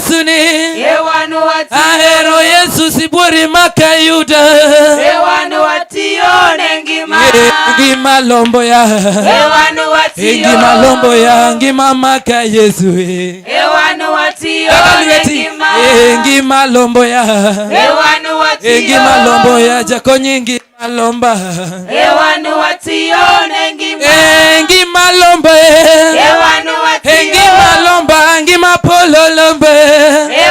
Yesu ni. E wan watiyo. Ahero Yesu sibuori makayuda. E wan watiyo ne ngima. Ngima lombo ya. E wan watiyo. Ngima lombo ya ngima maka Yesu. E wan watiyo Kaka ne lweti. ngima. Ngima lombo ya. E wan watiyo. Ngima lombo ya jakonyi ngima lomba. E wan watiyo ne ngima. Ngima lomba. E wan watiyo. Ngima lomba ngima polo lomba. E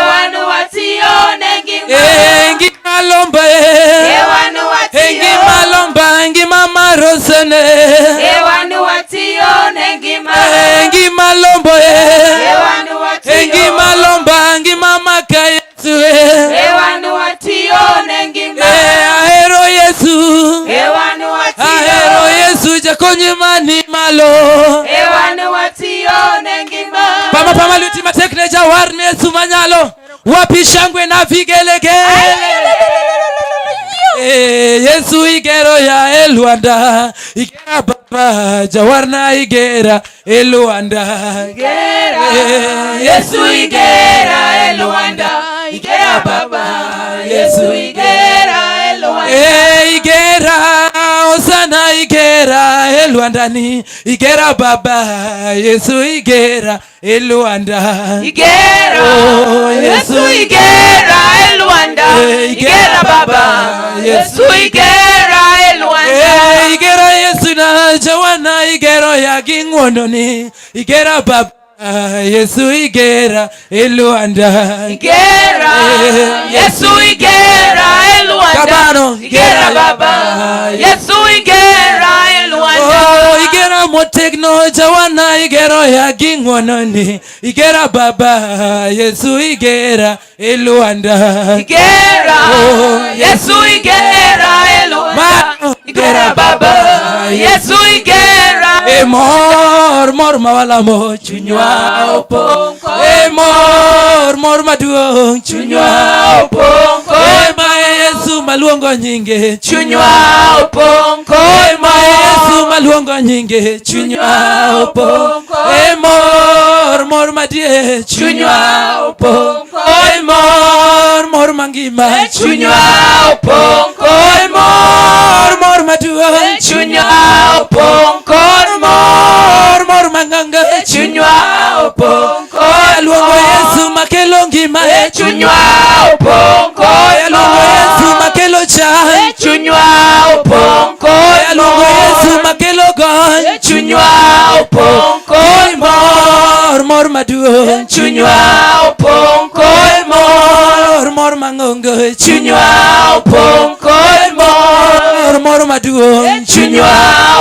wan watiyo ne ngima. Ngima lomba. E wan watiyo. Ngima lomba ngima marosene. E wan watiyo ne ngima. Ngima lombo. E wan watiyo. Ngima lomba ngima maka Yesu. E wan watiyo ne ngima. Ahero Yesu. E wan watiyo. Ahero Yesu jakonyi mani malo. E wan watiyo ne ngima. Pama pama lweti matek ne jawar ne Yesu manyalo. Wapi shangwe na vigelegele. Yesu igero ya Elwanda. Igera baba jawarna igera Elwanda. Igera. Yesu igera Elwanda. Igera baba. Yesu igera Elwanda. Igera Osana igera Elwandani. Igera baba Yesu igera Elwanda. Igera. Oh, Yesu Yesu igera Elwanda. Igera Igera baba. Yesu Yesu igera Elwanda. Igera Yesu na jawana igero ya ging'wononi. Igera baba Yesu igera Elwanda. Igera. Yesu igera Elwanda. Kabano Igera baba. Yesu igera Elwanda. Oh, igera motegno jawana igero ya ging'wononi. Igera baba Yesu igera Elwanda. Igera. Oh, Yesu igera Elwanda. Igera baba. Yesu igera. E mor mor mawalamo chunywa Opong' E mor mor maduong' chunywa opong' E ma Yesu maluongo nyinge Chunywa opong' E ma Yesu maluongo nyinge chunywa opong' E mor mor madie Chunywa opong' E mor mor mangima Chunywa opong' E mor mor maduong' Chunywa opong' kod mor mor mang'anga Chunywa opong' Aluongo Yesu makelo ngima Chunywa opong' kod Aluongo Yesu makelo chang Chunywa opong' kod Aluongo Yesu makelo gony Chunywa opong' kod mor mor maduong' Chunywa opong' kod mor mor mang'ongo Chunywa opong' kod mor mor maduong' Chunywa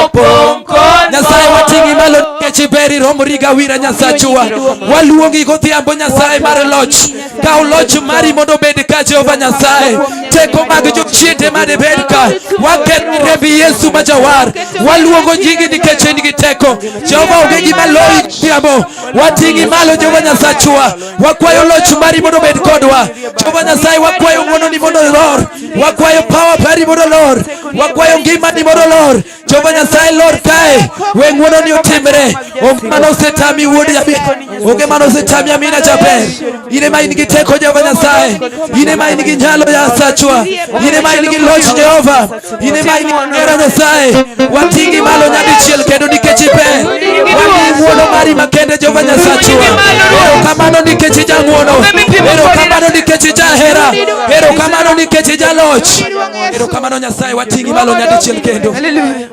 opong' kod Nyasaye wating'i malo nikech iber iromori gawira Nyasachwa. Waluongi godhiambo Nyasaye mar loch. Kaw loch mari mondo obed ka Jehova Nyasaye. Teko mag jochiende mane bed ka. Waket remb Yesu ma jawar. Waluongo nyingi nikech in gi teko. Jehova onge gima loyi godhiambo. Wating'i malo Jehova Nyasachwa. Wakwayo loch mari mondo obed kodwa. Jehova Nyasaye wakwayo ng'wononi mondo olor. Wakwayo power mari mondo olor. Wakwayo ngimani mondo olor. Jehova Nyasaye lor kae. We ng'wononi otimre. Onge mano osetami wuod Yamin. Onge mano osetami Amina jaber. In ema in gi teko Jehova Nyasaye. In ema in gi nyalo Nyasachwa. In ema in gi loch Jehova. In ema in gi hera Nyasaye. Wating'i malo nyadichiel kendo nikech iber. Wamiyi ng'wono mari makende Jehova Nyasachwa. Erokamano nikech ijang'wono. Erokamano nikech ijahera. Erokamano nikech ijaloch. Erokamano Nyasaye wating'i malo nyadichiel kendo.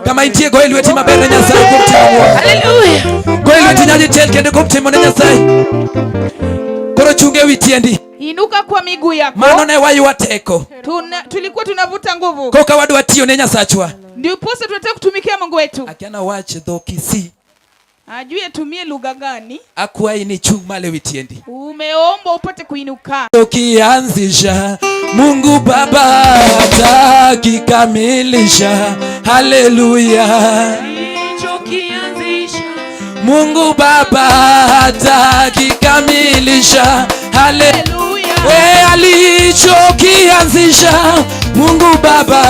Kama intie go e lweti maber ne Nyasaye kuom timo ng'wono. Hallelujah. Go e lweti nyadichiel kendo kuom timo ne Nyasaye. Koro chung ewi tiendi. Inuka kwa miguu yako. Mano ne waywa teko. Tulikuwa tunavuta nguvu. Koka wadwa tiyo ne Nyasachwa. Ndiposa tunataka kutumikia Mungu wetu. Akia nawach dho Kisii. Ajui atumie lugha gani. Akwayi ni chung malo ewi tiendi. Umeombwa upate kuinuka. Ukianzisha Mungu Baba atakikamilisha. Haleluya. Mungu Baba atakikamilisha. Haleluya. Alichokianzisha Mungu Baba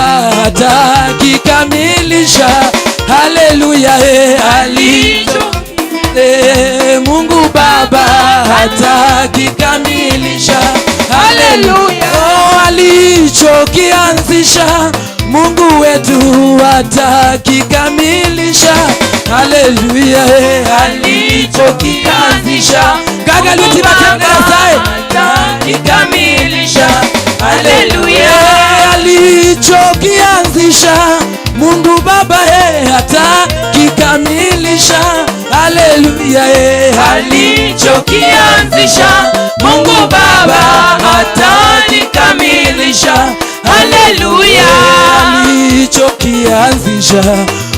atakikamilisha. Haleluya. Mungu Baba atakikamilisha. Alichokianzisha Mungu wetu atakikamilisha. Haleluya, Alichokianzisha Gaga Mungu luti matendo Baba Nyasaye. atakikamilisha. Haleluya. Alichokianzisha Mungu Baba atakikamilisha. Haleluya, Alichokianzisha Mungu Baba atalikamilisha. Haleluya. Alichokianzisha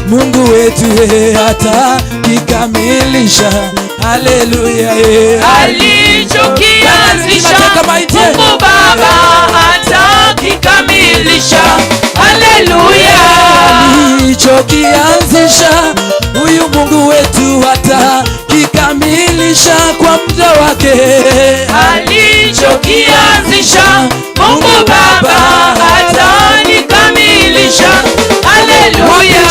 Mungu wetu atakikamilisha. Haleluya, Alichokianzisha Mungu Baba atakikamilisha. Haleluya. Alichokianzisha huyu Mungu wetu atakikamilisha kwa muda wake. Alichokianzisha Mungu Baba atalikamilisha. Haleluya.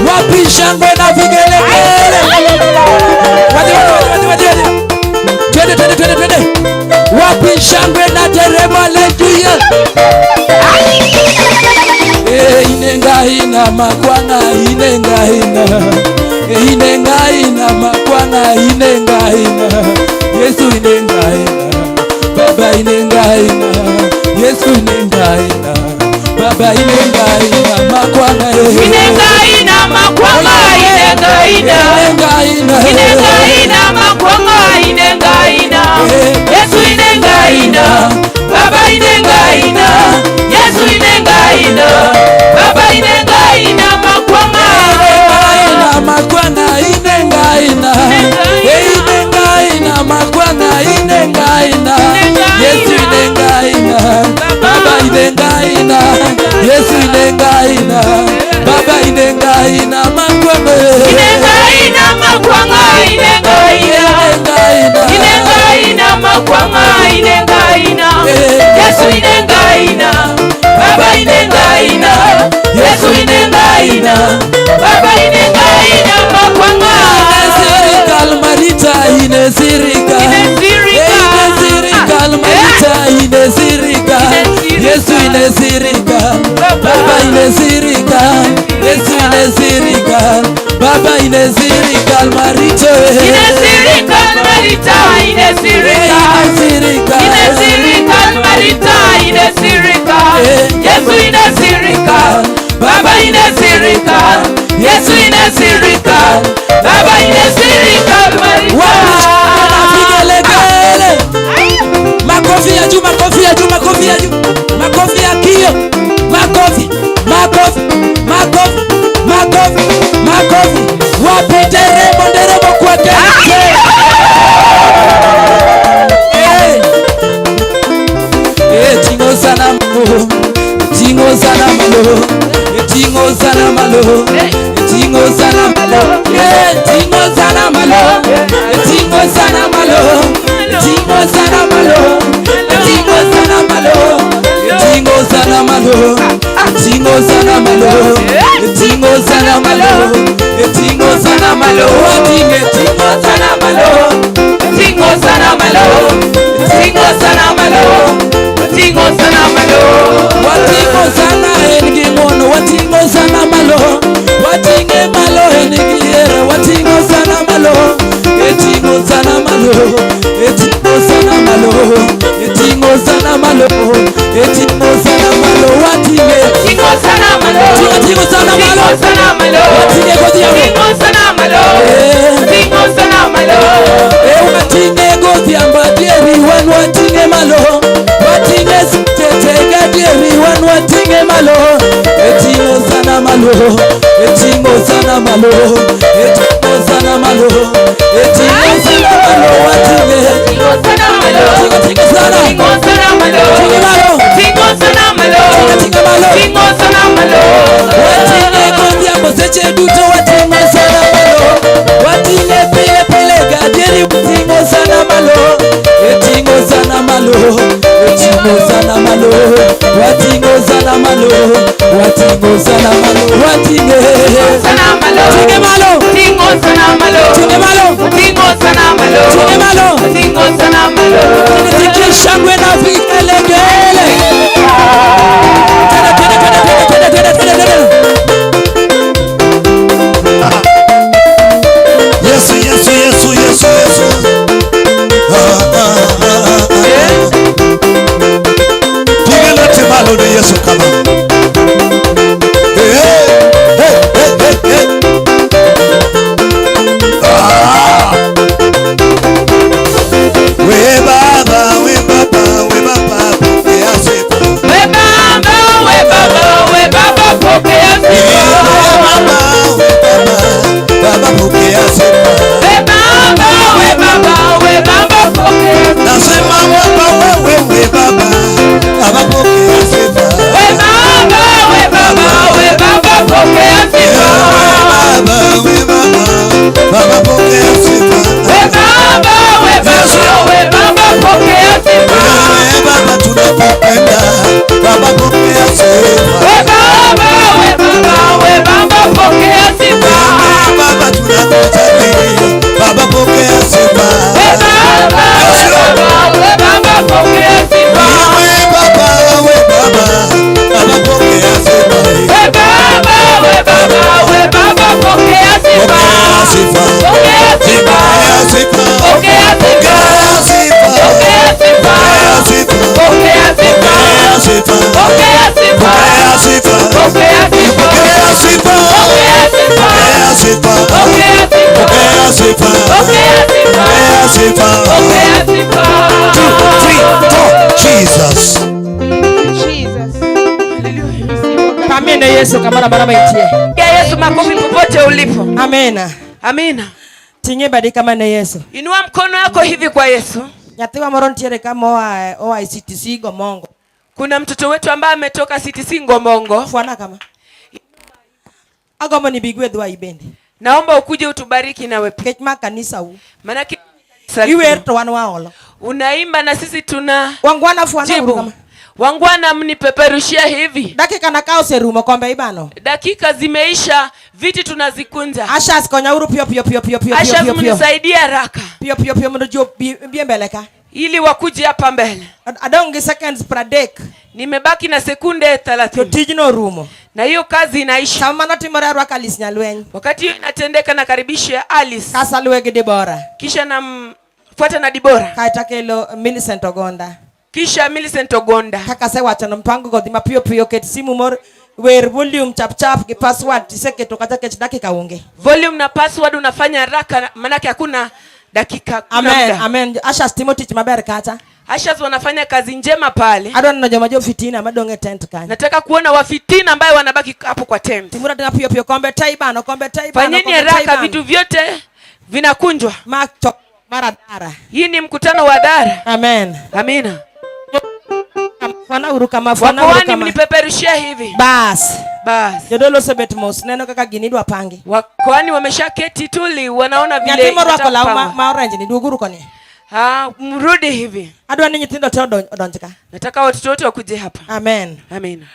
Wapi shangwe na vigelegele? Waje, waje, waje, waje, waje. Twende, twende, twende, twende. Wapi shangwe na nderemo? Haleluya. Eh, inenga ina makwana, inenga ina. Eh, inenga ina makwana, inenga ina. Yesu inenga ina. Baba inenga ina. Yesu inenga ina. Baba inenga ina makwana. Inenga ina makwanga, inenga ina. Inenga ina. Inenga ina makwanga, inenga ina. Yesu inenga ina. Baba inenga ina. Yesu inenga ina. Baba inenga ina makwanga. Ina makwana, inenga ina. Inenga ina makwana, inenga ina. Yesu inenga ina. Baba inenga ina. Yesu inenga ina. Baba inenga ina makwana. Inenga ina makwanga, inenga ina. Inenga ina. Inenga ina makwanga, inenga ina. Yesu inenga ina. Baba inenga ina. Yesu inenga ina. Baba inenga ina makwanga. Inesirikal Marita, inesirikal. Inesirikal. Inesirikal Marita, inesirikal. Inesirikal. Yesu inesirikal. Baba inesirikal. Yesu inesirikal. Baba inesirikal Marita. Inesirikal Marita, inesirikal. Inesirikal. Inesirikal Marita, inesirikal. Yesu inesirikal. Baba inesirikal. Yesu inesirikal. Baba inesirikal Marita. Vigelegele. Makofi ya juu, makofi ya juu, makofi ya juu. Makofi ya kio. Makofi, makofi, makofi, makofi, makofi. Wapi nderemo, nderemo kwa kelele. Eh. Eh, tingo sana malo. Tingo sana malo. Tingo sana malo. Tingo sana malo. Eh, tingo sana malo. Tingo sana malo. Tingo sana malo. Tingo sana malo. Tingo sana malo. Tingo sana malo. Tingo sana malo. Tingo sana malo. Tingo Tingo sana malo. Tingo sana malo. Tingo sana malo. Tingo sana malo. Wating'o sana en gi ng'wono, wating'o sana malo, wating'e malo en gi hera, wating'o sana malo, eting'o sana malo, eting'o sana malo, eting'o sana malo, eting'o sana malo, wating'e. Tingo sana malo. Tingo, tingo sana malo. Tingo sana malo. Wating'e godhiambo. Tingo sana malo. Eh. Tingo sana malo. E wating'e godhiambo adieri, wan wating'e malo, wating'e tete gadieri, wan wating'e malo, eting'o sana malo, eting'o sana malo, eting'o sana malo, eting'o sana malo, wating'e. Tingo sana malo. Tingo, tingo sana. Tingo sana malo. Tingo malo. Tingo sana malo. Tingo, tingo malo. Tingo sana malo. Wating'e godhiambo seche duto, wating'o sana malo, wating'e pile pile gadieri, wating'o sana malo, eting'o sana malo, eting'o sana malo, wating'o sana malo, wating'o sana malo, wating'e. Sana malo. Tinge malo. Tingo sana malo. Tinge malo. Tingo sana malo. Tinge Yesu kamoro amora ma intie. Pigia Yesu makofi popote ulipo. Amena. Amina. Ting'e badi kama ne Yesu. Inua mkono wako hivi kwa Yesu. Nyathiwa moro nitiere ka moa e CTC Gomongo. Kuna mtoto wetu ambaye ametoka CTC Ngomongo. Fwana kama. Agombo ni bigwedhwa ibende. Naomba ukuje utubariki nawe pia. Nikech ma kanisa u. Maanake Iwer to wan waolo. unaimba na sisi tuna Wangwana fwana uru jibu. kama. Wangwana, mnipeperushia hivi. Dakika na ka oserumo kombe ibano. Dakika zimeisha, viti tunazikunja. Ashas konya uru piyo piyo piyo piyo piyo Asha, piyo piyo. mnisaidie haraka Piyo piyo piyo mondo ji obi e mbele ka. ili wakuje hapa mbele. Adong' gi seconds 30 Nimebaki na sekunde to 30 tijno orumo. na hiyo kazi inaisha. Sama mano timore arwako Alice Nyalweny. Wakati hiyo inatendeka, nakaribisha Alice, Kasaluwe gi Debora. kisha namfuata na Dibora, Kaeto akelo Millicent Ogonda. kisha Millicent Ogonda. Kaka asewachono mpango go dhi mapiyo piyo ket simu mor wer volume chap chap gi password tiseketo kata kech dakika onge. Volume na password unafanya haraka, manake hakuna dakika, hakuna Amen, muda. amen. Ashas timo tich maber kacha. Ashas wanafanya kazi njema pale. Adwa neno joma jo fitina madong' e tent kanyo. Nataka kuona wafitina ambayo wanabaki hapo kwa tent. Timuru atima piyo piyo kombe te ibano kombe te ibano. Fanyeni kombe te haraka, ibano. vitu vyote vinakunjwa. Ma chok mar adhara. Hii ni mkutano wa hadhara. Amen. Amina. Fwana uru kama fwana uru Wakoani, kama. mnipeperushia hivi Bas. basi. Jodolo osebet mos neno kaka gini idwa pangi. Wakoani wameshaketi tuli, wanaona vile Nyathi morwako law ma, itakupangwa. ma orange ni duoguru koni. Ah, mrudi hivi. Adwa ni nyithindo te odonj ka. Nataka watoto wote wakuje hapa. Amen. Amina.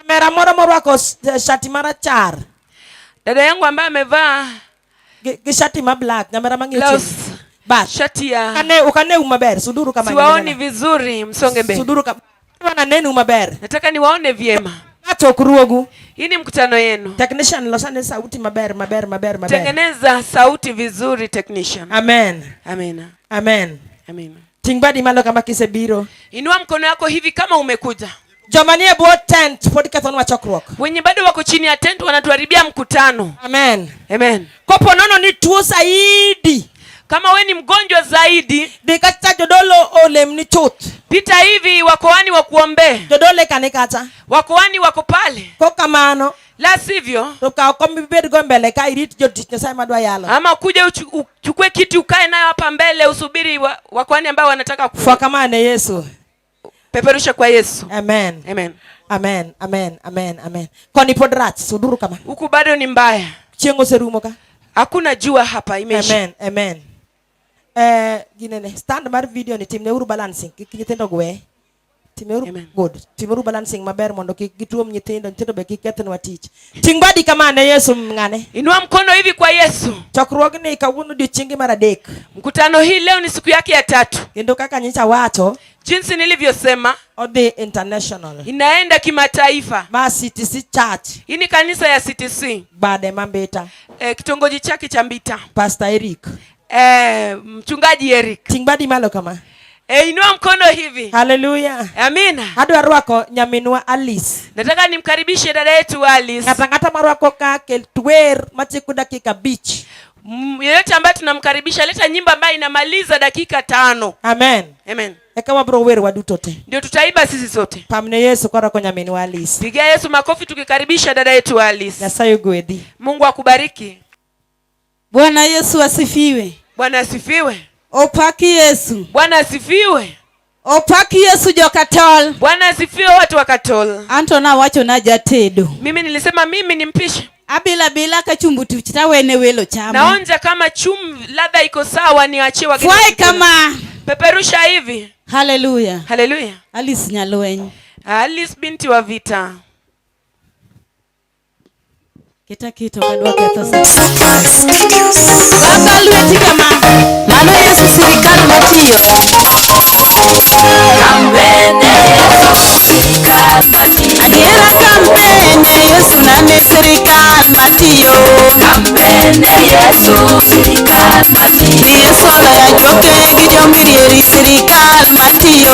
Mera moro morwako shati marachar Dada yangu ambaye amevaa gi shati ma black nyamera mang'iyo blouse, chien. Bas. shati ya Ukaneu maber suduru kama siwaoni vizuri, msonge mbele. Suduru kama wana nenu maber. Nataka niwaone vyema. Ng'ato ok ruogu. Hii ni mkutano yenu. Technician losane sauti maber maber maber maber. Tengeneza sauti vizuri technician. Amen. Amina. Amen. Amina. Ting' badi malo kama kisebiro. Inua mkono wako hivi kama umekuja. Joma nie bwo tent pod kethonwa chokruok. Wenye bado wako chini ya tent wanatuharibia mkutano. Amen. Amen. Kopo nono ni tuo saidi. Kama we ni mgonjwa zaidi, Dhi kacha jodolo olemni chuth. pita hivi wakoani wakuombee. Jodolo eka ni kacha. Wakoani wako pale. Kokamano La sivyo, to kaw kom ibedgo mbele ka irit jotich Nyasaye madwa yalo. ama kuja uchukue kiti ukae nayo hapa mbele usubiri wakoani ambao wanataka Fwa kama ne Yesu. kupeperusha kwa Yesu. Amen. Amen. Amen. Amen. Amen. Amen. Koni pod rach suduru kama. Huku bado ni mbaya. Chieng' oserumo ka. Hakuna jua hapa imeisha. Amen. Amen. Ginene stand mar video ni timneuru balancing kik nyithindo gwe. Timneuru Amen. good. Timuru balancing maber mondo kik gituom nyithindo, nyithindo be kik kethnwa tich. Ting' badi kama ne Yesu ng'ane. Inua mkono hivi kwa Yesu. Chokruogni kawuono odiochienge mar adek. Mkutano hii leo ni siku yake ya tatu. Kendo kaka nyicha wacho, Jinsi nilivyosema, odhi international. inaenda kimataifa. Ma CTC Church Hii ni kanisa ya CTC. bade Mambita. Kitongoji chake cha Mbita. Pastor Eric. Mchungaji Eric. Ting' badi malo kama. Inua mkono hivi. Hallelujah. Amina. Adwa rwako nyaminwa Alice. Nataka nimkaribishe dada yetu Alice. Ng'ato ang'ata marwako ka kel twer machiko dakika abich. Yeyote ambaye tunamkaribisha leta nyimbo ambayo inamaliza dakika 5. Amen. Amen. Eka wabro wer waduto te. Ndio tutaiba sisi sote. Pamne Yesu korwako nyaminwa Alice. Pigia Yesu makofi tukikaribisha dada yetu Alice. Nyasaye ogwedhi. Mungu akubariki. Bwana Yesu asifiwe. Bwana asifiwe. Opaki Yesu. Bwana asifiwe. Opaki Yesu jokatol. Bwana asifiwe watu wa Katol. Anto nawacho na jatedo. Mimi nilisema mimi ni mpishi. Abila bila kachumbu tuch tawene welo chamo. Naonja kama ladha iko sawa niachie wageni. Fwai kama. Peperusha hivi. Hallelujah. Hallelujah. Alice Nyalweny. Alice binti wa vita. Kita kito kadwa ketho sa. Kaka lweti kama. Mano Yesu sirikal matiyo. Kampeni Yesu sirikal matiyo. Adiera kampeni Yesu nane sirikal matiyo. Kampeni Yesu sirikal matiyo. Ni Yesu oloyo ajuoke gi jomirieri sirikal matiyo.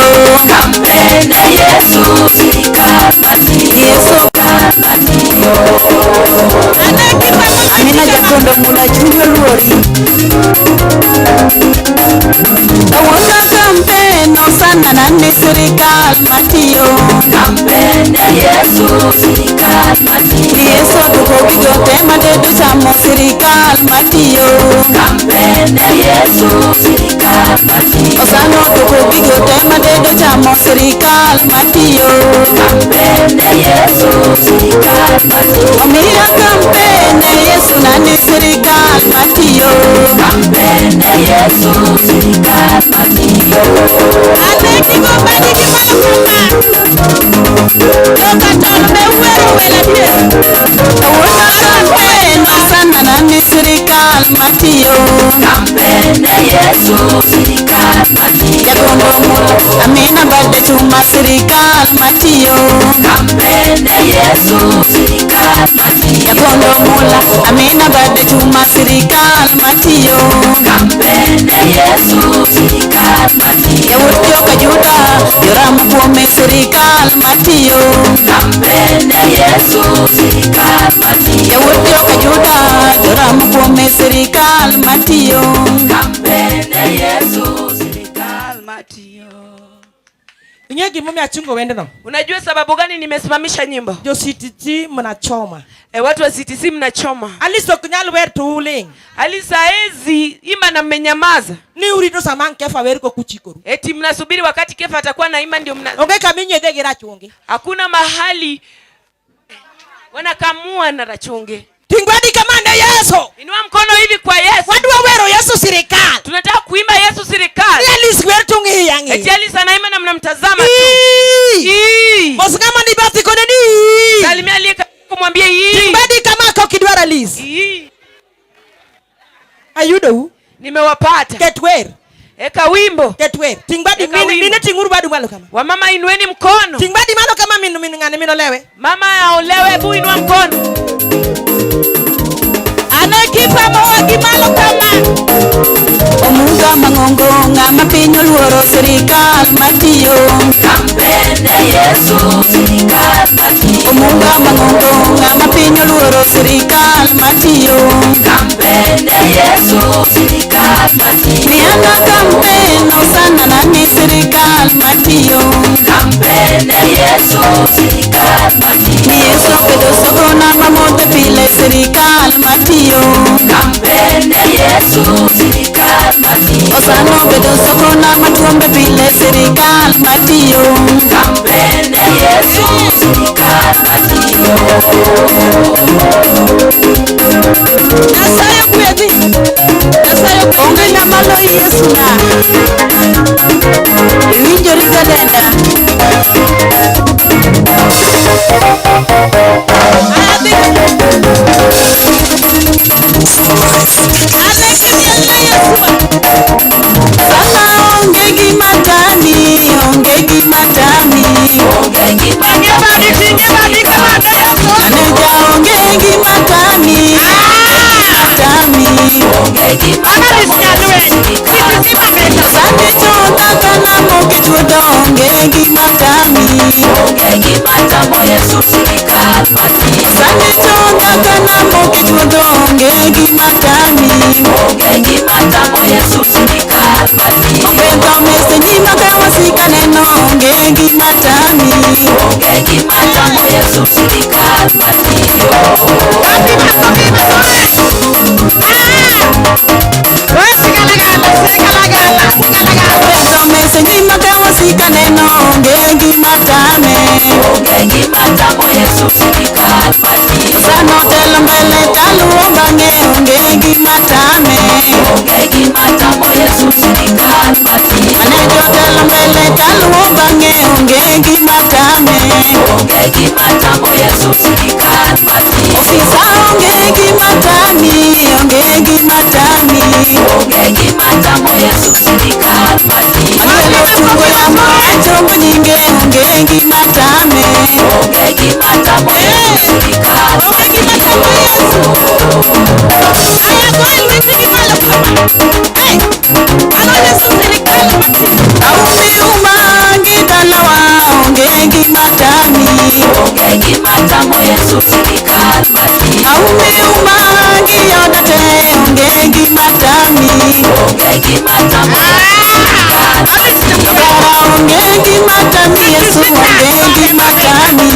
Kampeni Yesu sirikal matiyo. Yesu matiyo. Amina Jakondo mula chuny oluori. Kawuono kampen osana nane sirikal matiyo. Kampeni Yesu sirikal sirikal matiyo. Kampen ne Yesu sirikal matiyo. Osano duoko gigo te madedo chamo sirikal matiyo. Kampen ne Yesu sirikal matiyo. Omiya kampen ne Yesu nani sirikal matiyo. Kampen ne Yesu sirikal matiyo. Ane gigo badi gi malo kama. Joka tol be wero welo adier. Wuona kampen osana nani sirikal matiyo. Kampen ne Yesu sirikal matiyo. Jagondo mula amina bade chuma sirikal matiyo. Kampen ne Yesu sirikal matiyo. Jagondo mula amina bade chuma sirikal matiyo. Kampen ne Yesu sirikal matiyo. Yawuot joka Juda joram kuome sirikal matiyo. Kampen ne Yesu sirikal matiyo. Yawuot joka Juda joram kuome sirikal matiyo. Kampen ne Yesu sirikal matiyo. Ing'e gimomiyo achungo wendno? Unajua sababu gani nimesimamisha nyimbo? Jo CTC mnachoma. E, watu wa CTC mnachoma. Alice ok nyal wer to uling. Alice haezi ima na mmenyamaza. Ni urito sama ang Kefa wer kokuchikoru. Eti mnasubiri wakati Kefa atakuwa naimba ndio mna. Onge kama inyiedhe gi rachungi. Hakuna mahali wanakamua na rachungi. Ting badi kama ne Yesu. Inua mkono hivi kwa Yesu. Wadwa wero Yesu sirikal. Tunataka kuimba Yesu sirikal. Ni Alice wer to ng'iyi ang'iya. Eti Alice anaimba na mnamtazama tu. Ii. Ii. Mos ng'ama ni bathi kode ni. Salimia aliye karibu kumwambie Ting ii. badi kama kok idwar Alice. Ii. Ayudou. Nimewapata. Ket wer. Eka wimbo. Ket wer. Ting badi Eka mine wimbo. mine ting'uru badu malo kama. Wamama inueni mkono. Ting badi malo kama min min ng'ane min olewe. Mama aolewe, hebu inua mkono. Ane kipa moa gi malo kama. Omuga mang'ongo ng'ama piny oluoro sirikal matiyo. Kampen ne Yesu sirikal matiyo. Omuga mang'ongo ng'ama piny oluoro sirikal matiyo. Kampen ne Yesu sirikal matiyo. Miana kampen osana nani sirikal matiyo. Kampen ne Yesu sirikal matiyo. Ni Yesu obedo sokona mamodhe pile sirikal matiyo. Kampen ne Yesu sirikal matiyo. Osano obedo sokona matuombe pile sirikal matiyo. Kampen ne Yesu sirikal matiyo. Nyasaye ogwedhi. Nyasaye ogwedhi. Onge ng'ama loyo Yesu na. Iwinjori jadenda. Aya dhi. Ane kimiel ne Yesu ma. Sana onge gima tami, onge gima tami. Onge gima Ting'e badi, ting'e badi kama ne Yesu. Maneja onge gima tami, tami. Onge gima Alice Nyalweny. CTC mameta. Sani chonda kana moke chuodho onge gima tami. Onge gima tamo Yesu sirikal matiyo. Sani chonda kana moke chuodho onge gima tami. Onge gima tamo Yesu sirikal matiyo. Obedho mese nyima ka wasika neno onge gima tami. Onge gima tamo Yesu sirikal matiyo. Kapi makofi makofi. Ah! We sigalagala, sigalagala, sigalagala. Obedho mese nyima ka wasika neno onge gima tame. Onge gima tamo Yesu sirikal matiyo. Sano telo mbele taluwo bang'e onge gima tame. Onge gima tamo Yesu sirikal matiyo. Maneja otelo mbele taluwo bang'e onge gima tame. Onge gima tamo Yesu sirikal matiyo. Ofisa onge gima tami, onge gima tami. Onge gima tamo Yesu sirikal matiyo. Agelo chungo yamo achombo nyinge onge gima tame. Onge gima tamo Yesu sirikal Onge gima tamo Yesu. Aya goel lweti gi malo kama. Hey! Ano Yesu sirikal matiyo. Aumi uma gi dalawa onge gima tami. Onge gima tamo Yesu sirikal matiyo. Aumi uma gi oda te onge gima tami. Onge gima tamo Yesu sirikal matiyo. Kara onge gima tami Yesu onge gima tami.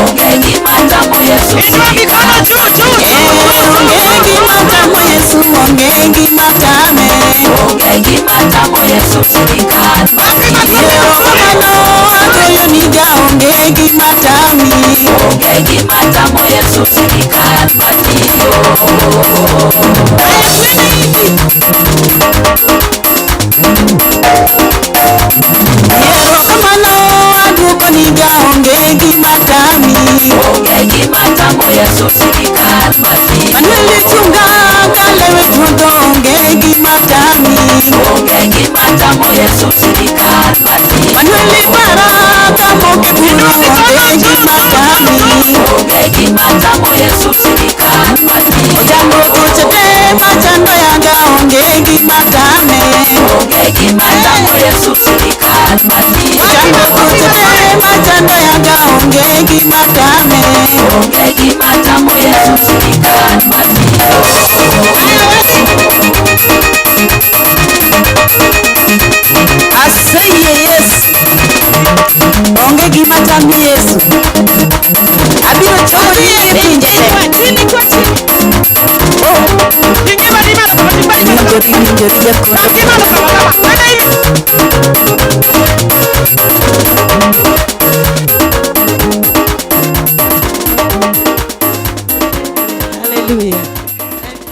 Onge gima tamo Yesu Inua mikono juu, juu, juu, Eh, juu, onge juu, juu. gima gima tamo Yesu sirikal Erokamano agoyo ni jaonge gima tami. Onge gima tamo Yesu sirikal matiyo. Erokamano aduoko ni jaonge gima tami. Onge gima tamo Yesu sirikal matiyo. Manuel chunga kalewe chuodho onge gima tami. Onge gima tamo Yesu sirikal matiyo. Manuel para kamoke buru onge gima tami. Onge gima tamo Yesu sirikal matiyo. Ojambo tuoche te machando yanga onge gima tame. Onge gima tamo Yesu sirikal matiyo. Ojambo tuoche te machando yanga onge gima tame. Onge gima tamo Yesu sirikal matiyo. Aseyie Yesu, onge gima tami Yesu. Abiro chomo nyingi e pinje te. Chini kwa chini. Ting'e badi malo kama, ting' badi malo kama. Winjori winjori jakoro. Ting'e malo kama kama. Twende hivi. Hallelujah.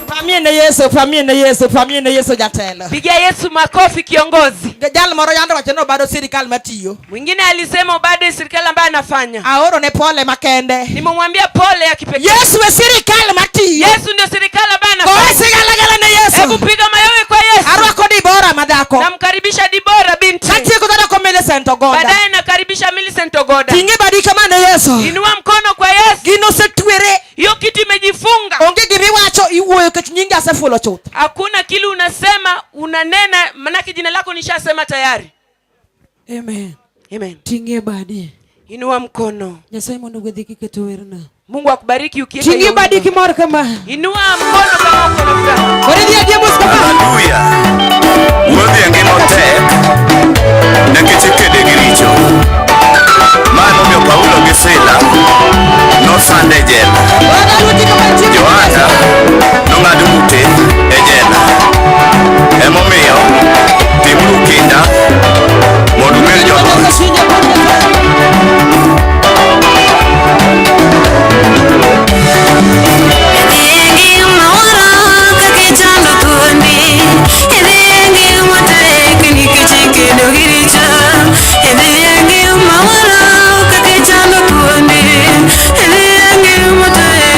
Pamie ne Yesu, pamie ne Yesu, pamie ne Yesu jatelo. Pigia Yesu makofi kiongozi. Jal moro yande wacho ni obado sirikal matiyo. Mwingine alisema bado serikali ambayo anafanya. Aoro ne pole makende. Nimemwambia pole ya kipekee. Yesu e sirikal matiyo. Yesu ndio serikali ambayo Goe anafanya. sigalagala ne Yesu. Hebu piga mayowe kwa Yesu. Arwako Dibora madhako. Namkaribisha Dibora binti. Katieko dhako Millicent Ogonda. Baadaye nakaribisha Millicent Ogoda. Ting'e badi kama ne Yesu. Inua mkono kwa Yesu. Gino osetwere. Hiyo kitu imejifunga. Onge gimiwacho iwuoyo nikech nyingi asefulo chuth. Hakuna kile unasema unanena, manake jina lako nishasema tayari. Amen. Amen. Ting'ie badi. Inua mkono. Nyasaye mondo ogwedhi kiketo werna. Mungu akubariki ukiweka Ting'ie hiyo badi wimbo. kimor kama. Inua mkono kama uko na furaha. Koro idhi adhi mos kama. Haleluya. Wuodh e ngima tek nikech ikede gi richo. Ma nomiyo Paulo gi Sila nosand e jela. Johana nong'ad ng'ute e jela. Emomiyo timuru kinda mondo ubed joloch. Thank you.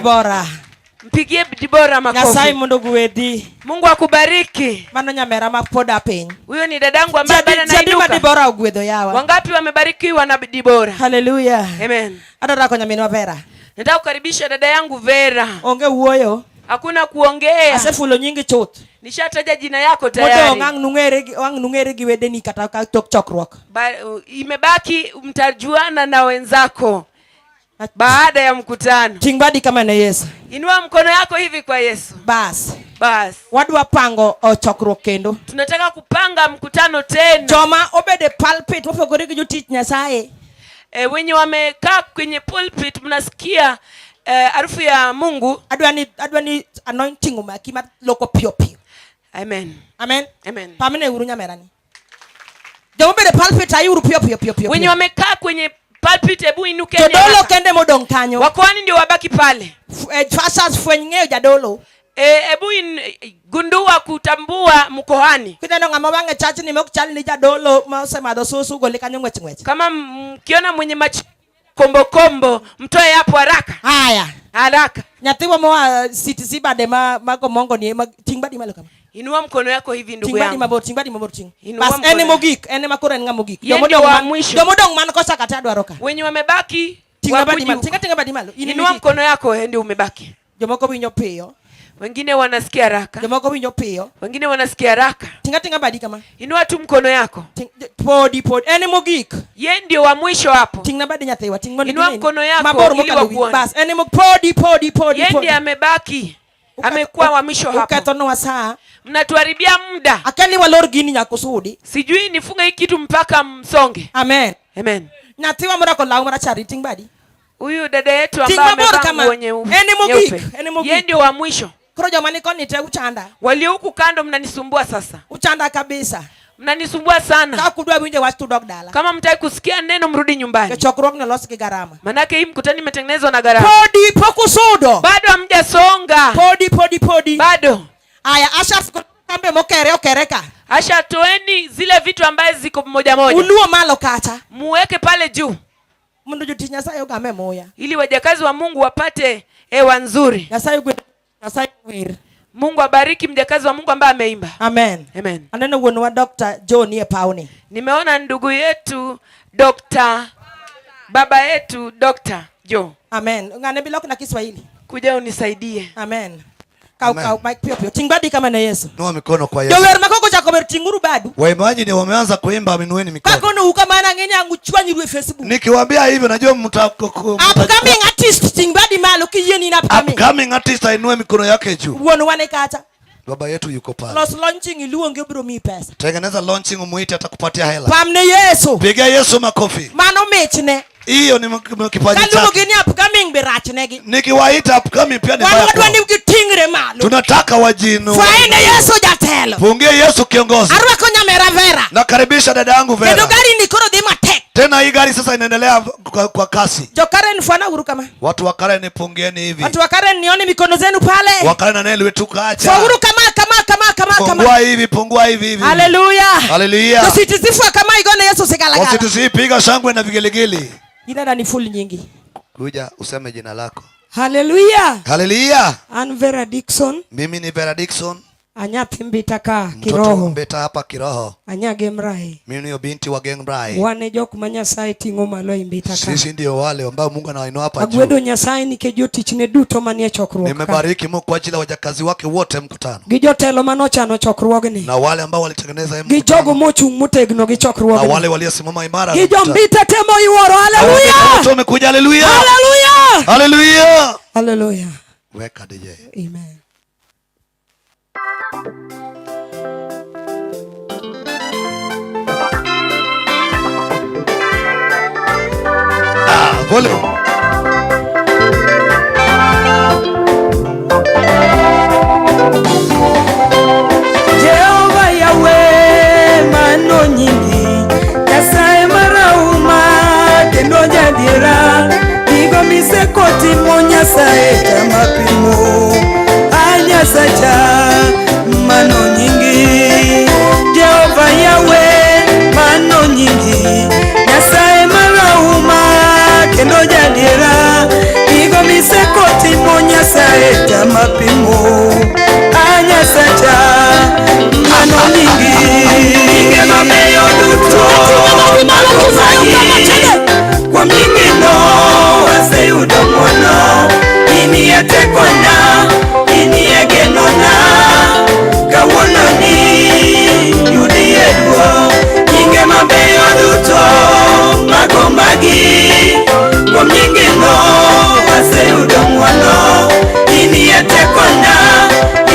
Dibora. Mpigie Dibora Nyasaye makofi. mondo ogwedhi. Mungu akubariki. Mano nyamera ma pod apiny. Huyo ni dadangu ambaye bado Jadi ma anainuka. Dibora ogwedho yawa. Wangapi wamebarikiwa na Dibora? Haleluya. Amen. Adwa rwako nyaminwa Vera. Nataka kukaribisha dada yangu Vera. Onge wuoyo. Hakuna kuongea. Asefulo nyingi chuth. Nishataja jina yako Modong' tayari. ang' nung'ere gi wedeni kata ka tok chokruok. Imebaki mtajuana na wenzako baada ya mkutano. Ting' badi kama ne Yesu. Inua mkono yako hivi kwa Yesu. Bas. Bas. Wadwa pango chokruok kendo. Tunataka kupanga mkutano tena. Joma obedo e pulpit mopogore gi jotich Nyasaye. Wenye wamekaa kwenye pulpit mnasikia harufu ya Mungu. Adwa ni anointing omaki mar loko piyo piyo. Amen. Amen. Amen. Pamne uru nyamerani. Joma obedo e pulpit ayiuru piyo piyo piyo piyo. Wenye wamekaa kwenye pulpit hebu inukeni. Jodolo haraka. kende modong' kanyo. Wakoani ndio wabaki pale. Pastors fweny ng'eyo jadolo. Hebu gundua kutambua mkohani. Kineno ng'ama wang'e chachni mok chal ni jadolo ma osemadho susu gole kanyo ng'wech ng'wech. Kama mkiona mwenye macho kombo kombo mtoe hapo haraka. Haya. Haraka. Nyathiwa moa CTC bade ma gomongo ni ma ting' badi malo kama. Inua mkono yako hivi ndugu Ting' badi yangu. mabor, ting' badi mabor, ting'. Inua Bas mkono en yako. mogik, en ema koro en ng'ama mogik. Yeye ndio wa mwisho. Jomodong' man kocha kata adwaro ka. Wenye wamebaki Ting' badi wakuji malo, huku. ting' badi malo. In Inua mogik. mkono yako, wewe ndio umebaki. Jomoko winjo piyo. Wengine wanasikia haraka. Jomoko winjo piyo. Wengine wanasikia haraka. Tinga tinga badi kama. Inua tu mkono yako. Ting, podi podi. En mogik. Yeye ndio wa mwisho hapo. Ting na badi nyathiwa, ting mondo Inua gineni. mkono yako Mabor ili mokalo wi. wakuone. Bas, en podi podi podi. Yeye podi. ndiye amebaki. Amekuwa wa mwisho hapo. Ukethonwa saa. Mnatuharibia muda. Akeli walor gini nyaka usudi. Sijui nifunge hii kitu mpaka msonge. Amen. Amen. Nyathiwa morwako law marachar ting badi. Huyu dada yetu Ting ambaye mabor amevaa kama. nguo nyeupe. En mogik, Nyeupe. en mogik. Yeye ndio wa mwisho. Koro joma ni koni te uchanda. Walio huku kando mnanisumbua sasa. Uchanda kabisa. Mnanisumbua sana. Ka kudwa winjo wach tudok dala. Kama mtaki kusikia neno mrudi nyumbani. Ke chokruogno los gi garama. Manake hii mkutano imetengenezwa na gharama. Podi pok usudo. Bado hamjasonga. Podi podi podi. Bado. Aya, Asha kambe mokere okere ka. Asha, toeni zile vitu ambazo ziko moja moja. Uluo malo kata. Muweke pale juu. Mondo jotich Nyasaye ogame muya. Ili wajakazi wa Mungu wapate hewa nzuri. Nyasaye ogwedh Nyasaye wer. Mungu abariki mjakazi wa Mungu ambaye ameimba. Amen. Amen. Aneno wuonwa Dr. John e pawni. Nimeona ndugu yetu Dr. baba yetu Dr. Joe. Amen. Ng'ane bilok na Kiswahili. Kuja unisaidie. Amen. Kau Amen. kau mic piyo piyo. Ting' badi kama ne Yesu. Inua mikono kwa Yesu. Jower makoko chako ber ting'uru badu. Waimbaji ndio wameanza kuimba, minueni mikono. Kakono ukamana ng'eny ang' uchwanyru e Facebook. Nikiwaambia hivyo najua Upcoming artist ting' badi malo kiyie ni in upcoming. Upcoming artist ainue mikono yake juu. Wuonwa ni kacha. Baba yetu yuko pale. Los launching iluonge obiro miyi pesa. Tengeneza launching umuite atakupatia hela. Pamne Yesu. Piga Yesu makofi. Mano michne. Hiyo ni kipaji Kaluongo chake. ni upcoming be rachnegi. Nikiwaita upcoming pia ni Wan mbaya wadwa kwao. ni giting're malo. Tunataka wajinu. Fwaene Yesu jatelo. Pungie Yesu kiongozi. Arwako nyamera Vera. Nakaribisha dada yangu Kendo Vera. gari ni koro dhi matek. Tena hii gari sasa inaendelea kwa kasi. Jo Karen fwana uru kama. Watu wa Karen pungieni hivi. Watu wa Karen nione mikono zenu pale. Wa Karen na Neli wetu kaacha. Fwa uru kama kama kama kama Pungua kama. hivi, pungua hivi hivi. Haleluya. Haleluya. Tusitizifwa kama igone Yesu sigalagala. Wasitisi piga shangwe na vigelegele. Jina ni full nyingi. Kuja useme jina lako. Haleluya. Haleluya. An Vera Dickson. Mimi ni Vera Dickson. Anyathi Mbita ka Mtoto kiroho. Mbita hapa kiroho. Anya Gemrai. Mimi ni binti wa Gemrai. Wan e jok ma Nyasaye ting'o malo e Mbita ka. Sisi ndio wale ambao Mungu anawainua hapa juu. Agwedho Nyasaye nikech jotichne duto manie chokruok ka. Nimebariki Mungu kwa ajili ya wajakazi wake wote mkutano. Gi jotelo manochano chokruogni. Na wale ambao walitengeneza hii Gi mkutano. jogo mochung' motegno gi Na chokruogni. wale waliosimama imara. Gi na mkutano. jombita te moyuoro. Haleluya. Wote wamekuja, haleluya. Haleluya. Haleluya. Haleluya. Weka DJ. Amen. Volume. Jehova Yahweh mano nyingi Nyasaye marahuma kendo jadiera Gigo misekotimo Nyasaye tamapimo A Nyasacha mano nyingi Jehova Yahweh mano nyingi Nyasaye marahuma kendo jadiera Gigo misekotimo Nyasaye pimo. A Nyasacha, mano nyingi. Nyinge mabeyo duto magomagi. Kuom nyingino aseyudo ng'wono. Inie tekona, inie genona. Kawuono ni yudie duong'. Nyinge mabeyo duto magomagi. Kuom nyingino aseyudo ng'wono. Inie tekona,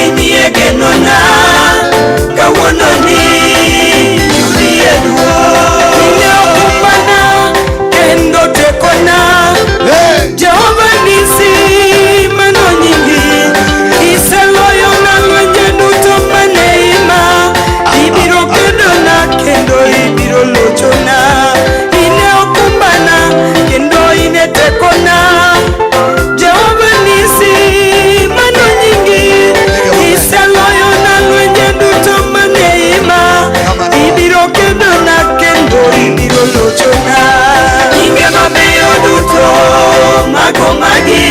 inie genona. Kawuono ni yudie duong'. Ine okumbana kendo tekona. Jehova nisi mano nyingi. Iseloyo na lwenje duto mane ima. Ibiro kedona kendo ibiro lochona. Ine okumbana kendo ine tekona. Jehova nisi mano nyingi. Iseloyo na lwenje duto mane ima. Ibiro kedona kendo ibiro lochona. Nyinge mabeyo duto magomagi.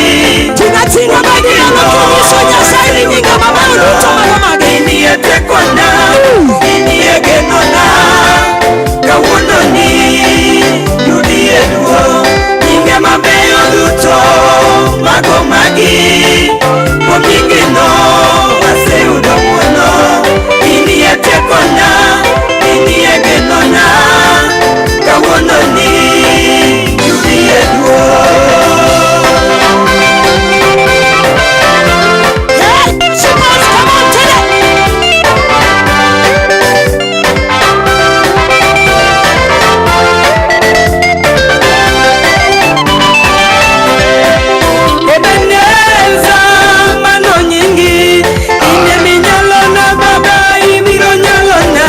Tinga tinga badi malo kinyiso Nyasaye ni nyinge mabeyo duto magomagi. Inie tekona, inie genona. Kawuono ni yudie duong'. Nyinge mabeyo duto magomagi. Kuom nyingino aseyudo ng'wono. Inie tekona, inie genona. Kawuono ni yudie duong'. Hey, Shepherds, come on, take it. Ebeneza mano nyingi ine minyalona baba ibiro nyalona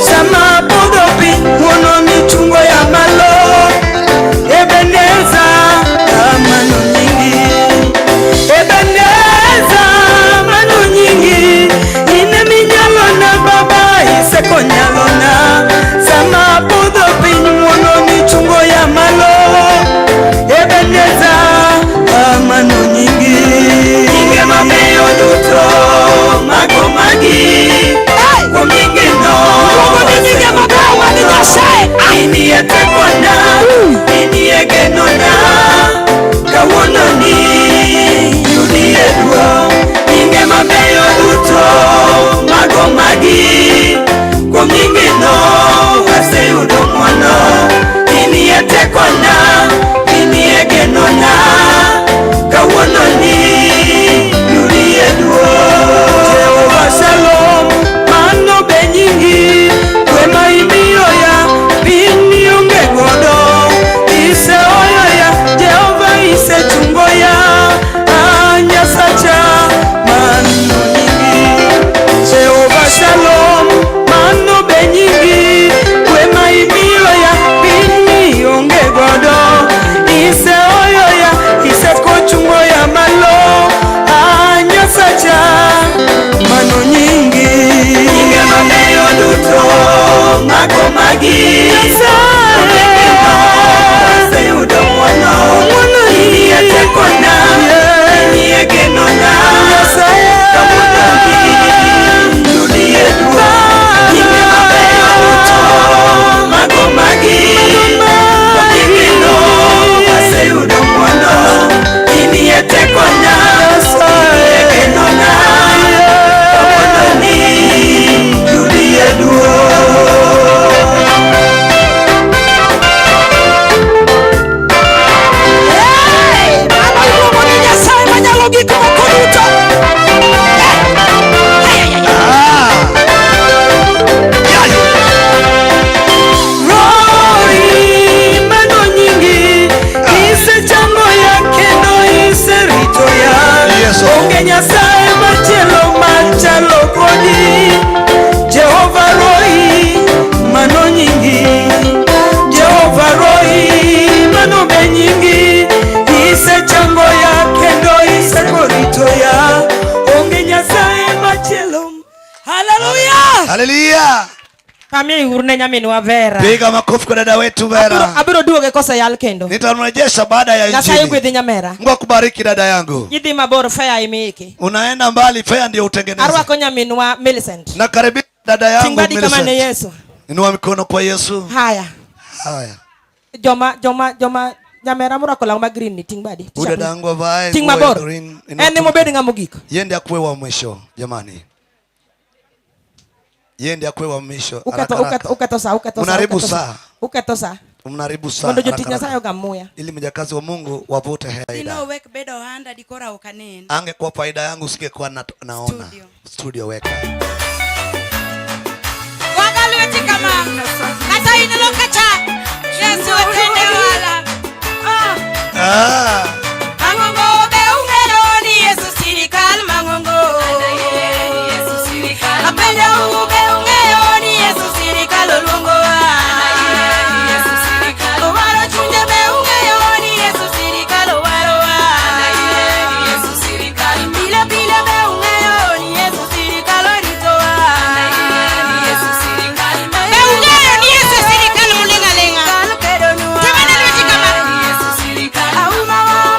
sama podho piny ng'wono michungo ya malo Ebeneza mano nyingi Ebeneza mano nyingi ine minyalona baba isekonyalona sama podho piny ng'wono michungo ya malo Ebeneza mano nyingi. Nyinge mabeyo duto magomagi. Kuom nyingino Luongo ni nyinge mabeyo mag Nyasaye. Inie tekona, inie genona. Kawuono ni yudie duong'. Nyinge mabeyo duto magomagi. Kuom nyingino aseyudo ng'wono. Inie tekona, inie genona. Kawuono ni yudie duong'. Jehova Shalom, mano be nyingi. Kwe ma imiyo ya piny nionge godo. Isehoyo ya Jehova isechungo ya. Ah, Nyasacha mano nyingi. Jehova Shalom, mano be nyingi. Kwe ma imiyo ya piny nionge godo. Isehoyo ya isekochungo ya malo. Ah, Nyasacha mano nyingi. Nyinge mabeyo duto magomagi. Aseyudo ng'wono. Inie tekona, inie genona. Kawuono ni yudie duong'. Nyinge mabeyo duto magomagi. Kuom nyingino aseyudo ng'wono. Inie tekona, inie genona. Kawuono ni yudie duong'. Hey, mano iluongo ni Nyasaye manyalo gik moko duto. Hey, hey, hey, hey. Rori mano nyingi isechango ya kendo iserito ya. Onge Nyasaye machielo machalo kodi. Jehova Roi mano nyingi. Jehova Roi mano be nyingi. Isechango ya kendo isekorito ya. Onge Nyasaye machielo. Hallelujah. Hallelujah. Kamie uru ne nyaminwa Vera. Piga makofi kwa dada wetu Vera. Abiro duoge koseyal kendo. Nitamrejesha baada ya Nyasaye injili. gwedhi nyamera. Mungu akubariki dada yangu. Idhi mabor fea imiiki. Unaenda mbali, fea ndio utengeneze. Arwako nyaminwa Millicent. Nakaribisha dada yangu Ting badi kama ne Millicent. Yesu. Inua mikono kwa Yesu. Haya. Haya. Joma nyamera morwako law ma green ni ting badi. Huyu dada yangu avae Ting nguo ya mabor. green. Inua En tu mobed ng'ama ogik. Yeye ndiye akuwe wa mwisho jamani. Yeye ndiye akuwe wa mwisho. Uketho Haraka, uketho haraka. uketho sa uketho sa. Mnaharibu uketho sa. saa. Uketho sa. Mnaharibu saa. Mondo haraka, jotich Nyasaye haraka. ogam muya. Ili mjakazi wa Mungu wavute faida. Dinowek bedo ohanda dikoro ok anen. Angekuwa faida yangu singekuwa naona. Studio. Studio weka. Waga lweti kama. Kata in loka cha. Yesu otende ohala. Ah. Mang'ongo be ung'eyo ni Yesu sirikal mang'ongo. Apenjo u be ung'eyo ni Yesu sirikal oluongowa. Owaro chunje be ung'eyo ni Yesu sirikal owarowa. Pile pile be ung'eyo ni Yesu sirikal oritowa. Be ung'eyo ni Yesu sirikal muling' aling'a. Timane lweti kama. Auma wa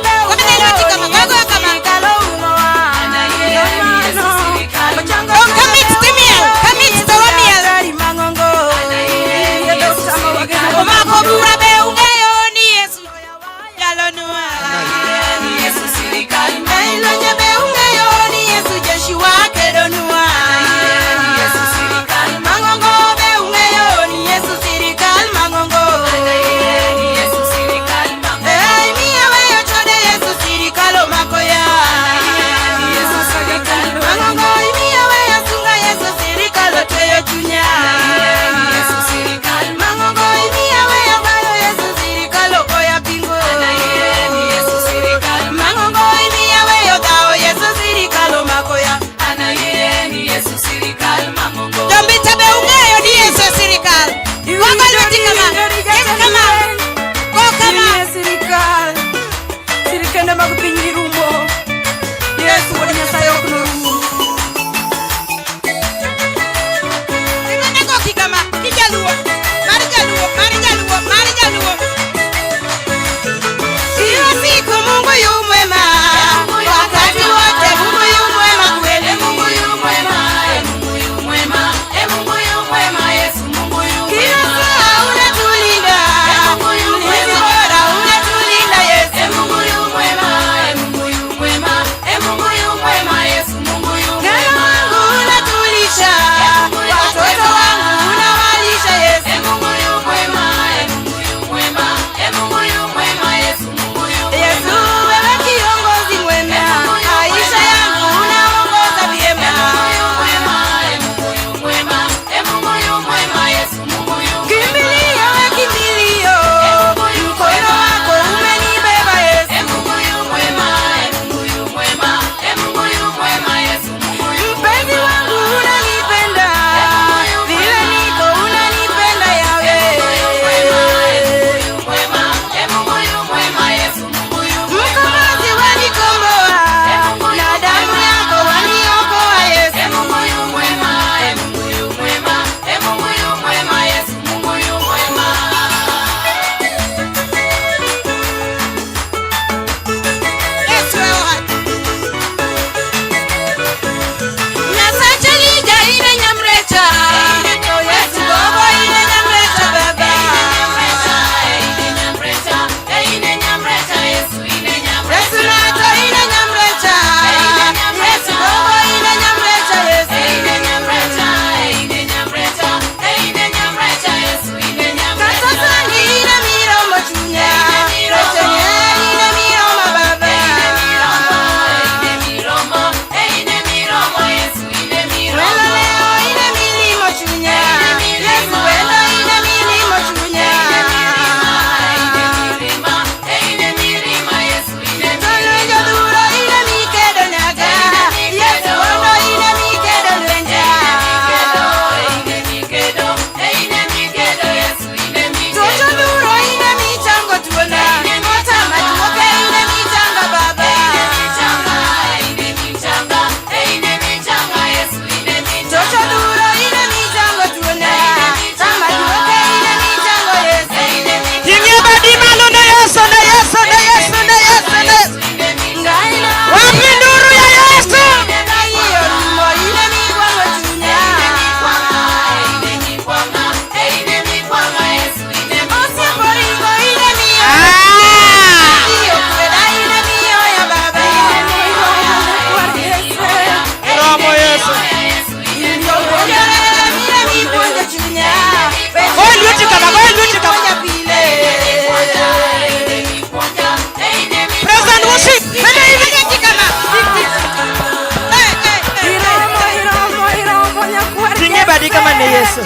Yesu.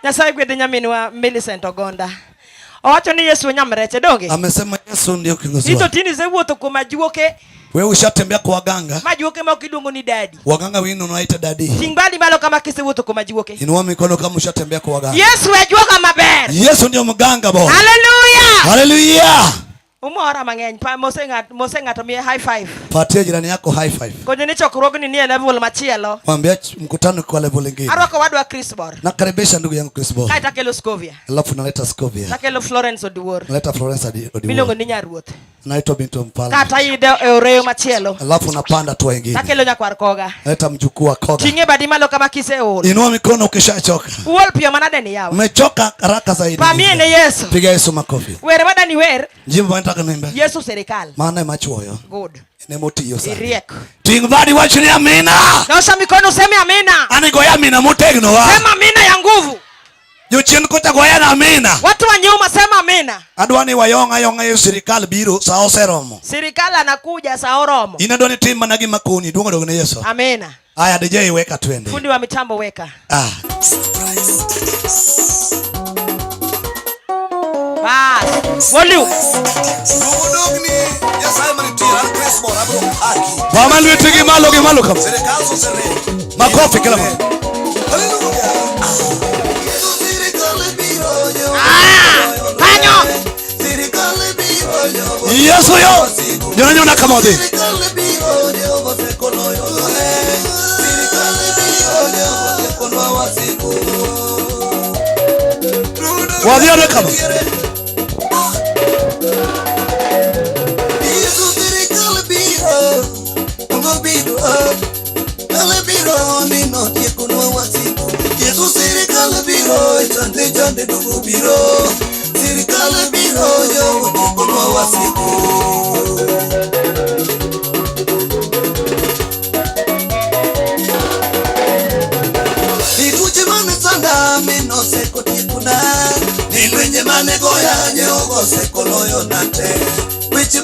Nyasaye gwedhe nyaminwa Millicent Ogonda. Owacho ni Yesu nyamreche donge? Amesema Yesu ndio kiongozi Ito wake. tini isewuotho kuom ajuoke, Wewe ushatembea kwa waganga, majuoke ma ok iluongo ni dadi. waganga wengine unaita dadi. Ting' badi malo kama kisewuotho kuom ajuoke. Inua mikono kama ushatembea kwa waganga. Yesu e ajuoka maber. Yesu ndio mganga bora. Haleluya! Haleluya! Umora mang'eny pa mose ng'at mose ng'ato miye high five. Patia jirani yako high five. Konye ni chokruogni nie level machielo. Mwambie mkutano kwa level nyingine. Arwako wadwa Chris Bor. Nakaribisha ndugu yangu Chris Bor. Kae takelo Scovia. Alafu naleta Scovia. Takelo Florence Oduor. Naleta Florence Miluongo Odiwuor. ni Nyaruoth. Naitwa binti wa mfalme. Kata idho e oreyo machielo. Alafu napanda hatua ingine. Takelo nyakwar koga. Naleta mjukuu wa Koga. Ting'e badi malo kama kiseol. Inua mikono ukishachoka. Uol piyo manade ni yawa. Umechoka haraka zaidi. Pamie ne Yesu. Piga Yesu makofi. Wer madani wer. Jimbo nataka niimbe. Yesu serikal. Maana emachuoyo. Good. Ene motiyo sana. Iriek. Ting' badi wach ni amina. Nyosha mikono useme amina. Ani goya amina motegno wa. Sema amina ya nguvu. Jochien kocha goya na amina. Watu wa nyuma sema amina. Adwa ni wayong' ayong'a e sirikal biro sa oseromo. Sirikal anakuja saa oromo. In adwa ni tim mana gima koni duong' odog ne Yesu. Amina. Aya DJ weka twende. Fundi wa mitambo weka. Ah. Bas. Volume. Mama lweti gi malo gi malo kama. Makofi kila mtu. Kanyo. Yesu yo. Nyona nyona kama odhi. Wadhi ane kama.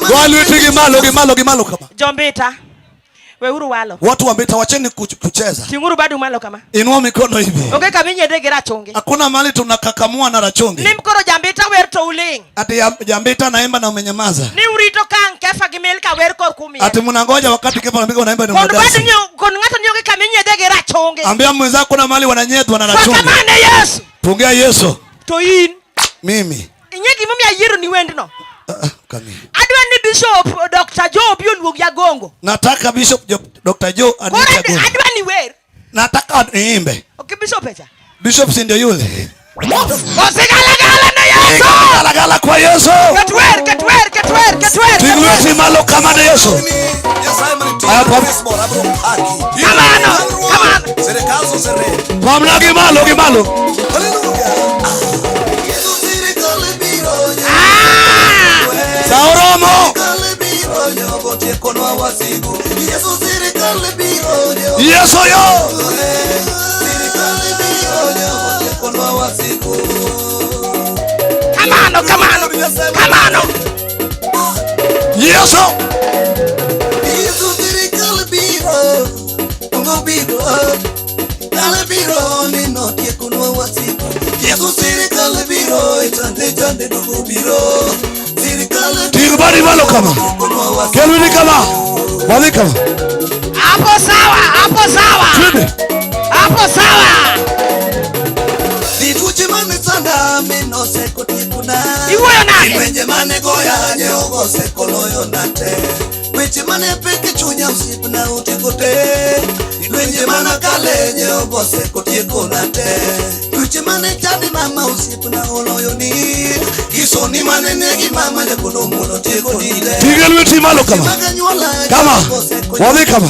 Goa lweti gi malo gi malo gi malo kama. Jombita. Weuru walo. Watu wa Mbita wacheni kucheza. Ting'uru badu malo kama. Inua mikono hivi. Onge kama inyiedhe gi rachungi. Hakuna mahali tunakakamua na rachungi. Nim koro jambita wer to uling'. Ati Jambita naimba na umenyamaza. Ni urito ka Kefa gi Milka wer kor kumie. Ati mnangoja wakati Kefa na Milka wanaimba na Kon badu mnadansi. ni kon ng'ato ni onge kama inyiedhe gi rachungi. Ambia mwenzako kuna mahali wananyedhwa na rachungi. Kamane Yesu. Pungia Yesu. To in. Mimi. Ing'e gimomiyo ayiero ni wendno. Ah, kami. Adwa ni Bishop Dr. Joe obi oluog Jagongo. Nataka Bishop Dr. Joe Koro aniite Agongo. adwa ni wer. Nataka niimbe. Ok Bishop echa. Bishop si ndio yule? Osigalagala na Yesu. Galagala kwa Yesu. Ket wer, ket wer, ket wer, ket wer. Ting' lweti malo kama ne Yesu. Aya, Kamano, kamano. Pamna gi malo gi malo. Sa oromo. Yesu yo. Kamano, kamano. Kamano. Yesu. Yesu sirikal biro, biro, kale biro ni notiekonwa wasigu. Yesu sirikal biro, chande chande dugu biro. Sirikal Ting' badi malo kama. Kel wini kama. Wadhi kama. Hapo sawa, hapo sawa. Twende. Hapo sawa. Dituoche mane sanda mino seko tiekona. Iwuoyo nade? Lwenje mane goya Jehova osekoloyo nate. Weche mane pek e chunya osiepna otieko te. Lwenje mana kale Jehova oseko nate. Tuoche mane chandi mama osiepna oloyo ni. Kisoni mane negi mama jakono mulo tieko ni te. Ting' lweti malo kama. Mag anyuola Kama. Jehova oseko Wadhi kama.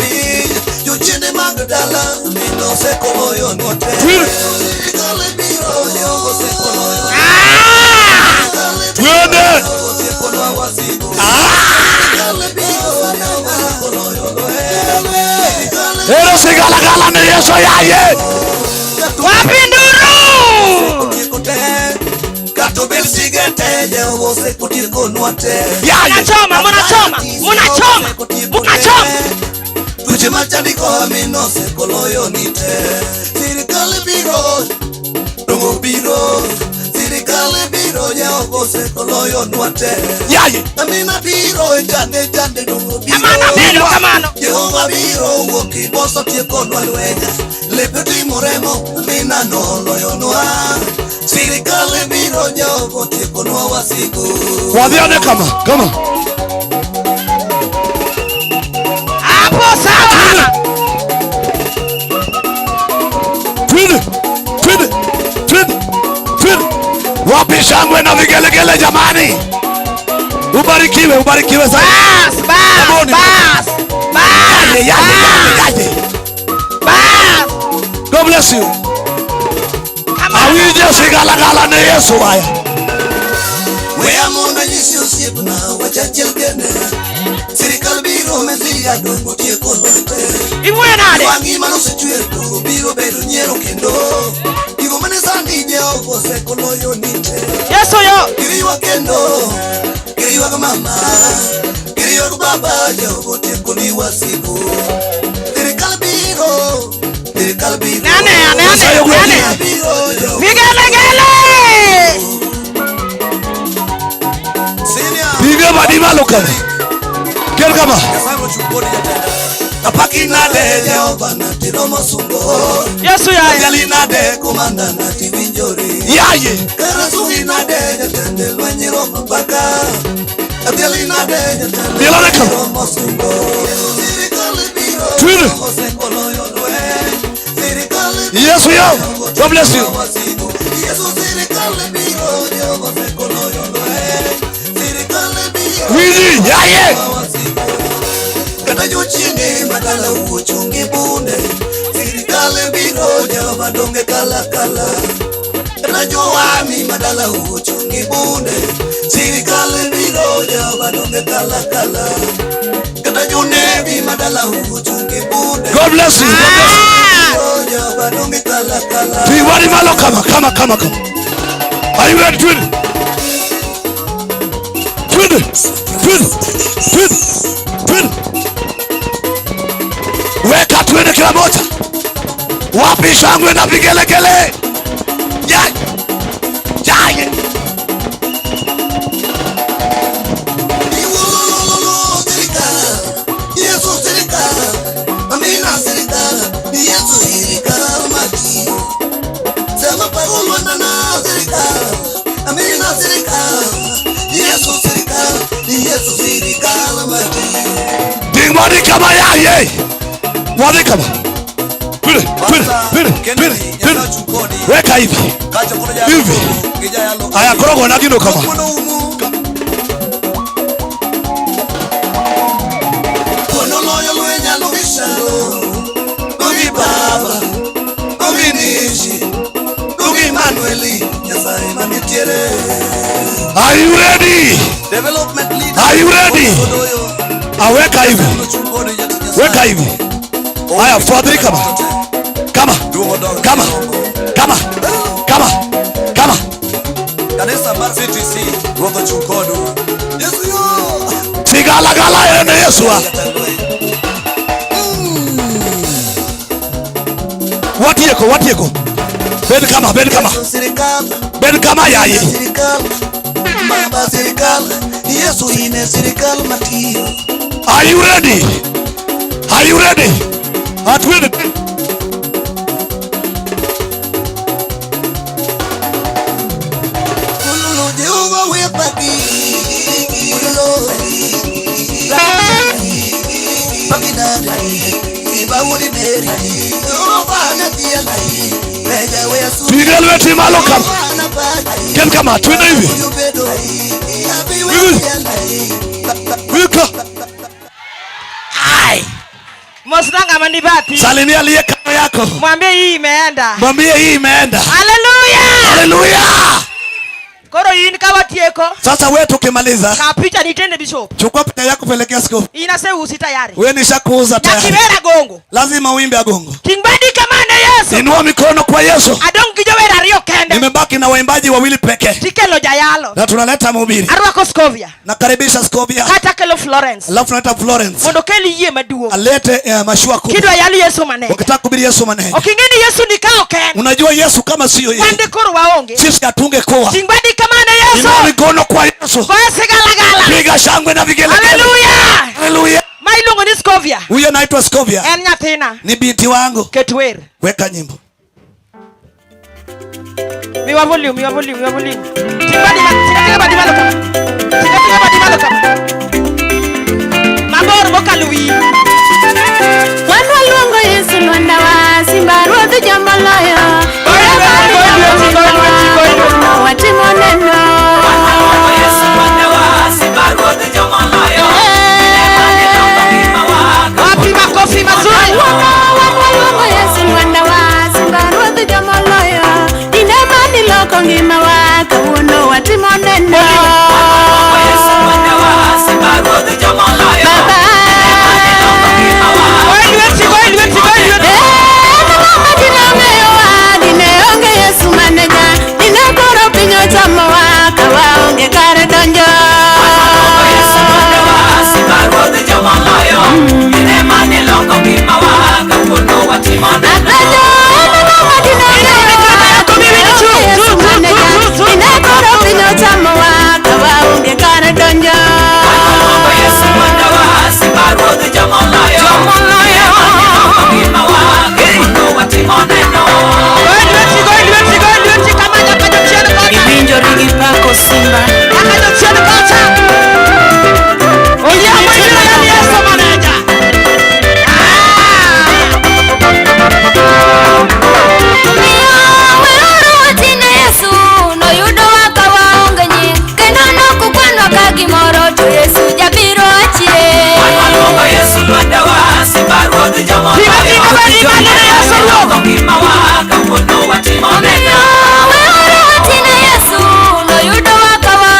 Jochiende mag dala mino osekoloyo note. Twende. Sirikal biro Jehova osekoloyo. Twende. Ero sigalagala ne Yesu yaye. Wapi nduru? Yaye. Munachoma, munachoma, munachoma, munachoma. Tuoche machandiko mino osekoloyo nite. Sirikal biro Dongo biro, sirikal biro, Jehova osekoloyonwa te. Yaye. Amina biro, jande jande dongo biro. Kamano, bedo kamano. Jehova biro wuok iboso tiekonwa lweny. Lepe timo remo, amina noloyonwa. Sirikal biro, Jehova otiekonwa wasigu. Wadhiane kama kama. Hapo sawa. Twende, twende, twende, twende. Wapi shangwe na vigelegele jamani? Ubarikiwe, ubarikiwe sana. Bas, bas, Come on. bas. Bas. Yaye, yaye, yaye, yaye. Bas. God bless you. Awinjo sigalagala ne Yesu aya. Weya mondo anyisi osiepna wach achiel kende. Sirikal biro Mesia dongo tiekonwa te. Iwuoyo nade? Wang'i manosechwer to biro bedo nyiero kendo. Gigo mane sani Jehova osekoloyo ni te. Yesu yo. Giriywak kendo, giriywak mama, giriywak baba, Jehova otieko ni wasigu. Sirikal biro, sirikal biro. Nane, nane, Nyasaye ogwedhi. nane. Biro, Jehova. Vigelegele. Senior. Pige badi malo kama. Kel kama. Nyasaye mochung' kodi jatenda. Apaki nade Jehova natiromo sungo. Yesu yaye. Ajali nade komanda nati winjori. Yaye. Karasugi nade jatende lweny romo mpaka. Ajali nade jatende Mielone kama. romo sungo. Sirikal biro. Twende. Osekoloyo lweny. Sirikal Yesu yo. God bless you. Yesu sirikal biro. Jehova osekoloyo lweny. Sirikal biro. Winji, yaye. Kata jochiende madala ochung' gi bunde. Sirikal biro Jehova donge kala kala. Kata joami madala ochung' gi bunde. Sirikal biro Jehova donge kala kala. Kata jonebi madala ochung' gi bunde. God bless you. God bless you. Biro Jehova donge kala kala. Tiwari malo kama kama kama kama. Are you ready? Twende. Twende. Twende. Twende. Twende. Weka twende kila moja. Wapi shangwe na vigelegele? Yaye. Yaye. Iwolololo sirikal, Yesu sirikal, Amina sirikal, Yesu sirikal mati. Sema Paulo nana sirikal, Amina sirikal, Yesu sirikal, Yesu sirikal mati. Ting modi kama yaye. Wadhi kama. Twende, twende, twende, twende, twende. Weka hivi. Hivi. Aya korogo na gino kama. Kono loyo lweny alugishalo, Dogi baba, dogi nishi, dogi Manueli, Nyasaye manitiere. Are you ready? Development leader. Are you ready? Aweka hivi. Weka hivi. Aya fuadhiri kama. Kama. Kama. Kama. Kama. Kama. Kanisa mar CTC ruoth ochung' kodu. Yesu yo. Sigalagala ene Yesu. Watieko, watieko. Bed kama, bed kama. Yesu sirikal, Bed kama yaye. sirikal, Baba sirikal, Yesu ine sirikal matiyo. Are you ready? Are you ready? Atwende. Ululu Jehova wepaki. Ululu. Paki nade. Iba wudi meri. Jehova natia. Meja wesu. Piga lweti malo kama. Kel kama, twende hivi. Hivi. Wika. Ai. Mosna ng'ama ni bathi. Salimia aliye kando yako. Mwambie hii imeenda. Mwambie hii imeenda. Haleluya. Haleluya. Koro in ka watieko. Sasa wewe tukimaliza, Ka picha nitende bishop. chukua picha yako pelekea askofu. Inaseusi tayari. Wewe nishakuuza tayari. Nyakibera gongo. Lazima uimbe agongo. Ting badi kama ne Yesu. Inua mikono kwa Yesu. Adong gi jower ariyo kende. Nimebaki na waimbaji wawili pekee. Tikelo jayalo. Na tunaleta mhubiri. Arwako Scovia. Nakaribisha Scovia. Kata kelo Florence. Alafu tunaleta Florence. Mondo kel yie maduong'. Alete mashua kubwa. Kidwa yalo Yesu maneja. Ukitaka kuhubiri Yesu maneja. Ok ing'e ni Yesu ni ka ok en. Unajua Yesu kama sio yeye. Wan koro waonge. Sisi hatungekuwa. Ting' badi kamano Yesu. Inua mikono kwa Yesu. Goyo sigalagala. Piga shangwe na vigelegele. Haleluya. Haleluya. Ma iluongo ni Scovia. Huyo anaitwa Scovia. En nyathina. Ni binti wangu. Ket wer. Weka nyimbo. Miwa volume, miwa volume, miwa volume. Ting' badi ma, tinga tinga badi malo kama. Tinga tinga badi malo kama. Mabor mokalo wiyi. Wan waluongo Yesu lwanda wa simba ruodh jomoloyo. Watimo neno. Wapi makofi mazuri? Wan waluongo Yesu lwanda wa simba ruodh jomoloyo. Inema niloko ngimawa kawuono watimo neno. Baba. Goyo lweti, goyo lweti, goyo lweti. Dine onge Yesu maneja, dine koro piny ochamowa ka waonge kar donjo. Apenjo en ang'o ma dine ong'eyowa, dine onge Yesu maneja, dine koro piny ochamowa ka waonge kar donjo. Goyo lweti, goyo lweti, goyo lweti kama nyaka jachien kocha. Iwinjori gi pako simba. Nyaka jachien kocha. Oyie ibiro yal Yesu maneja. Omiyo weuru watine Yesu noyudowa ka waonge nying kendo nokukwanwa ka gimoro to Yesu jabiro achien. Tinga tinga badi malo ne Yesu ruoth. Omiyo weuru watine Yesu noyudowa ka waonge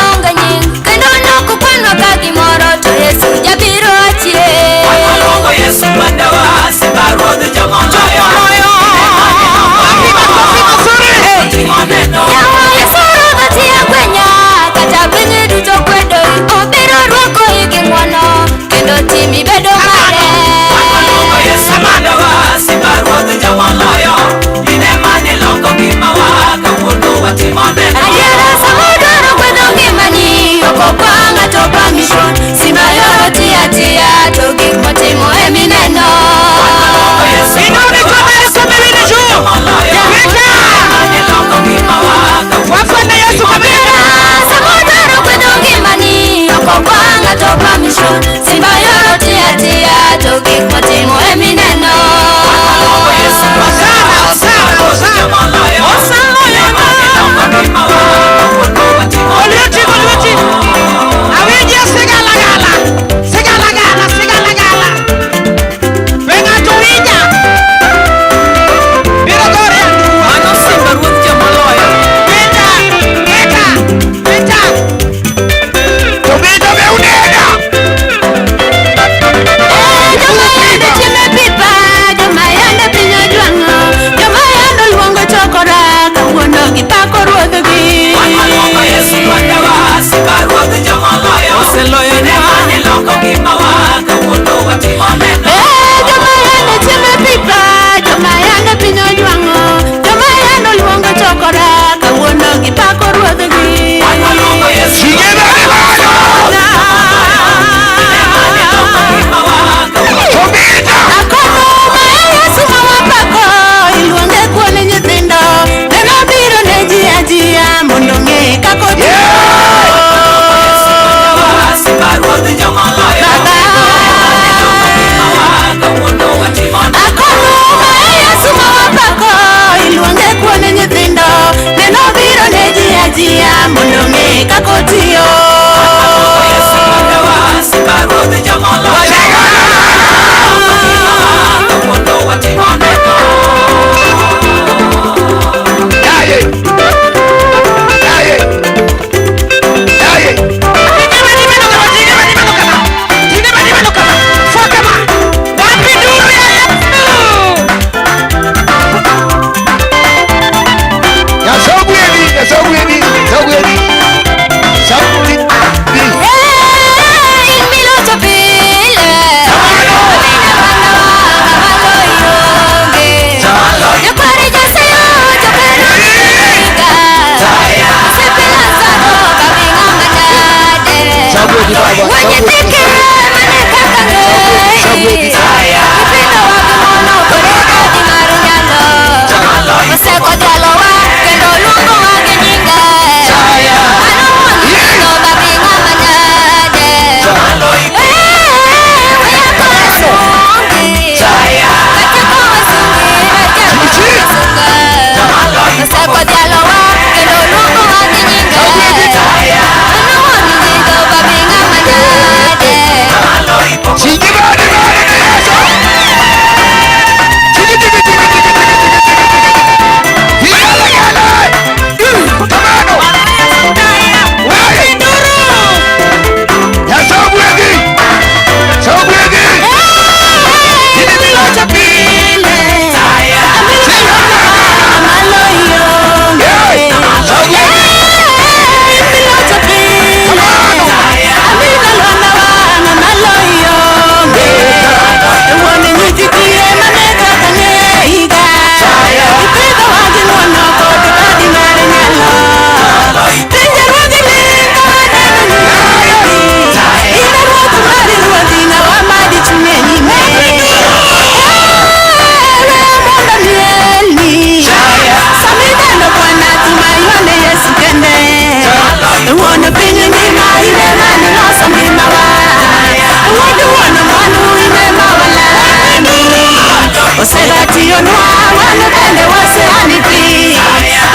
Osebirionwa wan bende waseaniki.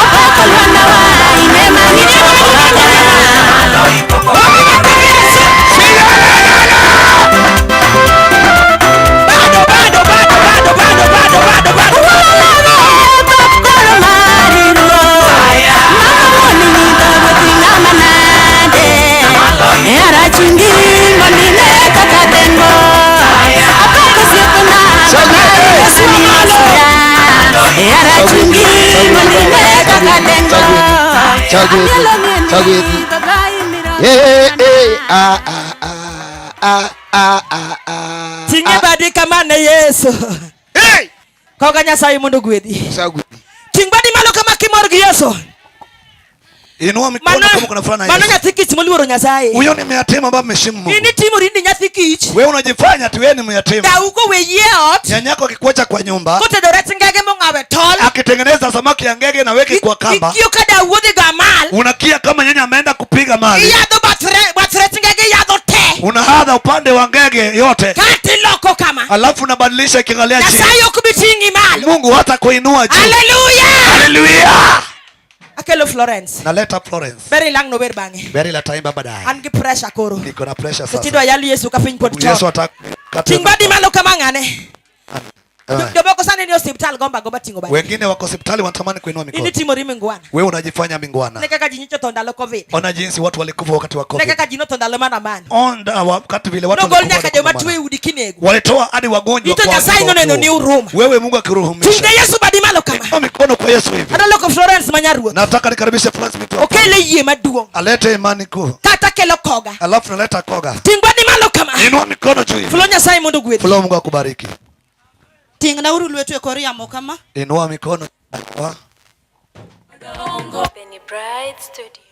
Opako lwandawa ine Bado bado bado bado bado bado bado bado. Ting'e badi kama ne Yesu. Hey! Koga Nyasaye mondo ogwedhi. Ting' badi malo kama kimor gi Yesu. Inua mikono kama kuna furaha na Mano Yesu. nyathi kich moluoro Nyasaye. Huyo ni myatima ambaye ameheshimu Mungu. In itimori ni nyathi kich. Wewe unajifanya tu wewe ni myatima. Dauko we yie ot. Nyanyako akikuacha kwa nyumba, Kotedo rech ngege mong'awe tol. akitengeneza samaki ya ngege na weke kwa kamba, Ikiyo ka dau odhi go amal. unakia kama nyanya ameenda kupiga mali. Iyadho bath rech ngege iyadho te. Unahadha upande wa ngege yote, Kata iloko kama. alafu unabadilisha ikiangalia chini. Nyasaye ok bi ting'i malo. Mungu hata kuinua juu. Haleluya! Haleluya! Akelo Florence. Naleta Florence. Ber ilang nower bang'e. Beri la taimba baadaye. An gi pressure koro. Niko na pressure Seche sasa. idwa yal Yesu ka piny pod Yesu chon. atakata. Ting' badi malo kama ng'ane. Jomoko sani ni osiptal gomba gomba ting'o badi. Wengine wako hospitali wanatamani kuinua In mikono. itimori mingwana. Wewe unajifanya mingwana. Ne kaka ji nyocha otho ndalo Covid. Ona jinsi watu walikufa wakati wa Ne COVID. kaka ji notho ndalo maandamano. Onda wakati vile watu Nogol walikufa nyaka wakati joma wa tuo e maandamano. udi kinego. Walitoa hadi wagonjwa Ito kwa Nyasaye wagonjwa noneno ni huruma. Wewe Mungu akiruhumisha. Ting'ne Yesu badi malo kama. Inua mikono kwa Yesu hivi. Adwa loko Florence ma nyaruoth. Nataka nikaribishe Florence mtu. Okele yie maduong'. Alete imani kuu. Kata kelo koga. Alafu naleta koga. Ting' badi malo kama. Inua mikono juu hivi. Flo Nyasaye mondo ogwedhi. Flo, Mungu akubariki. Ting'nauru lwetu e kor yamo kama. Inua mikono. Benny Bright Studios.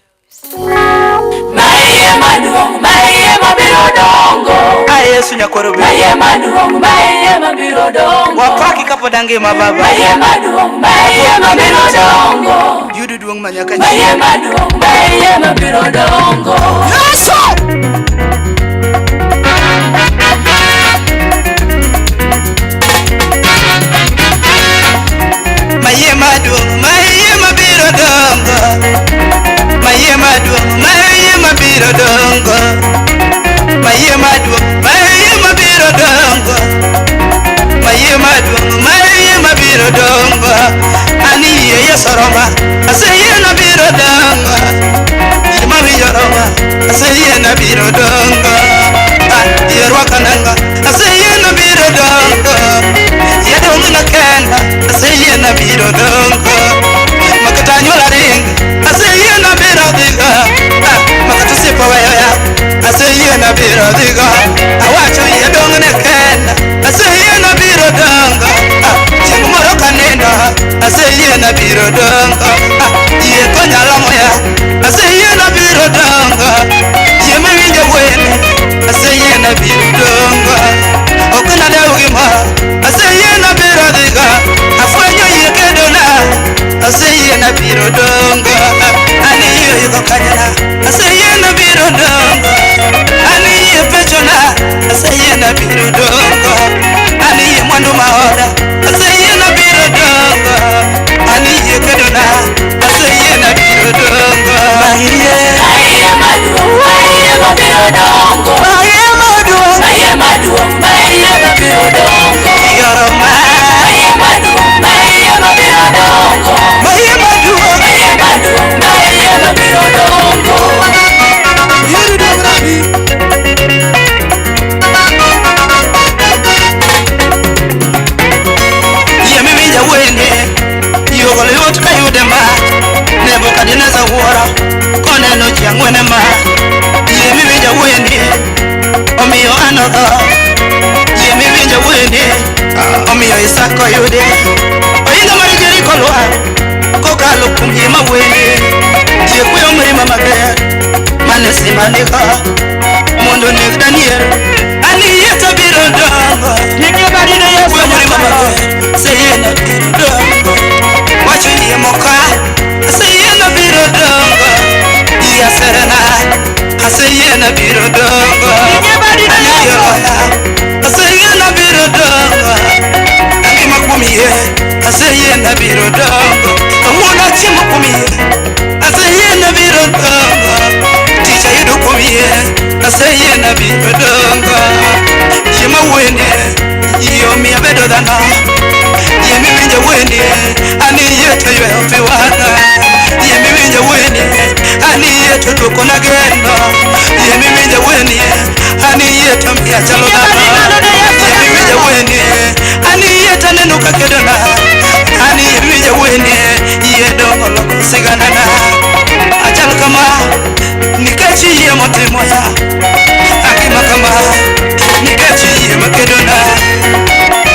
Maiye maduong', maiye mabiro dongo. A Yesu nyakwaro be. Maiye maduong', maiye mabiro dongo. Wapaki kapod angima baba. Maiye maduong', maiye mabiro dongo. Yudo duong' manyaka Maiye maduong', maiye mabiro dongo. Yesu! Maiye maduong', maiye mabiro dongo. Maiye maduong', maiye mabiro dongo. Maiye maduong', maiye mabiro dongo. Maiye maduong', maiye mabiro dongo. Ani yie Yesu roma, aseyie nabiro dongo. Yie mawinjo roma, aseyie nabiro dongo. Ah, yie rwaka nanga, aseyie nabiro dongo. Yie dong' na kenda, aseyie nabiro dongo. Makata anyuola ring, aseyie nabiro dhigo. Ah, makata osiepa weyoya, aseyie nabiro dhigo. Awacho yie dong' ne kenda, aseyie nabiro dongo. Ah, chieng' moro kanindo, aseyie nabiro dongo. Ah, yie konya lamoya, aseyie nabiro dongo. Yie mawinjo wende, aseyie nabiro dongo. Ok nadew gimoro, aseyie nabiro dhigo. Afwenyo yie kedona, aseyie nabiro dongo. Ani yie oidho kanyna, aseyie nabiro dongo. Ani yie pechona, aseyie nabiro dongo. Ani yie mwandu maoda, aseyie nabiro dongo. Ani yie kedona, aseyie nabiro dongo. Maiye, Maiye maduong', maiye mabiro dongo. Maiye maduong', Maiye maduong', maiye mabiro dongo. Yoroma. Maiye maduong', maiye mabiro dongo. Maiye maduong', Maiye maduong', maiye mabiro dongo. Yudo duong' rabi. Yie miwinja wende, yuogo yot kayude ma. Nebukadneza wuoro koneno ji ang'wen ma. Yie miwinja wende, omiyo an otho. Yie miwinja wende, omiyo Isaka oyude. Ohinga mar Jeriko lwar kokalo kuom yie mawende. Yie kweyo mirima mager mane simba nigo mondo oneg Daniel. Ani yie to biro dongo. Ting'e badi ne Yesu. Kweyo mirima mager, seyie biro dongo. Wacho yie moka, aseyie biro dongo. Yie aserena, aseyie biro dongo. Ting'e badi ne Ani yie Yesu. loya, aseyie biro dongo. Angima kuom yie, Aseyie nabiro dongo. Kawuono achiemo kuom yie. Aseyie nabiro dongo. Tich ayudo kuom yie. Aseyie nabiro dongo. Yie mawuoyenie. Yie omiyo abedo dhano. Yie miwinjo wuoyenie. An yie to yweyo pi wang'a. Yie miwinjo wuoyenie. An yie to duokona geno. Yie miwinjo wuoyenie. An yie to miyo achalo dhano. Yie miwinjo wuoyenie. An yie to aneno ka kedona. An yie miwinjo wuoyenie. Yie dongo loko siganana. Achal kama nikech yie motimona. Agima kama nikech yie makedona.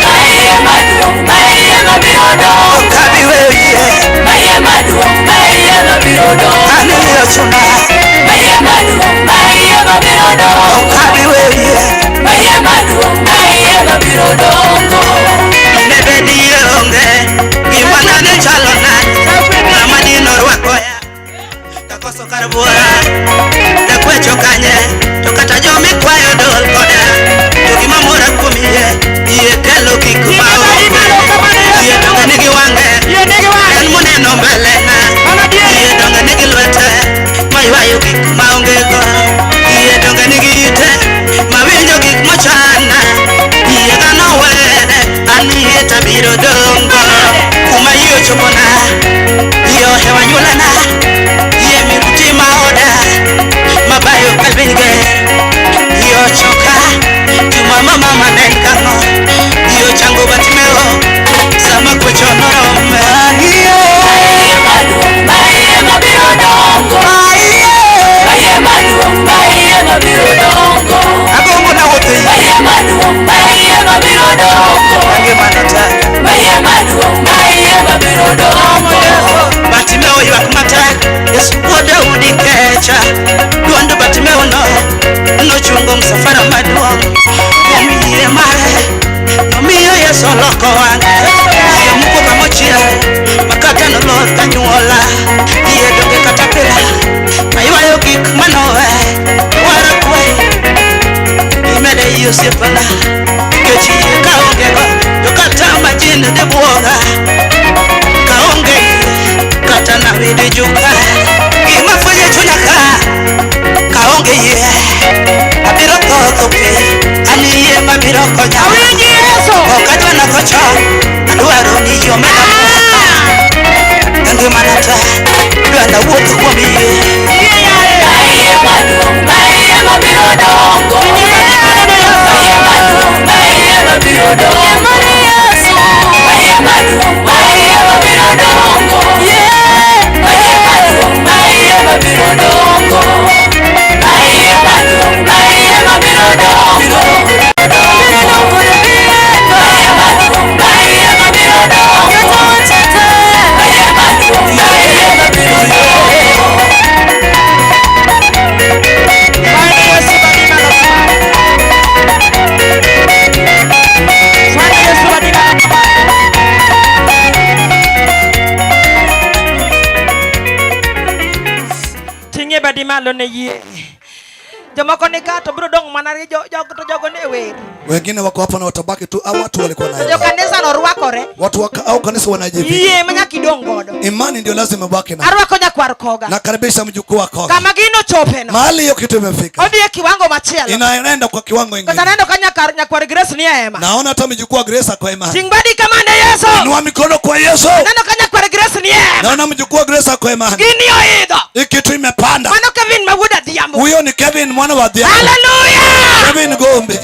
Maiye maduong', maiye mabiro dongo. Ok abi weyo yie. Maiye maduong', maiye mabiro dongo. An yie ochuna. Maiye maduong', maiye mabiro dongo. Ok abi weyo yie. Maiye maduong', maiye mabiro dongo. Ne bed yie onge, ngimana ne chalo nade? Ng'ama dino orwako ya, kakoso kar buora. Dakwecho kanye, to kata jomikwayo dol koda. To gima mora kuom yie, yie kelo gik ma onge. Yie donge nigi wang'e, en moneno mbele na. Yie donge nigi lwete, maywayo gik maonge go. Yie donge nigi ite, mawinjo gik mochana. Yie dhano were, an yie tabiro dongo. Kuma yie ochopona, yie ohewo anyuolana. Yie miruti maoda, mabayo kalwinge. Yie ochoka, juma ma mama ne en kang'o. Yie ochango Bartimeo, sama kwecho norome. Maiye maduong', maiye mabiro dongo. Maiye maduong', maiye mabiro dongo. Agombo nawuotho e yie. Maiye maduong', maiye mabiro dongo. Ngimana tek. Maiye maduong', maiye mabiro dongo. Bartimeo ywak matek, Yesu wuod Daudi kecha. Duond Bartimeo no nochungo msafara maduong'. Kuom yie mare nomiyo Yesu oloko wang'e. Yie muko kamochiel makata nolor kanyuola. Yie donge kata pila maywayo gik manowe. Wara kwayo imede yie osiepana. Nikech yie kaongego to kata majin dhi buoga. Kaonge yie kata nawi di juka. Gima fwenyo e chunya ka kaonge yie abiro tho tho pi. An yie mabiro konya. Awinji Yesu. Ok adwa natho chon, adwaro ni yie omeda mwaka. E ngimana te, adwa nawuoth kuom yie. Maiye maduong', maiye mabiro dongo. Maiye maduong', maiye mabiro dongo. Maiye maduong', maiye mabiro dongo. Maiye maduong', maiye mabiro dongo. Maiye maduong', maiye mabiro dongo. Maiye maduong', maiye mabiro dongo. Maiye maduong', maiye mabiro dongo. Bwana Yesu badima malo. Ting'e badi malo ne yie. Jomoko ni ka to biro dong' mana gi to jogo ne wer. Wengine wako hapa na watabaki tu, au watu walikuwa To nayo. jokanisa no rwakore. Watu au kanisa wanajivika. Yie ma nyaka idong' godo. Imani ndio lazima ubaki nayo. Arwako nyakwar koga. Nakaribisha mjukuu wako. Kama gino chopeno. Mahali hiyo kitu imefika. Odhi e kiwango machielo. Inaenda kwa kiwango Kata ingine. aneno ka nyakwar Grace ni e hema. Naona hata mjukuu wa Grace ako hema. Ting' badi kama ne Yesu. Inua mikono kwa Yesu. Aneno ka nyakwar Grace ni e hema. Naona mjukuu wa Grace ako hema. Gini oidho. Hii kitu imepanda. Mano Kevin ma wuod Adhiambo. Huyo ni Kevin mwana wa Adhiambo. Hallelujah! Kevin Gombe.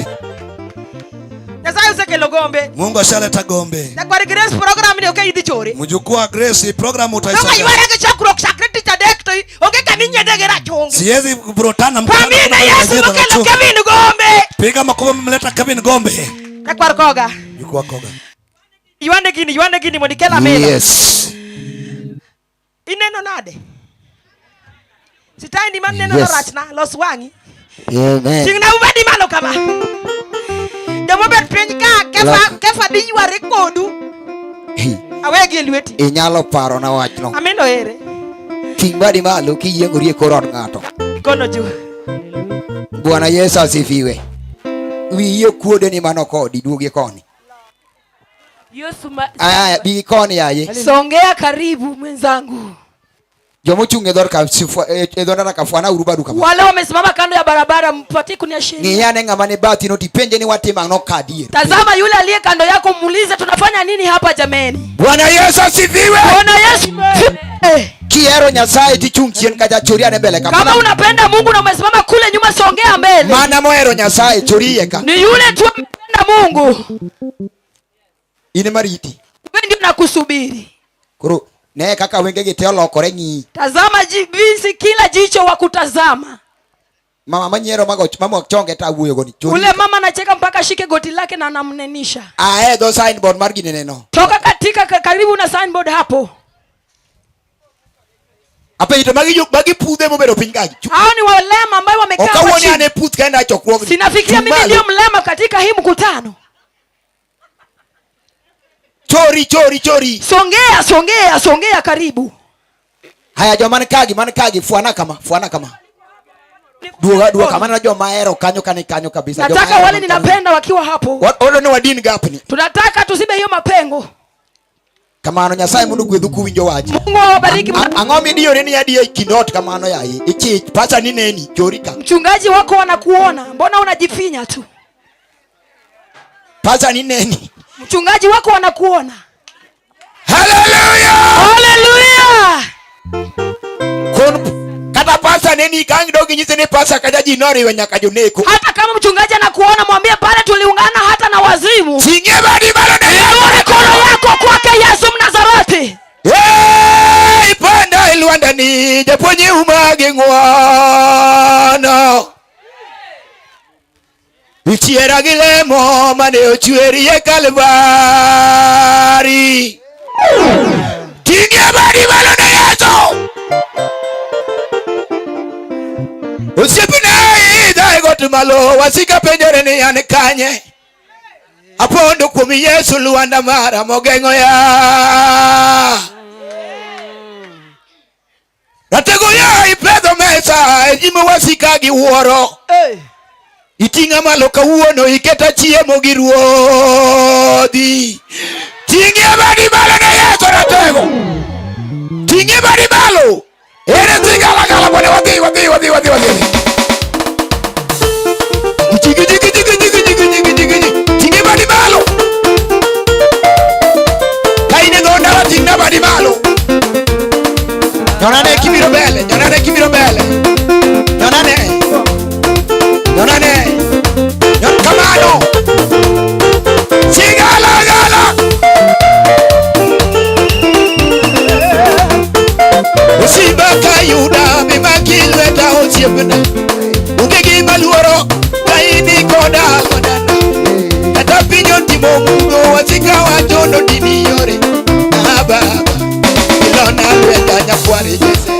Nyasaye osekelo Gombe. Mungu ashaleta Gombe. Nyakwar Grace program ni ok idhi chore. Mjukuu wa Grace program Kaka utaisoma. yware gi chokruok chakre tich adek to onge kama inyiedhe gi rachungi. Siwezi kuvurutana mkutano. Pamina Yesu mokelo Kevin Gombe. Piga makofi mleta Kevin Gombe. Nyakwar Koga. Mjukuu wa Koga. Ywane gini, ywane gini mondo ikel amina. Yes. Ineno nade? Sitaindi man neno Yes. rachna, los wang'i. Amen. Ting'na ubadi malo kama. Jomobet piny ka kefa kefa dhi yware kodu. Awegi e lweti. Inyalo paro na wachno. Amino ere. Ting' badi malo kiyiengori e kor od ng'ato. Kono juu. Bwana Yesu asifiwe. Wiyi okuodo ni mano kodi, duogi koni. Yesu ma Aya, bi koni yaye. Songea karibu mwenzangu. Jomochung' e dhor ka e dho ndara ka fwana uru badu kama. Wale wamesimama kando ya barabara, mpatie kuniashiria. Ng'iyane ng'ama ni bathi no tipenje ni watimo ang'o ka adier. Tazama yule aliye kando yako, muulize tunafanya nini hapa jameni. Bwana Yesu asifiwe. Bwana Yesu asifiwe. Kihero Nyasaye tichung' chien kacha chori ane mbele ka. Kama unapenda Mungu na umesimama kule nyuma, songea mbele. Mana mohero Nyasaye chori iye ka. Ni yule tu amependa Mungu, In ema riti. Wewe ndio nakusubiri. Koro ne kaka wengegi te olokore ng'i. Tazama jinsi kila jicho wa kutazama. Mama manyiero mago mama chonge ta wuoyo go ni chori. Ule mama anacheka mpaka ashike goti lake na anamnenisha. Ae dho signboard mar ginene no. Toka katika karibu na signboard hapo. Apenjo to magi magi pudhe mobedo piny kagi. Hao ni walema ambao wamekaa Ok hapa awuo ni chini. an e puth kenda e chokruogni. Sinafikiria Chung mimi malo. ndio mlema katika hii mkutano. Chori chori chori. Songea, songea, songea karibu. Haya joma man kagi man kagi fwana kama fwana kama. Duoga duoga kama na joma hero kanyo kani kanyo kabisa. Joma Nataka hero wale man kanyo. ninapenda wakiwa hapo. Odo ni wadin gapni. Tunataka tusibe hiyo mapengo. Kamano Nyasaye mondo ogwedhu kuwinjo wach. Mungu awabariki. Ang'o midiyore ni adiya e kind ot kamano yaye? Ichich pacha ni neni chori ka. Mchungaji wako wanakuona, mbona unajifinya tu? Pacha ni neni. Mchungaji wako wanakuona. Hallelujah! Hallelujah! Kon kata pasa neni kang dog inyise ni pasa kaja ji noriwe nyaka joneko. Hata kama mchungaji anakuona, mwambie pale tuliungana hata na wazimu. Ting'e badi malo ne Yesu. Inua mikono yako kwake Yesu Mnazareti. Hey, ipanda e lwanda ni japuonj uma gi ng'wono. Ichiera gi lemo mane ochweri e Kalvari. Ting'e badi malo ne Yesu. Osiepna idha e got malo, wasika penjore ni an kanye. Apondo kuom Yesu lwanda mara mogeng'o ya. Ratego ya ipedho mesa e nyim wasika gi wuoro. Iting'a malo kawuono iketa chiemo gi ruodhi. Ting'e badi malo ne Yesu ratego. Ting'e badi malo. Ere sigalagala bwana wadhi wadhi wadhi wadhi wadhi. Jigi jigi jigi jigi jigi jigi jigi jigi. Ting'e badi malo. Ka in e dho ndara ting'na badi malo. Nyonane kibiro mbele, nyonane kibiro mbele. Nyonane. Nyonane. Nyon kamano. Sigalagala. Osimba ka Yuda mimaki lweta osiepna. Onge gima luoro ka in koda lwandana. Kata piny otimo mudho wasika wacho nodini yore. Ah, Baba, ilona lweta nyakwar Jesse.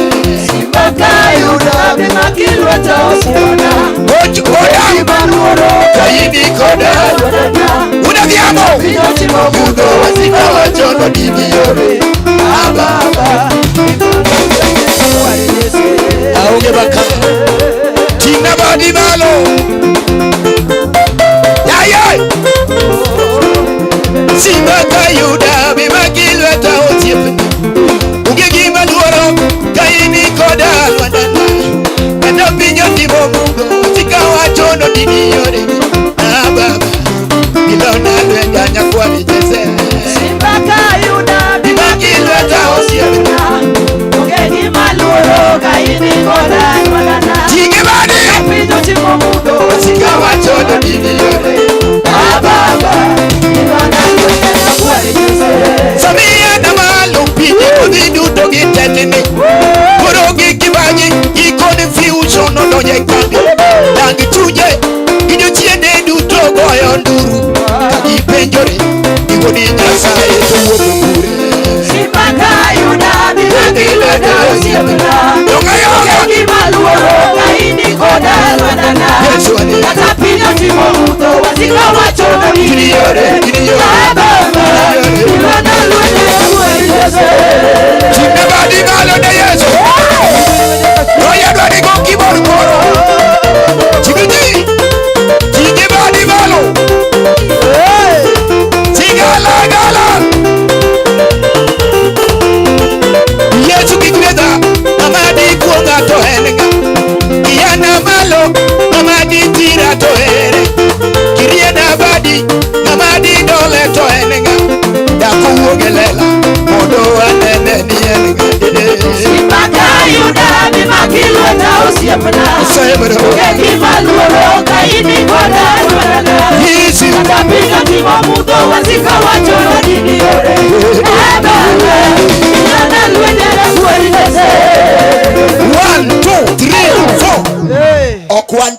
Simba ka Yuda mimaki lweta osiepna. Och koda. Gima luoro Ka in koda lwandana. Unadhiambo. Piny otimo Mudho wasika wacho nodini yore. Ah, Baba, aonge baka. Ting'na badi malo. Yaye. Simba ka Yuda mimaki lweta osiepna. Onge gima luoro ka in koda lwandana. Kata piny otimo mudho wasika wacho nodini yore. Ah, Baba, ilona lweta nyakwar Jesse. Simba ka Yuda Mimaki lweta osiepna. Onge gima luoro ka in koda lwandana. Ting'e badi. Piny otimo mudho Wasika wacho nodini yore. Ah, Baba, ilona lweta nyakwar Jesse. Samia na malo pinje kodhi duto gi tetni. Koro gi kibaji gi confusion odonjo e kambi. Dang chunje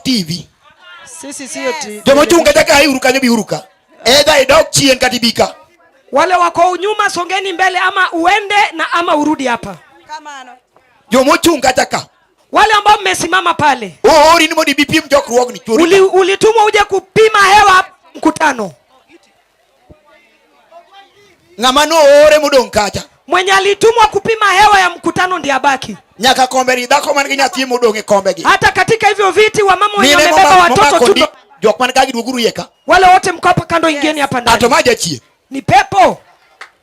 TV. Sisi sio TV. Joma ochung' kacha ka iuru kanyo biuru ka. Either idok chien kata ibi ka. Wale wako nyuma songeni mbele ama uende na ama urudi hapa. Joma ochung' kacha ka. Wale ambao mmesimama pale. Oori ni mondo ibi pim chokruogni. Chwori ka. Ulitumwa uje kupima hewa mkutano. Ng'ama noore modong' kacha. Mwenye alitumwa kupima hewa ya mkutano ndiye abaki. Nyaka kombe ni dhako man gi nyathi modong' e kombe gi. Hata katika hivyo viti wamama wenye Mine wamebeba watoto momako tu. Jok man ka gi duoguru iye ka. Wale wote mko hapa kando, ingieni hapa ndani. Ato ma jachien. Ni pepo.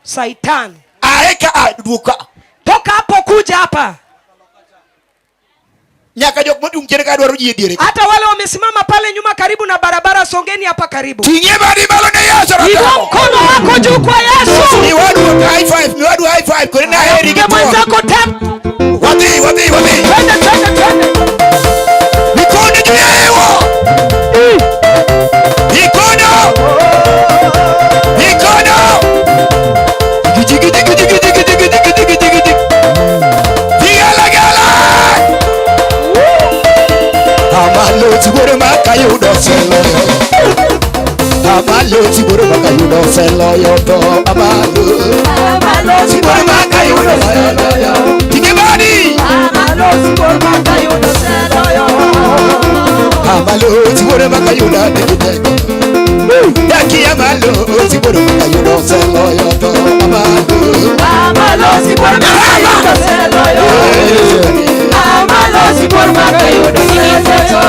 Saitan. Ae ka a duog ka. Toka hapo kuja hapa. Nyaka jok modung' chien ka dwaro ji e diere. Hata wale wamesimama pale nyuma karibu na barabara, songeni hapa karibu. Ting'ie badi malo ne Yesu Inua ratego. mkono wako juu kwa Yesu. Miwadu high five, miwadu high five. Kore na heri gi Piga mwenzako tap. Wadhi, wadhi, wadhi. Twende, twende, twende. Mikono juu ya hewa. Mikono. Mikono. Jigi, jigi, jigi, jigi, jigi, jigi, jigi, jigi, jigi. Vigelegele. Amalo tiboro makayudo oseloyo. Amalo tiboro makayudo oseloyo to amalo. Amalo tiboro makayudo oseloyo. Tige badi. Amalo tiboro makayudo oseloyo. Amalo tiboro makayudo oseloyo. Daki amalo tiboro makayudo oseloyo to amalo. Amalo tiboro makayudo oseloyo. Amalo tiboro makayudo oseloyo.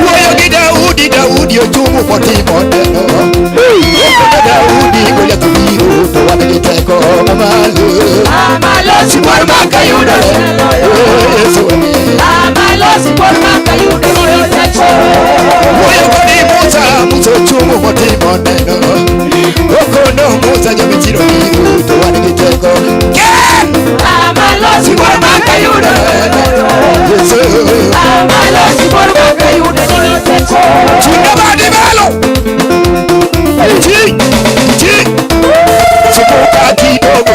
Wuoyo gi Daudi, Daudi ochung' motimo neno. Okono Daudi Goliath obiro to wan gi teko mamalo. Amalo tiboro makayudo oseloyo. Yesu ni. Amalo tiboro makayudo oseloyo. Wuoyo kodi Musa, Musa ochung' motimo neno. Okono Musa jomichiro biro to wan gi teko. Ken! Amalo tiboro makayudo oseloyo. Yesu. Amalo tiboro makayudo oseloyo. Chunga badi malo. Chi, chi. Zunguka kidogo.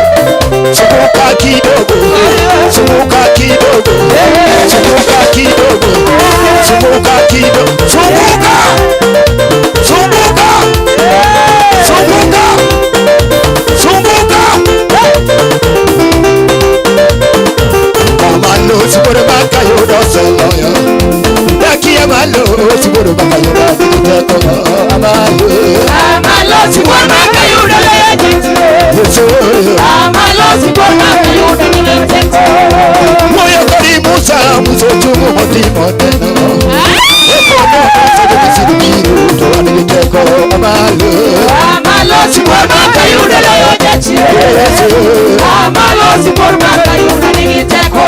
Zunguka kidogo. Zunguka kidogo. Zunguka kidogo. Zunguka kidogo. Zunguka. Zunguka. Zunguka. Zunguka. Amalo tiboro makayudo oseloyo. Daki amalo tiboro makayudo teko amalo. Amalo tiboro makayudo Yesu. Amalo tiboro makayudo teko. Moyo kodi Musa, Musa ochung' motimo neno. Okono Musa jomisiri biro to wan gi teko amalo. Amalo tiboro makayudo Yesu. Amalo tiboro makayudo teko.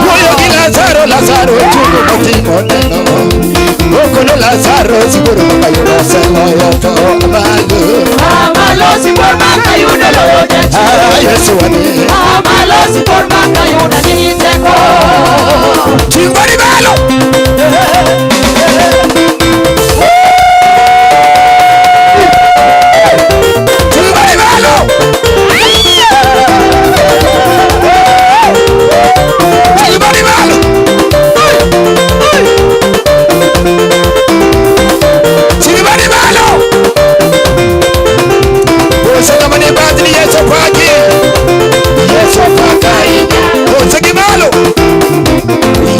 Moyo gi Lazaro, Lazaro ochung' motimo neno. Okono Lazaro tiboro makayudo oseloyo to amalo. Amalo tiboro makayudo Ah, Yesu wane. Amalo tiboro makayudo teko. Ting' badi malo. Ting' badi malo. Ting' badi malo. Ting' badi malo. Osegama ni badni Yesu paki. Yesu pakai. Osegi malo.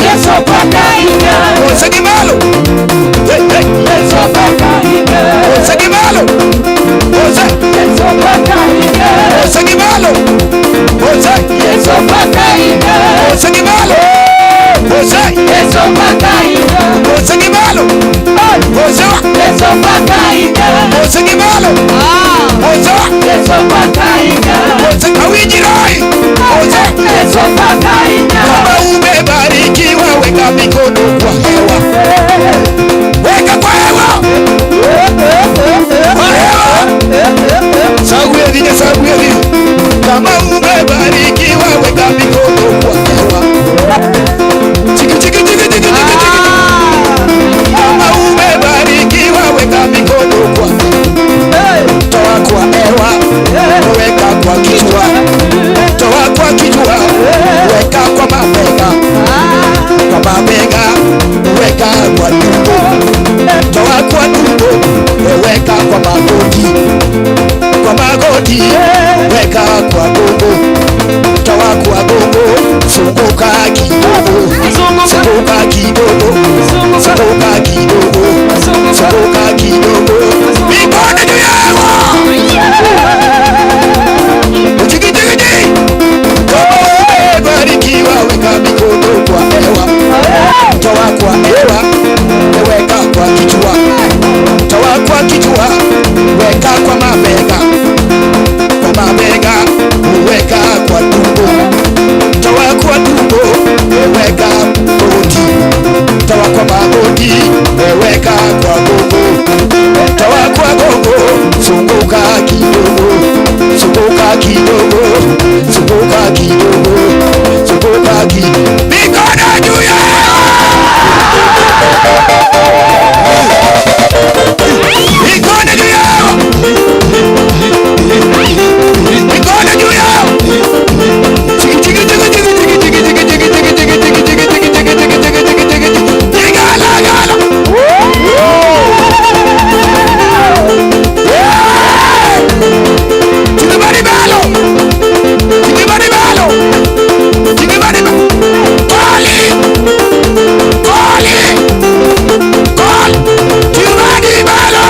Yesu pakai. Osegi malo. Hey, hey. Yesu pakai. Osegi malo. Ose. Yesu pakai. Osegi malo. Ose. Yesu pakai. Osegi malo. Ose. Yesu pakai. Osegi malo. Ose. Yesu pakai. Osegi malo. Ose. Yesu pakai. Ose. Awinji rai. Ose. Yesu pakai. Kama umebarikiwa weka mikono kwa hewa. Weka kwa hewa. Kwa hewa. Sagueli ni sagueli. Kama umebarikiwa weka mikono kwa hewa. Chiki chiki chiki chiki chiki chiki. Kama umebarikiwa weka mikono kwa toa kwa hewa. Weka kwa kichwa. Toa kwa kichwa. Weka kwa mabega. Kwa mabega. Weka kwa Zunguka kidogo, zunguka kidogo. Mikono juu ya. Mikono juu yao. Mikono juu yao. Chiki chiki chiki chiki chiki chiki chiki chiki chiki chiki chiki chiki chiki chiki chiki chiki chiki chiki. Gala gala. Chiki balo. Chiki balo. Chiki balo. Kali. Kali. Kali. Chiki balo.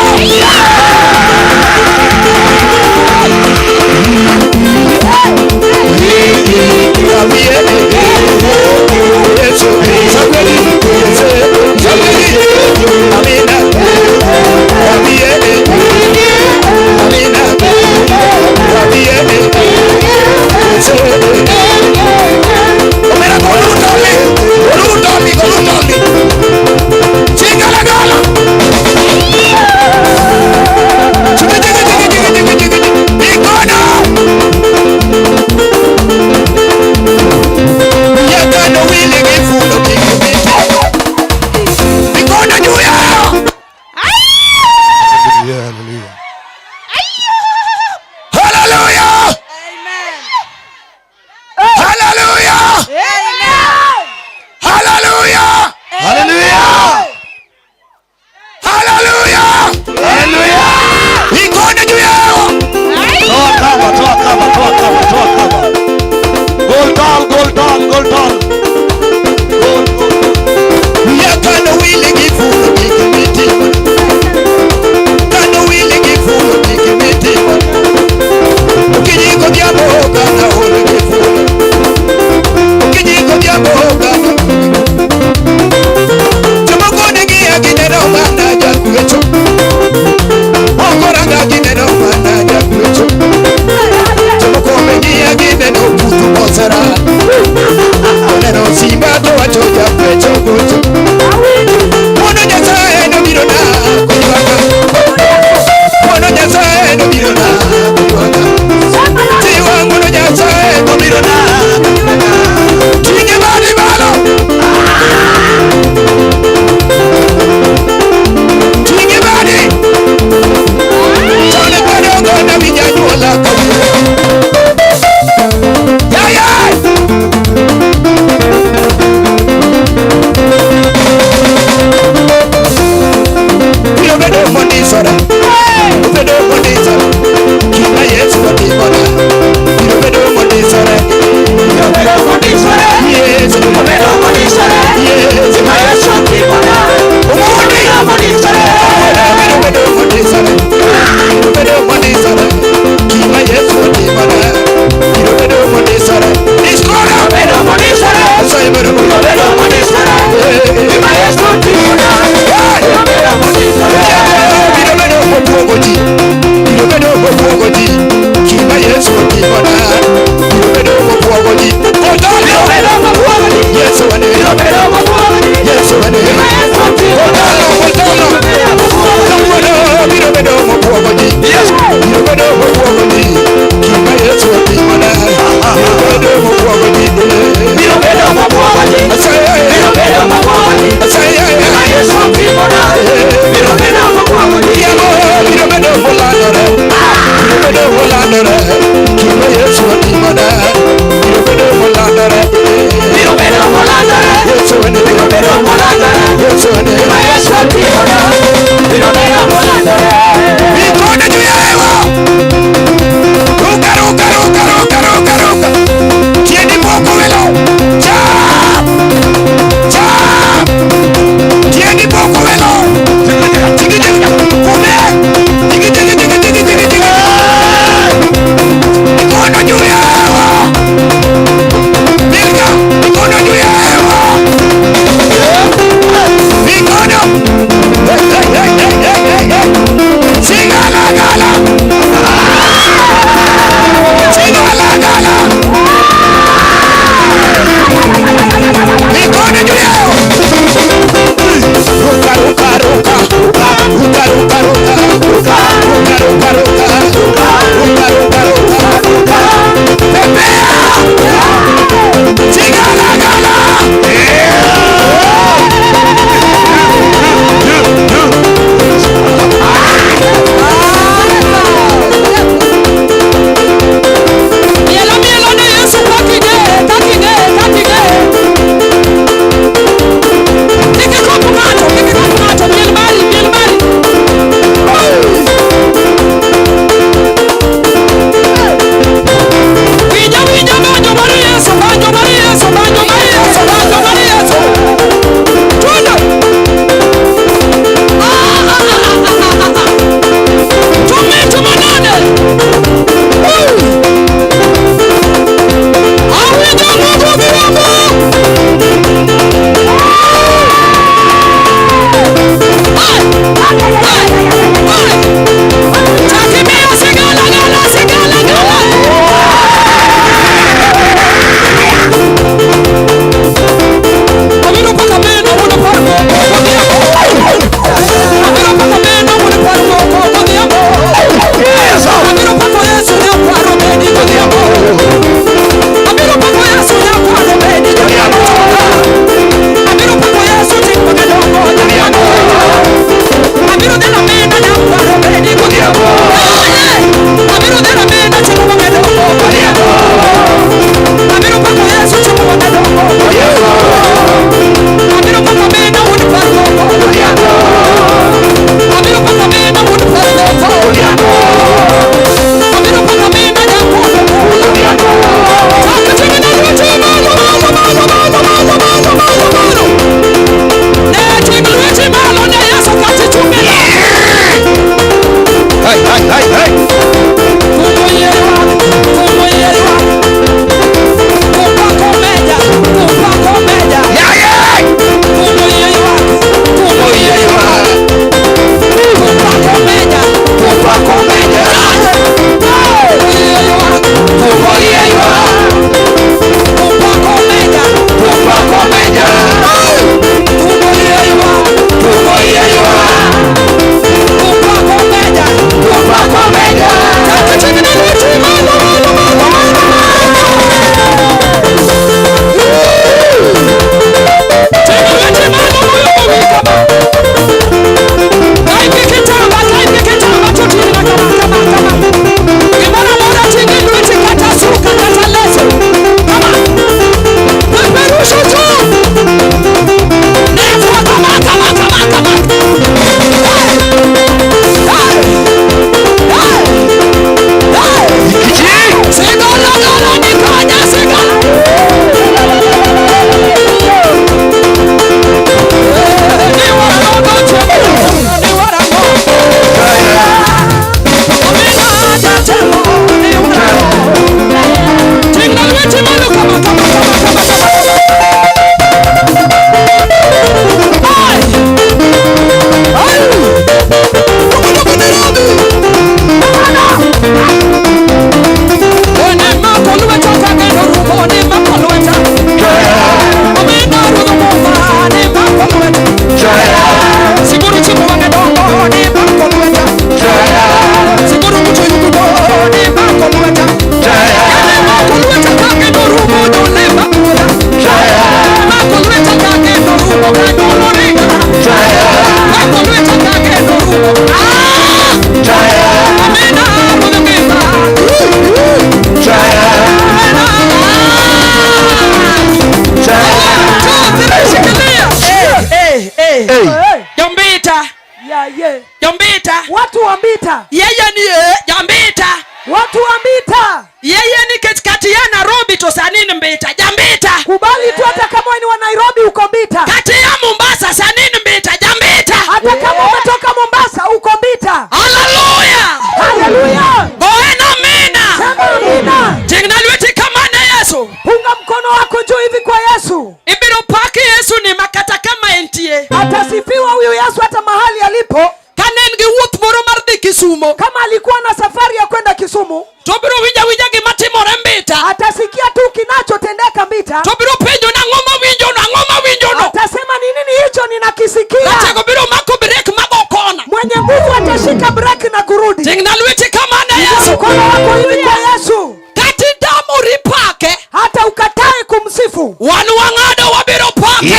Yaye. Jombita. Watu wa Mbita. Yeye ni e, Jombita. Watu wa Mbita. Yeye nikech kati ya Nairobi to sani ni Mbita. Jambita. Kubali tu hata kama wewe ni wa Nairobi uko Mbita. Kati ya Mombasa sani ni Mbita. Jambita. Hata kama umetoka Mombasa uko Mbita. Haleluya. Haleluya. Goena amina. Sema amina. Tingna lweti kama ne Yesu. Punga mkono wako juu hivi kwa Yesu. Ibiro paki Yesu ni makata kama entie. Atasifiwa huyu Yesu hata mahali alipo. Kane en gi wuoth moro mar dhi Kisumo. Kama alikuwa na safari ya kwenda Kisumu, To biro winjo awinja gima timore Mbita. atasikia tu kinachotendeka Mbita. To biro penjo nang'o mawinjo no, ang'o mawinjo no. Atasema ni nini hicho ninakisikia. Ratego biro mako brek mago kona. Mwenye nguvu atashika breki na kurudi. Tingna lweti kama ne Yesu. Mkono wako hivi kwa Yesu. Kati tamori pake. Hata ukatae kumsifu. Wan wang'ado wabiro pake.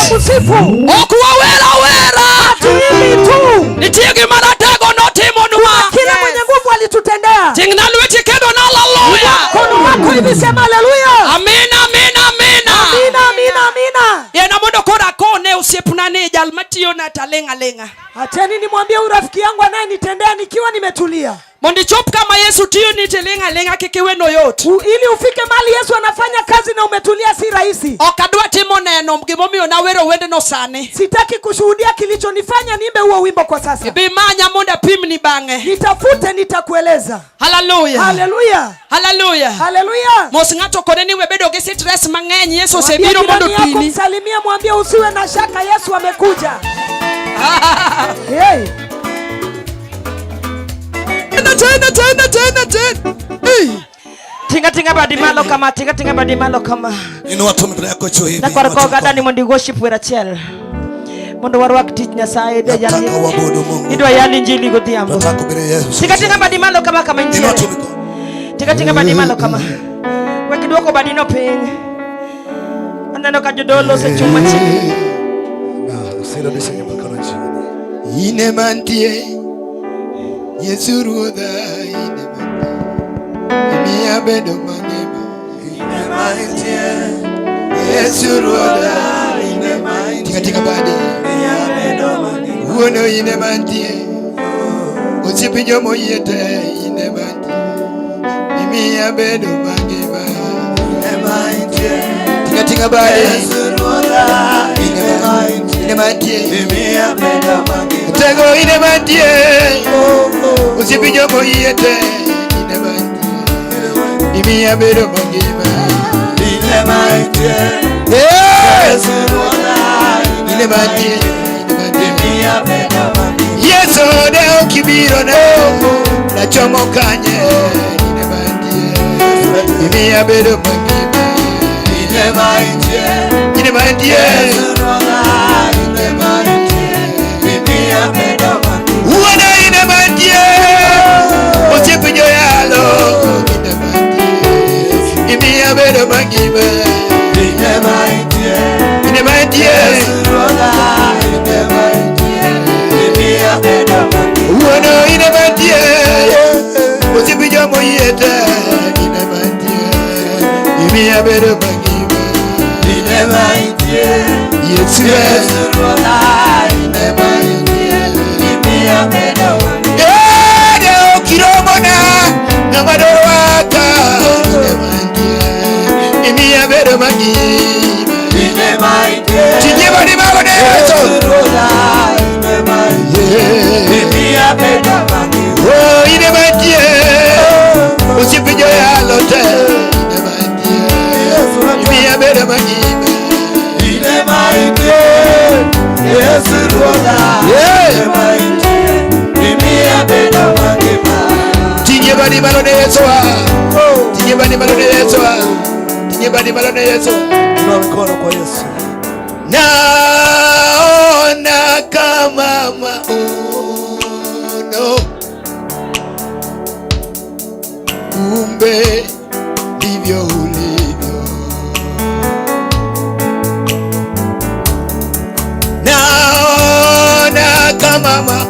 Utamsifu. Ok wawera wera. Hatuimbi tu. Nitie gima ratego notimonwa. Kila mwenye nguvu alitutendea. Tingna lweti kendo na haleluya. Mkono wako hivi sema haleluya. Amina, amina, amina. Amina, amina, amina. Yena mondo koro akone osiepna ni jal matiyona taling' aling'a. Acheni nimwambie huyu rafiki yangu anayenitendea nikiwa nimetulia. Mondo ichop kama Yesu tiyo ni tiling' aling'a kik iweno yot. Ili ufike mahali Yesu anafanya kazi na umetulia si rahisi. Ok adwa timo neno gimomiyo nawero wendno sani. Sitaki kushuhudia kilichonifanya niimbe huo wimbo kwa sasa. Ibi manya mondo apimni bang'e. Nitafute, nitakueleza. Haleluya. Haleluya. Haleluya. Haleluya. Mos ng'ato kone ni we bedo gi stress mang'eny Yesu Mwambie osebiro mondo jirani yako, otini. msalimie, mwambie usiwe na shaka, Yesu amekuja. Hey. Tena tena tena tena tena. Hey. Tinga tinga badi malo kama, tinga tinga badi malo kama. Inua tu mikono yako juu hivi. Nakwaro ko oganda ni mondo iworship wer achiel. Mondo warwak tich Nyasaye idwa yal Nataka uabudu Mungu. idwa yal injili godhiambo. Nataka kuhubiri Yesu. Tinga tinga badi malo kama kama Inua injili. tu mikono. Tinga tinga badi malo kama. Wek duoko badino piny. Aneno ka jodolo osechung' machiegni. Usirudishe mikono juu. Ine mantie Yesu ruodha ine mantie Imiya bedo mangima Ine mantie Yesu ruodha ine mantie Tinga tinga badi Imiya bedo mangima Wuono ine mantie Osiepe jomoyie te ine mantie Imiya bedo mangima Ine mantie Tinga tinga badi Yesu ruodha ine mantie Ine mantie Imiya bedo mangima Tego ine mantie Osiepe jomoyie te ine mantie Imiya bedo mangima Ine mantie Hey! Yesu ruodha Ine mantie Imiya bedo mangima Yesu ne ok ibiro ne nachomo kanye ine mantie Imiya bedo mangima Ine mantie Ine mantie Yesu ruodha ine mantie Imiya bedo mangima Wuono ine mantie Osiepe joyalo ine mantie Imiya bedo mangima Ine mantie Ine mantie Yesu ruodha ine mantie Imiya bedo mangima Wuono ine mantie Osiepe jomoyie te ine mantie Imiya bedo mangima Ine mantie Yesu Yesu ruodha ine mantie Imiya bedo mangima Ede okiromona ng'ama dwaro ine mantie Imiya bedo mangima Ine mantie Tinye badi malo ne Yesu Yesu ruodha ine mantie Imiya bedo mangima Oh, ine mantie Osiepe joyalo te ine mantie Imiya bedo mangima Ine mantie Yesu ruodha ine mantie Imiya bedo mangima Tinye badi malo ne Yesu Tinye badi malo ne Yesu Tinye badi malo ne Yesu Inua mkono kwa Yesu. Naona kama maono, kumbe ndivyo ulivyo. Naona kama maono,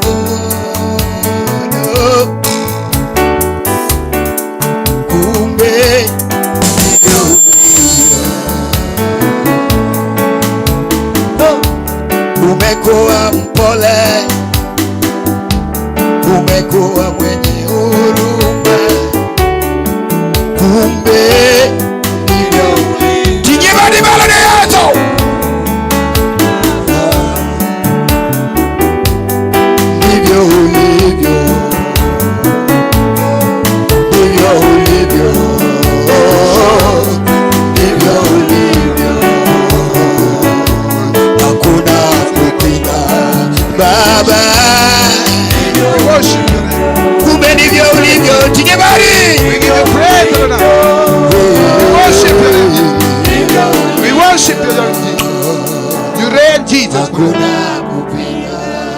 kumbe ndivyo ulivyo. Umekuwa mpole Kumbe ndivyo ulivyo. Ting'e badi malo ne Yesu. Ndivyo ulivyo, ndivyo ulivyo, ndivyo ulivyo, hakuna kupinga Baba. We worship your name. Kumbe ndivyo ulivyo. Ting'e badi. We give you praise, Adonai. We worship your name. We worship you, Lord Jesus. You reign, Jesus.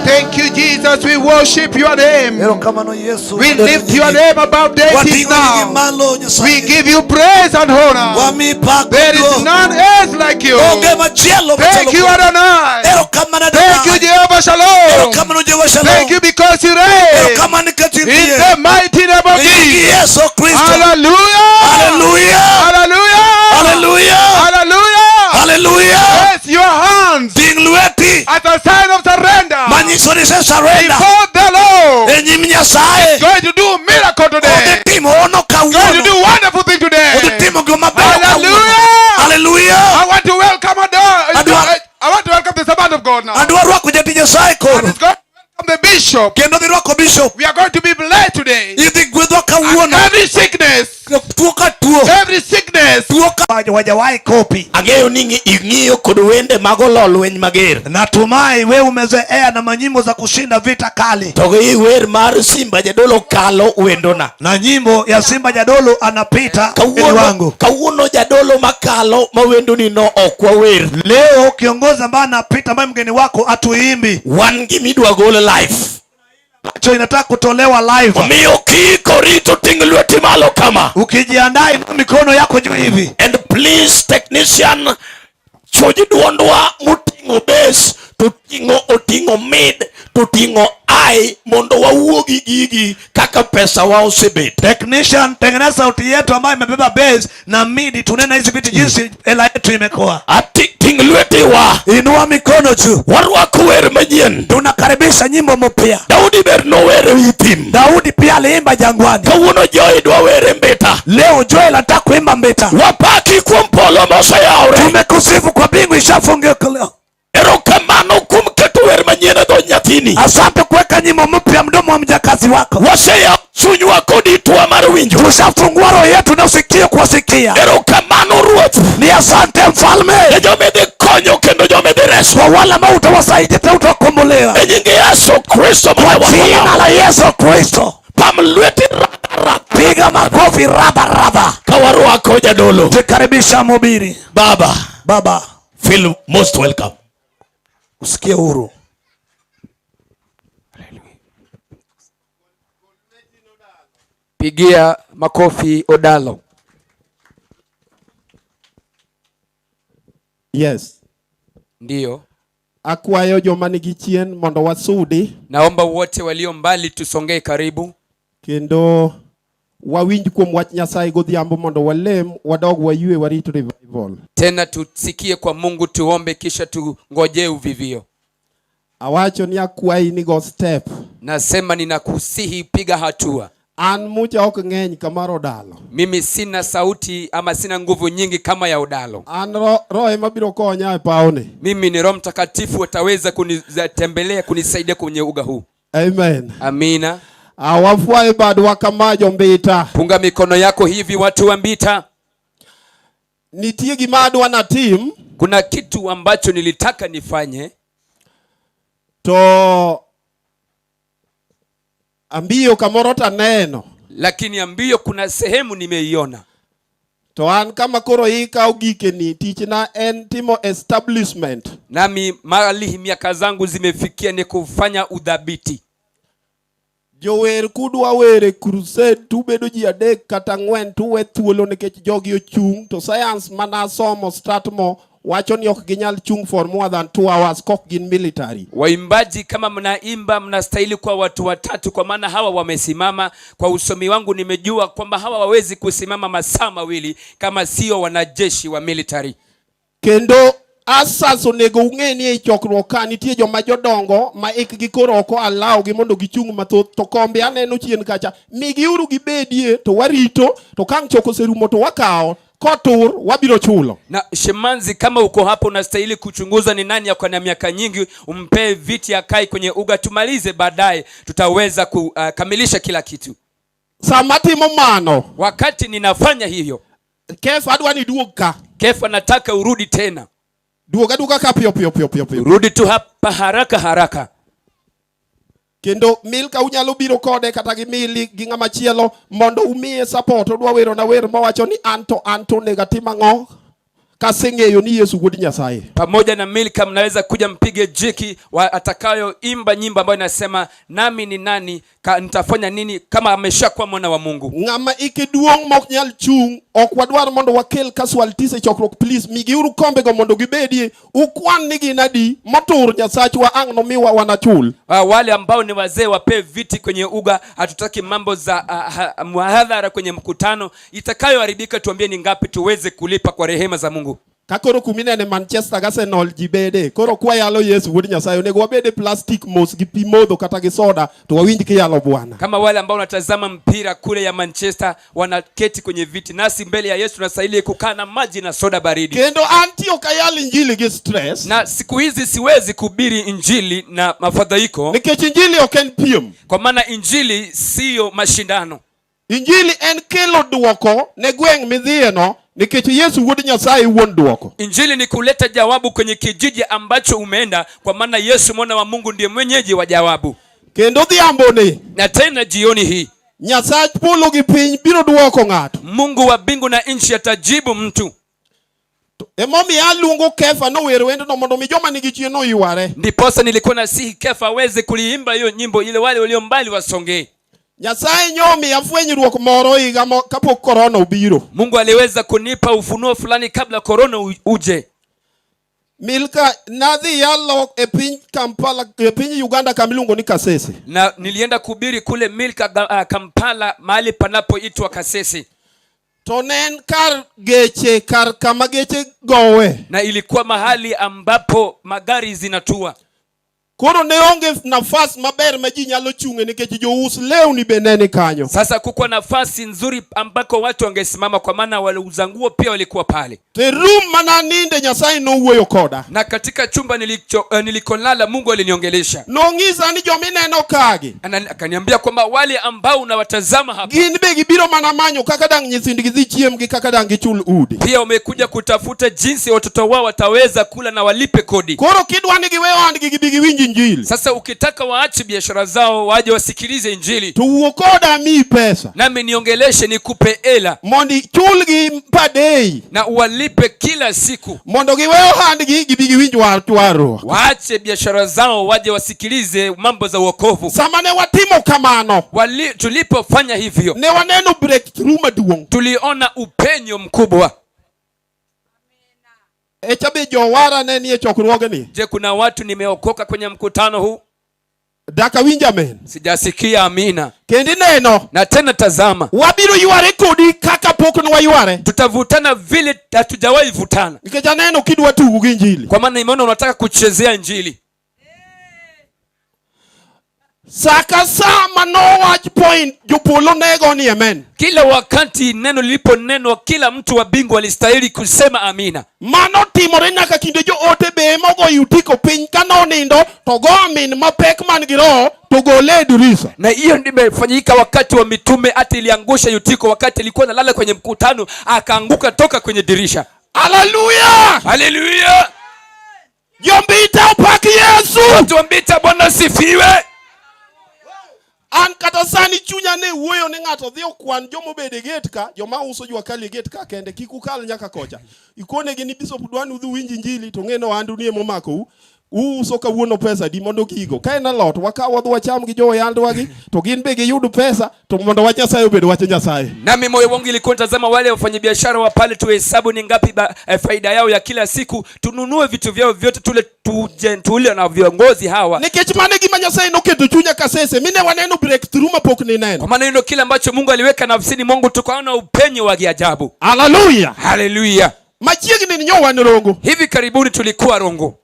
Thank you, Jesus. We worship your name. Erokamano Yesu. We lift your name above deities Wating'o nyingi now. malo Nyasaye. We give you praise and honor. Wamiyi pak There is duong'. none else like you. Onge machielo Thank machalo you, kodi. Adonai. Erokamano Thank you, Adonai. Jehovah Shalom. Erokamano Jehovah Shalom. Thank you because you reign. Erokamano nikech In intie. the mighty name of E nying Jesus. Yesu Kristo. Hallelujah. Hallelujah. Hallelujah. Hallelujah. Hallelujah. Hallelujah. Raise your hands Ting lweti as a sign of surrender manyiso ni ise surrender before the Lord. e nyim Nyasaye. Going to do miracle Odhi today. timo hono Going to kawuono. do wonderful thing Odhi today. timo gima maber kawuono. Hallelujah. Hallelujah. I want to welcome Adwa- I want to welcome the servant of God now. Adwa rwako jatich Nyasaye And koro. it's going to welcome the bishop. Kendo dhi rwako bishop. We are going to be blessed today. Idhi gwedhwa kawuono. Every sickness, Tuo ka tuo. every sickness, Tuo ka wajawahi kopi. Ang'eyo ni ing'iyo kod wende mag olo lweny mager. Natumai we umezoea na manyimbo za kushinda vita kali. To gi wer mar Simba Jadolo kalo wendona. Na nyimbo ya Simba Jadolo anapita mbele Kawuono, wangu. kawuono jadolo makalo ma wendoni no ok wawer. Leo kiongozi ambaye anapita ambaye mgeni wako atuimbi. Wan gimidwa gol live. Cho inataka kutolewa live. Omiyo kiikori to ting' lweti malo kama. Ukijiandaa inua mikono yako juu hivi. And please technician, choj duondwa moting'o bass to ting'o oting'o mid to ting'o high mondo wawuo gi gigi kaka pesa wa osebet. Technician, tengeneza sauti yetu ambayo imebeba bass na midi, tunene hizi vitu jinsi hela yetu imekuwa. Ati ting' lwetewa. Inua mikono juu. Warwako wer manyien. Tunakaribisha nyimbo mpya. Daudi ber nower e wi thim. Daudi pia aliimba jangwani. Kawuono Joy dwa wer e mbita. Leo Joel anataka kuimba mbita. Wapaki kuom polo moseyawre. Tumekusifu kwa mbingu ishafunguka. Erokamano kuom keto wer manyien e dho nyathini. Asante kuweka nyimbo mpya mdomo wa mjakazi wako. Waseyawo chunywa kod itwa mar winjo. Tushafungua roho yetu na usikio kuwasikia. Erokamano Ruoth. Ni asante mfalme. Ne joma idhi konyo kendo joma idhi reso. Kwa wale ambao utawasaidia tena utawakombolewa. E nying Yesu Kristo Kwa jina la Yesu Kristo. Pam lweti raba raba. Piga makofi raba raba. Ka warwako jadolo. Tukaribisha mhubiri. Baba. Baba. Feel most welcome. Usikie huru. Pigia makofi Odalo. Yes. Ndiyo. Akwayo joma nigi chien mondo wasudi. Naomba wote walio mbali tusongee karibu. Kendo wawinj kuom wach Nyasaye godhiambo mondo walem wadog wayue warit revival. Tena tusikie kwa Mungu, tuombe kisha tungojee uvivio. Awacho ni akwayi ni go step. Nasema ninakusihi piga hatua. An mucha ok ng'eny kamar Odalo. Mimi sina sauti ama sina nguvu nyingi kama ya Odalo. An roho ema biro konya e pawni. Mimi ni Roho Mtakatifu ataweza kunitembelea kunisaidia kwenye uga huu. Amen. Amina. Wafwaye badwa kama jombita. Punga mikono yako hivi watu wa Mbita. Nitie gima adwa natim. Kuna kitu ambacho nilitaka nifanye. To ambiyo kamoro to aneno. Lakini ambiyo kuna sehemu nimeiona. To an kama koro ikawo gikeni, tichna en timo establishment. Nami mahali miaka zangu zimefikia ni kufanya udhabiti. Jower kudwa wer e crusade tubedo ji adek kata ang'wen tuwe thuolo nikech jogi ochung' to science manasomo Strathmore wacho ni ok ginyal chung' for more than 2 hours kok gin military. Waimbaji kama mnaimba mnastahili kuwa watu watatu, kwa maana hawa wamesimama. Kwa usomi wangu nimejua kwamba hawa hawawezi kusimama masaa mawili kama sio wanajeshi wa military. Kendo Asas onego ung'e ni ei chokruok ka nitie joma jodongo ma ikgi koro ok allow gi mondo gichung' mathoth to kombe aneno chien kacha migiuru gibedie to warito to kang' choko oserumo to wakawo kotur wabiro chulo. Na Shemanzi, kama uko hapo unastahili kuchunguza ni nani ako na miaka nyingi, umpee viti akae kwenye uga, tumalize baadaye, tutaweza kukamilisha kila kitu. Sama timo mano, Wakati ninafanya hivyo, Kefa adwa ni duog ka. Kefa, nataka urudi tena. Duog aduoga ka piyo piyo piyo piyo piyo. Rudi tu hapa haraka haraka. Kendo Milka unyalo biro kode kata gi Mili gi ng'ama chielo mondo umiye support. Odwa wero na wer mowacho ni anto anto onego atim ang'o kaseng'eyo ni Yesu wuod Nyasaye. Pamoja na Milka mnaweza kuja mpige jiki atakayoimba nyimbo ambayo inasema nami ni nani nitafanya nini kama ameshakuwa mwana wa Mungu. Ng'ama ike duong' mok nyal chung' ok wadwar mondo wakel casualties e chokruok. Please migiuru kombego mondo gibedie ukwan ni gin adi motur Nyasachwa ang' nomiwa wanachul. Wale ambao ni wazee wapewe viti kwenye uga. Hatutaki mambo za muhadhara kwenye mkutano itakayoharibika. Tuambie ni ngapi tuweze kulipa kwa rehema za Mungu. Ka koro kuminene Manchester gi Arsenal ji bede koro kwayalo Yesu wuod Nyasaye onego wabede plastic mos gi pi modho kata gi soda to wawinj kiyalo Bwana. Kama wale ambao wanatazama mpira kule ya Manchester wanaketi kwenye viti, nasi mbele ya Yesu tunastahili kukaa na maji na soda baridi. Kendo antie ok ayal injili gi stress. Na siku hizi siwezi kuhubiri injili na mafadhaiko, nikech injili ok en piem, kwa maana injili siyo mashindano. Injili en kelo duoko ne gweng' midhiyeno nikech Yesu wuod Nyasaye wuon duoko. Injili ni kuleta jawabu kwenye kijiji ambacho umeenda, kwa maana Yesu mwana wa Mungu ndiye mwenyeji wa jawabu. Kendo odhiamboni, na tena jioni hii, Nyasach polo gi piny biro duoko ng'ato. Mungu wa mbingu na nchi atajibu mtu. Emomiyo aluongo Kefa nower wendno mondo mi joma nigi chien oyware. Ndiposa nilikuwa nasihi Kefa aweze kuliimba hiyo nyimbo ile wale walio mbali wasongee. Nyasaye nyomiya fwenyruok moro higa kapok korona obiro. Mungu aliweza kunipa ufunuo fulani kabla korona uje. Milka nadhi yalo e piny Kampala, e piny Uganda kama iluongo ni Kasese. Na nilienda kuhubiri kule Milka, Kampala, mahali panapoitwa Kasese. To ne en kar geche, kar kama geche gowe. Na ilikuwa mahali ambapo magari zinatua. Koro ne onge nafas maber ma ji nyalo chung'e nikech jous lewni be ne ni kanyo. Sasa kukuwa nafasi nzuri ambako watu wangesimama, kwa maana waliuza nguo pia walikuwa pale. To e room mana ninde Nyasaye nowuoyo koda. Na katika chumba nilikolala Mungu aliniongelesha. Nong'isa ni joma ineno kagi. Akaniambia kwamba wale ambao unawatazama hapa, gin be gibiro mana manyo kaka dang' nyithindgi dhi chiem gi kaka dang' gichul udi. Pia wamekuja kutafuta jinsi watoto wao wataweza kula na walipe kodi. Koro kidwa ni giwe ohandgi gibi giwinj injili. Sasa ukitaka waache biashara zao waje wasikilize injili, to wuo koda amiyi pesa, nami niongeleshe nikupe hela, mondo ichulgi per day, na uwalipe kila siku, mondo giwe ohandgi gibi giwinj wach warruok. Waache biashara zao waje wasikilize mambo za wokovu. Sama ne watimo kamano, tulipofanya hivyo, ne waneno breakthrough maduong', tuliona upenyo mkubwa. Echa be jowara ne nie chokruogni. Je, kuna watu nimeokoka kwenye mkutano huu? Daka winj amen. Sijasikia amina. Kendi neno. Na tena tazama, wabiro yware kodi kaka pok nwayware. Tutavutana vile hatujawahi vutana. Nikech aneno kidwa tugo gi injili. Kwa maana nimeona unataka kuchezea injili. Sa ka sa manowach point jopolo nego ni amen. Kila wakati neno liliponenwa, kila mtu wa mbingu alistahili kusema amina. Mano timore nyaka kinde joote be mogo Yutiko piny ka nonindo to go amin mapek man gi roho to gole e dirisa. Na hiyo ndio imefanyika wakati wa mitume, hata iliangusha Yutiko wakati alikuwa analala kwenye mkutano, akaanguka toka kwenye dirisha. Haleluya! Haleluya! Jombita opak Yesu! Watu wa Mbita, Bwana asifiwe. An kata sani chunya ne wuoyo ni ng'ato dhi okwan joma obedo e gate ka, joma uso jua kali e gate ka kende, kik ukal nyaka kocha. Ikonegi ni bishop dwa ni udhi uwinj injili to ng'e ni ohandu ni emomakou. Uuso kawuono pesa di mondo gigo. Ka en alot, wakaw wadhi wacham gi joyandwagi, to gin be giyud pesa, to mondo wach Nyasaye obed wach Nyasaye. Nami moyo wangu ilikuwa natazama wale wafanyabiashara wa pale, tuhesabu ni ngapi faida yao ya kila siku, tununue vitu vyao vyote tule, tuje, tule na viongozi hawa. Nikech mano e gima Nyasaye noketo chunya Kasese, mine waneno breakthrough mapok nineno. Kwa maana hilo kile ambacho Mungu aliweka nafsini mwangu, tukaona upenyo wa ajabu. Haleluya. Haleluya. Machiegni ni nyo wan Rongo. Hivi karibuni tulikuwa Rongo.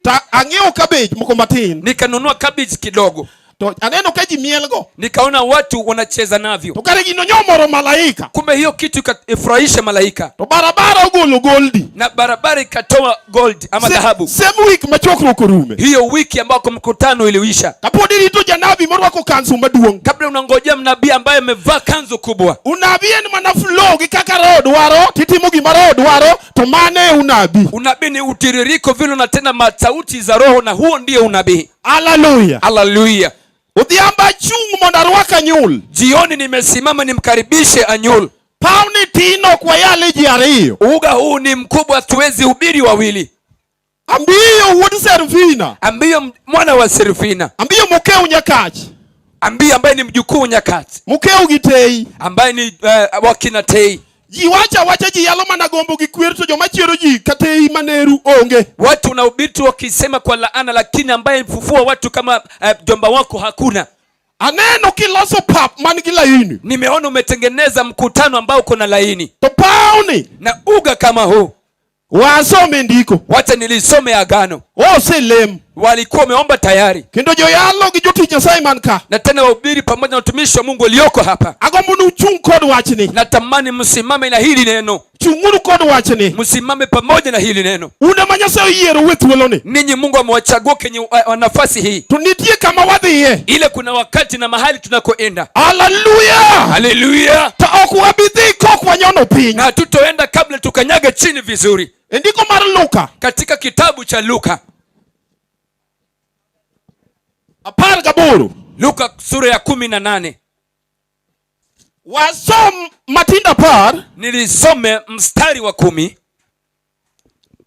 Ta ang'iewo cabbage moko matin. Nikanunua cabbage kidogo. To aneno ka ji mielgo. Nikaona watu wanacheza navyo. To kare gino nyomoro malaika. Kumbe hiyo kitu ikafurahisha malaika. To barabara ogolo goldi. Na barabara ikatoa gold ama dhahabu. Same week ma chokruok orume. Hiyo wiki ambako mkutano iliisha. Kapod irito janabi morwako kanzu maduong'. Kabla unangojea mnabii ambaye amevaa kanzu kubwa. Unabi en mana flow gi kaka roho dwaro, titimo gima roho dwaro, to mano e unabi. Unabii ni utiririko vile unatenda masauti za roho, na huo ndio unabii. Hallelujah. Hallelujah. Odhiambo achung' mondo arwak Anyul. Jioni nimesimama nimkaribishe Anyul. Pawni tin ok wayale ji ariyo. Uga huu ni mkubwa, tuwezi hubiri wawili. Ambiyo wuod Serfina. Ambiyo mwana wa Serfina. Ambiyo Mokeu Nyakach. Ambiyo ambaye ni mjukuu Nyakach. Mokeu gi Tei. Ambaye ni wakina Tei. Ji wacha wacha ji yalo mana gombo gi kwer to joma chiero ji kata ei maneru onge. Watu wanahubiri tu wakisema kwa laana, lakini ambaye mfufua watu kama jomba wako hakuna. Aneno kiloso pap man gi laini. Nimeona umetengeneza mkutano ambao uko na laini. To pawni. Na uga kama huu. Wasome ndiko. Wacha nilisome agano. Oselem. Walikuwa wameomba tayari. Kendo joyalo gi jotich Nyasaye man ka. Na tena wahubiri pamoja na watumishi wa Mungu walioko hapa. Agombo ni uchung' kod wachni. Natamani msimame na hili neno. Chung'uru kod wachni. Msimame pamoja na hili neno. Un ema Nyasaye oyiero e thuoloni. Ninyi Mungu amewachagua kwenye nafasi hii. To nitie kama wadhiye. Ile kuna wakati na mahali tunakoenda. Hallelujah. Hallelujah. To ok wabi dhi kok wanyono piny. Na hatutoenda kabla tukanyage chini vizuri. E ndiko mar Luka. Katika kitabu cha Luka 18. Luka sura ya 18. Wasom matindo 10. Nilisome mstari wa 10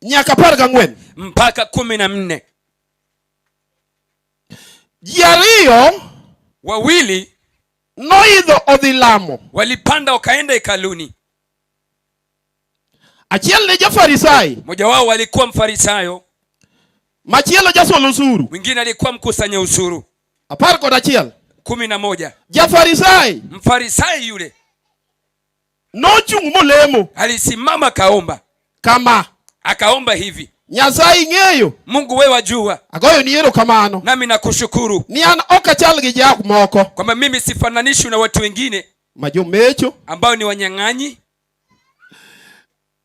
nyaka 14 mpaka 14. Ji ariyo wawili noidho odhi lamo. Walipanda wakaenda hekaluni. Achiel ne Jafarisai. Mmoja wao alikuwa Mfarisayo. Machielo jasol osuru. Mwingine alikuwa mkusanya ushuru. 11. 11. Jafarisai. Mfarisai yule nochung' molemo. Alisimama kaomba. Kama. Akaomba hivi. Nyasaye ing'eyo. Mungu wewe wajua. Agoyo ni erokamano. Nami nakushukuru. Ni an ok achal gi jok moko. Kwamba mimi sifananishwi na watu wengine. Ma jomecho. Ambao ni wanyang'anyi.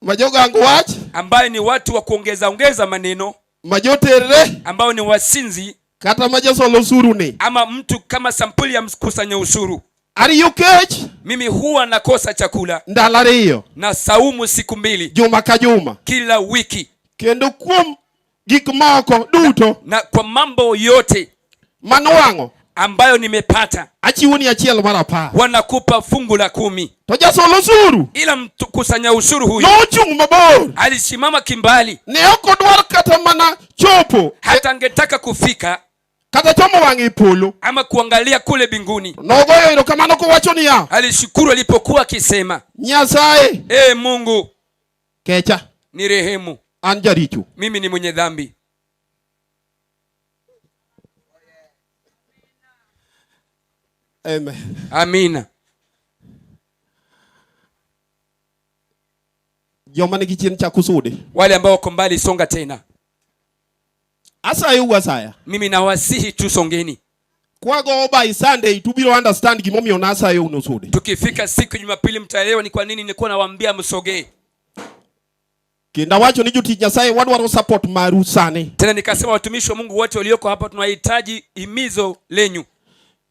Ma jogang wach. Ambaye ni watu wa kuongeza ongeza maneno. Ma joterre. Ambao ni wasinzi. Kata ma jasol osuru ni. Ama mtu kama sampuli ya mkusanya ushuru. Ariyo kech. Mimi huwa nakosa chakula. Ndalo ariyo. Na saumu siku 2. Juma ka juma. Kila wiki. Kendo kuom gik moko duto. Na kwa mambo yote manwang'o ambayo nimepata, achiwo ni achiel mar 10. Wanakupa fungu la 10. To jasol osuru, ila mkusanya ushuru huyu nochung' mabor, alisimama kimbali. Ne ok odwar kata mana chopo, hata angetaka kufika, kata chomo wang'e e polo, ama kuangalia kule mbinguni. Nogoyo erokamano kowacho niya, alishukuru alipokuwa akisema, Nyasaye, Mungu, kecha, ni rehemu, an jaricho, mimi ni mwenye dhambi. Amen. Amina. Joma nigi chien chak usudi. Wale ambao wako mbali songa tena. Asayo asaya. Mimi nawasihi tu songeni. Kwago by Sunday tubiro understand gimomiyo nasayo unusudi. Tukifika siku ya Jumapili mtaelewa ni kwa nini nilikuwa nawaambia msogee. Kendo awacho ni jotich Nyasaye wadwaro support maru sani. Tena nikasema watumishi wa Mungu wote walioko hapa tunahitaji himizo lenyu.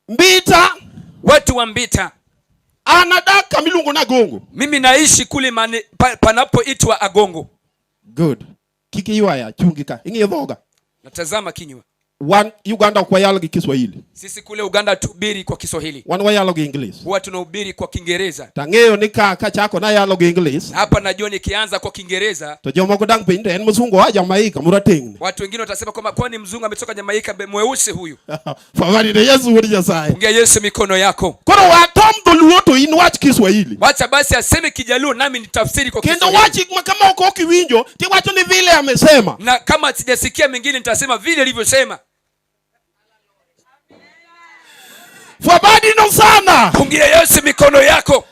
Mbita, watu wa Mbita. Anadak kama iluongo ni Agongo. Mimi naishi kule panapoitwa Agongo. Good. Kik iywaya, chungi ka. Ing'iyo dhoga. Natazama kinywa. Wan Uganda ok wayalo gi Kiswahili. Sisi kule Uganda tuhubiri kwa Kiswahili. Wan wayalo gi English. Huwa tunahubiri kwa Kiingereza. Tang'eyo ni ka chako nayalo gi English. Hapa najua nikianza kwa Kiingereza. To jomoko dang penj to en mzungu oa Jamaica murateng'. Watu wengine watasema kwamba kwani mzungu ametoka Jamaica mweusi huyu. Fawani ne Yesu wuod Nyasaye. Pungia Yesu mikono yako. Koro watom dholuo to in wach Kiswahili. Wacha basi aseme Kijaluo nami nitafsiri kwa Kendo Kiswahili. wach ma kama ok iwinjo tiwacho ni vile amesema. Na kama sijasikia mengine nitasema vile alivyosema. Fabadi no sana. Pungia Yesu mikono yako.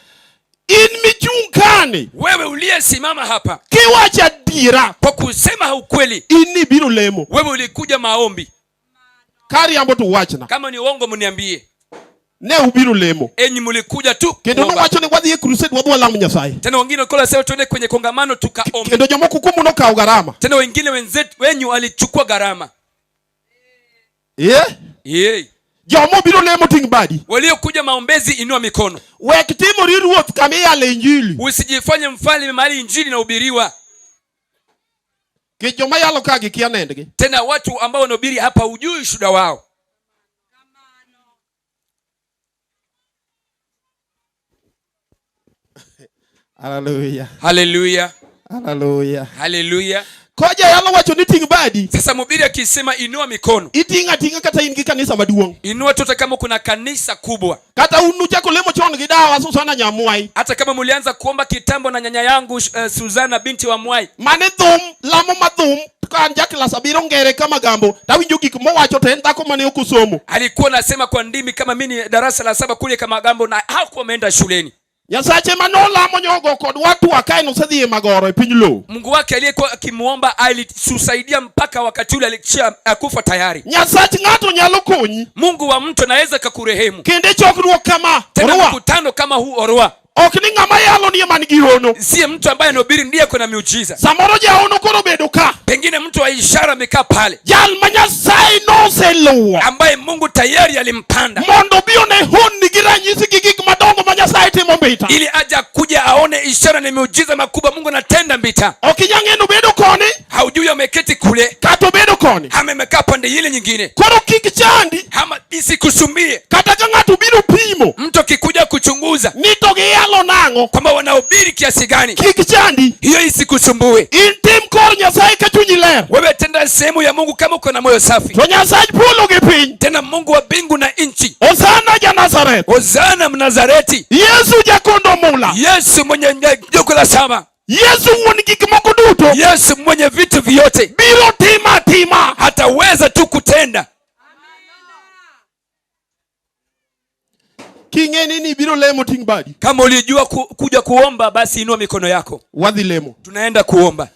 In michung' kani. Wewe Uliyesimama hapa kiwacho adiera kwa kusema ukweli, in nibiro lemo. Wewe ulikuja maombi. Kariambo to wachna. Kama ni uongo mniambie. Ne ubiro lemo. Enyi mlikuja tu Kendo kuomba. nowacho ni wadhi e crusade wadhi walam Nyasaye. Tena wengine walikuwa wanasema tuende kwenye kongamano tukaombe. Kendo jomoko kuomu nokawo gharama. Tena wengine wenzetu wenyu walichukua gharama. Yeah? Yeah. Joma obiro lemo ting' badi. Waliokuja maombezi inua mikono. Wek timori ruoth kama iyale injili. Usijifanye mfalme mahali injili inahubiriwa. Nikech joma yalo ka gi kia nendgi. Tena watu ambao wanahubiri hapa hujui ushuhuda wao. Hallelujah. Hallelujah. Hallelujah. Hallelujah. Koja yalo wacho ni ting' badi. Sasa mhubiri akisema inua mikono. Iting' ating'a kata in gi kanisa maduong'. Inua tu hata kama kuna kanisa kubwa. Kata un nuchako lemo chon gi dawa Susana Nyamwai. Hata kama mulianza kuomba kitambo na nyanya yangu Susana binti wa Mwai. Mane dhum, lamo madhum, ka an ja klas abiriyo ngere kama gambo, tawinjo gik mowacho to en dhako mane ok osomo. Alikuwa anasema kwa ndimi kama mimi ni darasa la 7 kule kama gambo na hakuwa ameenda shuleni. Nyasache manolamo nyogo kod watu akae nosedhi e magoro e piny lowo. Mungu wake aliyekuwa akimuomba alitusaidia mpaka wakati ule alishia akufa tayari. Nyasach ng'ato nyalo konyi. Mungu wa mtu anaweza kakurehemu. Kendo e chokruok kama, Tena Orwa. mkutano kama huu Orwa. Ok ni ng'ama yalo ni ema nigi hono. Si mtu ambaye anahubiri ndiye kuna miujiza. Samoro jahono koro obedo ka. Pengine mtu wa ishara amekaa pale. Jal ma Nyasaye noseluwo. Ambaye Mungu tayari alimpanda. Mondo obi one honni gi ranyisi gi gik madongo ma Nyasaye timo Mbita. Ili aje kuja aone ishara na miujiza makubwa Mungu anatenda Mbita. Ok inyal ng'eyo obedo koni. Haujui ameketi kule. Kata obedo koni. Ama amekaa pande ile nyingine. Koro kik chandi. Ama isikusumbie. Kata ka ng'ato biro pimo. Mtu akikuja kuchunguza. Ni to giyalo nang'o? Kwamba wanahubiri kiasi gani. Kik chandi. Hiyo isikusumbue. In tim kor Nyasaye ka chunyi ler. Wewe tenda sehemu ya Mungu kama uko na moyo safi. To Nyasaye polo gi piny. Tena Mungu wa mbingu na nchi. Hosana ja Nazareth. Hosana Mnazareti. Yesu jakondo mula. Yesu mwenye jogo la saba. Yesu wuon gik moko duto. Yesu mwenye vitu vyote. Biro tima tima. Hataweza tu kutenda. King'eni ni biro lemo ting' badi. Kama ulijua kuja kuomba basi inua mikono yako. Wadhi lemo. Tunaenda kuomba.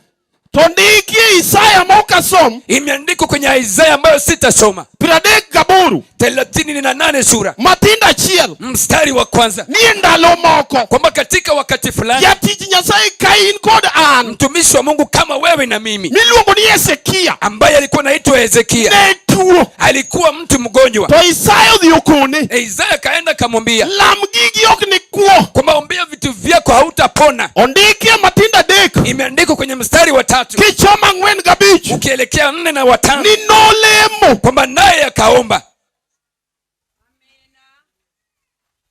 To ndikie Isaya ma ok asom. Imeandikwa kwenye Isaya ambayo sitasoma. 38 38 sura. Matindo achiel. Mstari wa kwanza. Ni e ndalo moko. Kwamba katika wakati fulani. Jatich Nyasaye ka in kod an. Mtumishi wa Mungu kama wewe na mimi. Miluongo ni Hezekia. Ambaye alikuwa anaitwa Hezekia. Ne tuo. Alikuwa mtu mgonjwa. To Isaya odhi okone. Isaya kaenda kamwambia. Lam gigi ok ni kuo. Kwamba ombea vitu vyako hautapona. Ondikie Matindo 3. Imeandikwa kwenye mstari wa 3. Kichoma 4 5. Ukielekea 4 na 5. Ni nolemo. Kwamba naye akaomba.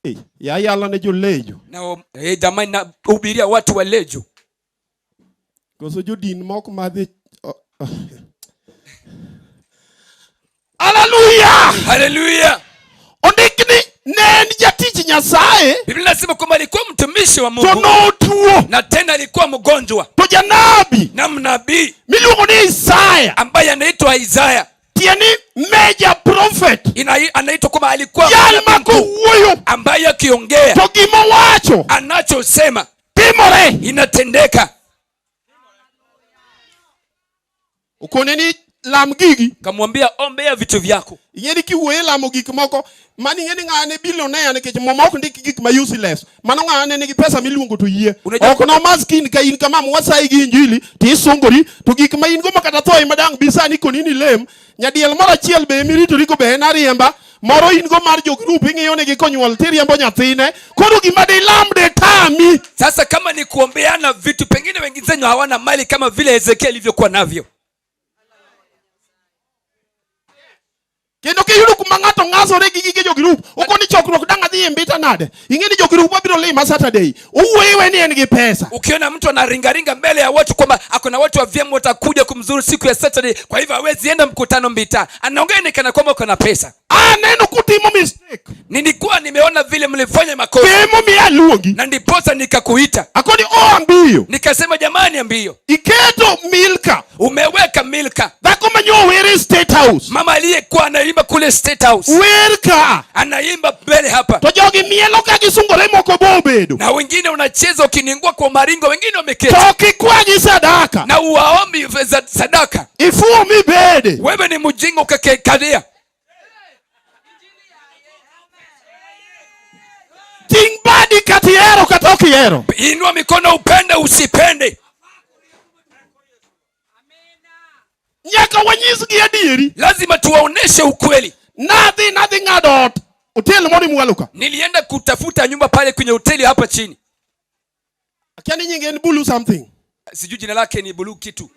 Hey, ya yalo ne jolejo. Na jamani na hubiria watu wa lejo. Koso jodin moko madhi. Oh, oh. Hallelujah! Hallelujah! Ondik ni ne en jatich Nyasaye. Biblia inasema kwamba alikuwa mtumishi wa Mungu. To notuo. Na tena alikuwa mgonjwa. To janabi. Na mnabii. Miluongo ni Isaya. Ambaye anaitwa Isaya. Tieni major prophet. Anaitwa kwamba alikuwa Jal mnabii mako mkuu. wuoyo. Ambaye akiongea. To gima owacho. Anachosema. Timore. Inatendeka. Okone ni lam gigi. Kamwambia ombea vitu vyako. Ing'e ni kiwuoyo e lamo gik moko, mano ing'e ni ng'ane billionaire nikech muma ok ndik gik ma useless. Mano ng'ane nigi pesa miluongo to yie. Unajua Ok no maskin ka in kama mwasayi gi injili to isungori to gik ma in go ma kata tho ema dang' bi sani koni ni lem. Nyadiel moro achiel be emiritori go be en ariemba. Moro in go mar jo group ing'iyo negi konyuol tiriembo nyathine. Koro gima dilam de tami. Sasa kama ni kuombeana vitu pengine wengine hawana mali kama vile Hezekia alivyokuwa navyo. Kendo kiyudo kuma ng'ato ng'asore gi gige jo group, okoni chokruok dang' adhi e Mbita nade? Ing'e ni jo group wabiro lima Saturday. Owuoyo ni en gi pesa. Ukiona mtu anaringaringa mbele ya watu kwamba ako na watu wa vyema watakuja kumzuru siku ya Saturday, kwa hivyo hawezi enda mkutano Mbita. Anaongea ni kana kwamba uko na pesa. Aneno kutimo mistake. Nilikuwa nimeona vile mlifanya makosa. Temo mi aluongi. Na ndiposa nikakuita. Akoni o ambiyo. Nikasema jamani ambiyo. Iketo Milka. Umeweka Milka. Dhako manyo wer e State House. Mama aliyekuwa anaimba kule State House. Wer ka. Anaimba mbele hapa. To jogi mielo ka gisungore moko bo obedo. Na wengine unacheza ukiningua kwa maringo, wengine wameketi. To ok ikwagi sadaka. Na uwaombi sadaka. Ifuwo mibede. Wewe ni mjinga ukakalia. Ting' badi kata ihero kata ok ihero. Inua mikono upende usipende. Nyaka wanyisgi adieri. Lazima tuwaoneshe ukweli. Nadhi ng'ado ot. Hotel moro mwalo ka. Nilienda kutafuta nyumba pale kwenye hoteli hapa chini. Akia ni nyinge en Blue something. Sijui jina lake ni Blue kitu.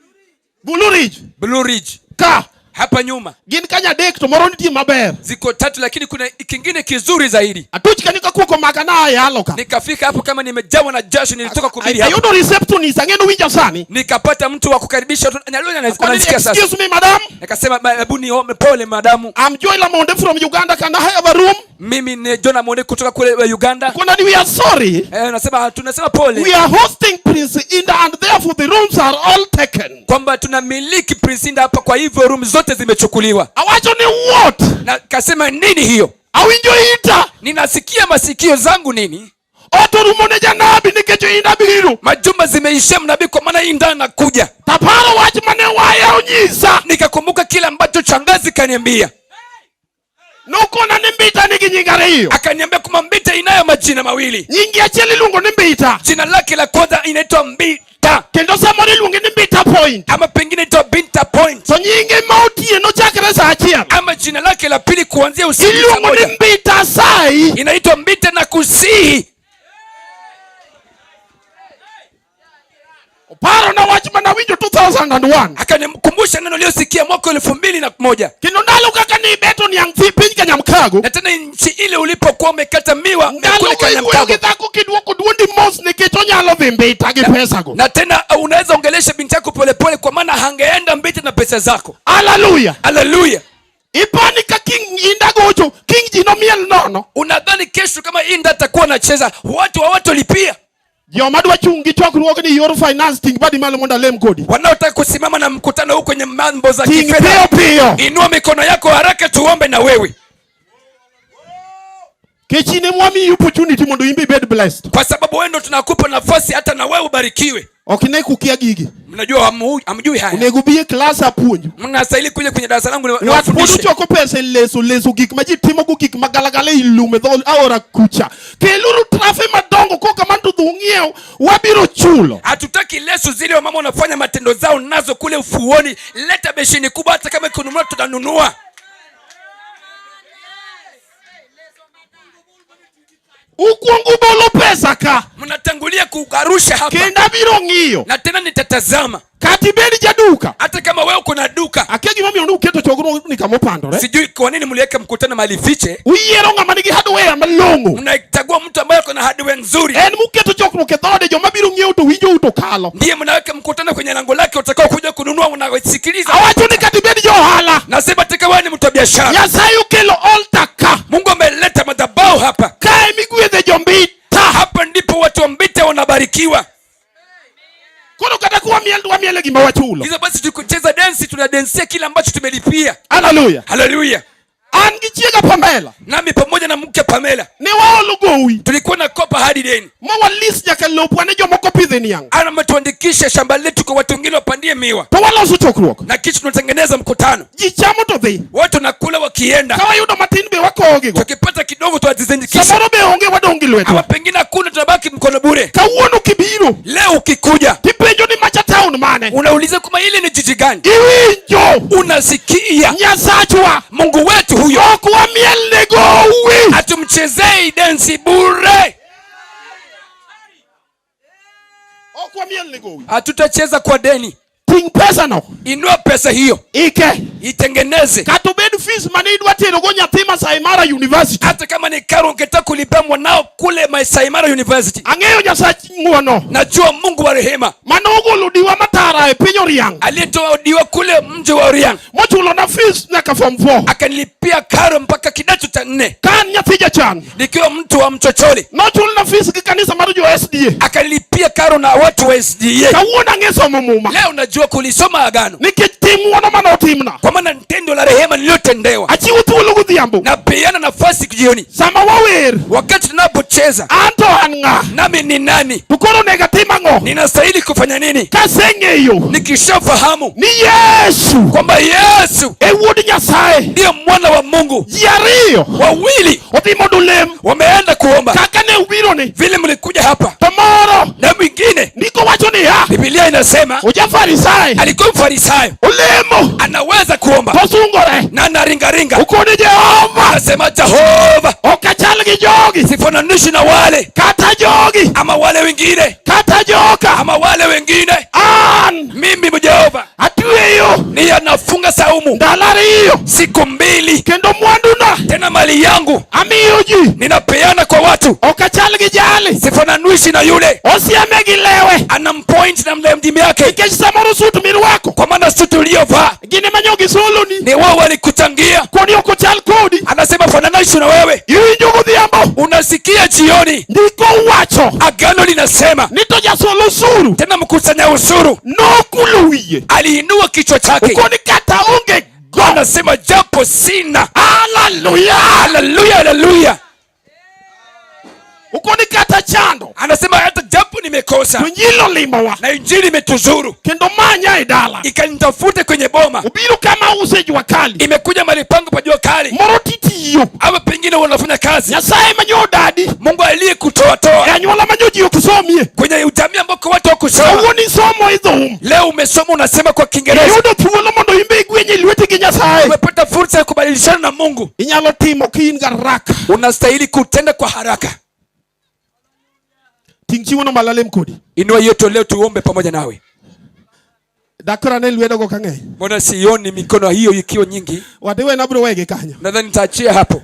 Blue Ridge. Blue Ridge. Ka. Hapa nyuma. Gin kanya adek to moro nitie maber. Ziko tatu lakini kuna kingine kizuri zaidi. Atuch kanyo ka kuoko maka na ayalo ka. Nikafika hapo kama nimejawa na jasho, nilitoka kuhubiri hapo. Ayudo receptionist ang'e winja sani. Nikapata mtu wa kukaribisha watu, na leo Akoni, anasikia sasa. Excuse me madam. Nikasema, hebu niombe pole madamu. I'm Joy Lamonde from Uganda, can I have a room? Mimi ni John Amonde kutoka kule Uganda. Kuna ni we are sorry. Tunasema pole. We are hosting Prince Indah and therefore the rooms are all taken. Kwamba tunamiliki Prince Indah hapa, kwa hivyo room zote zimechukuliwa. Awacho ni what? Na kasema nini hiyo? Awinjo ita. Ninasikia masikio zangu nini? Oto rumo ne janabi nikech Indah biro. Majumba zimeishia mnabii kwa maana Indah anakuja. Taparo wach mane waya onyisa. Nikakumbuka kile ambacho shangazi kaniambia. Nokona ni Mbita nigi nying ariyo. Akaniambia kwamba Mbita inayo majina mawili. Nyingi achiel iluongo ni Mbita. Jina lake la kwanza inaitwa Mbita. Kendo samoro iluonge ni Mbita Point. Ama pengine inaitwa Binta Point. To nyinge ma otieno chakre saa achiel. Ama jina lake la pili kuanzia usiku saa Iluongo ni moja. Mbita sai. Inaitwa Mbita na kusihi. Oparo na wach mana winjo 2001. Akanikumbusha neno niliyosikia mwaka elfu mbili na moja. Kendo ndalo kaka ni ibeto niang' fi piny Kanyamkago. Na tena nchi ile ulipokuwa umekata miwa Ndalo kule go iwuoyo Kanyamkago. gi dhako kiduoko duondi mos nikech onyalo dhi Mbita gi pesa go. Na tena unaweza ongelesha binti yako polepole kwa maana hangeenda Mbita na pesa zako. Hallelujah. Hallelujah. Ipani ka King Indah gocho, King ji nomiel nono. Unadhani kesho kama Indah atakuwa anacheza watu hawatolipia? Joma dwa chung' gi chokruogni yor finance ting' badi malo mondo alem kodi. Wanaotaka kusimama na mkutano huu kwenye mambo za Ting' kifedha, piyo piyo. Inua mikono yako haraka tuombe na wewe. Kech in ema wamiyi opportunity mondo in be ibed blessed. Kwa sababu wewe ndo tunakupa nafasi hata na wewe ubarikiwe. Ok ne kukia gigi. Mnajua hamjui haya. Onego bi e class apuonju. Mnastahili kuja kwenye darasa langu Ng'at pod niwafundishe. ochoko pesa e leso, leso gik ma ji timo go gik magalagala e lum e dho aora kucha. Keluru trafe madongo koka man to dhi ung'iew, wabiro chulo. Hatutaki leso zile wamama wanafanya matendo zao nazo kule ufuoni. Leta besheni kubwa, hata kama kununua tutanunua. Ukuongo bolo pesa ka. Mnatangulia kukarusha hapa. Kendo abiro ng'iyo. Na tena nitatazama. Kata ibed jaduka. Hata kama wewe uko na duka. Akia gimomiyo nuketo chokruogni kama opandore. Sijui kwa nini mliweka mkutano mahali fiche. Uyiero ng'ama nigi hardware malong'o. Mnachagua mtu ambaye ako na hardware nzuri. En muketo chokruok e dhoode, joma biro ng'iewo to winjo to kalo. Ndiye mnaweka mkutano kwenye lango lake, utakao kuja kununua unasikiliza. Awacho ni kata ibed jo ohala. Nasema hata kama wewe ni mtu wa biashara. Nyasaye okelo altar ka. Mungu ameleta madhabahu hapa. Kae migwedhe jombita. Hapa ndipo watu wa Mbita wanabarikiwa. Koro kata kuwa miel dwa miel e gima wachulo. Hizo basi tukicheza dance tunadensia kile ambacho tumelipia. Hallelujah. Hallelujah. An gi chiega Pamela. Nami pamoja na mke Pamela. Ne waolo gowi. Tulikuwa na kopa hadi deni. Ma walis nyaka lopwa ne jomoko pidhe niang'. Ana ametuandikisha shamba letu kwa watu wengine wapandie miwa. To waloso chokruok. Na kisha tunatengeneza mkutano. Ji chamo to dhi. Watu nakula wakienda. Ka wayudo matin be wakowogi go. Tukipata kidogo tuwazizindikisha. Samoro be onge wadong' gi lwetwa. Ama pengine hakuna, tunabaki mkono bure. Kawuono kibiro. Leo ukikuja. Tipenjo ni macha town mane. Unauliza kama ile ni jiji gani? Iwinjo. Unasikia. Nyasachwa. Mungu wetu huyo. Ok wamiel ne gowi. Hatumchezei densi bure. Ok wamiel ne gowi. Hatutacheza kwa deni. Ting' pesa no. Inua pesa hiyo. Ike. Itengeneze. Kata obed fees mane idwa tero go nyathi Masai Mara University. Hata kama ni karo ungetaka kulipia mwanao kule Masai Mara University. Ang'eyo Nyasach ng'uono. Najua Mungu wa rehema. Mane ogolo diwa matara e piny Oriang'. Aliyetoa diwa kule mji wa Oriang'. Mochulo na fees nyaka form 4. Akanilipia karo mpaka kidato cha 4. Ka an nyathi jachan. Nikiwa mtu wa mchochole. Nochulna fees gi kanisa mar jo SDA. Akanilipia karo na watu wa SDA. Kawuono ang'e somo muma. Leo najua kulisoma agano. tano Nikech tim ng'wono mane otimna. Kwa maana tendo la rehema niliyotendewa. Achiwo thuolo godhiambo. Napeana nafasi jioni. Sama wawer. Wakati tunapocheza. Anto an ng'a? Nami ni nani? To koro onego atim ang'o? Ninastahili kufanya nini? Kaseng'eyo. Nikishafahamu ni Yesu kwamba Yesu e wuod Nyasaye ndiye mwana wa Mungu. Ji ariyo wawili odhi mondo olem, wameenda kuomba kaka ne ubiro ni vile mlikuja hapa, to moro na mwingine ndiko wacho niya, Biblia inasema oja Farisai alikuwa Mfarisayo, olemo, anaweza kuomba tosungore na anaringaringa, okoni Jehova, anasema Jehova, ok achal gi jogi, sifananishi na wale kata jogi ama wale wengine kata joka ama wale wengine, an mimi Jehova atweyo ni anafunga saumu ndalo ariyo siku mbili, kendo mwanduna tena mali yangu amiyo ji ninapeana kwa watu, ok achal gi jali, sifananishi na yule osieme gi lewe, anampoint na mdimi yake, nikech samoro sut mirwako, kwa maana suti uliyovaa gin ema nyo gisoloni, ni wao walikuchangia, koni ok ochal kodi. Anasema fananishwi na wewe. Iwinjo godhiambo, unasikia jioni, ndiko wacho, agano linasema ni to jasol osuru, tena mkusanya ushuru nokulo wiye, aliinua kichwa chake, okoni kata onge go, anasema japo sina. Haleluya, haleluya, haleluya. Okoni kata chando, anasema hata japo nimekosa, to injili olimowa, na injili imetuzuru, kendo manya e dala, ikanitafute kwenye boma, obiro kama use jua kali, imekuja mahali pangu pa jua kali, moro titiyo, ama pengine wanafanya kazi. Nyasaye manyo dadi, Mungu aliyekutoatoa e anyuola manyo ji ok somie, kwenye jamii ambako watu hawakusoma. Kawuono isomo e dhoum, leo umesoma unasema kwa Kiingereza, iyudo thuolo mondo imbe igwenye lweti gi Nyasaye, umepata fursa ya kubadilishana na Mungu. Inyalo timo ka in garaka, unastahili kutenda kwa haraka. Ting' chiwono malo alem kodi. Inua hiyo toleo tuombe pamoja nawe. Dakora ne lwedo go kang'eny. Mbona sioni mikono hiyo ikiwa nyingi? Wadiwe na abiro wegi kanyo. Nadhani nitaachia hapo.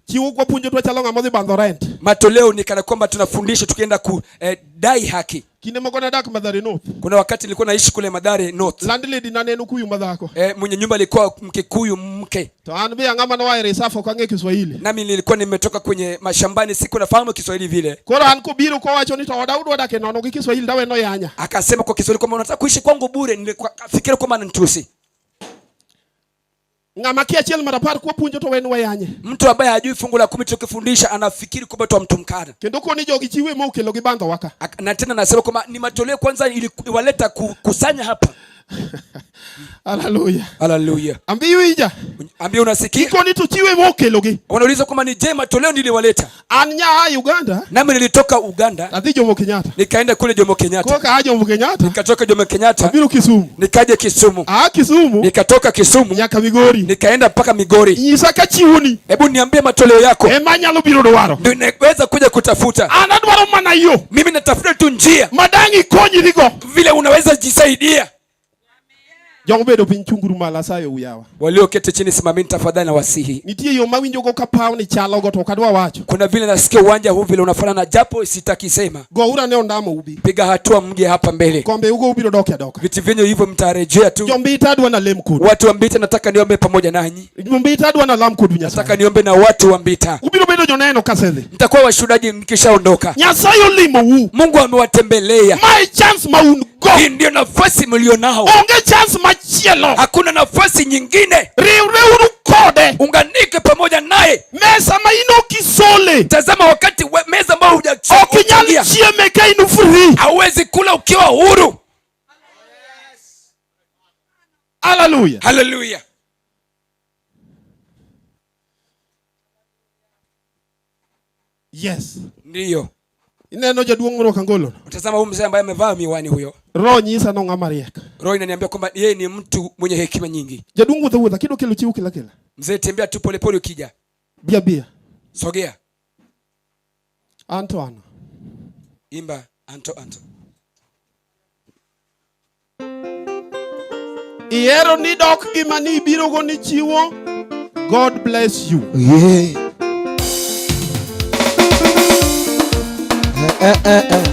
Chiwo kwa puonjo to chalo ng'ama odhi bandho rent. Matoleo ni kana kwamba tunafundisha tukienda kudai haki. Kinde moko nadak Mathare North. Kuna wakati nilikuwa naishi kule Mathare North. Landlady na ne en Okuyu madhako. Mwenye nyumba alikuwa Mkikuyu mke. To an be ang'ama noa e reserve ok ang'e Kiswahili. Nami nilikuwa nimetoka kwenye mashambani, siku nafahamu Kiswahili vile. Koro an kobiro kowacho ni to oda udwa dak e nono gi Kiswahili tawe noyanya. Akasema kwa Kiswahili kwamba unataka kuishi kwangu bure, nilikuwa kwamba ananitusi. Ng'ama kia achiel mar apar kwa puonjo to wen wayanye. Mtu ambaye hajui fungu la 10 tukifundisha anafikiri kwamba twamtumkana. Kendo koni jogi chiwe ma okelo gi bandho waka. Na tena nasema kwamba ni matoleo kwanza ili waleta kukusanya hapa. Haleluya. Haleluya. Ambi iwinja. Ambi unasikia? Koni to chiwe ma okelo gi. Wanauliza kwamba ni je matoleo niliwaleta. An nya Uganda. Nami nilitoka Uganda. Adhi Jomo Kenyatta. Nikaenda kule Jomo Kenyatta. Koka a Jomo Kenyatta. Nikatoka Jomo Kenyatta. Abiro Kisumu. Nikaja Kisumu. A Kisumu. Nikatoka Kisumu. Nyaka Migori. Nikaenda mpaka Migori. Nyisa ka chiwoni. Hebu niambie matoleo yako. Ema nyalo biro dwaro. Ndio naweza kuja kutafuta. An adwaro mana yo. Mimi natafuta tu njia. Madangi konyrigo. Vile unaweza jisaidia. Jogo bedo piny chunguru malo asayo uyawa. Walioketi chini simameni tafadhali na wasihi. Nitie yo mawinjo go ka paw ni chalo go to ok adwa wacho. Kuna vile nasikia uwanja huu vile unafanana japo sitaki sema. Goura ne ondamo ubi. Piga hatua mje hapa mbele. Kombe ugo ubiro dok adoka. Viti vyenyu hivyo mtarejea tu. Jombita adwa na lem kodu. Watu wa Mbita nataka niombe pamoja nanyi. Jombita adwa na lam kodu Nyasaye. Nataka niombe na watu wa Mbita. Ubiro bedo joneno kasedhi. Mtakuwa washuhudaji mkishaondoka. Nyasaye olimo u. Mungu amewatembelea. My chance ma un go. Hii ndio nafasi mlionao. Onge chance machielo. Hakuna nafasi nyingine. Riwreuru kode. Unganike pamoja naye. Mesa ma in ok isole. Tazama wakati meza ambayo Ok inyal hujachangia. chieme ka in free. Hauwezi kula ukiwa huru. Hallelujah. Hallelujah. Yes. Ndiyo. Ineno jaduong' morwako angolo. Utazama huyu mzee ambaye amevaa miwani huyo. Roho nyisa no ng'ama riek. Roho inaniambia kwamba yeye ni mtu mwenye hekima nyingi. Jaduong' wuotho wuotha kidwa kelo chiwo kila kila. Mzee tembea tu polepole ukija. Bia bia. Sogea. Anto ana. Imba anto anto. Ihero ni dok gima ni ibiro go ni chiwo. God bless you. Yeah. Yeah, yeah, yeah.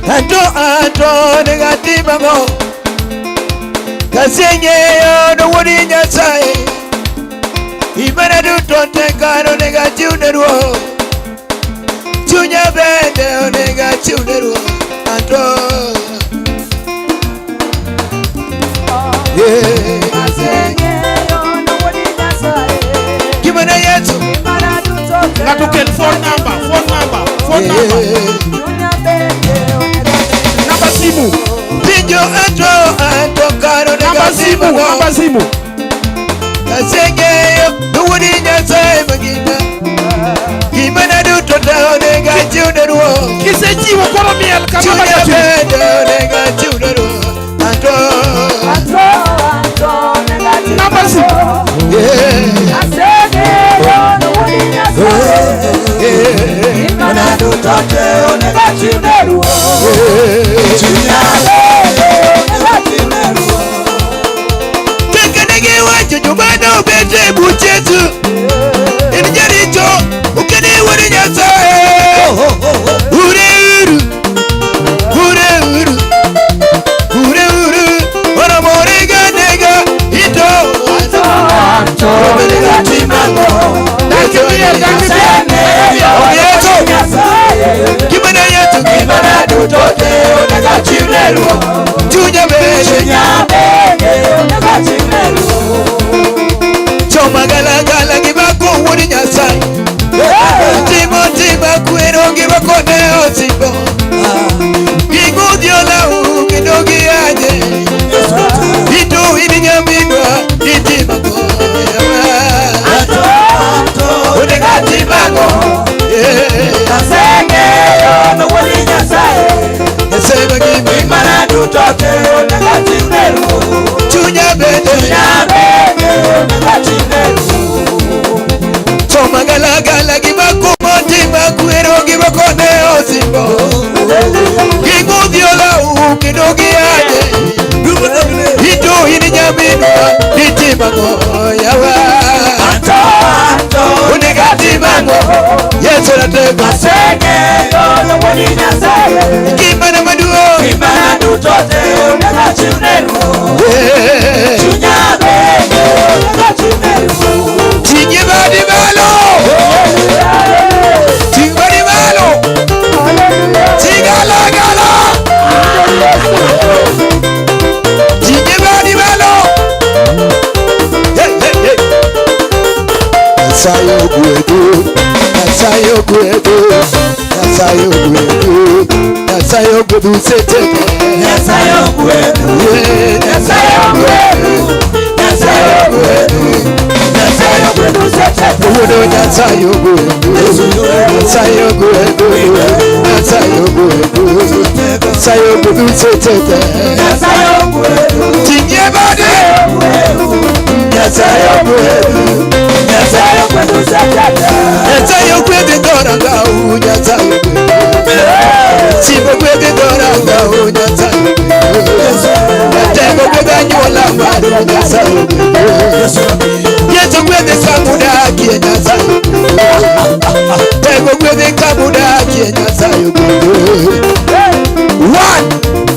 Anto anto negatiba mo Kasenye yo no wodi Nyasaye Imana duto tekano negatiune ruo Chunya bende onego achiw ne Ruoth anto. Gimana Yesu? Ng'ato kel phone number, phone number, phone number. Namba simu. Pinjo anto anto karo Namba simu, namba simu. Aseng'eyo ni wuod Nyasaye mangima. Gimana duto te onego achiw ne Ruoth. Kisechiwo koro miel kama Chunya baba bende onego achiw ne Ruoth. Anto. Namba simu. Kaka ne giwacho joma nobet e buch Yesu. In jaricho, ok in wuod Nyasaye. Ure uru, ure uru, ure uru, oromo nega nega, ito. Oromo nega timango. Yesu, gimana Yesu, gimana duto te onego achiw ne Ruoth. Chunya bende, Choma galagala gi bako wuod Nyasaye. Timo tima kwero gi bako ne osimbo. Ging'udhi olawu kendo giaje. Ito in nyaminwa itimo ang'o yawa? Onego atim ang'o? Nyasaye mangima. Chunya bende. Choma galagala gi bako motima kwero gi bako ne osimbo. Ging'udhi olawu kendo giaje. Ito in nyaminwa itimo ang'o yawa? Onego atim ang'o? Yesu ratego. Ngimana maduong'. Tingi badi malo. Ting badi malo. Tingala gala. Tingi badi malo. Hey, hey, hey. Nyasaye ogwedhu, Nyasaye ogwedhu, Nyasaye ogwedhu, Nyasaye ogwedhu seteke. Nyasaye ogwedhu, Nyasaye ogwedhu, Nyasaye ogwedhu, Nyasaye ogwedhu seteke. Wuodo Nyasaye ogwedhu, Nyasaye ogwedhu, Nyasaye ogwedhu, Nyasaye ogwedhu seteke. Nyasaye ogwedhu, ting'ie bade. Nyasaye ogwedhu. Nyasaye ogwedhu Nyasaye ogwedhi dhorangau Nyasaye ogwedhu Simba ogwedhi dhorangau Nyasaye ogwedhu Jatego ogwedhi anyuola maru Nyasaye ogwedhu Yesu ogwedhi kamudakie Nyasaye ogwedhu Tego ogwedhi kamudakie Nyasaye ogwedhu 1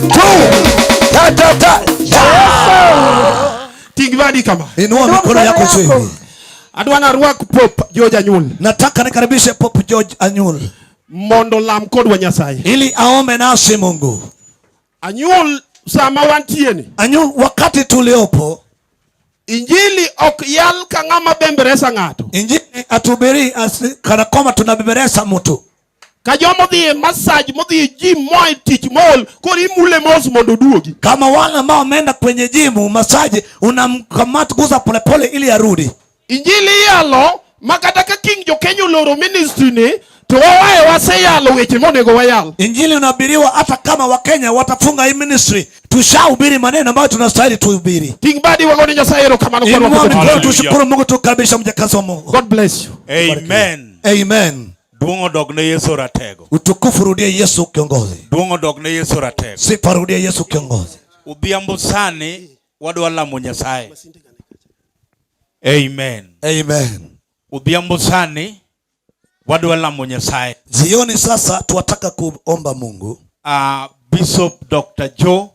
2 ta ta ta. Ting badi kama. Inua mikono yako juu hivi. Adwa narwak Pope George Anyul. Nataka nikaribishe Pope George Anyul mondo lam kodwa Nyasaye. Ili aombe nasi Mungu. Anyul sama wantie ni. Anyul wakati tuliopo. Injili ok yal ka ng'ama bemberesa ng'ato. Injili atubiri kana kwamba tunabemberesa mtu. Ka jomo dhi e massage modhi e gym moa e tich mool koro imule mos mondo oduogi. Kama wale ambao wameenda kwenye jimu masaji unamkamata guza polepole ili arudi. Injili iyalo ma kata ka King Jokenya oloro ministry ni to wawaye waseyalo weche monego wayal. Injili inahubiriwa hata kama Wakenya watafunga hii ministry, tushahubiri maneno ambayo tunastahili tuhubiri. Ting badi wagone Nyasaye erokamano kwa Inua rwako mikono jotich. tushukuru Mungu, tukaribisha mjakazi wa Mungu. God bless you. Amen. Amen. Duong' odog ne Yesu ratego. Utukufu rudie Yesu kiongozi. Duong' odog ne Yesu ratego. Sifa rudie Yesu kiongozi. Odhiambo sani wadwa lamo Nyasaye. Amen. Amen. Odhiambo sani wadwa lamo Nyasaye. Jioni sasa tuwataka kuomba Mungu. Bishop Dr. Joe.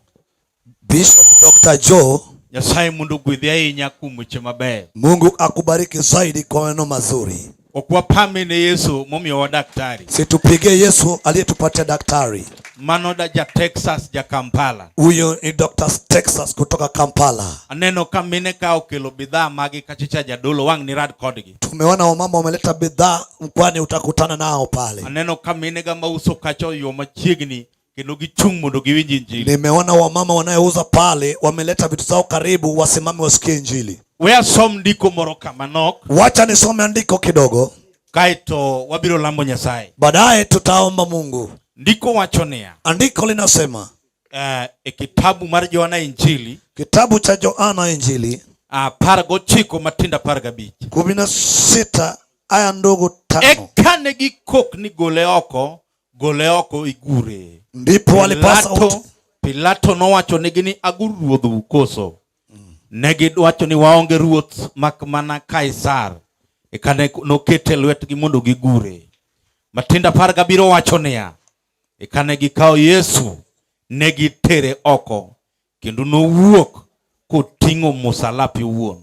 Bishop Dr. Joe. Nyasaye mondo ogwedhi ahinya kuom weche mabeyo. Mungu akubariki zaidi kwa maneno mazuri. Ok wapame ne Yesu momiyowa daktari. Situpigie Yesu aliyetupatia daktari. Mano da ja Texas ja Kampala. Huyo ni Dr. Texas kutoka Kampala. Aneno ka mine ka okelo bidhaa magi kachicha jadolo wang' ni rad kodgi. Tumeona wamama wameleta bidhaa mkwani, utakutana nao pale. Aneno ka mine ga mauso kacha yo machiegni kendo gichung' mondo giwinj injili. Nimeona wamama wanayouza pale wameleta vitu zao karibu, wasimame wasikie injili. We asom ndiko moro ka manok. Wacha nisome andiko kidogo, Kaeto wabiro lamo Nyasaye. baadaye tutaomba Mungu. Ndiko wacho niya. Andiko linasema E kitabu mar Johana Injili kitabu cha Yohana Injili 19 matindo 15. 16 aya ndogo 5. Eka ne gikok ni gole oko, gole oko igure. Ndipo walipasa Pilato nowacho negi ni agur ruodhu koso. Ne giwacho ni waonge ruoth mak mana Kaisar. Eka ne nokete lwetgi mondo gigure. Matindo 17 wacho niya, eka ne gikawo Yesu ne gitere oko kendo nowuok koting'o musalapi owuon.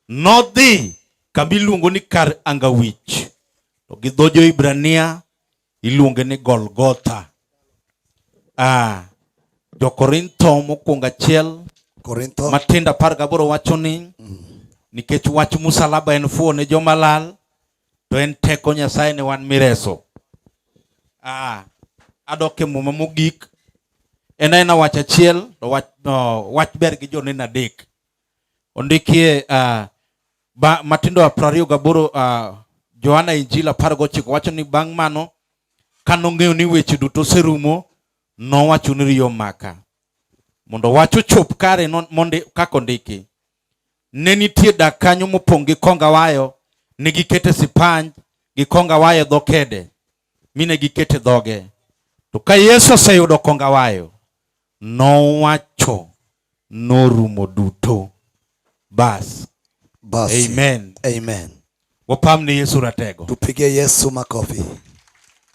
Nodhi kama iluongo ni kar anga wich, to gi dho jo-Hibrania iluonge ni Golgotha. Jo-Korintho mokwongo 1 Korintho matindo 18 wacho ni nikech wach musalaba en fuwo ne joma lal, to en teko Nyasaye ne wan mireso. Adok e Muma mogik. En aena wach achiel, to wach ber gi joneno 3. Ondikie matindo 28, Johana Injili 19 wacho ni bang' mano kanong'eyo ni weche duto oserumo, nowacho ni riyo maka. Mondo wach ochop kare mondi kaka ondiki. Ne nitie dak kanyo mopong' gi konga wayo, ne gikete sipanj gi konga wayo e dho kede, mi ne gikete dhoge. To ka Yesu oseyudo konga wayo, nowacho norumo duto. Bas. Basi. Amen. Amen. Wapam ne Yesu ratego. Tupige Yesu makofi.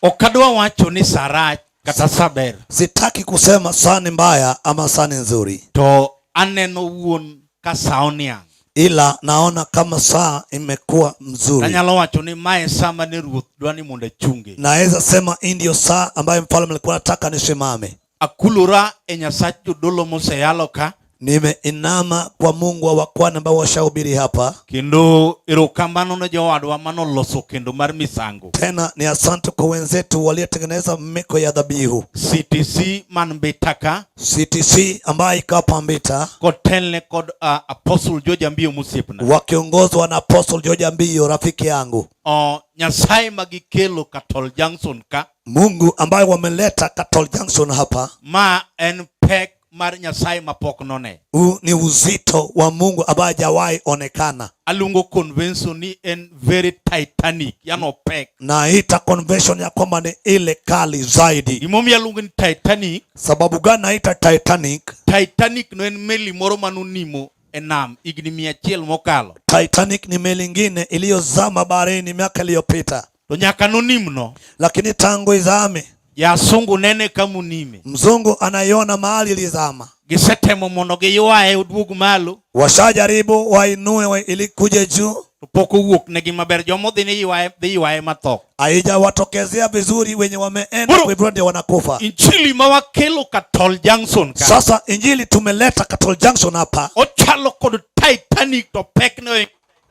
Ok adwa wacho ni saa rach kata saa ber. Sitaki kusema saa ni mbaya ama saa ni nzuri. To aneno wuon ka saa oniang'. Ila naona kama saa imekuwa mzuri. Anyalo wacho ni mae saa mane ruoth dwa ni mondo achunge. Naweza sema hii ndio saa ambayo mfalme alikuwa anataka nisimame. Akulora e Nyasach jodolo moseyalo ka. Nimeinama kwa Mungu wa wakwani ambao washahubiri hapa. Kendo erokamano ne jowadwa manoloso kendo mar misango. Tena ni asante kwa wenzetu waliotengeneza meko ya dhabihu. CTC man Mbita. CTC ambayo iko hapa Mbita. Kotelne kod Apostle George Ambiyo mosiepna. Wakiongozwa na Apostle George Ambiyo rafiki yangu. Nyasaye magikelo Katol Junction ka. Mungu ambaye wameleta Katol Junction hapa. Ma en pek mar Nyasaye mapok none. Huu ni uzito wa Mungu ambaye hajawahi onekana. Aluongo convention ni en very titanic, yani pek. Naita convention ya kwamba ni ile kali zaidi. Gimomiyo aluongo ni Titanic? Sababu gani naita Titanic? Titanic no en meli moro manonimo e nam higni 100 mokalo. Titanic ni meli nyingine iliyozama baharini miaka iliyopita. To nyaka nonimno. Lakini tangu izame, Jasungu nene kamunime. Mzungu anaiona mahali ilizama. Gisetemo mondo giywaye oduog malo. Washajaribu wainue ili kuje juu. To pok owuok negi maber. Joma odhi ni ywaye, dhi ywaye matho. Haijawatokezea vizuri, wenye wameenda kuibua ndio wanakufa. Injili ma wakelo Katol Junction ka. Sasa injili tumeleta Katol Junction hapa. Ochalo kod Titanic to pek ne oingo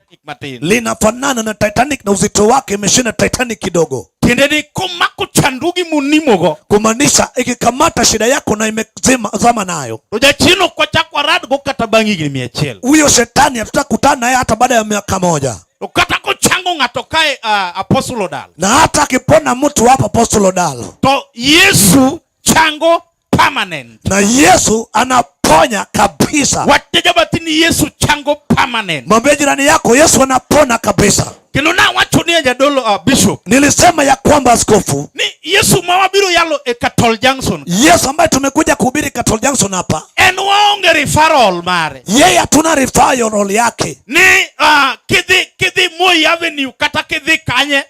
Titanic matin. Linafanana na Titanic na uzito wake imeshinda Titanic kidogo. Tiende ni komako chandugi munimogo. Kumaanisha ikikamata shida yako na imezima zama nayo. To jachien ok wachak waradgo kata bang' higni 100. Huyo shetani hatutakutana naye hata baada ya miaka 1. To kata kochango ng'ato kae, Apostle Odalo. Na hata akipona mtu hapa Apostle Odalo. To Yesu chango permanent. Na Yesu anaponya kabisa. Wateja batini Yesu chango permanent. Mwambie jirani yako Yesu anapona kabisa. Kendo nawacho ni jadolo, bishop. Nilisema ya kwamba askofu. Ni Yesu ma wabiro yalo e Katol Junction. Yesu ambaye tumekuja kuhubiri Katol Junction hapa. En waonge referral mare. Yeye hatuna referral yake. Ni kidhi Moi Avenue kata kidhi kanye.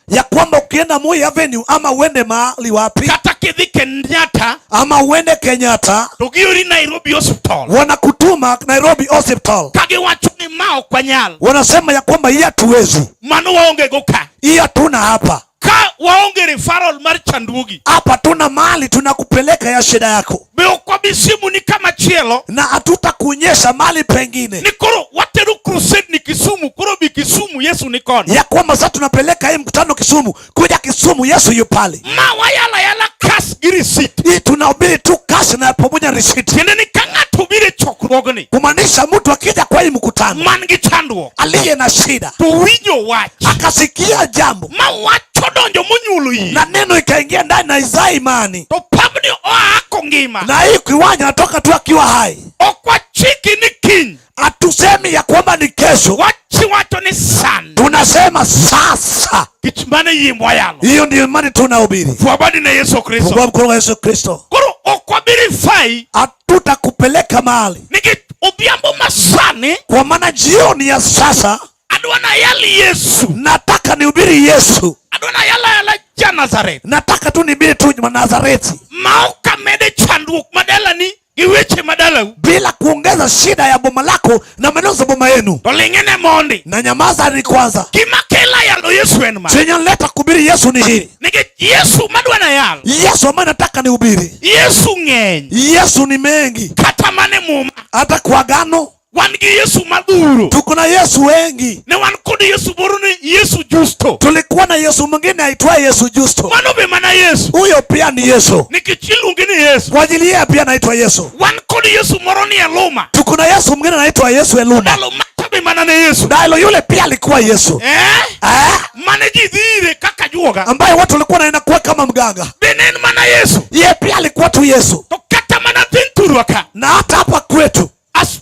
Ya kwamba ukienda Moi Avenue ama uende mahali wapi? Kata kidhi Kenyatta. Ama uende Kenyatta. To giori Nairobi Hospital. Wanakutuma Nairobi Hospital. Kagiwacho ni ma ok wanyal. Wanasema ya kwamba hii hatuwezi, Mano waonge go ka. Hii hatuna hapa. Ka waonge referral mar chandruogi. Hapa tuna mali tunakupeleka ya shida yako, Be ok wabi simu ni kama chielo. Na hatutakuonyesha mali pengine, Ni koro watero crusade ni Kisumu, koro bi Kisumu Yesu ni kono. Ya kwamba sasa tunapeleka hii mkutano Kisumu, kuja Kisumu, Yesu yu pale. Ma wayala yala cash gi receipt. Hii tunahubiri tu cash na pamoja na receipt. Tiende ni ka ng'ato biro e chokruogni. Kumaanisha mtu akija kwa hii mkutano Man gi chandruok. Aliye na shida To winjo wach. Akasikia jambo Ma wach odonjo monyuolo yie. Na neno ikaingia ndani na izaa imani, To pabni oa kongima. Na hii kiwanja natoka tu akiwa hai. Ok wachiki ni kiny. Hatusemi ya kwamba ni kesho, Wachi wacho ni sani. Tunasema sasa. Kich mane yie mwayalo. Hiyo ndio imani tunahubiri. Fuabadi na Yesu Kristo. Fungua mkono wa Yesu Kristo. Koro ok wabi rifai. Hatutakupeleka mahali. Nikech odhiambo masani. Kwa maana jioni ya sasa Adwa nayal Yesu. Nataka nihubiri Yesu. Adwa nayala yala ja Nazareth. Nataka tu nihubiri tu wa Nazareti. Ma ok amede chandruok madalani gi weche madalau. Bila kuongeza shida ya boma lako na maneno za boma yenu. To ling'ene mondi. Na nyamaza ni kwanza. Gima kela yalo Yesu en ma. Chenye nileta kuhubiri Yesu ni hili. Nikech Yesu madwa nayal. Yesu ambaye nataka nihubiri. Yesu ng'eny. Yesu ni mengi. Kata mane Muma. Hata kwa agano. Wan gi Yesu madhuro. Tuko na Yesu wengi. Ne wan kod Yesu moro ni Yesu Justo. Tulikuwa na Yesu mwingine aitwaye Yesu Justo. Mano be mana Yesu. Huyo pia ni Yesu. Nikech iluonge ni Yesu. Kwa ajili yeye pia anaitwa Yesu. Wan kod Yesu moro ni Eluma. Tuko na Yesu mwingine anaitwa Yesu Eluma. Ndalo macha be mana ne Yesu. Ndalo yule pia alikuwa Yesu. Eh? Eh? Mane ji dhi ire kaka juoga. Ambaye watu walikuwa wanaenda kuwa kama mganga. Be ne en mana Yesu. Yeye pia alikuwa tu Yesu. To kata mana piny thurwa ka. Na hata hapa kwetu.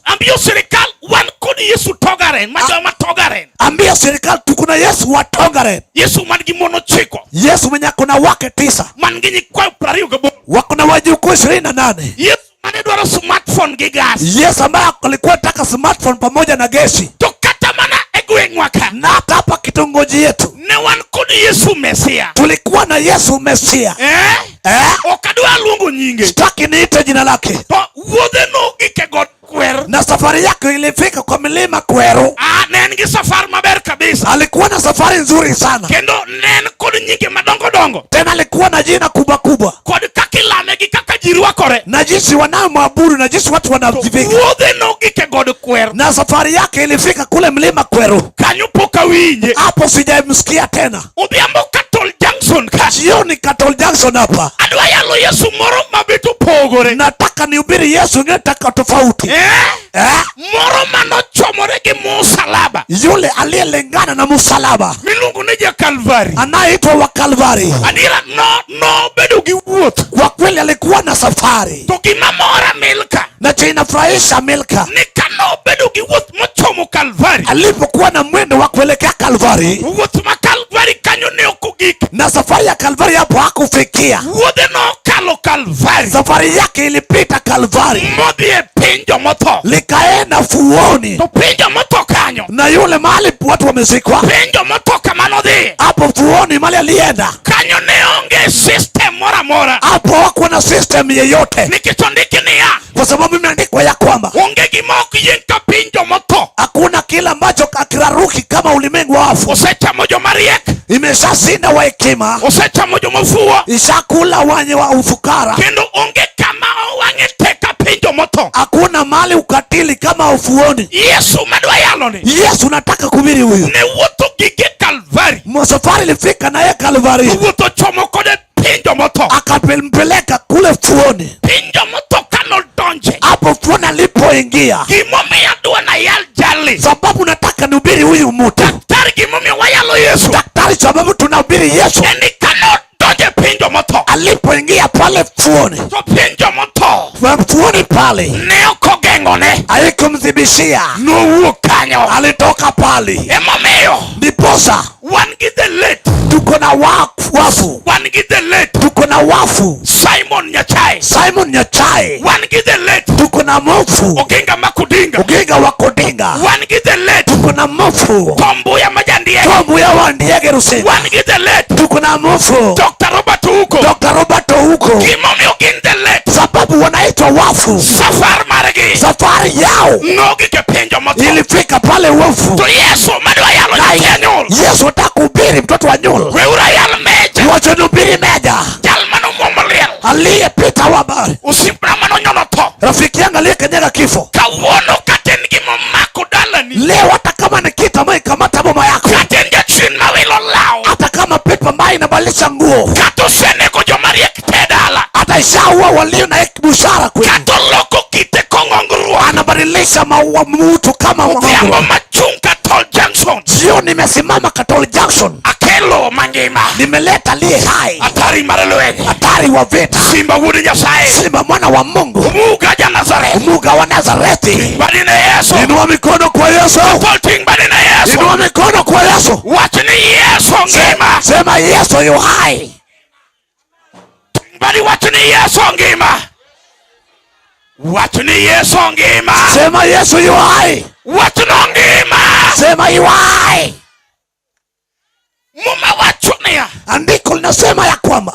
Ambio sirikal wan kod Yesu Togaren, ma joma Togaren. Ambia serikali tuko na Yesu wa Togaren. Yesu man gi mon ochiko. Yesu mwenye ako na wake 9. Man gi nyikwayo 28. Wako na wajukuu 28. Yesu mane dwaro smartphone gi gas. Yesu ambaye alikuwa anataka smartphone pamoja na gesi. To kata mana e gweng'wa ka. Na hata hapa kitongoji yetu. Ne wan kod Yesu Mesia. Tulikuwa na Yesu Mesia. Eh? Eh? Ok adwa luongo nyinge. Sitaki niite jina lake. To wuodhe nogik e got Kweru. Na safari yake ilifika kwa milima Kweru. Ah, ne en gi safar maber kabisa. Alikuwa na safari nzuri sana. Kendo ne en kod nyinge madongo dongo. Tena alikuwa na jina kubwa kubwa. Kod kaka ilame gi kaka ji rwakore. Na jinsi wanaomwabudu na jinsi watu wanajivika. Wuodhe nogik e god Kweru. Na safari yake ilifika kule mlima Kweru. Kanyo pok awinje. Hapo sijamsikia tena. Odhiambo Katol Junction ka. Jioni Katol Junction hapa. Adwa yalo Yesu moro mabet opogore. Nataka nihubiri Yesu ningetaka tofauti. Eh? Eh? Moro manochomore gi musalaba. Yule aliyelingana na msalaba. Miluongo ni ja Kalvari. Anayeitwa wa Kalvari. Adiera no bedo gi wuoth. Kwa kweli alikuwa na safari. To gima mora Milka. Na cha inafurahisha Milka. Ni kano bedo gi wuoth mochomo Kalvari. Alipokuwa na mwendo wa kuelekea Kalvari. Wuoth ma Kalvari kanyo ne ok ogik. Na safari ya Kalvari hapo hakufikia. Wuodhe nokalo Kalvari. Safari yake ilipita Kalvari. Modhi e piny jomotho. Likaenda fuoni. To piny jomotho kanyo. Na yule mahali watu wamezikwa. Piny jomotho kama nodhi. Hapo fuoni mahali alienda. Kanyo ne onge system moro amora. Hapo hakuwa na system yeyote. Nikech ondiki niya. Kwa sababu imeandikwa ya kwamba onge gima ok yieng ka piny jomotho. Hakuna kila ambacho hakiraruki kama ulimwengu wa wafu. Osechamo joma riek. Imeshashinda wa hekima. Osechamo joma fuwo. Ishakula wenye wa ufukara. Kendo onge kama owang'e tek ka piny jomotho. Hakuna mahali ukatili kama ufuoni. Yesu madwa yalo ni. Yesu nataka kuhubiri huyu. Ne wuotho gige Kalvari. Safari ilifika na yeye Kalvari. Wuotho chomo kode piny jomotho. Akampeleka kule fuoni. Piny jomotho kanodonje. Hapo fuoni alipoingia. Gimomiyo adwa nayal jali. Sababu nataka nihubiri huyu mtu. Daktari gimomiyo wayalo Yesu. Daktari sababu tunahubiri Yesu. En ni kanodonje piny jomotho. Alipoingia pale fuoni. To piny jomotho. Fuoni pale. Ne ok ogeng'one. Haikumdhibishia. Nowuok kanyo. Alitoka pale. Emomiyo. Ndiposa. Wan gi the late. Tuko na wafu. Wan gi the late. Tuko na wafu. Simon Nyachae. Simon Nyachae. Wan gi the late. Tuko na mofu. Oginga Makodinga. Oginga wa Kodinga. Wan gi the late. Tuko na mofu. Tom Mboya ma Jandiege. Tom Mboya wa Ndiege Rusinga. Wan gi the late. Tuko na mofu. Dr. Robert Ouma. Ouko. Dr. Robert Ouko. Gimomiyo gin the late. Sababu wanaitwa wafu. Safar margi. Safari yao Nogik e piny jomotho. ilifika pale wafu. To Yesu madwa yalo nyathi anyuol. Yesu nataka kuhubiri mtoto wa nyul. Weuru ayal meja. Wacha nihubiri meja. Jal manomuomo liel. Aliyepita wa bahari. Osiepna manonyono tho. Rafiki yangu aliyekanyaga kifo. Kawuono kata en gimomako dalani. Leo hata kama ni kitu ambayo ikamata boma yako. Kata en jachien mawilo law. Hata kama pepo ambayo inabadilisha nguo. Kata osenego joma riek te dala. Hata ishaua walio na busara kwenu. Kata oloko kite kong'ongruok. Anabadilisha maua mtu kama Odhiambo machung' Katol Junction. Jioni nimesimama Katol Junction. Akelo mangima. Nimeleta aliye hai. Hatari mar lweny. Hatari wa vita. Simba wuod Nyasaye. Simba mwana wa Mungu. Omuga ja Nazareth. Omuga wa Nazareti. Ting' badi ne Yesu. Inua mikono kwa Yesu. Katol ting' badi ne Yesu. Inua mikono kwa Yesu. Wach ni Yesu ngima. Sema Yesu yu hai. Ting' badi wach ni Yesu ngima. Wach ni Yesu ngima. Sema Yesu yu hai. Wach no ngima. Sema yu hai. Muma wacho niya. Andiko linasema ya kwamba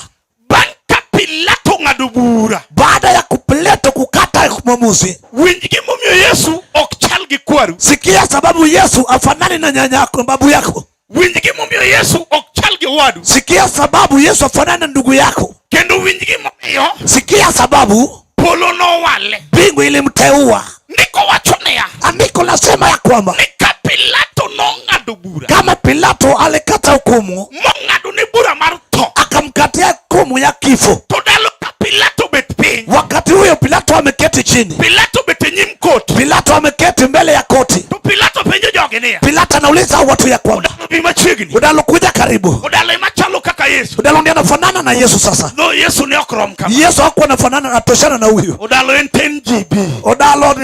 bang' ka Pilato ng'ado bura. Baada ya Pilato kukata mwamuzi. Winj gimomiyo Yesu ok chal gi kwaru. Sikia sababu Yesu afanani na nyanya yako, babu yako. Winj gimomiyo Yesu ok chal gi owadu. Sikia sababu Yesu afanani na ndugu yako. Kendo winj gimomiyo. Sikia sababu polo nowale. Mbingu ilimteua. Ndiko wacho niya. Andiko lasema ya kwamba ni ka Pilato nong'ado bura. Kama Pilato alikata hukumu, mong'ado ne bura mar tho, akamkatia hukumu ya kifo. To ndalo ka Pilato bet piny, wakati huyo Pilato ameketi chini, Pilato bet e nyim kot, Pilato ameketi mbele ya koti. To Pilato penjo jogi niya. Pilato anauliza watu ya kwamba Odalo bi machiegni. Odalo kuja karibu. Odalo ema chalo kaka Yesu. Odalo ndiye anafanana na Yesu sasa. No, Yesu ne ok rom kama. Yesu hakuwa anafanana, anatoshana na huyu. Odalo en 10 GB. Odalo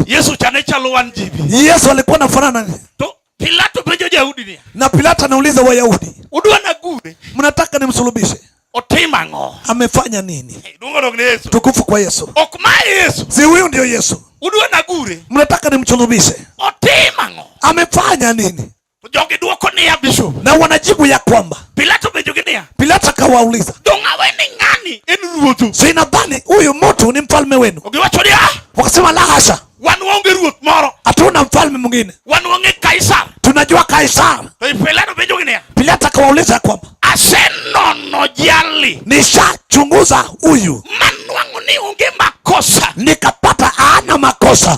Yesu cha ne chalo 1 GB. Yesu alikuwa anafanana. To Pilato penjo Yahudi niya. Na Pilato anauliza Wayahudi, Udwa nagure? Mnataka nimsulubishe? Otimo ang'o? Amefanya nini? Duong' odog ne Yesu. Tukufu kwa Yesu. Ok ma Yesu. Si huyu ndio Yesu. Udwa nagure? Mnataka nimsulubishe? Otimo ang'o? Amefanya nini? To jogi dwoko niya, Bishop. Na wanajibu ya kwamba Pilato penjogi niya. Pilato akawauliza, Dong' awe ni ng'ani en ruodhu? Si nadhani huyu mtu ni mfalme wenu? Giwacho niya, Wakasema la hasha. Wan waonge ruoth moro. Hatuna mfalme mwingine. Wan waonge Kaisar. Tunajua Kaisar. To Pilato penjogi niya. Pilato akawauliza kwamba asenono jali. Nishachunguza huyu. Manwang'o ni onge makosa. Nikapata hana makosa.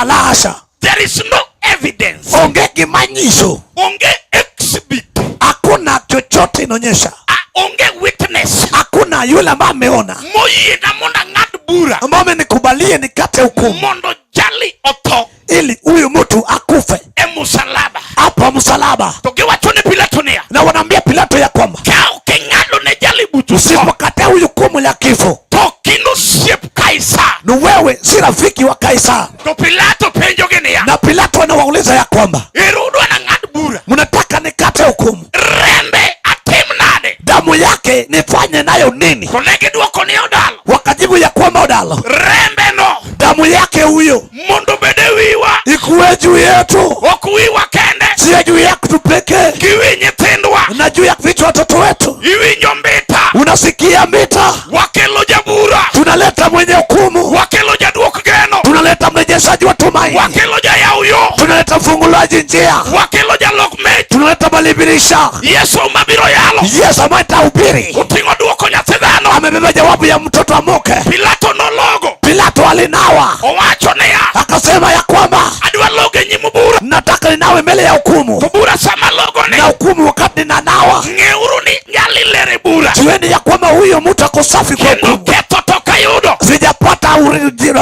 La hasha. There is no evidence. Onge gimanyiso. Onge exhibit. Hakuna chochote inaonyesha. Onge witness. Hakuna yule ambaye ameona. Moyiena mondo ang'ad bura. Ambaye amenikubalie nikate hukumu. Mondo jali otho. Ili huyu mtu akufe. E msalaba. Hapo msalaba. To giwacho ne Pilato niya. Na wanaambia Pilato ya kwamba ka ok ing'ado ne jali buch tho. Usipokataa huyu hukumu ya kifo. To ok in osiep Kaisar. Ni wewe si rafiki wa Kaisar. To Pilato penjogi niya. Na Pilato anawauliza ya kwamba Ero udwa nang'ad bura. Mnataka nikate hukumu. Rembe atim nade? Damu yake nifanye nayo nini? To ne gidwoko ni Odalo. Wakajibu ya kwamba Odalo. Rembe no. Damu yake huyo mondo obed e wiwa. Ikuwe juu yetu. Ok wiwa kende. Sio juu yetu pekee. Gi wi nyithindwa. Na juu ya vichwa watoto wetu. Iwinjo mbita. Unasikia mbita. Wakelo jabura. Tunaleta mwenye hukumu. Wakelo jaduok geno. Tunaleta mrejeshaji wa tumaini. Wakelo jayaw yo. Tunaleta mfungulaji njia. Wakelo jalok mech. Tunaleta balibirisha. Yesu mabiro yalo. Yesu ambaye atahubiri. Oting'o duoko nyathi dhano. Amebeba jawabu ya mtoto wa mke. Pilato nologo. Pilato alinawa. Owacho niya. Akasema ya kwamba adwa logo e nyim bura. Nataka ninawe mbele ya hukumu. To bura sama logo ni. Na hukumu wakati ninanawa. Ng'euru ni nyali lere bura. Jueni ya kwamba huyo mtu ako safi kwa Kendo hukumu. ketho to kayudo. Sijapata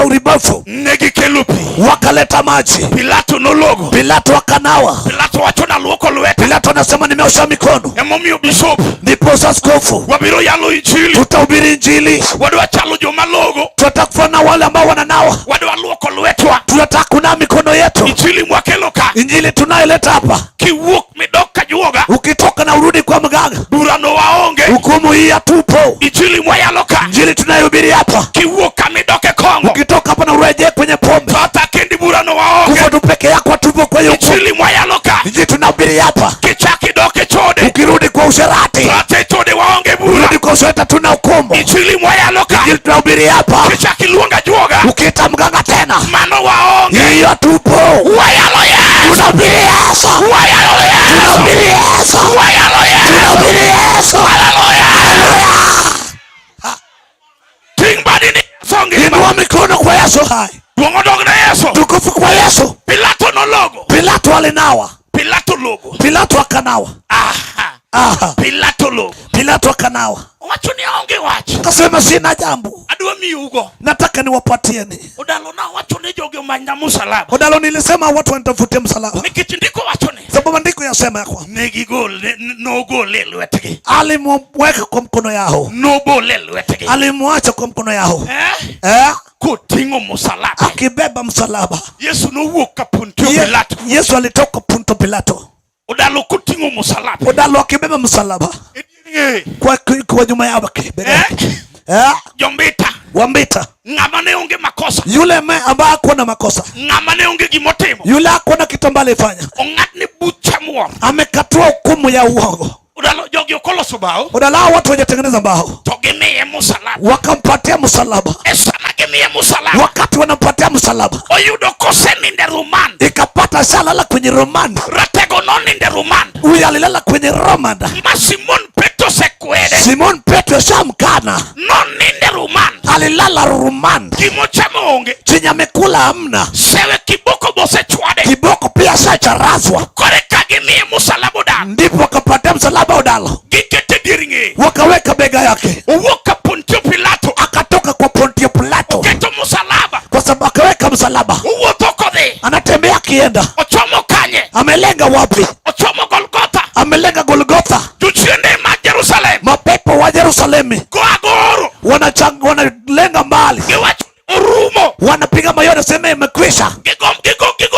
uribofu. Ne gikelo pi. Wakaleta maji. Pilato nologo. Pilato akanawa. Pilato wacho naluoko lweta. Pilato anasema nimeosha mikono. Emomiyo bishop. Ndiposa askofu. Wabiro yalo injili. Tutahubiri injili. Wadwa chalo joma logo. Tunataka kufana wale ambao wananawa. Wadwa luoko lwetwa. Tunataka kunawa mikono yetu. Injili mwakelo ka. Injili tunayoleta hapa. Kiwuok midok kajuoga. Ukitoka na urudi kwa mganga. Bura no waonge. Hukumu hii hatupo. Injili mwayalo ka. Injili tunayohubiri hapa. Kiwuok ka midok e kong'o. Ukitoka hapa na urejee kwenye pombe. Tata kendi bura no waonge. Kufa tu peke yako hatupo kwa hiyo hukumu. Injili mwayalo ka. Injili tunahubiri hapa. Kichaki dok e chode. Ukirudi kwa usherati. Tata e chode waonge bura. Urudi kwa Usiweta tuna hukumu. Injili mwayalo ka. Injili tunahubiri hapa. Kichak iluonga juoga. Ukiita mganga tena. Mano waonge. Hiyo tupo. Wayalo Yesu. Tunahubiri Yesu. Wayalo Yesu. Tunahubiri Yesu. Wayalo Yesu. Tunahubiri Yesu. Haleluya. Ting badi ni Yesu ngima. Inua mikono kwa Yesu hai. Duong' odog ne Yesu. Tukufu kwa Yesu. Pilato nologo. Pilato alinawa. Pilato logo. Pilato akanawa. Aha. Aha. Pilato logo. Pilato akanawa. Owacho ni aonge wach. Akasema sina jambo. Adwa miyougo. Nataka niwapatieni. Odalo nawacho ni jogi omanyna musalaba. Odalo nilisema watu wanitafutie msalaba. Nikech ndiko wacho ni. Sababu maandiko yasema ya kwamba Negigol nogole e lwetgi. alimweka kwa mkono yao. Nobole e lwetgi. Alimwacha kwa mkono yao. Eh? Eh? Koting'o musalaba. Akibeba msalaba. Yesu nowuok ka Pontio Pilato. Yesu alitoka Ponto Pilato. Odalo koting'o musalaba. Odalo akibeba msalaba. Eh. Kwa nyuma yake. Eh? Eh? Jombita. Wambita. Ng'ama ne onge makosa. Yule ambaye hakuwa na makosa. Ng'ama ne onge gimotimo. Yule hakuwa na kitu ambaye alifanya. Ong'adne bucha muor. Amekatua hukumu ya uongo. Odalo jogi ok oloso bao. Odalo hao watu wajatengeneza mbao. To gimiye musalaba. Wakampatia msalaba. E sama gimiye musalaba. Wakati wanampatia msalaba. Oyudo koseninde rumand. Ikapata shalala kwenye rumand. Ratego noninde rumand. Huyu alilala kwenye rumand. Ma Simon Petro osekwede. Simon Petro shamkana. Noninde rumand. Alilala rumand. Gimochamo onge. Chenye amekula hamna. Sewe kiboko bosechwade. Kiboko pia shacharazwa. Kore ka gimiye musalaba odalo. Ndipo wakapatia msalaba odalo. Gikete dier ng'eye. Wakaweka bega yake. Owuok ka Pontio Pilato. Akatoka kwa Pontio Pilato. Oketo musalaba. Kwa sababu akaweka msalaba. Owuotho kodhi. Anatembea akienda. Ochomo kanye. Amelenga wapi? Ochomo Golgotha. Amelenga Golgotha. Jochiende mag Jerusalem. Mapepo wa Yerusalemu. Go agoro. Wanalenga mbali. Giwacho orumo. Wanapiga mayowe nasema imekwisha. Gigo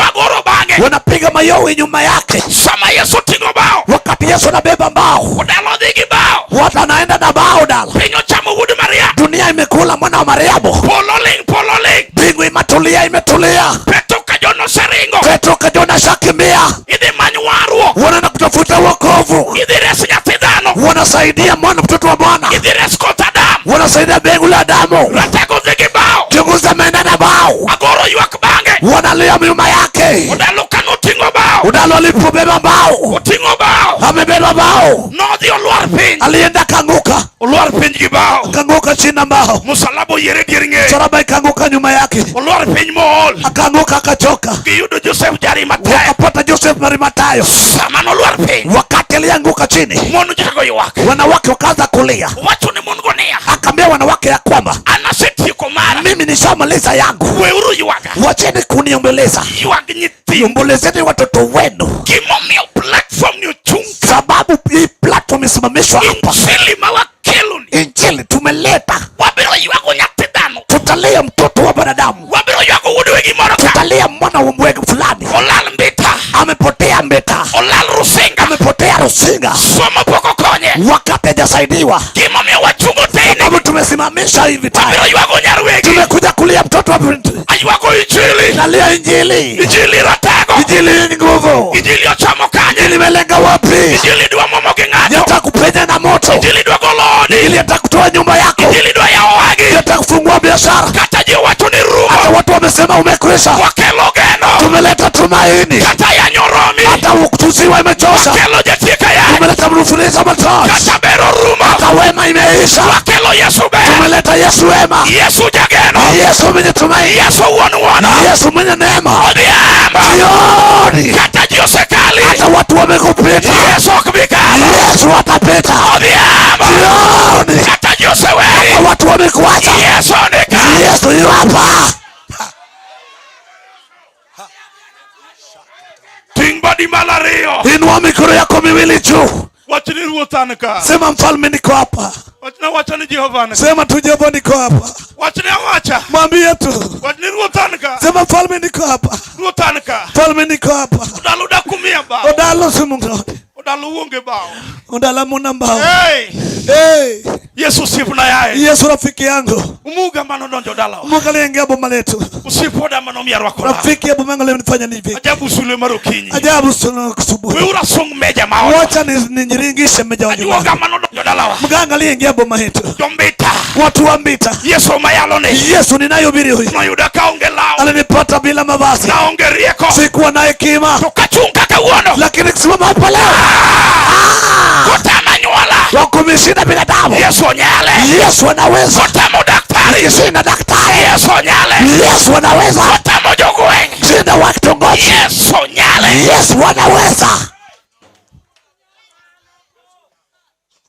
agoro bang'e. Wanapiga mayowe nyuma yake. Sama Yesu ting'o bao. Wakati Yesu anabeba mbao. Odalo dhi gi bao. Watu anaenda na bao dalo. Piny ochamo wuod Maria. Dunia imekula mwana wa Mariamu. Polo ling', polo ling'. Mbingu imetulia, imetulia. Petro ka Jona oseringo. Petro ka Jona ashakimbia. Idhi many warruok. Wanaenda kutafuta wokovu. Idhi res nyathi dhano. Wanasaidia mwana mtoto wa Bwana. Idhi res koth Adam. Wanasaidia mbegu la damu. Ratego dhi gi bao. Kiongozi ameenda na bao. Agoro ywak bang'e. Wanalia nyuma yake. Odalo kanoting'o bao. Odalo alipobeba mbao. Oting'o bao. Amebeba mbao. Nodhi olwar piny. Alienda kanguka. Olwar piny gi bao. Kanguka chini na mbao. Musalaba oyiere dier ng'eye. Msalaba ikaanguka nyuma yake. Olwar piny mool. Akaanguka akachoka. Giyudo Joseph Jarimathaya. Wakapata Joseph Arimathayo. Sama nolwar piny. Wakati alianguka chini. Mon nochako ywak. Wanawake wakaanza kulia. Owacho ne mon go niya. Akaambia wanawake ya kwamba an asetieko mara. Mimi nishamaliza yangu. Weuru ywaga. Wacheni kuniomboleza. Ywag nyithindo. Ombolezeni watoto wenu. Gimomiyo platform ni ochung'. Sababu hii platform imesimamishwa hapa. Injili ma wakelo ni. Injili tumeleta. Wabiro ywago nyathi dhano. Tutalia mtoto wa binadamu. Wabiro ywago wuod wegi moro ka. Tutalia mwana wa mwegi fulani. Olal Mbita. Amepotea Mbita. Olal Rusinga. Amepotea Rusinga. Somo pok okonye. Wakati hajasaidiwa. Gimomiyo wachungo tene. Sababu tumesimamisha hivi tayari. Wabiro ywago nyar wegi. Tumekuja kulia mtoto wa binti. Aywago injili. Nalia injili. Injili ratego. Injili ni nguvu. Injili ochomo kanye. Injili imelenga wapi? Injili dwa momo gi ng'ato. Yataka kupenya na moto. Injili dwa golo odi. Injili yataka kutoa nyumba yako. Injili dwa yawo wagi. Yataka kufungua biashara. Kata ji owacho ni rumo. Hata watu wamesema umekwisha. Wakelo geno. Tumeleta tumaini. Kata yanyo romi. Hata kutusiwa imetosha. Wakelo jatieka yany. Tumeleta mrufuliza matosha. Kata bero rumo. Hata wema imeisha. Wakelo Yesu ber. Tumeleta Yesu wema. Yesu jageno. Yesu mwenye tumaini. Yesu wuon wuono. Yesu mwenye neema. Odhiambo. Jioni. Kata ji osekali. Hata watu wamekupita. Yesu ok bi kalo. Yesu atapita. Odhiambo. Jioni. Kata ji oseweyi. Hata watu wamekuacha. Yesu ni ka. Yesu yu hapa. Ting' badi malo ariyo. Inua mikono yako miwili juu. Wach ni Ruoth an ka. Sema mfalme niko hapa. Wachna wacha ni Jehova an ka. Sema tu Jehova niko hapa. Wachne awacha. Mwambie tu. Wach ni Ruoth an ka. Sema mfalme niko hapa. Ruoth an ka. Mfalme niko hapa. Odalo dak umiya bao. Odalo si Mungu. Odalo uonge bao. Odala muna mbao. Hey! Hey! Yesu osiepna yaye. Yesu rafiki yangu. Umuga manodonjo dalawa. Mungu aliingia boma letu. Osiep oda manomiyo arwako law. Rafiki ya boma yangu alinifanya nivi. Ajabu sule mar okinyi. Ajabu sana asubuhi. Weuru asung meja ma odwa. Wacha nijiringishe meja wa nyumbani. Ajuoga manodonjo dalawa. Mganga aliyeingia boma yetu. Jombita. Watu wa Mbita. Yesu mayalo ni. Yesu ninayohubiri huyu. Noyuda kaonge law. Alinipata bila mavazi. Naonge rieko. Sikuwa na hekima. To kachung' kaka wuono. Lakini kusimama hapa leo. Kotama nyuola. Wa kumshinda binadamu. Yesu onyale. Yesu anaweza. Kotamo daktari. Nikishinda daktari. Yesu onyale. Yesu anaweza. Kotamo jogweng'. Shinda wa kitongoji. Yesu onyale. Yesu anaweza.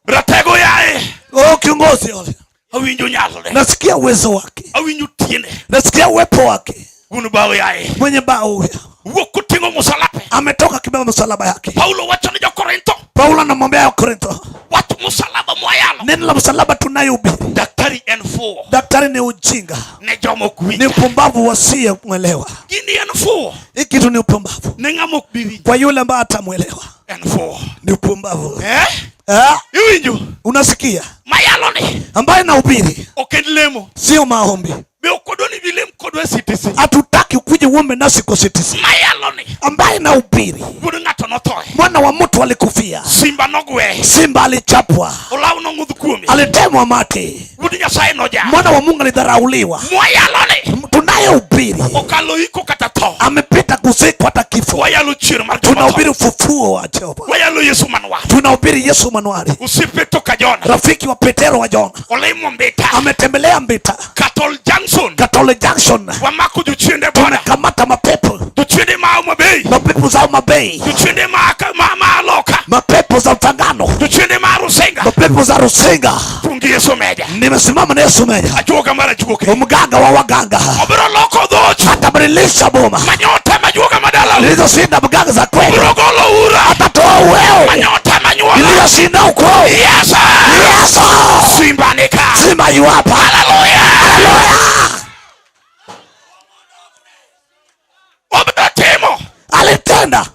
Ratego yaye. Oh, kiongozi yule. Awinjo nyalone. Nasikia uwezo wake. Awinjo tiende. Nasikia uwepo wake. Wuon bao yaye. Mwenye bao huyo. Wuok koting'o musalape. Ametoka akibeba msalaba yake. Paulo wacho ne jo-Korintho. Paulo anamwambia Wakorintho, Wach musalaba mwayalo. neno la msalaba tunayohubiri, Daktari en fuwo. daktari ni ujinga, Ne joma ok ni winja. upumbavu wasiyemwelewa. Gini en fuwo. Hii kitu ni upumbavu Ne ng'ama ok bi winjo. kwa yule ambaye atamwelewa, En fuwo. ni upumbavu. Eh? Eh? Iwinjo? Unasikia? Mayalo ni. Ambaye nahubiri Ok en lemo. sio maombi. Be ok odwa ni bilem kodwa e CTC. Hatutaki ukuje uombe nasi kwa CTC. Mayalo ni. Ambaye nahubiri, Wuod ng'ato nothoe. mwana wa mtu alikufia, Simba nogwe. simba alichapwa, Olaw nong'udh kuome. alitemwa mate, Wuod Nyasaye noja. mwana wa Mungu alidharauliwa. Mwayalo ni. Tunayehubiri Okalo iko kata tho. amepita kuzikwa hata kifo. Wayalo chier mar joma Tunahubiri otho. ufufuo wa Jehova, Wayalo Yesu manwa. tunahubiri Yesu manuari, Osiep Petro ka Jona. rafiki wa Petero wa Jona. Olimo Mbita. Ametembelea Mbita, Katol Junction. Katole Junction, Wamako jochiende boda. tumekamata mapepo, Jochiende ma Homa Bay. mapepo za Homa Bay, Jochiende ma loka. mapepo za Mfangano, Jochiende ma Rusinga. mapepo za Rusinga. Tungi Yesu meja. Nimesimama na Yesu meja, Ajuoga mar ajuoke. mganga wa waganga, Obiro loko dhoch. atabadilisha boma Manyota majuoga madala. zilizoshinda mganga za kweli, Obiro golo ura. atatoa uweo Manyota manyuola. iliyoshinda ukoo. Yesu. Yesu, Simba nika. simba yuapa. Haleluya. Haleluya! Obiro timo. Alitenda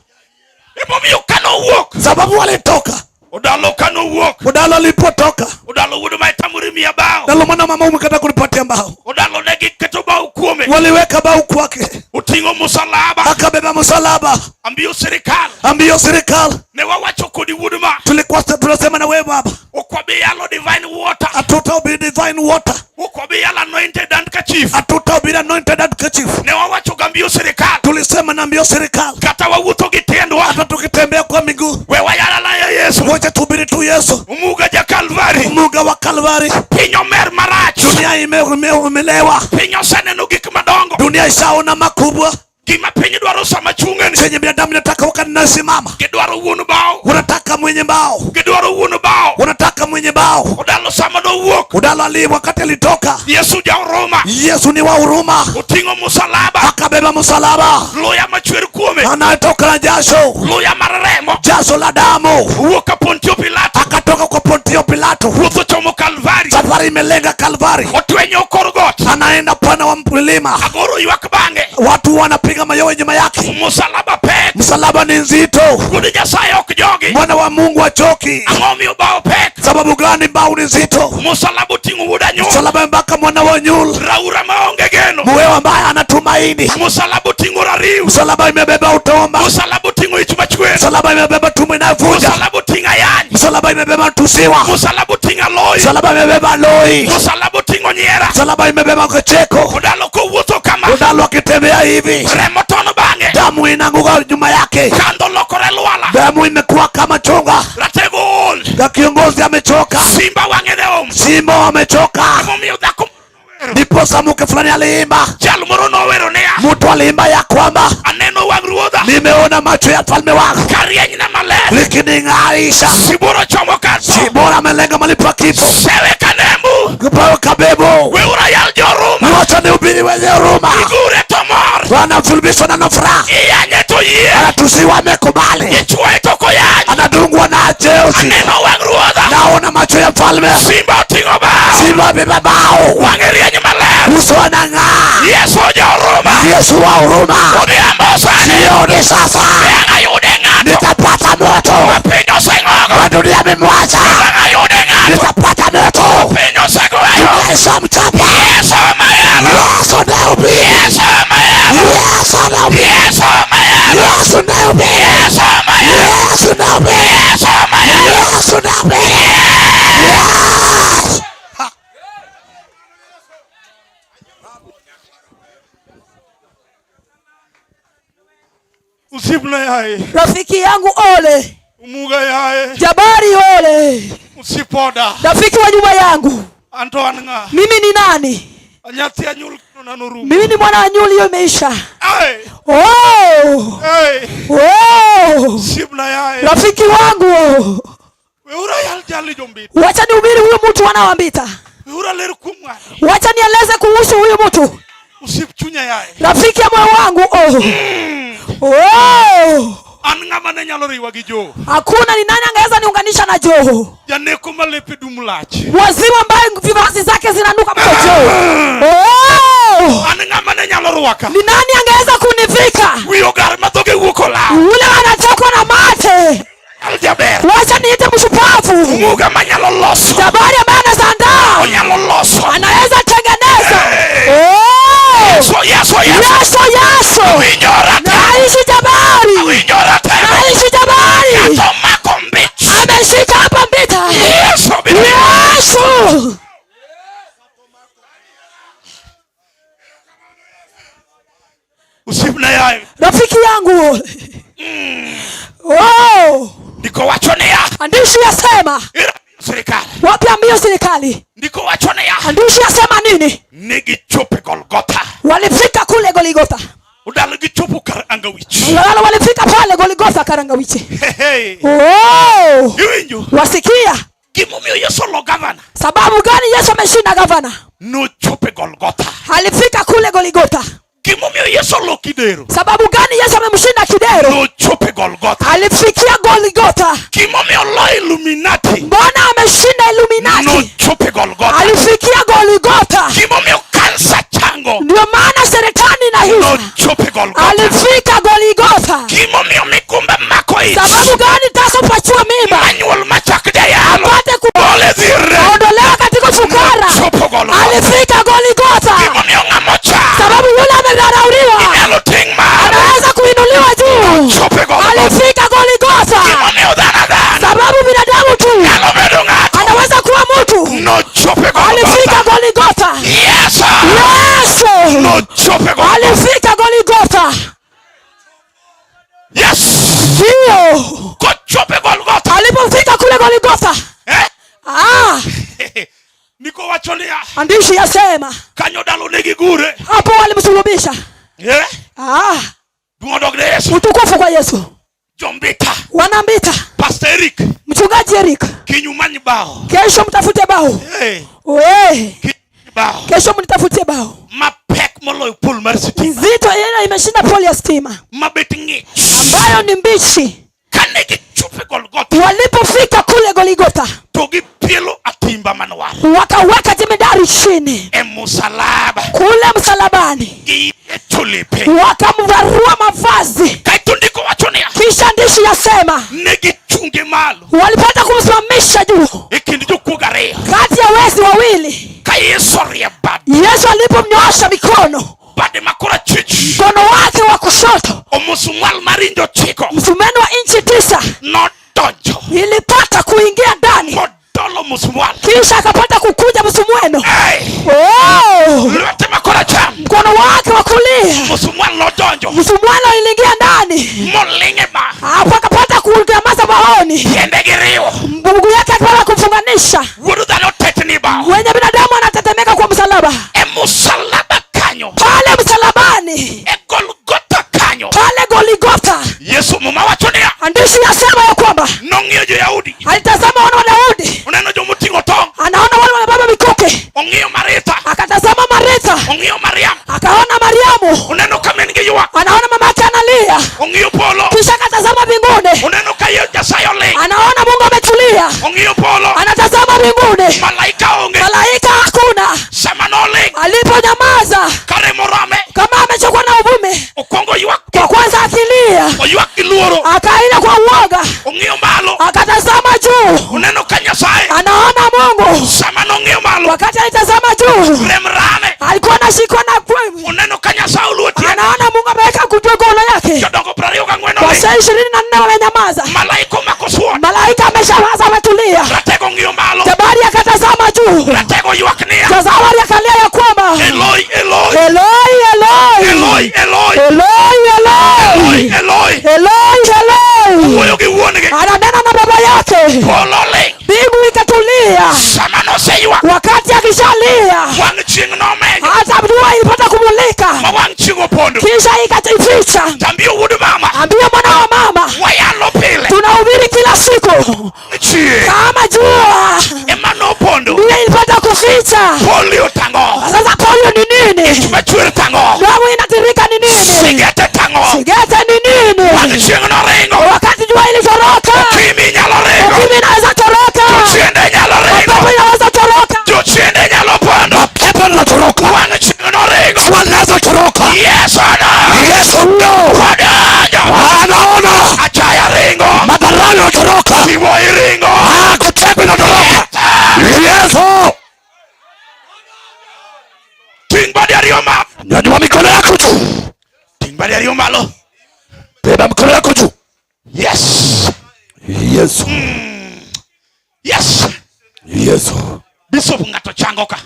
Emomiyo kanowuok. sababu walitoka. Odalo kanowuok. Odalo alipotoka, Odalo wuod ma itamori miya bao. Dalo mwana mama umekata kunipatia mbao, Odalo ne giketo bao kuome. waliweka bao kwake, Oting'o musalaba. akabeba msalaba. Ambiyo sirikal. Ambio serikali, Ne wawacho kodi wuod ma. tulikuwa tunasema na wewe baba, Ok wabi yalo divine water. hatutahubiri divine water, Ok wabi yalo anointed handkerchief. hatutahubiri anointed handkerchief. Ne wawacho gambio sirikal. Tulisema na ambio serikali, Kata wawuotho gi tiendwa. hata tukitembea kwa miguu, We wayalo alaya Yesu. wacha tuhubiri tu Yesu, Umuga ja Kalvari. Muga wa Kalvari. Piny omer marach. Dunia imelewa, Piny oseneno gik madongo. dunia ishaona makubwa. Gima piny dwaro sama chung'eni. Chenye binadamu nataka wakati nasimama, Gidwaro wuon bao. unataka mwenye mbao, Gidwaro wuon bao. unataka mwenye mbao. Odalo sama nowuok. Udalo ali wakati alitoka, Yesu ja huruma. Yesu ni wa huruma, Oting'o musalaba. akabeba msalaba, Luya machwer kuome. anatoka na jasho, Luya mar remo. jasho la damu, Owuok ka Pontio Pilato. akatoka kwa Pontio Pilato. Wuoth ochomo Kalvari. Safari imelenga Kalvari, Otwenyo kor got. anaenda pana wa mlima, Agoro ywak bang'e. watu wanapiga mayowe nyuma yake. Musalaba pek. Msalaba ni nzito, Wuod Nyasaye ok jogi. mwana wa Mungu achoki. Ang'o omiyo bao pek? Sababu gani mbao ni nzito? Musalaba oting'o wuod anyuol. Msalaba mpaka mwana wa nyul, Raura maonge geno. mwewe ambaye anatumaini. Musalaba oting'o rariw. Msalaba imebeba utomba, Musalaba oting'o ich machwer. msalaba imebeba tumbo inayovuja, Musalaba oting'o ayany. msalaba imebeba tusiwa, Musalaba oting'o aloyi. msalaba imebeba loi, Musalaba oting'o nyiera. msalaba imebeba kicheko. Odalo kowuotho kama. Udalo akitembea hivi, Remo tono bang'e. damu inaanguka nyuma yake, Kandho lokore lwala. damu imekuwa kama chunga. Ratego ol. Na kiongozi amechoka, Simba wang'e ne om. simba wamechoka. Emomiyo dhako Ndiposa mke fulani aliimba, jal moro nowero niya. mtu aliimba ya kwamba Aneno wang' ruodha. nimeona macho ya falme wangu Karienyna maler. likining'arisha. Sibuor ochomo kar tho. Sibora amelenga mahali pa kifo, Sewe kanembu. kipawa kabebo. Weuru ayal jo-Ruma. Wacha nihubiri wenye huruma, Igure to mor. wanafulubishwa na furaha, Iyanye to yie. anatusiwa amekubali, Ichwoye to ok oyany. anadungwa na jeusi. Aneno wang' ruodha. Naona macho ya mfalme, Simba oting'o bao. simba amebeba bao, Wang'e rieny maler. uso anang'aa. Yesu ja-Huruma. Yesu wa huruma, Odhiambo sani. jioni sasa Be ang' ayude ng'a? ng'ato. Nitapata moto. Ma piny oseng'ogo. Ma dunia imemwacha. Bang' ayude ng'ato. Nitapata moto. Piny osegweyo. Dunia ishamchapa. Yesu ema yalo. Yesu nahubiri. Yesu ema yalo. Yesu nahubiri. Yesu ema yalo. Yesu nahubiri. Yesu ema yalo. Yesu nahubiri. Yesu ema yalo. Yesu nahubiri. Yes. Osiepna yaye. Rafiki yangu ole. Umuga yaye. Jabari ole. Usipoda. Rafiki wa nyumba yangu. Anto an ng'a? Mimi ni nani? Nyathi anyul kendo norumo. Mimi ni mwana wa nyuli, hiyo imeisha. Hey. Oh. Hey. Oh. Osiepna yaye. Rafiki wangu. Weuru ayal jali jombita. Wacha nihubiri huyu mtu wanawambita. Weuru aler kuom ng'ani. Wacha nieleze kuhusu huyu mtu. Osiep chunya yaye. Rafiki ya moyo wangu. Oh. Oh. An ng'ama ne nyalo riwa gi Joho. Hakuna ni nani angeweza niunganisha na Joho. Janeko ma lepe dum lach. Wazimu ambaye vivazi zake zinanuka mkojo. Oh. An ng'ama ne nyalo rwaka. Ni nani angeweza kunivika? Wi ogar ma dhoge wuok olaw. Ule anatokwa na mate. Al jaber. Wacha niite mshupavu. Muga manyalo loso. Jabari ambaye anaweza andaa. Onyalo loso. Anaweza tengeneza. Hey. Oh. Yesu, Yesu, Yesu. Yesu, Yesu. Awinjora te. Naishi Jabari. Awinjora te. Naishi Jabari. Ng'ato mako mbich. Ameshika hapa mbita. Yesu biro. Yesu. Osiepna yaye. Rafiki yangu. Oh. Ndiko wacho niya. Andishi yasema. Sirikal. Wapi ambio serikali? Ndiko wacho niya. Andishi yasema nini? Ne gichopo e Golgotha. Walifika kule Goligotha. Odalo gichopo kar Angawich. Wala walifika pale Goligotha Karangawiche. Hey, hey. Oh. Iwinjo. Wasikia? Gimomiyo Yesu olo gavana. Sababu gani Yesu ameshinda gavana? Nochopo e Golgotha. Alifika kule Goligotha. Gimomiyo Yesu olo Kidero. Sababu gani Yesu amemshinda Kidero? Nochopo e Golgotha. Alifikia Goligotha. Gimomiyo olo Illuminati. Mbona ameshinda Illuminati? Nochopo e Golgotha. Alifikia Goligotha. Gimomiyo kansa chango. Ndio maana serikali na hizo. Nochopo e Golgotha. Alifika Goligotha. Gimomiyo migumba mako ich. Sababu gani tasa upachua mimba? Manyuol machak jayalo. Apate Gole dhirre. kuondolewa katika ufukara. Nochopo Golgotha. Alifika Goligotha. Gimomiyo ng'ama ocha. Sababu yule amedharauliwa Inyalo ting' malo. anaweza kuinuliwa juu. Nochopo e Golgotha. Alifika Goligotha. Gimomiyo dhano adhana. Sababu binadamu tu Nyalo bedo ng'ato. anaweza kuwa mtu. Nochopo e Golgotha. Alifika Goligotha. Yesu. Yesu Nochopo e Golgotha. alifika Goligotha. Yes. Ndio Kochopo e Golgotha. alipofika kule Goligotha. Eh? Ah, Ndiko wacho niya. andishi yasema Kanyo dalo negi gure. hapo walimsulubisha. Eh? Ah, Duong' odog ne Yesu. utukufu kwa Yesu. Jombita. Wanambita Pastor Eric. mchungaji Eric, Kiny umany bao. kesho mtafute bao. Hey. We, Bao. kesho mnitafutie bao Mapek moloyo pol mar sitima. nzito, yena imeshinda poli ya stima Mabet ng'ich. ambayo ni mbichi. Kane gichopo e Golgotha. Walipofika kule Goligotha, To gipielo atimba manwar. wakaweka jemedari chini E musalaba. kule msalabani, Giyiecho lepe. wakamvarua mavazi. Kaeto ndiko wacho niya. Kisha ndishi yasema Ne gichunge malo. walipata kumsimamisha juu E kind jokuoge ariyo. kati ya wezi wawili. Ka Yesu orie bade. Yesu alipomnyoosha mikono, Bade ma korachwich. mkono wake wa kushoto, Omusumwal mar inji ochiko. msumeno wa inchi 9 Nodonjo. ilipata kuingia ndani, Modolo musumwal. kisha akapata kukuja msumweno. Hey. Oh! Lwete ma koracham. Mkono wake wa kulia, Musumwal nodonjo. msumweno iliingia ndani, Moling'e ma. hapo akapata kunyamaza maoni, Tiende giriwo. mguu yake akapata kufunganisha. Wuod dhano tetni bao. Wenye binadamu anatetemeka kwa msalaba, E musalaba kanyo. pale msalabani, E Golgotha kanyo. pale Goligotha. Yesu muma wacho niya. Andishi yasema ya kwamba Nong'iyo jo-Yahudi. alitazama wana wa Daudi, Oneno jomoting'o tong'. anaona wale wamebeba mikuki, Ong'iyo Maritha. akatazama Maritha, Ong'iyo Mariam. akaona Mariamu, Oneno ka min gi ywak. anaona mama yake analia, Ong'iyo polo. kisha akatazama mbinguni, Oneno ka Nyasaye oling'. anaona Mungu ametulia, Ong'iyo polo. anatazama mbinguni, Malaika onge. malaika hakuna. Sama noling'. Aliponyamaza Ka remo rome. kama amechokwa na uvume, Okwongo ywak. kwa kwanza akilia, Oywak gi luoro. akaila kwa Ong'iyo malo. Akatazama juu. Oneno ka Nyasaye. Anaona Mungu. Sama nong'iyo malo. Wakati alitazama juu. Rem rame. Alikuwa anashikwa na Oneno ka Nyasaye oluwo tiende. Anaona Mungu ameweka mikono yake. Jodongo 24 oling'. Wazee 24 wamenyamaza. Malaika omako sword. Malaika ameshawaza ametulia. Ratego ng'iyo malo. Jabari akatazama juu. Ratego ywak niya. Jabari akalia ya kwamba Eloi, Eloi. Eloi, Eloi. Eloi, Eloi. Eloi, Eloi. Eloi, Eloi. Eloi, Eloi. Wuoyo gi wuon-gi. Ananena na baba yake. Polo oling'. Mbingu ikatulia. Sama noseywak. Wakati akishalia. Wang' chieng' nomenyo. Hata jua ilipata kumulika. Ma wang' chieng' opondo. Kisha ikaificha. Tambie wuod mama. Ambia mwana wa mama. Wayalo pile. Tunahubiri kila siku. Chieng' Kama jua ema nopondo. ndiyo ilipata kuficha. Polio tang'o. Sasa polio ni nini? Ich machwer tang'o. Damu inatirika ni nini? Sigete tang'o. Sigete ni nini? Wang' chieng' noringo. Wakati jua ilitoroka. Ukimwi nyalo ringo. Ukimwi inaweza toroka. Jochiende nyalo ringo. Mapepo inaweza toroka. Jochiende nyalo pondo. Mapepo yanatoroka. Wang' chieng' noringo. Jua linazotoroka. Yes or no? Yesu huyo Odonjo. anaona. Achaya ringo. Madharau yanatoroka. Siwoi ringo. Ah, kutekwa inatoroka. Yesu, Ting' badi ariyo malo. nyanyua mikono yako juu. Ting' badi ariyo malo. Beba mikono yako juu. Yes. Yesu, Yes. Yesu. Bishop ng'ato chango ka.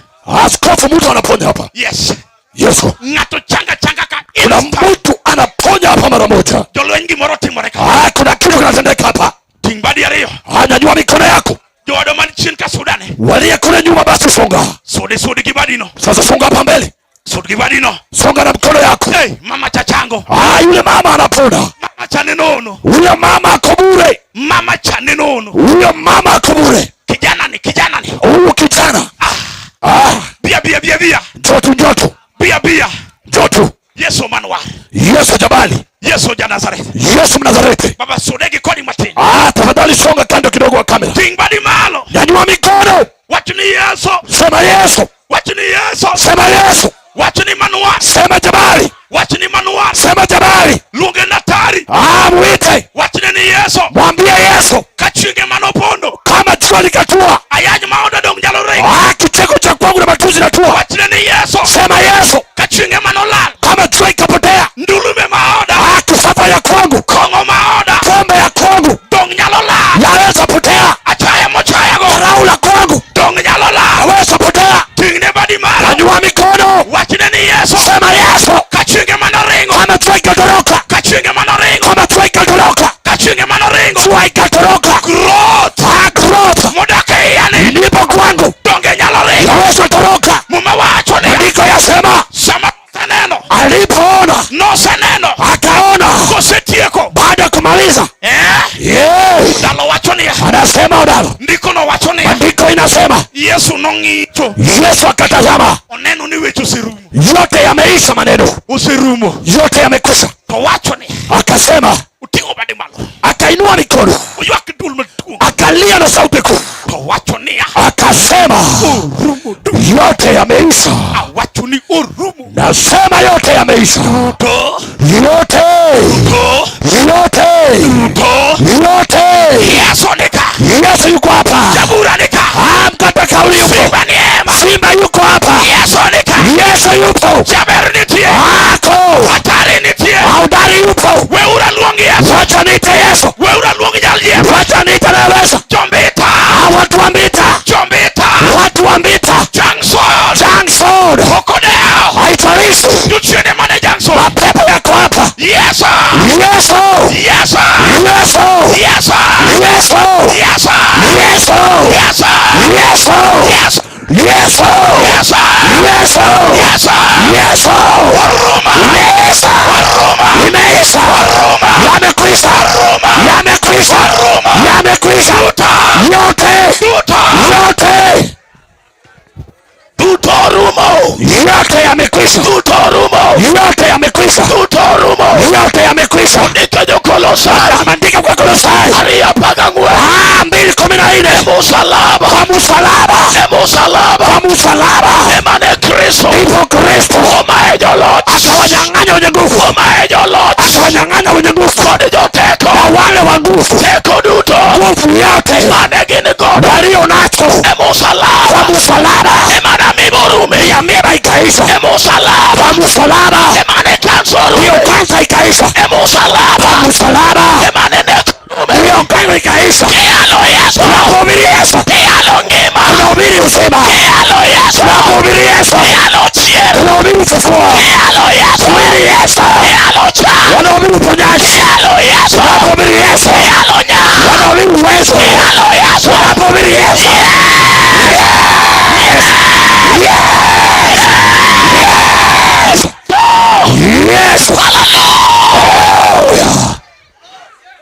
Askofu, mtu anaponya hapa. Yes. Yesu, Ng'ato changa changa ka. kuna Instant. mtu anaponya hapa mara moja. Jolweny gimoro timore ka. Ah, kuna kitu kinatendeka hapa. Ting' badi ariyo. Ah, nyanyua mikono yako. Jowadwa man chien ka sudane. Waliye kule nyuma, basi songa Sudi sudi gi badino. sasa, songa hapa mbele, Sudi gi badino. songa na mkono yako. Hey, mama cha chango. Ah, yule mama anapona. Mama cha nenono. Huyo mama ako bure. Mama cha nenono. Huyo mama ako bure. Kijana ni kijana ni. Huyu kijana. Ah, Bia bia bia bia. njoo tu, njoo tu, Bia bia. njoo tu. Yesu manwar. Yesu jabali, Yesu ja Nazareth. Yesu Mnazareti. Baba sude gi koni matin. Ah, tafadhali songa kando kidogo wa kamera. Ting' badi malo. Nyanyua mikono, Wach ni Yesu. sema Yesu, Wach ni Yesu. sema Yesu, Wach ni manwar. sema jabali, Wach ni manwar. sema jabali. Luonge natari. Ah, mwite, Wachne ni Yesu. mwambie Yesu, Ka chienge manopondo. kama jua likatua, Ayany ma oda dong nyalo ringo. ah, kicheko cha kwangu na matuzi natua. Wachne ni Yesu. Sema Yesu, Ka chienge manolal. kama jua ikapotea, Ndulume ma oda. ah, kifafa ya kwangu, Kong'o ma oda. pombe ya kwangu Dong nyalo lal. yaweza potea, Achaya mochayago. dharau la kwangu Dong nyalo lal. yaweza potea. Ting'ne badi malo. Nyanyua mikono, Wachne ni Yesu. sema Yesu, Ka chienge manoringo. kama jua ikatoroka, Ka chienge manoringo. kama jua ikatoroka, Ka chienge manoringo. jua ikatoroka, Growth. ah, growth Modak e iya ni. ilipo kwangu Donge nyalo ringo. yaweza toroka. Muma wacho ni. Maandiko yasema Sama oseneno. alipoona Noseneno. akaona, Kosetieko. baada ya kumaliza Eh? yeah. Ndalo wacho niya. Anasema odalo, Ndiko no wacho niya. maandiko inasema Yesu nong'icho. Yesu akatazama, Oneno ni weche oserumo. yote yameisha, maneno Oserumo. yote yamekwisha. To wacho ni. Akasema, Oting'o bade malo. akainua mikono, Oywak gi dwol maduong'. akalia na sauti kuu, To wacho niya. akasema Orumo duto. yote yameisha. Awacho ni orumo. Nasema yote yameisha, To. yote To. yote To. yote. Yesu nika. Yesu yuko hapa, Jabura nika. Ah, mkata kauli yuko, Simba ni ema. Simba yuko hapa, Yesu nika. Yesu yupo, Jaber nitie. ako Hatari nitie. Haudari yupo. Weura luong Yesu. Wacha niite Yesu, Weura luong jal Yesu. wacha niite anayeweza. Jombita. Ah, watu wa Mbita, Jombita. watu wa Mbita, Junction. Junction, Okodeo. haitarishi Jochiende mane Junction. mapepo yako hapa. Yesu. Yesu, Yesu. Yesu, Yesu. Yesu, Yesu. Yesu, Yesu. Yesu, Yesu. Yesu, Yesu. Yesu, Yesu. Yesu, Oruma. Imeisha, Oruma. imeisha, yamekwisha, yamekwisha, yamekwisha, yote, Duto. yote, Duto orumo. yote yamekwisha, Duto orumo. yote yamekwisha, Duto orumo. yote yamekwisha. Ondiko jo-Kolosai. Ameandika kwa Kolosai 2:14. 2:14, E musalaba. kwa msalaba, E musalaba. kwa msalaba Ema ne Kristo. ndipo Kristo Omaye joloch. akawanyang'anya wenye nguvu, Omaye joloch. akawanyang'anya wenye nguvu Kod joteko. na wale wa nguvu, Teko duto. Nguvu yote mane gin godo walio nacho e musalaba kwa msalaba, ema ne amiba orume ya miba ikaisha e musalaba kwa msalaba, ema ne kansa hiyo orume kansa ikaisha e musalaba kwa msalaba, ema ne nek orume hiyo ukimwi ikaisha. Kiyalo Yesu Tunakuhubiri Yesu, kiyalo ngima tunahubiri uzima, kiyalo Yesu tunakuhubiri Yesu, kiyalo chier tunahubiri ufufuo, kiyalo Yesu tunahubiri Yesu, kiyalo chang wanahubiri uponyaji, kiyalo Yesu tunakuhubiri Yesu, kiyalo nya wanahubiri uwezo, kiyalo Yesu tunakuhubiri Yesu. Yes, yes,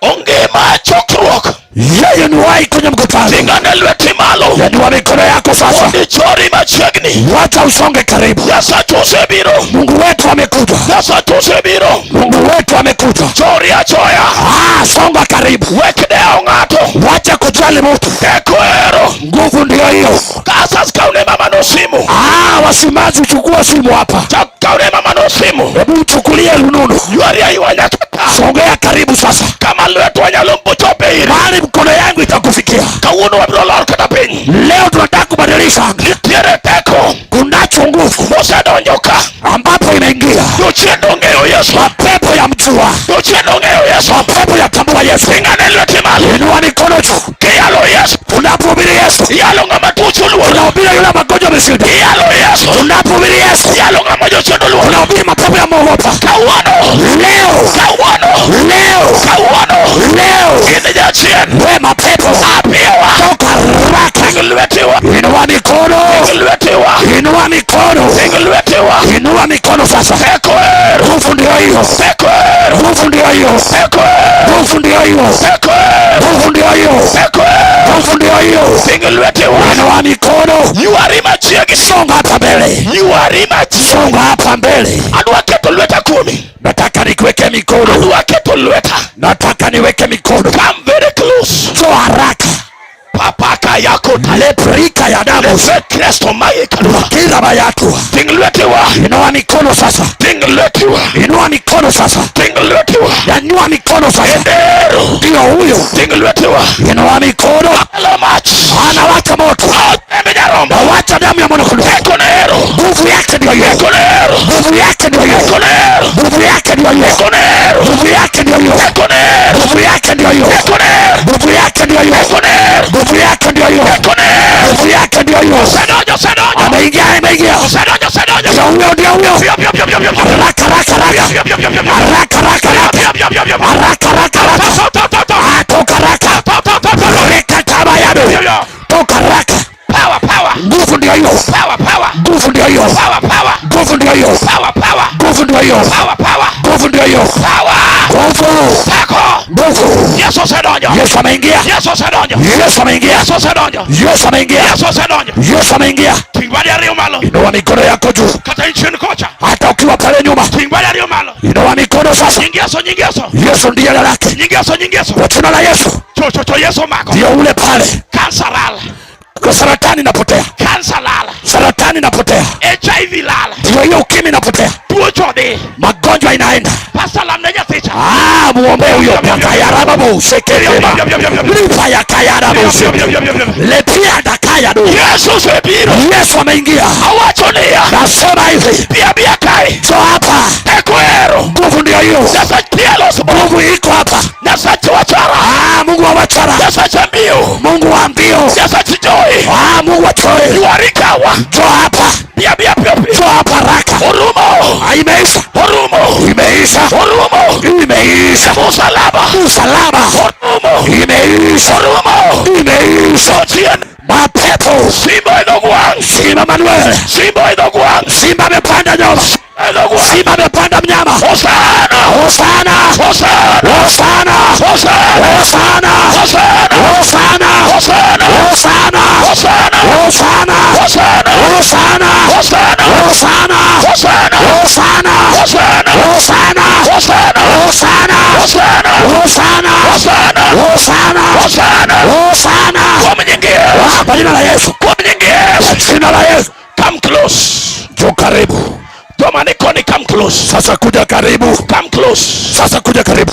Ongima chokruok yeye ni wai kwenye mkutano. ting'ane lweti malo Nyanyua mikono yako sasa, mondo ichori machiegni wacha usonge karibu. Nyasacha osebiro Mungu wetu amekuja, Nyasacha osebiro Mungu wetu amekuja. Chori achoya Ah, songa karibu, wek dewo ng'ato wacha kujali mtu. Teko ero Nguvu ndiyo hiyo. Kasas kaune mama no simu Ah, wasimazi, chukua simu hapa, Chak kaune mama no simu hebu uchukulie rununu, Ywari aywa nyaka songea karibu sasa, kama lwetwa nyalo mbochope iri mahali mkono yangu itakufikia. Kawuono wabiro lor kata piny Leo tunataka kubadilisha anga. Nitiere teko Kunacho nguvu mosedonjo ka ambapo inaingia Jochien ong'eyo Yesu mapepo ya mjua, Jochien ong'eyo Yesu mapepo ya tambua Yesu. Ting'ane lweti malo Inua mikono juu, Kiyalo Yesu tunapohubiri Yesu, Iyalo ng'ama tuoche oluoro tunahubiri yule magonjwa ameshinda. Iyalo Yesu Tunapohubiri Yesu, Iyalo ng'ama jochien oluoro tunahubiri mapepo ya mwogopa. Kawuono Leo, Kawuono leo, Kawuono leo, In jachien we mapepo Apiwa toka haraka. Ting lwetiwa Inua mikono, Ting lwetiwa inua mikono, Ting lwetiwa inua mikono sasa. Teko ero Nguvu ndio hiyo, Teko ero nguvu ndio hiyo, Teko ero nguvu ndio hiyo, Teko ero nguvu ndio hiyo, Teko ero nguvu ndio hiyo. Ting lwetiwa Inua mikono, Ywari machiegni songa hapa mbele, Ywari machiegni songa hapa mbele. Adwa keto lweta kuomi Nataka nikuweke mikono, Adwa keto lweta nataka niweke mikono. Come very close Njoo haraka, Papaka yako leprika ya damu Lefe Kristo maye kalwa kila bayatu. Ting lwetiwa Inua mikono sasa, Ting lwetiwa inua mikono sasa, Ting lwetiwa nyanyua mikono sasa. Endero Ndio huyo, Ting lwetiwa inua mikono. Alo mach Anawaka moto, Embe nyarombo wacha damu ya mwanakondoo. Teko ne ero Nguvu yake ndio hiyo, Teko ne ero nguvu yake ndio hiyo, Teko ne ero nguvu yake ndio hiyo, Teko ne ero nguvu yake ndio hiyo, Teko ne ero nguvu yake ndio hiyo, Teko ne ero nguvu yake ndio hiyo, Teko ne ero nguvu yake ndio hiyo, Teko ne ero nguvu yake ndio hiyo. Osedonjo osedonjo Ameingia, ameingia, Osedonjo osedonjo ndio huyo, ndio huyo. Pio pio pio pio pio pio Haraka, haraka, haraka, Pio pio pio pio pio haraka, haraka, haraka, Pio pio pio pio pio haraka, haraka, haraka. To to to to Ah, toka haraka, To to to to reka taba yado, toka haraka. Power power Nguvu ndio hiyo, Power power nguvu ndio hiyo, Power power nguvu ndio hiyo, Power power nguvu ndio hiyo, Power power nguvu ndio hiyo, Power nguvu, Teko nguvu. Yesu osedonjo Yesu ameingia, Yesu osedonjo Yesu ameingia, Yesu osedonjo Yesu ameingia, Yesu osedonjo Yesu ameingia. Ting badi ariyo malo Inua mikono yako juu, Kata ichien kocha hata ukiwa pale nyuma, Ting badi ariyo malo inua mikono sasa. Nying Yesu nying Yesu Yesu ndiye lake, Nying Yesu nying Yesu kwa jina la Yesu Cho cho cho Yesu omako ndio ule pale. Kansa lala Kwa saratani inapotea, Kansa lala saratani inapotea, HIV lala ndio hiyo ukimwi inapotea, Tuo chode magonjwa inaenda. Pastor lamne nyathicha Ah, muombe huyo pakayarababu sekerema lipa ya kayarabu lepia dakaya do. Yesu osebiro Yesu ameingia. Awacho niya Nasema hivi, Bia bia kae njoo hapa, Teko ero nguvu ndio hiyo, Nyasach tielo nguvu iko hapa. Nyasach wachara Ah, Mungu wa wachara, Nyasach mbio Mungu wa mbio, Nyasach joy ah, Mungu wa choe, Ywari kawa njoo hapa, Bia bia pio pio njoo hapa haraka. Orumo Ah, imeisha, Orumo imeisha, Orumo imeisha. Musalaba Msalaba Orumo imeisha, Orumo imeisha. Jochien Mapepo Simba e dhog wang' Simba Manuel, Simba e dhog wang' Simba amepanda nyama, E dhog wang' Simba amepanda mnyama. Hosana Hosana, Hosana Hosana, Hosana Hosana, Hosana Hosana, Hosana Hosana, Hosana Hosana, Hosana Hosana, Hosana Hosana, Hosana Hosana, Hosana Hosana, Hosana Hosana, Hosana Hosana, Hosana Hosana, Hosana Hosana. Kuom nying Yesu Ah, Kwa jina la Yesu, Kuom nying Yesu jina la Yesu, Come close njoo karibu Joma ni koni come close sasa, kuja karibu Come close sasa, kuja karibu.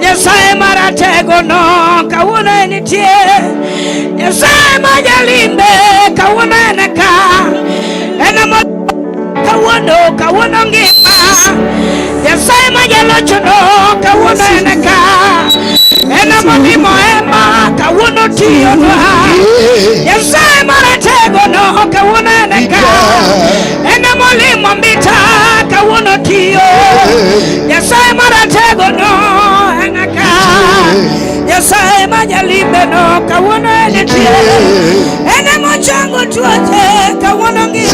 Nyasaye maratego no kawuono en nitie. Nyasaye ma jalimbe kawuono en ka. En ema kawuono kawuono ngima. Nyasaye ma jalocho no kawuono en ka. En ema timo ema kawuono tiyonwa. Nyasaye maratego no kawuono en ka. En ema olimo mbita kawuono tiyo. Nyasaye maratego no en ka. Nyasaye ma jalimbe no kawuono en nitie. En ema ochango tuoche kawuono ngima.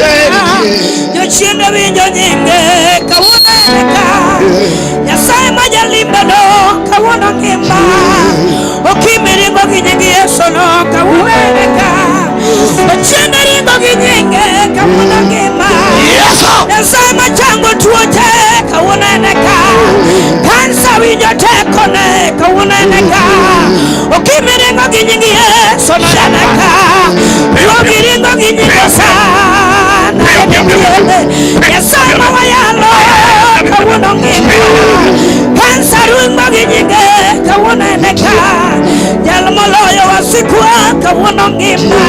Jochiende winjo nyinge kawuono en ka. Nyasaye ma jalimbe no kawuono ngima. Okimi ringo gi nying Yesu no kawuono en ka. Jochiende ringo gi nyinge kawuono ngima. Nyasaye machango tuoche kawuono en ka. Kansa winjo tekone kawuono en ka. Okimi ringo gi nying Yesu no en ka. Juogi ringo gi nying Hosana en nitie. Nyasaye ma wayalo kawuono ngima. Kansa ringo gi nyinge kawuono en ka. Jal moloyo wasikwa kawuono ngima.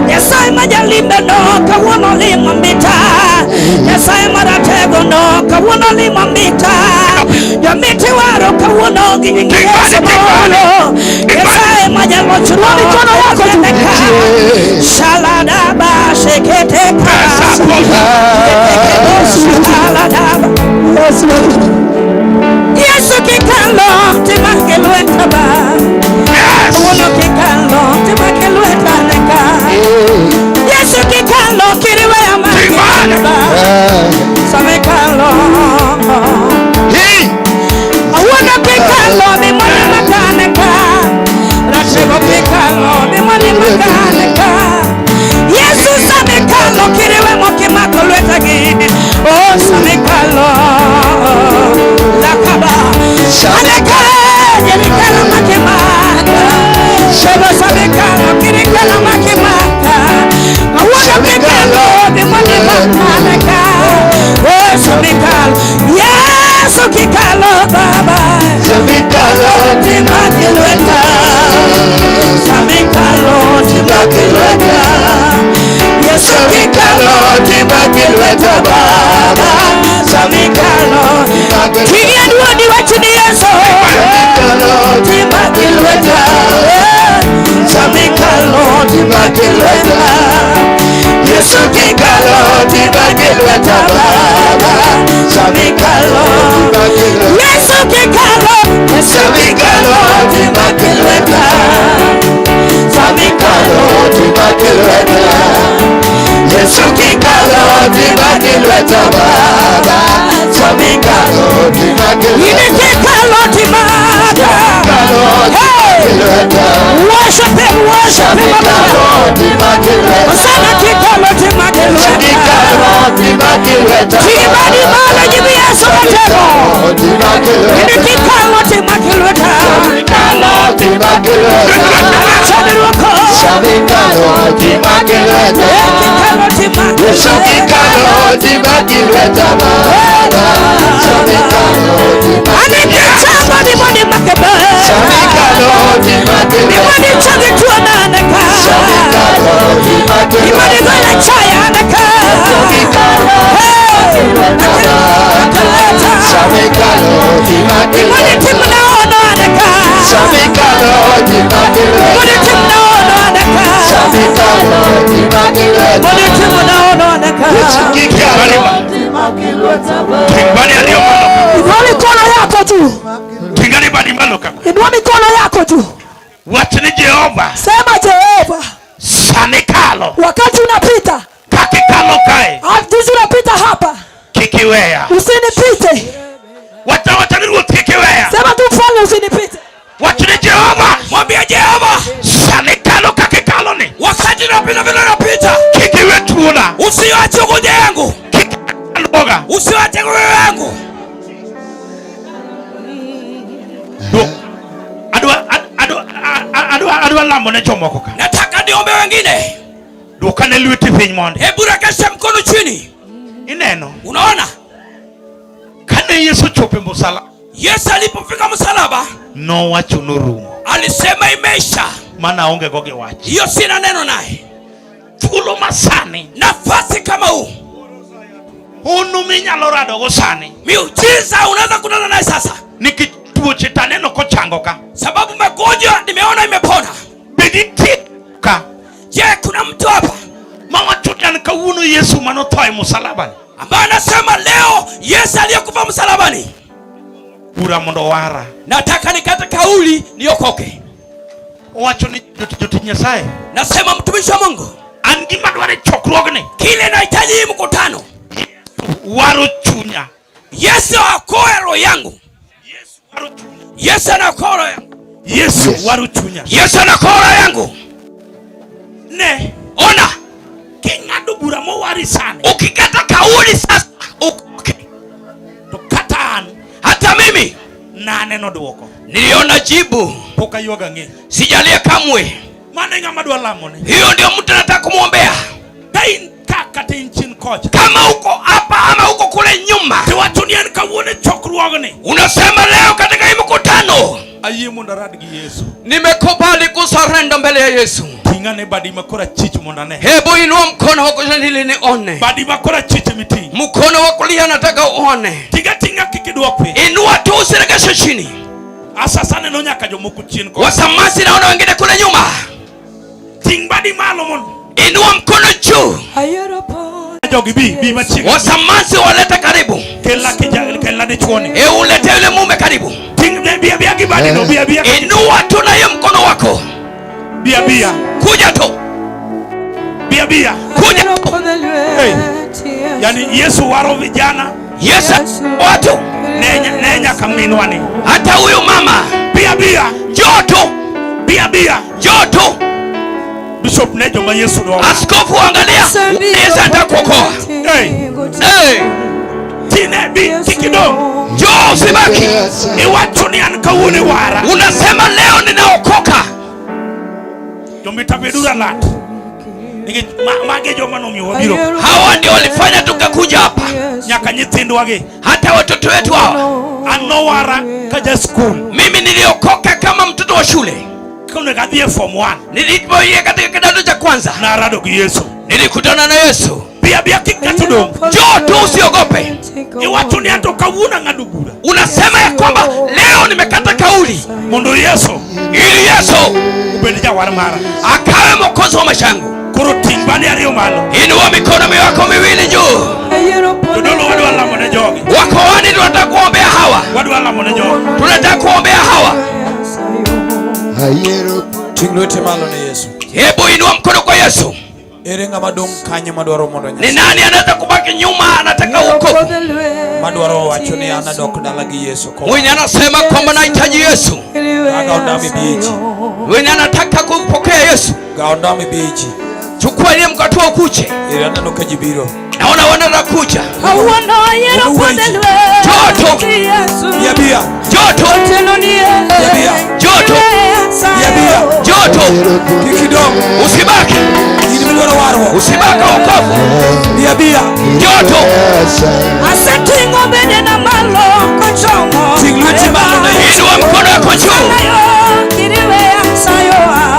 Nyasaye ma jalimbe no kawuono limo mbita. Nyasaye maratego no kawuono limo mbita. Jomiti waro kawuono gi nying Yesu molo. Nyasaye ma jaloch no mikono yako juu. en ka. Shaladaba sheketeka. Shaladaba. Yesu kikalo timake lweta ba. Kawuono kikalo timake lweta neka. Yesu kikalo kiriweya make ba. Samekalo. Awuono kikalo mimoni makaneka. Ratego kikalo mimoni makaneka. Yesu samekalo kiriwe mokimako lweta gi. Oh samekalo. Lakaba. Aneka yerikalo makimaka. Shebo samekalo kirikalo makimaka. Awuono kikalo mimoni makaneka. Oh samekalo. Yesu kikalo baba. Samekalo timakilweta. Samekalo timakilweta. Yesu kikalo timakilweta baba. Samekalo. Tigia duodi wachni Yesu. Timakilweta. Samekalo timakilweta. Yesu kikalo timakilweta baba. Samekalo. Yesu kikalo. Yesu kikalo timakilweta. Samekalo timakilweta. Yesu kikalo timakilweta baba. Samekalo timakilweta. Kikalo timaka. Hey! Worship him, worship him. Osana kikalo timakilweta. Tibadi mala jibi Yesu matego. Ini kikalo timakilweta. Chani ruoko. Kikalo timakilweta. Anike chamba ni mwani makebe. Ni mwani changi tuona aneka. Ni mwani gola chaya aneka. Hey! Akaleta. Ni mwani timna ono aneka. Mwani timna ono aneka. Mwani timna ono aneka. Inua mikono yako juu. Tingani badi malo kama. Inua mikono yako juu. Wachni Jehova. Sema Jehova. Sani kalo. Wakati unapita. Kakikalo kae. Jinsi unapita hapa. Kikiwea. Usinipite. Wacha wacha ni ruoth kikiwea. Sema tu mfalme usinipite. Wachni Jehova. Mwambie Jehova. Sani kalo kakikalo ni. Wakati unapita vile unapita. Kikiwe tuona. Usiache ugonjwa yangu. Kikiwa Usiache ugonjwa yangu. Adwa lamo ne jomoko ka. Nataka niombe wengine. Dwokane lweti piny mondi. Hebu rekesha mkono chini. Ineno. Unaona? Kane Yesu ochopo e msalaba. Yesu alipofika msalaba, Nowacho norumo. Alisema imeisha. Mana aonge go gi wach. Hiyo sina neno naye. Thuolo masani. Nafasi kama huu. Hono minyalo radogo sani. Miujiza unaweza kutana naye sasa. Nikech tuoche taneno kochango ka. Sababu magonjwa nimeona imepona. Be nitie ka. Je, kuna mtu hapa mawacho ni an kawuono Yesu manotho e msalabani ambaye anasema leo Yesu aliyekufa msalabani, bura mondo owara. Nataka nikate kauli niokoke. Owacho ni jotich Nyasaye. Nasema mtumishi wa Mungu, an gima dwaro e chokruogni, kile nahitaji hii mkutano, waro chunya. Yesu aokoe roho yangu. Yesu anaokoa roho yangu. Yesu waro chunya. Yesu anaokoa roho yangu. Ne, ona, king'ado bura mowari sani, ukikata kauli sasa ukoke. To kata an, hata mimi naneno duoko, niliona jibu. Pok aywago ang'e, sijalia kamwe. Mano e ng'ama dwa lamone. Hiyo ndio mtu anataka kumwombea. Ka in ka kata in chien kocha, kama uko hapa ama uko kule nyuma, tiwacho ni en kawuono e chokruogni, unasema leo katika hii mkutano, ayie mondo arad gi Yesu. Nimekubali kusarenda mbele ya Yesu. Ting'ane badi makoro achich mondo ane. Hebu inua mkono wako ili nione. Badi makoro achich miting'. Mkono wa kulia nataka uone. Tinga tinga kik idwok piny. Inua tu usiregeshe chini. Asasa neno nyaka jomoko chien kocha. Wasamasi naona wengine kule nyuma. Ting' badi malo mondo. Inua mkono juu. Jogi bi machiegni. Wasamasi walete karibu. Kelna kijana, kelna dichuoni. Ulete yule mume karibu. Ting' ne bia bia gi badi no, bia bia. Inua tu na hiyo mkono wako. Bia bia. Kuja tu. Bia bia. Kuja tu. Hey. Yani Yesu waro vijana. Yesu watu. Ne nyaka minwani. Hata huyu mama. Bia bia. Njoo tu. Bia bia. Njoo tu. Bishop ne joma Yesu dwaro. Askofu angalia. Yesu atakuokoa. Hey. Hey. Tine bi kikidong. Njoo usibaki. Iwacho ni an kawuono iwara. Unasema leo ninaokoka. Jomita bedura lat. Nikech magi joma nomiyo wabiro. Hawa ndio walifanya tukakuja hapa. Nyaka nyithindwa gi. Hata watoto wetu hawa. An nowara ka ja skul. Mimi niliokoka kama mtoto wa shule. Konego adhi e form 1. Nilipoingia katika kidato cha kwanza. Narado gi Yesu. Nilikutana na Yesu. Bia bia kik ng'ato dong'. Njoo tu usiogope. Iwacho ni anto kawuono ang'ado bura. Unasema ya kwamba leo nimekata kauli. Mondo Yesu. Ili Yesu obed jawar mara. Akawe mwokozi wa maisha yangu. Koro ting' bade ariyo malo. Inua mikono yako miwili juu. Jodolo wadwa lamo ne jogi. Wako wani tunataka kuombea hawa. Wadwa lamo ne jogi. Tunataka kuombea hawa. Ting' lweti malo ne Yesu. Hebu inua mkono kwa Yesu. Ere ng'ama dong' kanyo madwaro mondo Ni nani anaweza kubaki nyuma anataka wokovu? Madwaro wacho ni an adok dala gi Yesu. Mwenye anasema kwamba nahitaji Yesu. Gaw ndami bichi. Mwenye anataka kumpokea Yesu. Gaw ndami bichi. Chukua ile mkate ukuche. Ere aneno ka ji biro. Naona wanakuja. Joto. Bia bia. Joto. Bia bia. Joto. Bia bia. Joto. Kik idong'. Usibaki. In midwaro warruok. Usibaki wokovu. Bia bia. Joto. Aseting'o bedena malo kochomo. Ting' lweti malo ne Yesu. Inua mkono wako juu.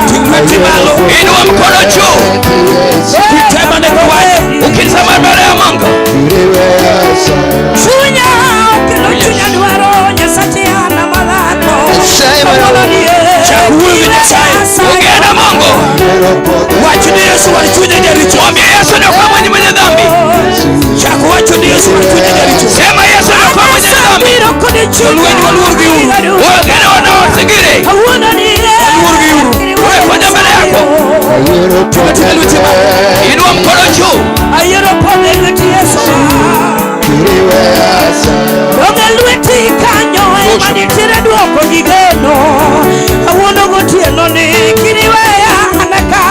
Ting' lweti malo. Inua mkono juu. Ukisema ne kwayo. Ukisema mbele ya Mungu. Chunya kendo chunya dwaro Nyasache ana madhako. Chak wuoyo gi Nyasaye. Ongea na Mungu. Wach ni Yesu war chunya jaricho. Mwambie Yesu niokoe mwenye mwenye dhambi. Chak wacho ni Yesu war chunya jaricho. Sema Yesu niokoe mwenye dhambi. Jolweny waluor gi uru. Wengine wanaosigiri. Waluor gi uru. Wewe fanya mbele yako. Tinga lweti malo. Inua mkono juu. Ayiero podho e lwet Yesu. Donge lweti kanyo ema nitiere duoko gi geno. Kawuono gotieno ni kiriweya an ka.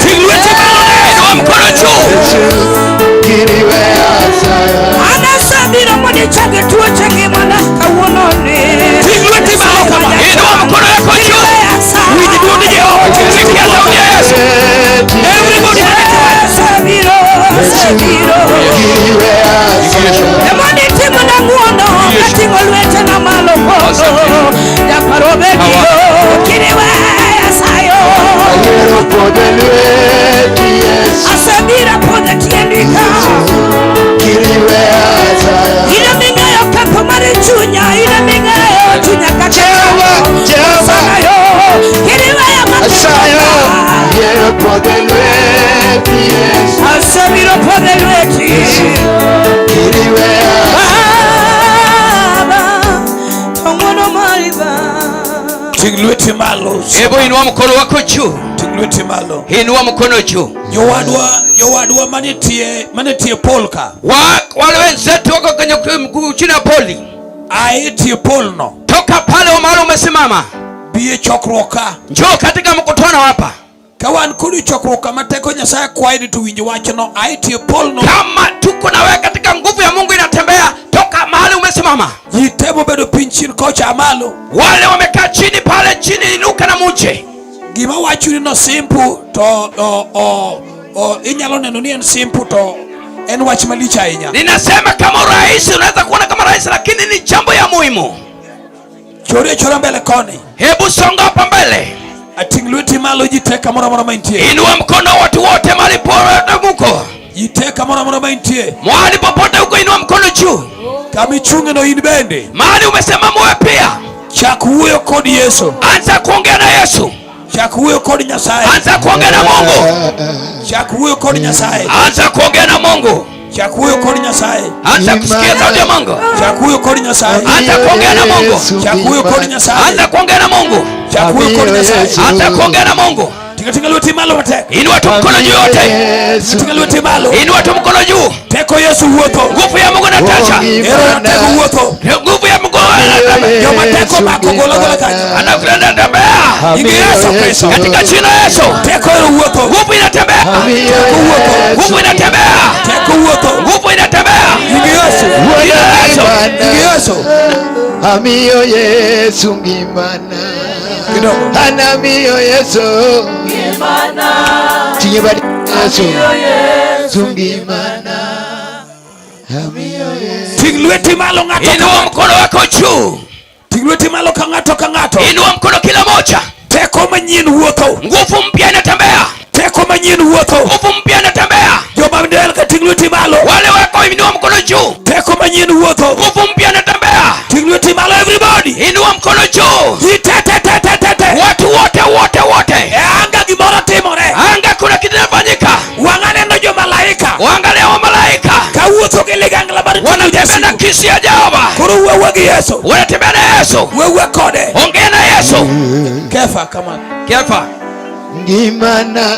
Ting' lweti malo. Inua mkono juu. An asebiro mondo ichang tuoche ngimana kawuono ni. Ting' lweti malo kama. Inua mkono yako juu. Winj dwond Jehova. Sikia sauti ya Yesu. Everybody Koro biro podho e lweti. Baba, to ng'wono mari Baba. Ting' lweti malo. Hebu inua mkono wako juu. Ting' lweti malo. Inua mkono juu. Jowadwa, jowadwa manitie, manitie pol ka. Wale wenzetu wako kwenye mguu chini ya poli. Aetie pol no. Toka pale mahali umesimama. Bi e chokruok ka. Njoo katika mkutano hapa. Ka wan kodi chokruok kama teko Nyasaye kwayi ni to winj wachno, aetie pol no. Kama tuko na wewe katika nguvu ya Mungu inatembea, toka mahali umesimama. Ji te mobedo piny chien kocha malo. Wale wamekaa chini pale chini, inuka na muje. Gima wachoni no simple to o inyalo neno ni en simple to en wach malich ahinya. Ninasema kama urahisi, unaweza kuona kama rahisi, lakini ni jambo ya muhimu. Chori achora mbele koni. Hebu songa hapa mbele. Ating' lweti malo ji te kamoro amora ma intie. Inua mkono watu wote mahali popote muko. Ji te kamoro amora ma intie. Mahali popote uko, inua mkono juu. Kama ichung'e no in bende. Mahali umesimama wewe pia. Chak wuoyo kod Yesu. Anza kuongea na Yesu. Chak wuoyo kod Nyasaye. Anza kuongea na Mungu. Chak wuoyo kod Nyasaye. Anza kuongea na Mungu. Chak wuoyo kod Nyasaye. Anza kusikia sauti ya Mungu. Chak wuoyo kod Nyasaye. Anza kuongea na Mungu. Chak wuoyo kod Nyasaye. Anza kuongea na Mungu. Chak wuoyo kod Nyasaye. Anza kuongea na Mungu. Tinga tinga lweti malo matek. Inua tu mkono juu yote. Tinga lweti malo. Inua tu mkono juu. Teko Yesu wuotho. Nguvu ya Mungu inatosha. Ero teko wuotho. Nguvu ya Mungu inatembea. Joma teko mako golo gola kanyo. Anakwenda tembea. Ingi Yesu Kristo. Katika jina la Yesu. Teko ero wuotho. Nguvu inatembea. Teko wuotho. Nguvu inatembea. Teko wuotho. Nguvu inatembea. Ingi Yesu. Jina la Yesu. Ingi Yesu. Amiyo Yesu ngimana. Kidogo. Anamiyo Yesu ngimana. Tinye badi Yesu. Yesu ngimana. Amiyo Yesu. Ting' lweti malo ng'ato ka Inua ng'ato. mkono wako juu. Ting' lweti malo ka ng'ato ka ng'ato. Inua mkono kila moja. Teko manyien wuotho. Nguvu mpya inatembea. Teko manyien wuotho. Nguvu mpya inatembea. Joma del ka ting' lweti malo. Wale wako inua mkono juu. Teko manyien wuotho. Nguvu mpya inatembea. Ting' lweti malo everybody. Inua mkono juu. Ji te te te te te te. Watu wote wote wote. E anga gimoro timore. Anga kuna kitu kinafanyika. Wang'a neno jomalaika. Waangalia wa malaika. Kawuotho gi ligangla mar Wanatembea na kisu ya Jehova. Koro wuowa gi Yesu. Wanatembea na Yesu. Wuowa kode. Ongea na Yesu. Kefa come on. Kefa. Ngimana.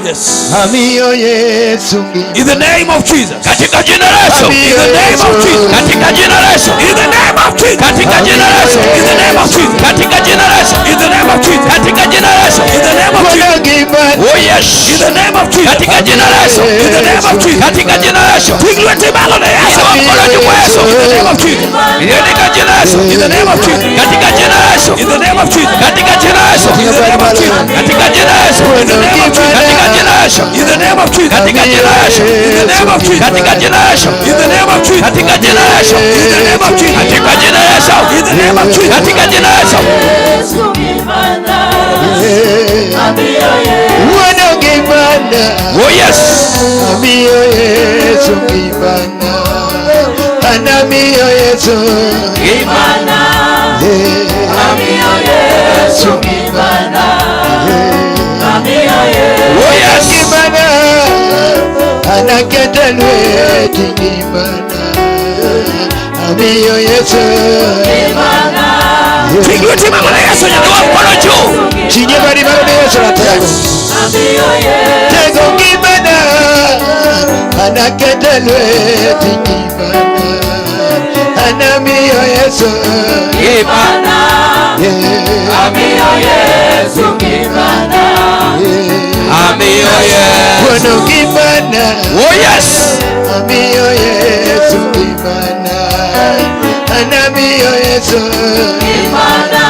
Yes. Amiyo Yesu ngimana. In the name of Jesus. Katika jina la Yesu. In the name of Jesus. Katika jina la Yesu. In the name of Jesus. Katika jina la Yesu. In the name of Jesus. Katika jina la Yesu. In the name of Jesus. Katika jina la Yesu. In the name of Jesus. Oh yes. In the name of Jesus. Katika jina la Yesu. In the name of Jesus. Katika jina la Yesu. Ting' lweti malo ne Yesu. Inua mkono juu kwa Yesu. In the name of Jesus. Katika jina la Yesu. In the name of Jesus. Katika jina la Yesu. In the name of Jesus. Katika jina la Yesu. In the name of Jesus. Katika jina la Yesu. In the name of Jesus. Katika jina la Yesu. In the name of Jesus. Katika jina la Yesu. In the name of Jesus. Katika jina la Yesu. In the name of Jesus. Katika jina la Yesu. In the name of Jesus. Katika jina la Yesu. In the name of Jesus. Katika jina la Yesu. Wuono ngimana. Oh yes. Amiyo Yesu ngimana. Anamiyo Yesu ngimana. Amiyo Yesu ngimana. Amiyo Yesu. Oh yes. Ngimana. Anaketa lweti ngimana. Amiyo Yesu ngimana. Ting' lweti malo ne Yesu. Inua mkono juu. Tinye badi malo ne Yesu ratego. Tego ngimana. Anaketa lweti ngimana. Anamiyo Yesu ngimana. Amiyo Yesu ngimana. Amiyo Yesu. Wuono ngimana. Oh yes. Amiyo Yesu ngimana. Anamiyo Yesu ngimana.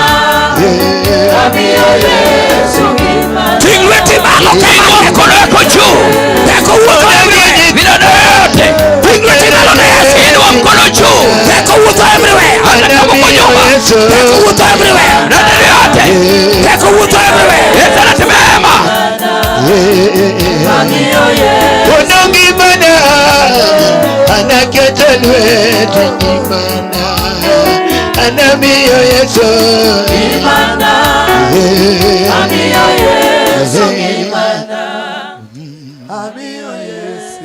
Amiyo Yesu ngimana. Ting' lweti malo. Inua mkono wako juu. Teko wuotho everywhere. Vidole yote. Ting' lweti malo ne Yesu. Inua mkono juu. Teko wuotho everywhere. Hata kama uko nyuma. Teko wuotho everywhere. Vidole yote. Teko wuotho everywhere. Yesu anatembea. Wuono ngimana. Anaketa lweti ngimana. Anamiyo Yesu ngimana. Amiyo Yesu ngimana. Amiyo Yesu.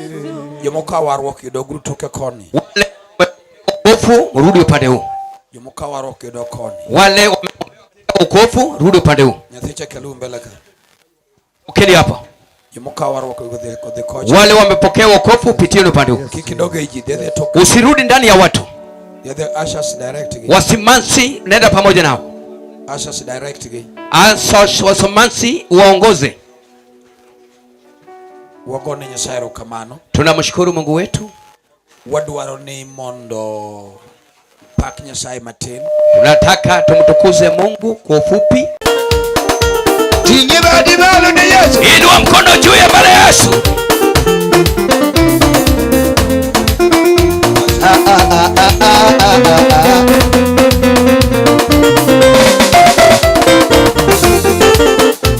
Jomokawo warruok gi doguru toke koni. Wale wokovu rudi upande huu, Jomokawo warruok gi dog koni. wale wokovu rudi upande huu. Nyathi cha kelu mbele ka. Ukeni hapa, Jomokawo warruok gi odhi odhi kocha. wale wamepokea wokovu pitieni upande huu, Kik idog ei ji, dhi adhiya tok. usirudi ndani ya watu. Dhi adhiya ushers direct gi. Wasimansi, nenda pamoja nao. Ushers direct gi. Asa wasimansi waongoze. Wagone Nyasaye erokamano. Tunamshukuru Mungu wetu. Wadwaro ni mondo pak Nyasaye matin. Tunataka tumtukuze Mungu kwa ufupi. Inua mkono juu ya Bwana Yesu.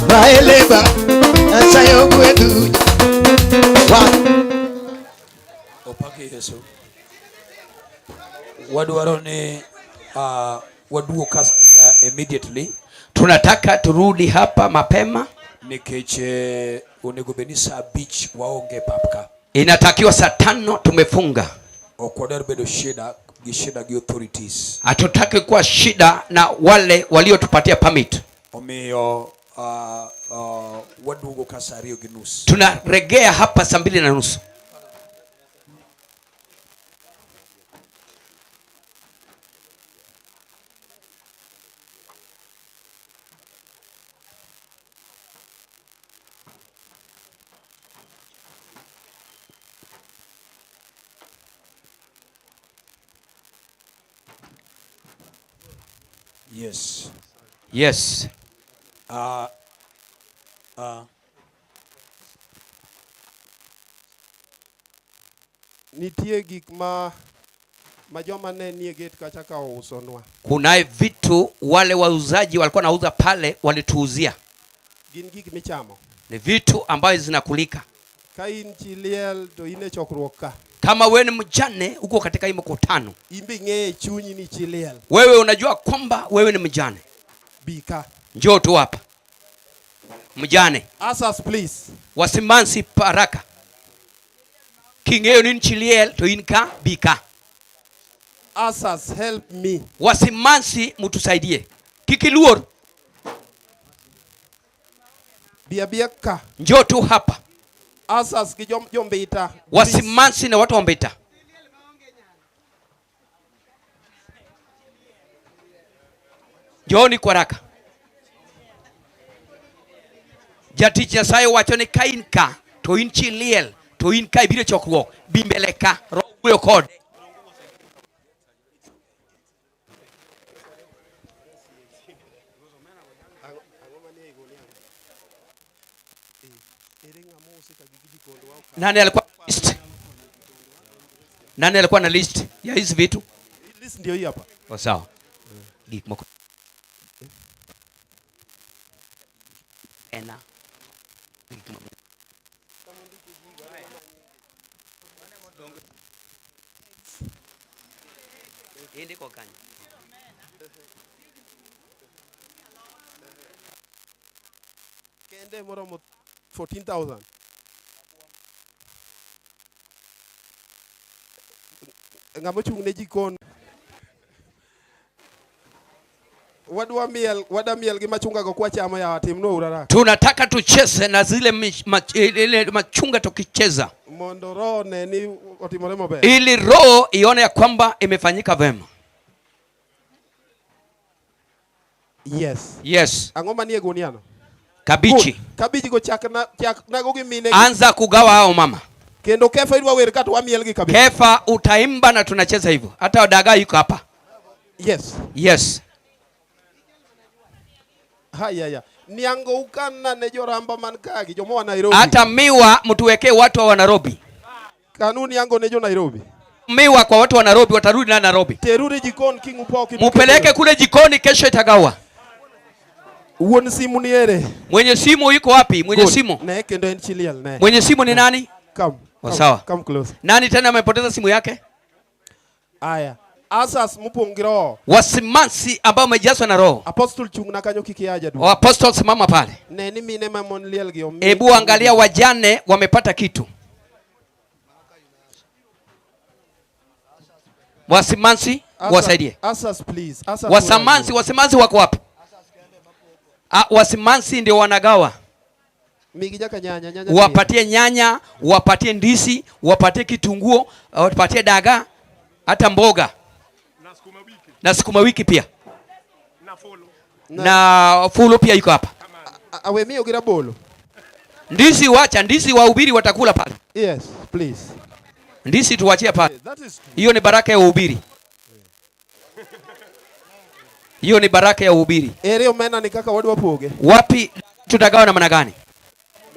Maeleba Nyasaye ogwedhu wa Opaki Yesu. Wadwaro ni waduog ka immediately Tunataka turudi hapa mapema, nikech onego bed ni saa abich waonge e pap ka. inatakiwa saa 5 tumefunga. Ok wadwar bedo shida gi shida gi authorities. Hatutaki kuwa shida na wale waliotupatia permit. Omiyo waduogo ka saa ariyo gi nus. Tunaregea hapa saa 2:30. Yes. Yes. Nitie gik ma joma ne nie gate kacha ka ousonwa. Kunaye vitu wale wauzaji walikuwa nauza pale walituuzia. Gin gik michamo. Ni vitu ambayo zinakulika. Ka in chi liel to in e chokruok ka. Kama wewe ni mjane uko katika hii mkutano. In be ing'eyo e chunyi ni chi liel. Wewe unajua kwamba wewe ni mjane. Bi ka. Njoo tu hapa. Mjane. Asas please. Wasimansi paraka. King'eyo ni chi liel to in ka bi ka. Asas help me. Wasimansi mtusaidie. Kik iluor. Bi abia ka. Njoo tu hapa. Asas gi jombita. Wasimansi na watu wa Mbita. Njooni kwa haraka. Jatich Nyasaye wacho ni ka in ka to in chi liel to in ka ibiro chokruok bi mbele ka roho wuoyo kode. Nani alikuwa list? Nani alikuwa na list ya hizi vitu? List ndio hii hapa. Oh, sawa. Gik moko. Ena. Gik moko. Indiko kanyo. Kende moromo 14,000. Ng'ama ochung' ne jikon. Wadwa miel, wada miel gi machunga go kwachamo yawa timno urara. Tunataka tucheze na zile ile machunga tukicheza. Mondo roho ne ni otimore maber. Ili roho ione ya kwamba imefanyika vema. Yes. Yes. Ang'o manie guniano? Kabichi. Good. Kabichi go chak na, chak nago gi mine. Anza kugawa hao mama. Kendo Kefa idwa wer ka to wamiel gi kabisa. Kefa utaimba na tunacheza hivyo. Hata dagaa yuko hapa. Yes. Yes. Haya ya. Niango ukana ne joramba man kagi jomo wa Nairobi. Hata miwa mtuwekee watu wa Nairobi. Kanuni yango ne jo Nairobi. Miwa kwa watu wa Nairobi watarudi na Nairobi. Teruri jikoni kingu pao kitu. Mupeleke kule jikoni kesho itagawa. Wuon simu ni ere? Mwenye simu yuko wapi? Mwenye Good. simu. Ne kendo en chiliel ne. Mwenye simu ni nani? Come. Oh, Come, sawa. Come close. Nani tena amepoteza simu yake? Aya. Asas mupong gi roho. Wasimansi ambao wamejazwa na roho. Apostle chung na kanyo kik iaja du. Apostle simama pale. Ne ni mine ma mon liel gi omi. Ebu angalia wajane wamepata kitu. Wasimansi wasaidie. Asas, please. Asas, Wasamansi, wasimansi wako wapi? Ah, wasimansi ndio wanagawa. Migi jaka nyanya, nyanya. Wapatie nyanya, wapatie ndisi, wapatie kitunguo, wapatie dagaa, hata mboga na sukuma wiki pia na fulo pia iko hapa. Awe miyo gi rabolo. Ndisi wacha, ndisi wahubiri watakula pale. Yes, please. Ndisi tuwachie pale. That is Hiyo ni baraka ya uhubiri. Hiyo ni baraka ya uhubiri. Ere omena ni kaka wadwa poge. Wapi tutagawa namna gani?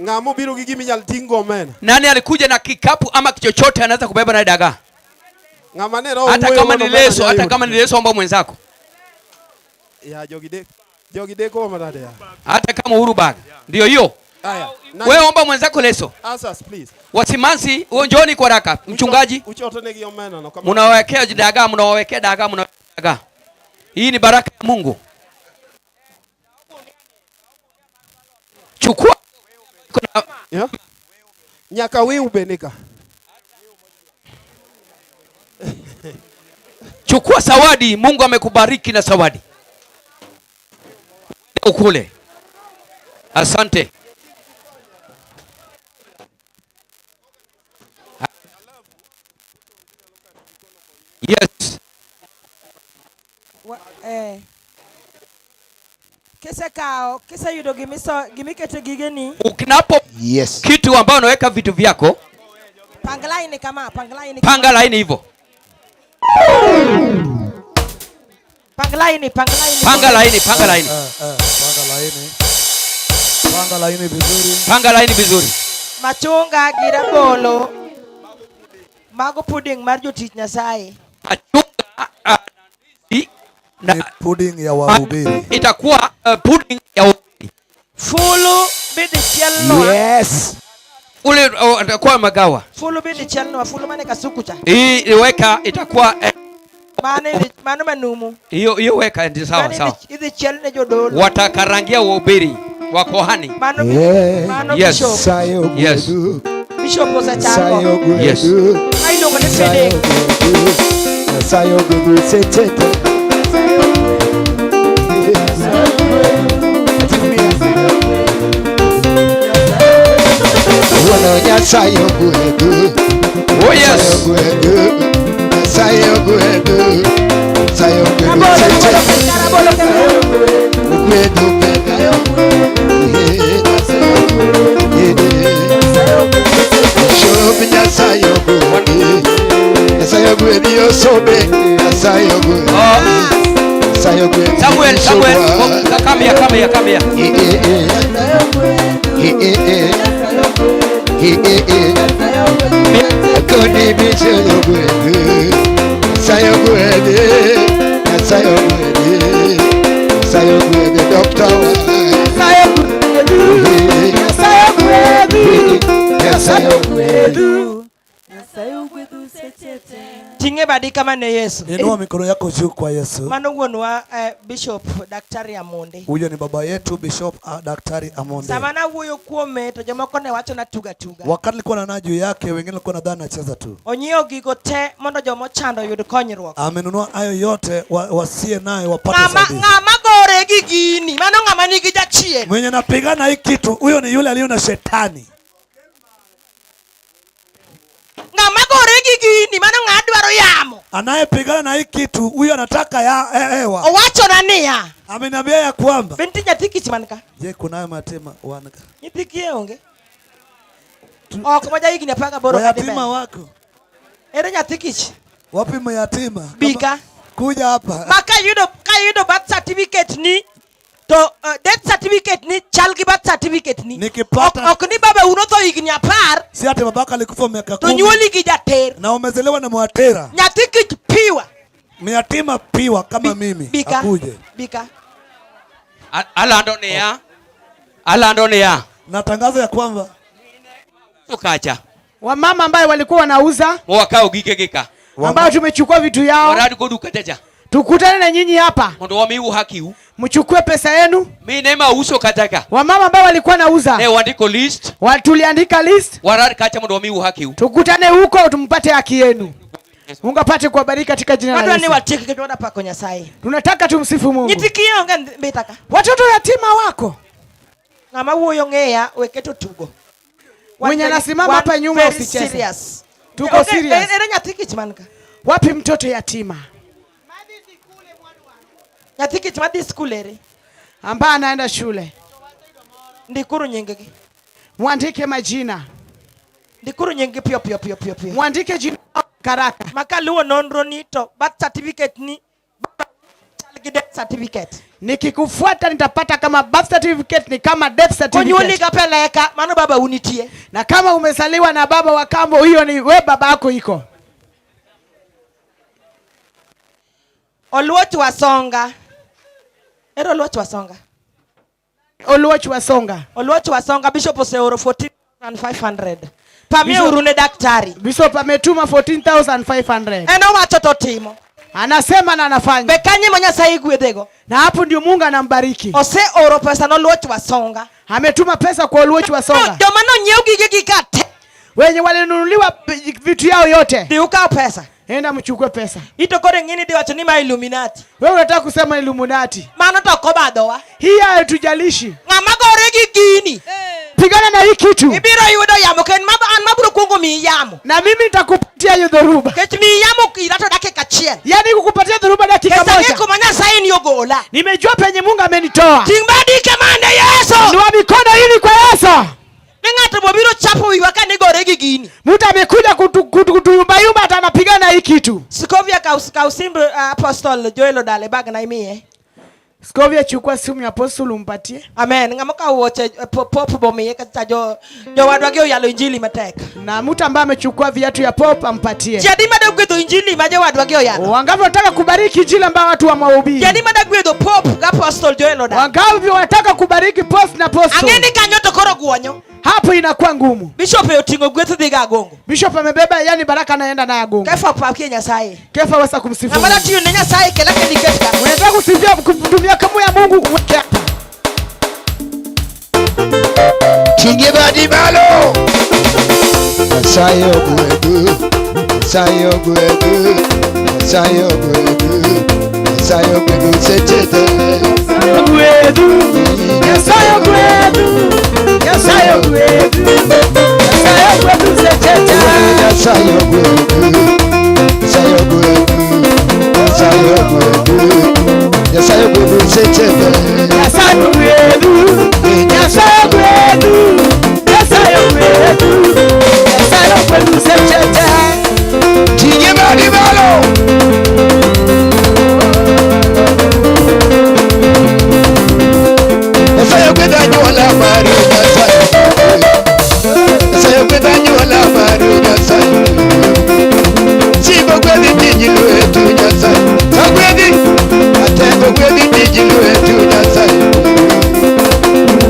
Ng'ama obiro gi gima inyal ting' go omena. Nani alikuja na kikapu ama chochote anaweza kubeba naye dagaa? Ng'ama ne roho Hata wuoyo kama godo ni omena leso, hata nyalo kama ni leso omba mwenzako. Ya jogi dek. Jogi deko manade ya. Hata kama uhuru bag. Ndio hiyo. Aya. Wewe omba mwenzako leso. Asas, please. Wasimansi, njoni kwa haraka. Mchungaji, Uchoto negi omena no kama. mnawawekea dagaa, mnawawekea dagaa, mnawawekea dagaa. Hii ni baraka ya Mungu. Chukua Yeah. Nyaka wiu be nika. Chukua zawadi, Mungu amekubariki na zawadi. Ukule. Asante. Yes. Kisekawo kiseyudo gimiso gimikete gigeni Ukinapo yes. kitu ambayo unaweka vitu vyako, pang laini kama pang laini panga laini hivyo. pang laini pang laini Panga laini, panga laini. Panga laini. Panga laini vizuri. Panga laini vizuri. Machunga gi rabolo mago pudding mar jotich Nyasaye. Na pudding ya wahubiri. Itakuwa pudding ya wahubiri. Fulu bidhi chielnwa. Yes. Ule atakuwa magawa. Fulu bidhi chielnwa, fulu mane kasuku cha. Hii iweka itakuwa Mano mano manumu. hiyo hiyo weka ndio sawa Mano sawa. idhi chielne jodolo. Watakarangia wahubiri wa kohani. Mano mano Yes. bishop. Yes. Bishop osechango. Yes. Ma iluongo ni pudding. Nyasaye ogwedhu sechete. Wuono Nyasaye ogwedhu. Oh yes. Nyasaye ogwedhu. Nyasaye ogwedhu sechete. Ogwedhu penda. Bishop Nyasaye ogwedhi. Nyasaye ogwedhi osobe. Nyasaye ogwedhi. Nyasaye ogwedhi. Samuel, Samuel, come here, come here, come here. Koni Bishop ogwedhi. Nyasaye ogwedhi. Nyasaye ogwedhi. Nyasaye ogwedhi Doctor. Nyasaye ogwedhi. Nyasaye ogwedhi. Nyasaye ogwedhi. Ting'e badi kama ne Yesu. Inua mikono yako juu kwa Yesu. Mano wuonwa Bishop Daktari Amonde. Huyo ni baba yetu Bishop Daktari Amonde. Sama nawuoyo kuome to jomoko ne wacho na tuga tuga. Wakati nilikuwa na juu yake, wengine walikuwa nadhani nacheza tu. Onyiewo gigo te mondo jomochando oyud konyruok. Amenunua hayo yote wasie nayo wapate Ng'ama usaidizi. ng'ama gore gi gini, mano ng'ama nigi jachien. Mwenye napigana hii kitu, huyo ni yule aliyo na shetani. Ng'ama gore gi gini, mano ng'a dwaro yamo. Anayepigana na hii kitu, huyo anataka ya hewa. Owachona niya. Ameniambia ya kwamba. Be nitie nyathi kich man ka? Je, kunayo matima wan ka? Nyithi kiye onge? Ok ma ja higni 18 kadhi Wayatima mbele. wako. Ere nyathi kich? Wapi mayatima? Bika. Kuja hapa. Ma kayudo birth certificate ni to death certificate ni chal gi birth certificate ni. Nikipata Ok ni baba unotho higni 10. Si ati babaka alikufa miaka To 10. nyuoli gi jater. Na umezelewa na mwatera. Nyathi kich piwa. Mayatima piwa kama mimi. Bika. Akuje. Bika. Alando niya. Alando niya. Natangaza ya kwamba Ukacha. Wamama ambaye walikuwa wanauza Mwakao gike gika. ambao tumechukua vitu yao. Warad godu kachacha. Tukutane na nyinyi hapa. Mondo wamiu haki u. Mchukue pesa yenu. Mi nema uso kataka. Wamama ambao walikuwa nauza. Ne wandiko list. Tuliandika list. Warad kacha mondo wamiu haki u. Tukutane huko tumpate haki yenu. Yesu. Mungu apate kuwabariki katika jina la Wadwa ni Yesu. watiek nikech wadwa pako Nyasaye. Tunataka tumsifu Mungu. Nyithi kiye onge mbita ka. Watoto yatima wako. Ng'ama wuoyo ng'eya we keto tugo. Mwenye anasimama hapa nyuma Very usicheze. serious. Tuko Onge- serious. Ere nyathi kich man ka. Wapi mtoto yatima Nyathi kich madhi skul ere. ambaye anaenda shule? Ndikuru nying-gi. Mwandike majina. Ndikuru nying-gi piyo piyo piyo piyo piyo. Mwandike jina karaka. Ma kaluwo nonro ni to birth certificate ni chal gi death certificate. Nikikufuata nitapata kama birth certificate ni kama death Konyuoli certificate. ga peleka mano baba unitie. Na kama umezaliwa na baba wa kambo, hiyo ni we baba yako iko. Oluoch Wasonga. Ero Oluoch Wasonga. Oluoch Wasonga. Oluoch Wasonga Bishop oseoro 14,500. Pamie uru ne daktari. Bishop ametuma 14,500. En owacho to timo. Anasema na anafanya. Be kanye ma Nyasaye gwedhego. Na hapo ndio Mungu anambariki. Oseoro pesa ne Oluoch Wasonga. Ametuma pesa kwa Oluoch Wasonga. Joma nonyiew gigegi ka te. Wenye walinunuliwa vitu yao yote. Dhi ukaw pesa. Enda mchukue pesa. Ito koro ing'ini dhi wacho ni ma Illuminati. Wewe unataka kusema Illuminati. Mano to ok obadhowa. Hii haitujalishi. Ng'ama gore gi gini. Pigana na hii kitu. Ibiro yudo yamo ken ma an mabiro kuongo miyi yamo. Na mimi nitakupatia hiyo dhoruba. Nikech miyi yamo ira to dakika achiel. Yaani kukupatia dhoruba dakika Nikech ang'e moja. kuma Nyasaye ni ogola. Nimejua penye Mungu amenitoa. Ting' badi kamande Yesu. Inua mikono hivi kwa Yesu. Ni ng'ato bobiro chapo wiwa ka nigore gi gini. Mtu amekuja kutuyumbayumba hata anapigana na hii kitu. Skovia kaw simb Apostle Joel Odale bag na imiye. Skovia, chukua simu ya Apostle umpatie. Amen. Ng'ama okawo wuoche pop bomiye kacha jo jowadwa gi oyalo injili matek. Na mtu ambaye amechukua viatu ya pop ampatie. Ji adi madwa gwedho injili ma jowadwa gi oyalo? Wangapi wanataka kubariki injili ambayo watu wamehubiri? Ji adi madwa gwedho pop gi Apostle Joel Odale? Wangapi wanataka kubariki post na apostle? Ang'e ni kanyo to koro guonyo. Hapo inakuwa ngumu. Bishop oting'o gweth dhi ga Agongo. Bishop amebeba yani baraka anaenda naye Agongo. Kefa pakie Nyasaye. Kefa weza kumsifu. Ng'ama dwa tiyo ne Nyasaye kela kendo iket ka. Unataka kusifia kutumia kamu ya Mungu kuweka hapa. Tinge badi malo. Nyasaye ogwedhu, Nyasaye ogwedhu, Nyasaye ogwedhu, Nyasaye ogwedhu seche te. Ogwedhu, Nyasaye ogwedhu, Nyasaye ogwedhu, Nyasaye ogwedhu seche te. Nyasaye ogwedhu, Nyasaye ogwedhu, Nyasaye ogwedhu, Nyasaye ogwedhu seche te. Nyasaye ogwedhu, Nyasaye ogwedhu, Nyasaye ogwedhu, Nyasaye ogwedhu seche te. Tinge badi malo. Nyasaye ogwedho anyuola maru Nyasaye. Nyasaye ogwedho anyuola maru Nyasaye. Simba ogwedhi tij lwetu Nyasaye. Ogwedhi, Atego ogwedhi tij lwetu Nyasaye.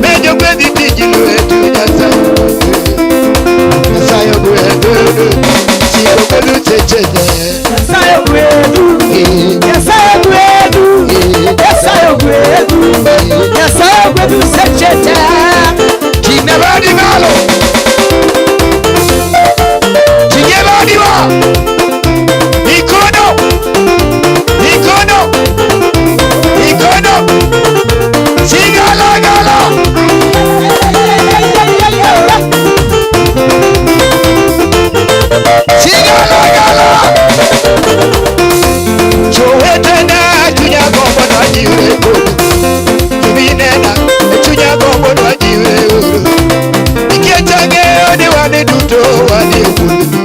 Mejo ogwedhi tij lwetu Nyasaye. Nyasaye ogwedhu, Simba ogwedhu seche te. Nyasaye ogwedhu, Nyasaye ogwedhu, Nyasaye ogwedhu, Nyasaye ogwedhu seche te. Tinge badi malo. Tinge badi wa. Mikono. Mikono. Mikono. Sigala gala. Sigala gala. Chowetena chunya gombo nwajiwe kodu. Kibinena chunya gombo nwajiwe uru. Nikech ang'eyo ni wan duto wan e wuodhni.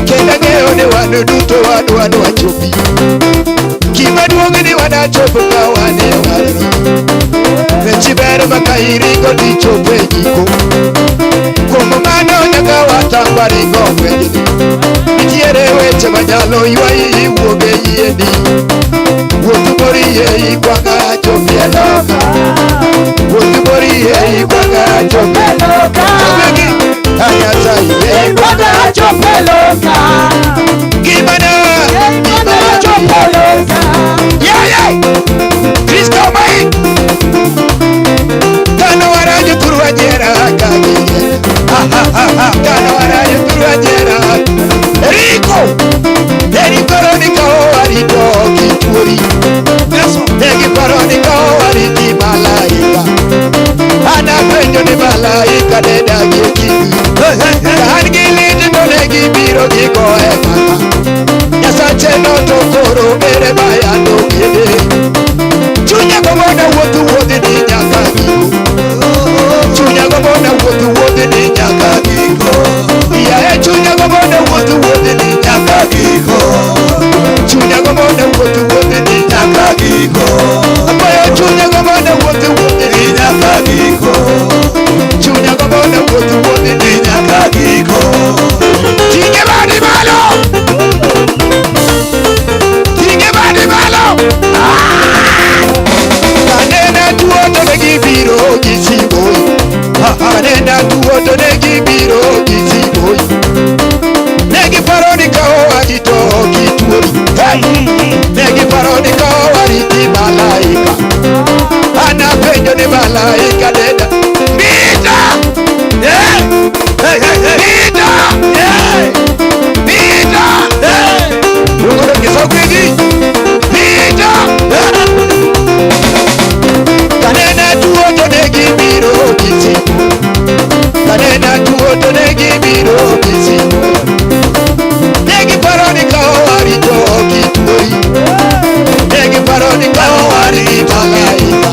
Kendo ang'eyo ni wan duto wadwa ni wachopi. Gima duong' ni wanachopo ka wan e warruok. Weche ber ma ka iringo tichopo e giko. Kuom mano nyaka watang' waringo ng'wechni. Nitiere weche manyalo ywayi iwuog e yiendi. Wuoth moro yie ikwanga chopi e loka. Wuoth moro yie ikwanga chopi e loka. Chopegi Nyasaye Ikwanga chopi e loka. Gimana Ikwanga chopi e loka. Yeah, yeah. Kristo mai. Kano warajo turwa jera kagi. Ha ha ha ha. Kano warajo turwa jera. Rico. Nyasache no to koro ere mayando kede. Chunya gombo na wuoth wuodhi ni nyaka giko. Chunya gombo na wuoth wuodhi ni nyaka giko. Yae chunya gombo na wuoth wuodhi ni nyaka giko. Chunya gombo na wuoth wuodhi ni nyaka giko. Apayo chunya gombo na wuoth wuodhi ni nyaka giko. Chunya gombo na wuoth wuodhi ni nyaka giko. Tinge badi malo. Tinge badi malo. Kanena tuo to ne gibiro gi siboi. Kanena tuo to ne gibiro gi siboi. Ne giparo ni kawo arito gi tuori. Ne giparo ni kawo ariti malaika. Anapenjo ni malaika deda. Mita! Hey, hey, hey. Mita! Hey! Mita! Hey! Ugodo kisokwidi. Mita! Kanena tuo to ne gibiro gi siboi. Kanena tuo to ne gibiro gi siboi. Ne giparo ni kawo arito gi tuori. Ne giparo ni kawo ariti malaika.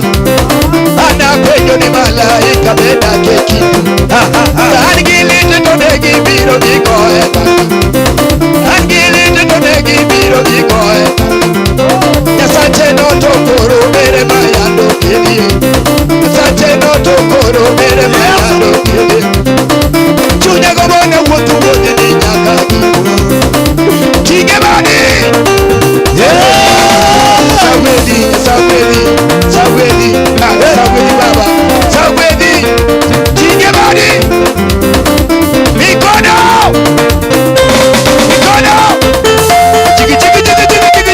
Anapenjo ni malaika beda kekitu. An gi lit to ne gibiro gigoye baki. An gi lit to ne gibiro gigoye baki. Nyasache no to koro ere mayando kedie. Nyasache no to koro ere mayando kedie. Chunya gombo na wuoth wuodhi ni nyaka giko. Tinge badi. Sawedi, sawedi, sawedi, sawedi baba, sawedi. Tinge badi. Mikono. Mikono. Chiki chiki chiki chiki chiki.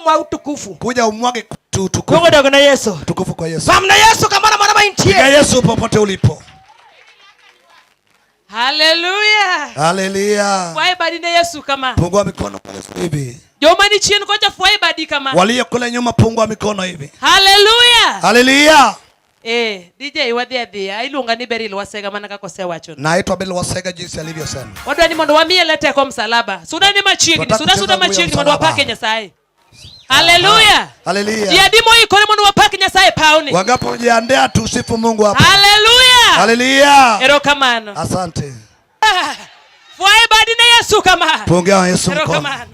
kuomwa utukufu. Kuja umwage tu Mungu utukufu. dogo na Yesu. Tukufu kwa Yesu. Pamna Yesu kamoro amora ma Piga intie. Yesu popote ulipo. Haleluya. Haleluya. Fwaye badi ne Yesu kama. Pungua mikono kwa Yesu hivi. Joma ni chien kocha fwaye badi kama. Walio kule nyuma pungua mikono hivi. Haleluya. Haleluya. Eh, DJ wadhi adhiya. Iluonga ni Beryl Wasega mana kaka osewachono. Naitwa Bill Wasega jinsi alivyosema. Wadwa ni mondo wamiele teko msalaba. Suda ni machiegni, Tunataka suda suda kucheza nguvu ya machiegni mondo msalaba. wapake Nyasaye. Haleluya. Haleluya. Ji adi moikore mondo wapak Nyasaye pawni. Wangapi wajiandaa tusifu Mungu hapa? Haleluya. Haleluya. Erokamano. Asante. Fwaye badi ne Yesu kama. Pungia Yesu mkono. Erokamano.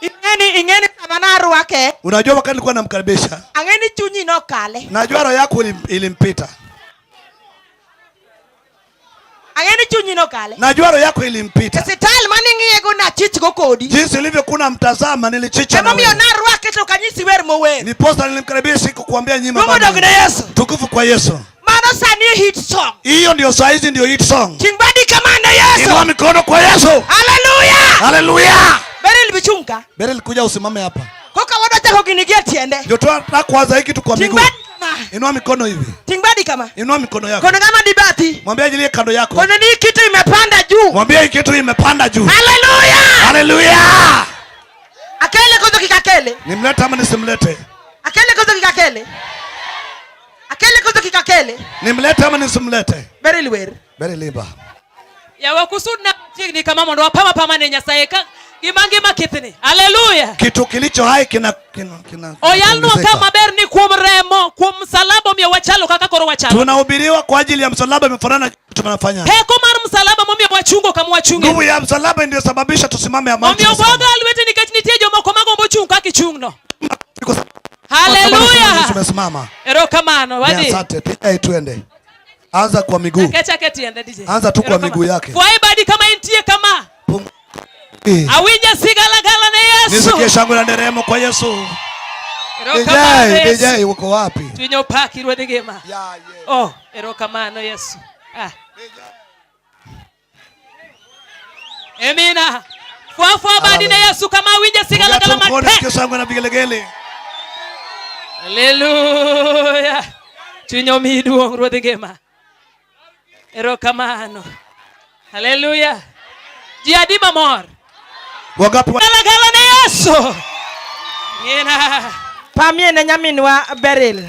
Ing'eni ing'eni sama narwake. Unajua wakati nilikuwa namkaribisha, Ang'eni chunyi nokale. najua roho yako ilimpita. Ang'eni chunyi nokale. Najua roho yako ilimpita. Sital maning'iye go nachich go kodi. Jinsi ulivyokuwa mtazama nilichicha na Emomiyo wewe. narwake to kanyisi wer mower. Niposa nilimkaribisha sikukuambia nyima. Mungu bado. dog ne Yesu. Tukufu kwa Yesu. Mano sani e hit song. Hiyo ndio saizi ndio hit song. Ting badi kama ne Yesu. Inua mikono kwa Yesu. Haleluya. Haleluya. Beryl bichunga. Beryl kuja usimame hapa. Koka wadwa chako gini gi e tiende. Ndio tunataka kuanza hiki tu kwa Ting miguu. badi kama. Inua mikono hivi. Ting badi kama. Inua mikono yako. Kono ng'ama dibati. Mwambie ajilie kando yako. Kono ni kitu imepanda juu. Mwambie hii kitu imepanda juu. Haleluya. Haleluya. Akele kozo kikakele. Nimlete ama nisimlete? Akele kozo kikakele. Akele kozo kikakele. Nimlete ama nisimlete? Beryl wer. Beryl imba. Yawa kusud na machiegni kama mondo wapama pama ne Nyasaye ka gima ngima kithni. Haleluya. Kitu kilicho hai kina kina kina. Oyalnwa ka kinaongezeka. maber ni kuom remo, kuom msalaba omiyo wachalo kaka koro wachalo. Tunahubiriwa kwa ajili ya msalaba imefanana na tunafanya. Teko mar msalaba momiyo wachungo kama wachunge. Nguvu ya msalaba ndio sababisha tusimame amani. Omiyo bwaga lweti nikech nitie jomoko magombo chung' kaka ichung'no. Haleluya. Tumesimama. Erokamano, Ni wadhi. Asante. Piga twende. Anza kwa miguu. Akecha ketiende DJ. Anza tu kwa Erokamano. miguu yake. Fwaye badi kama intie kama. Awinja sigalagala ne Yesu. Nisikie shangwe na nderemo kwa Yesu. Erokamano DJ, Yesu. DJ uko wapi? Chuny opaki ruodh ngima. Oh, erokamano Yesu. Ah. Amina. Fwa fwa badi ne Yesu kama awinja sigalagala Mkono, matek. nisikie shangwe na vigelegele. Haleluya. Chuny omiyi duong' ruodh ngima. Erokamano. Haleluya. Ji adi mamor? Wangapi wa- Galagala ne Yesu. Ngina. Pamie ne nyaminwa Beryl.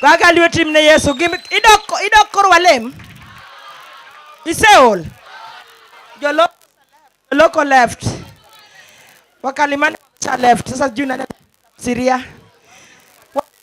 Kaka lweti ne Yesu. Idok idok koro walem. Iseol. Jolo loko left. Wakalimani cha left. Sasa juu na Syria.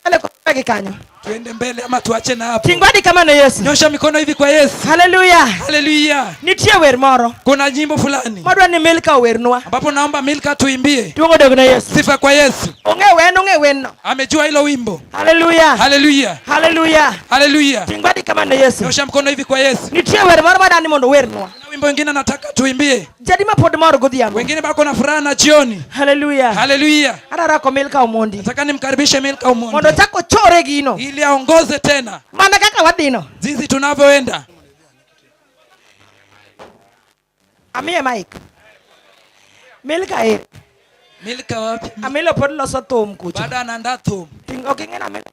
Wale kwa kanyo. Tuende mbele ama tuache na hapo. Tingwadi kama na Yesu. Nyosha mikono hivi kwa Yesu. Haleluya. Haleluya. Nitie wer moro. Kuna nyimbo fulani. Madwa ni Milka wernwa. Ambapo naomba Milka tuimbie. Tuongo dog na Yesu. Sifa kwa Yesu. Onge wen onge wen no. Amejua hilo wimbo. Haleluya. Haleluya. Haleluya. Haleluya. Tingwadi kama na Yesu. Nyosha mkono hivi kwa Yesu. Nitie wer moro madani mondo wernwa. Kuna wimbo wengine nataka tuimbie. Jadi ma pod mor godhiambo. Wengine bako na furaha na jioni. Haleluya. Haleluya. Adwaro Milka Omondi. Nataka nimkaribishe Milka Omondi. Mondo chak ochore gino. Ili aongoze tena. Mana kaka wadhino. Jinsi tunavyoenda. Amiye mic. Milka ere. Milka wapi? Amilo pod loso thum kucho. Bado anaandaa thum. Ting ok ing'e Amilo.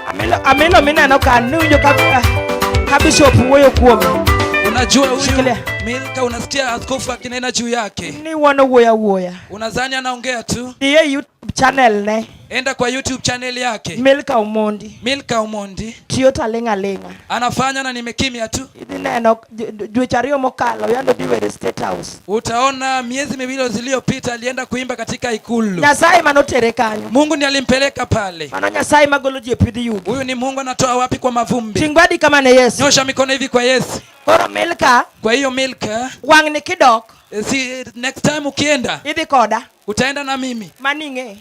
Amilo Amilo mineno ka niwinjo ka bishop wuoyo kuome. Unajua huyu Milka, unasikia askofu akinena juu yake. Ni wuono wuoyo awuoya. Unadhani anaongea tu? Dhi e YouTube channel ne. Enda kwa YouTube channel yake. Milka Omondi. Milka Omondi. Tiyo to aling' aling'a. Anafanya na nimekimya tu. Idhi neno dweche ariyo mokalo yande odhi were State House. Utaona miezi miwili ziliyopita alienda kuimba katika ikulu. Nyasaye manotere kanyo. Mungu ndiye alimpeleka pale. Mano Nyasaye magolo ji e pidh yugi. Huyu ni Mungu anatoa wapi kwa mavumbi. Ting badi kama ne Yesu. Nyosha mikono hivi kwa Yesu. Koro Milka. Kwa hiyo Milka, Wang' ni kidok. Si next time ukienda idhi koda. Utaenda na mimi. Maning'e.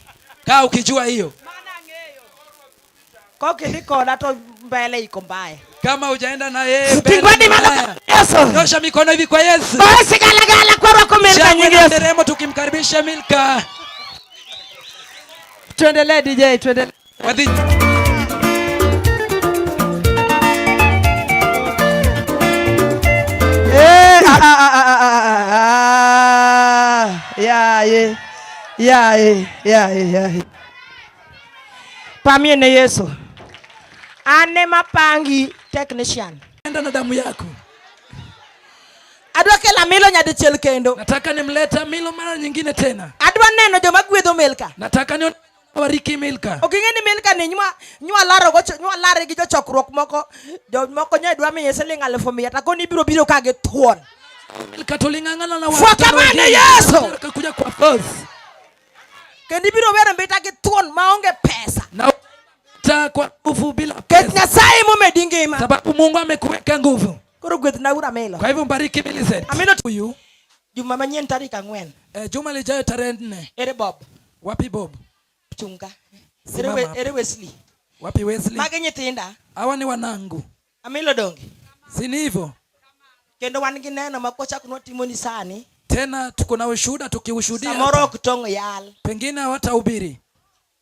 Kaa ukijua hiyo. Kok idhi koda to mbele iko mbaya. Kama hujaenda na yeye mbele Tingwadi ni malo mbaya. kwa Yesu. Nyosha mikono hivi kwa Yesu. Basi galagala kwa rwako Milka Shangwe nyingi na Yesu. nderemo tukimkaribisha Milka. Tuendelee DJ, tuendelee. Wadhi Eh, ah, ah, ah, ah, ah, ah, ah, ya, ye. Yaye, yaye, yaye. Pamie ne Yesu. An ema pangi technician. Enda na damu yako. Adwa kelo Amilo nyadichiel kendo. Nataka nimlete Amilo mara nyingine tena. Adwa neno joma gwedho Milka. Nataka nione wariki Milka. Ok ing'e ni Milka ni nywa nywa laro go nywa lare gi jochokruok moko. Jomoko nyo dwa miye siling 1,100 to akoni ibiro biro ka githuon. Milka tuling'ang'ana na Fuata watu mane wengine. Yesu! Kuja kwa force. Kendo ibiro wero mbita gi thuon maonge pesa. Na ta kwa nguvu bila Ket Nyasaye momedi ngima. Sababu Mungu amekuweka nguvu. Koro gwethna uru Amilo. Kwa hivyo mbariki Millicent. Amilo huyu. Juma manyien tarik 4. Juma lijayo tarehe 4. Ere Bob. Wapi Bob? Chunga. Simama hapo. Ere Wesley. Wapi Wesley? Magi nyithinda. Hawa ni wanangu. Amilo donge. Si ni hivyo? Kendo wan gi neno ma kochak nwatimoni sani. Tena tuko na ushuhuda tukiushuhudia. Samoro ok tong' yal. Pengine hawatahubiri.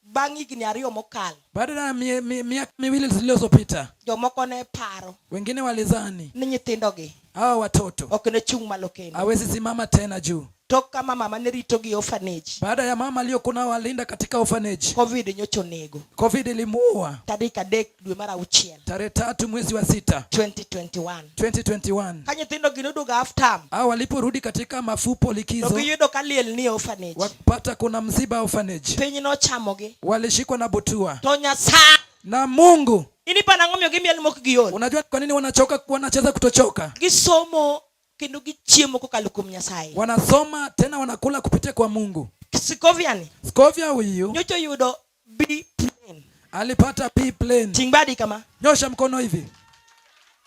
Bang' higni 2 mokalo. Baada ya miaka miwili zilizopita. Jomoko ne paro. Wengine walizani. Ni nyithindogi. Hawa watoto. Ok ne chung' malo kendo. Hawezi simama tena juu. Tok kama mama ne ritogi e orphanage. Baada ya mama aliyokuwa walinda katika orphanage. Covid nyocha onego. Covid ilimuua. Tarik 3 dwe mar 6. Tarehe 3 mwezi wa 6. 2021. 2021. Ka nyithindo gi noduogo half term. Hao waliporudi katika mafupo likizo. To giyudo ka liel ni orphanage. Wakapata kuna msiba orphanage. Piny nochamogi. Walishikwa na butua. To Nyasaye. Na Mungu. Inipa nang'o miyo gimiel mok giol? Unajua kwa nini wanachoka, wanacheza kutochoka? Gisomo kendo gichiemo kokalo kuom Nyasaye. Wanasoma tena wanakula kupitia kwa Mungu. Skovia ni. Skovia huyu. Nyocha yudo B plane. Alipata B plane. Ting' badi kama. Nyosha mkono hivi.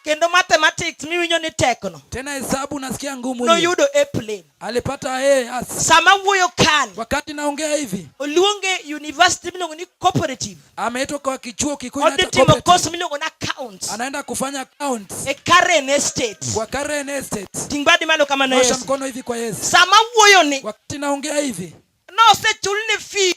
Kendo mathematics miwinjo ni tekno. Tena hesabu nasikia ngumu hiyo. Noyudo A plane. Alipata A as. Sama wuoyo kani. Wakati naongea hivi. Oluonge university miluongo ni cooperative. Ameitwa kwa kichuo kikuu Odhi inaitwa timo cooperative. course miluongo ni accounts. Anaenda kufanya accounts. E Karen Estate. Kwa Karen Estate. Ting' badi malo kama na Nyosha Yesu. mkono hivi kwa Yesu. Sama wuoyo ni. Wakati naongea hivi. Nosechulne fee.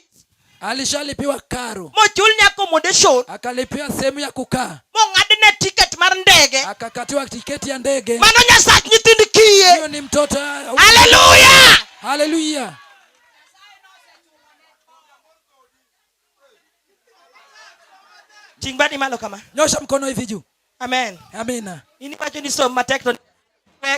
Alishalipiwa karo. Mochulne accommodation. Akalipiwa sehemu ya kukaa. Mong'adne ticket mar ndege. Akakatiwa tiketi ya ndege. Mano Nyasach nyithind kiye. Hiyo ni mtoto. Hallelujah! Hallelujah. Ting' badi malo kama. Nyosha mkono hivi juu. Amen. Amina. In iwacho ni som matek to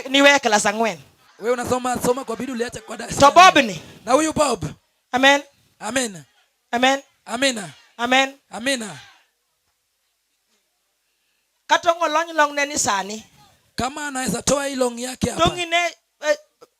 niwe klas 4. Wewe unasoma soma kwa bidii uliacha kwa darasa. To Bob ni. Na huyu Bob. Amen. Amen. Amen. Amina. Amen. Amina. Kata ng'olony long ne ni sani. Kama anaweza toa hii long yake hapa. Tong'i ne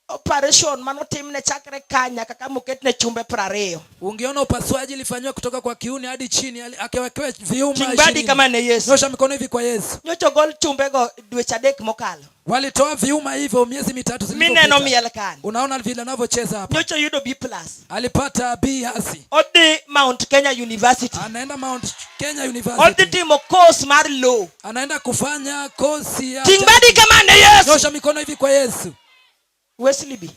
operation manotimne chakre ka nyaka kama oketne chumbe 20. Ungeona upasuaji ilifanywa kutoka kwa kiuni hadi chini, akiwekewa viuma Ting' badi ishirini. kama ne Yesu. Nyosha mikono hivi kwa Yesu. Nyocha ogol chumbego dweche 3 mokalo. Walitoa viuma hivyo miezi 3 zilizopita. Mineno miel kani. Unaona vile anavyocheza hapa. Nyocha oyudo B plus. Alipata B hasi. Odhi Mount Kenya University. Anaenda Mount Kenya University. Odhi timo course mar law. Anaenda kufanya course ya Ting' badi kama ne Yesu. Nyosha mikono hivi kwa Yesu. Wesley B.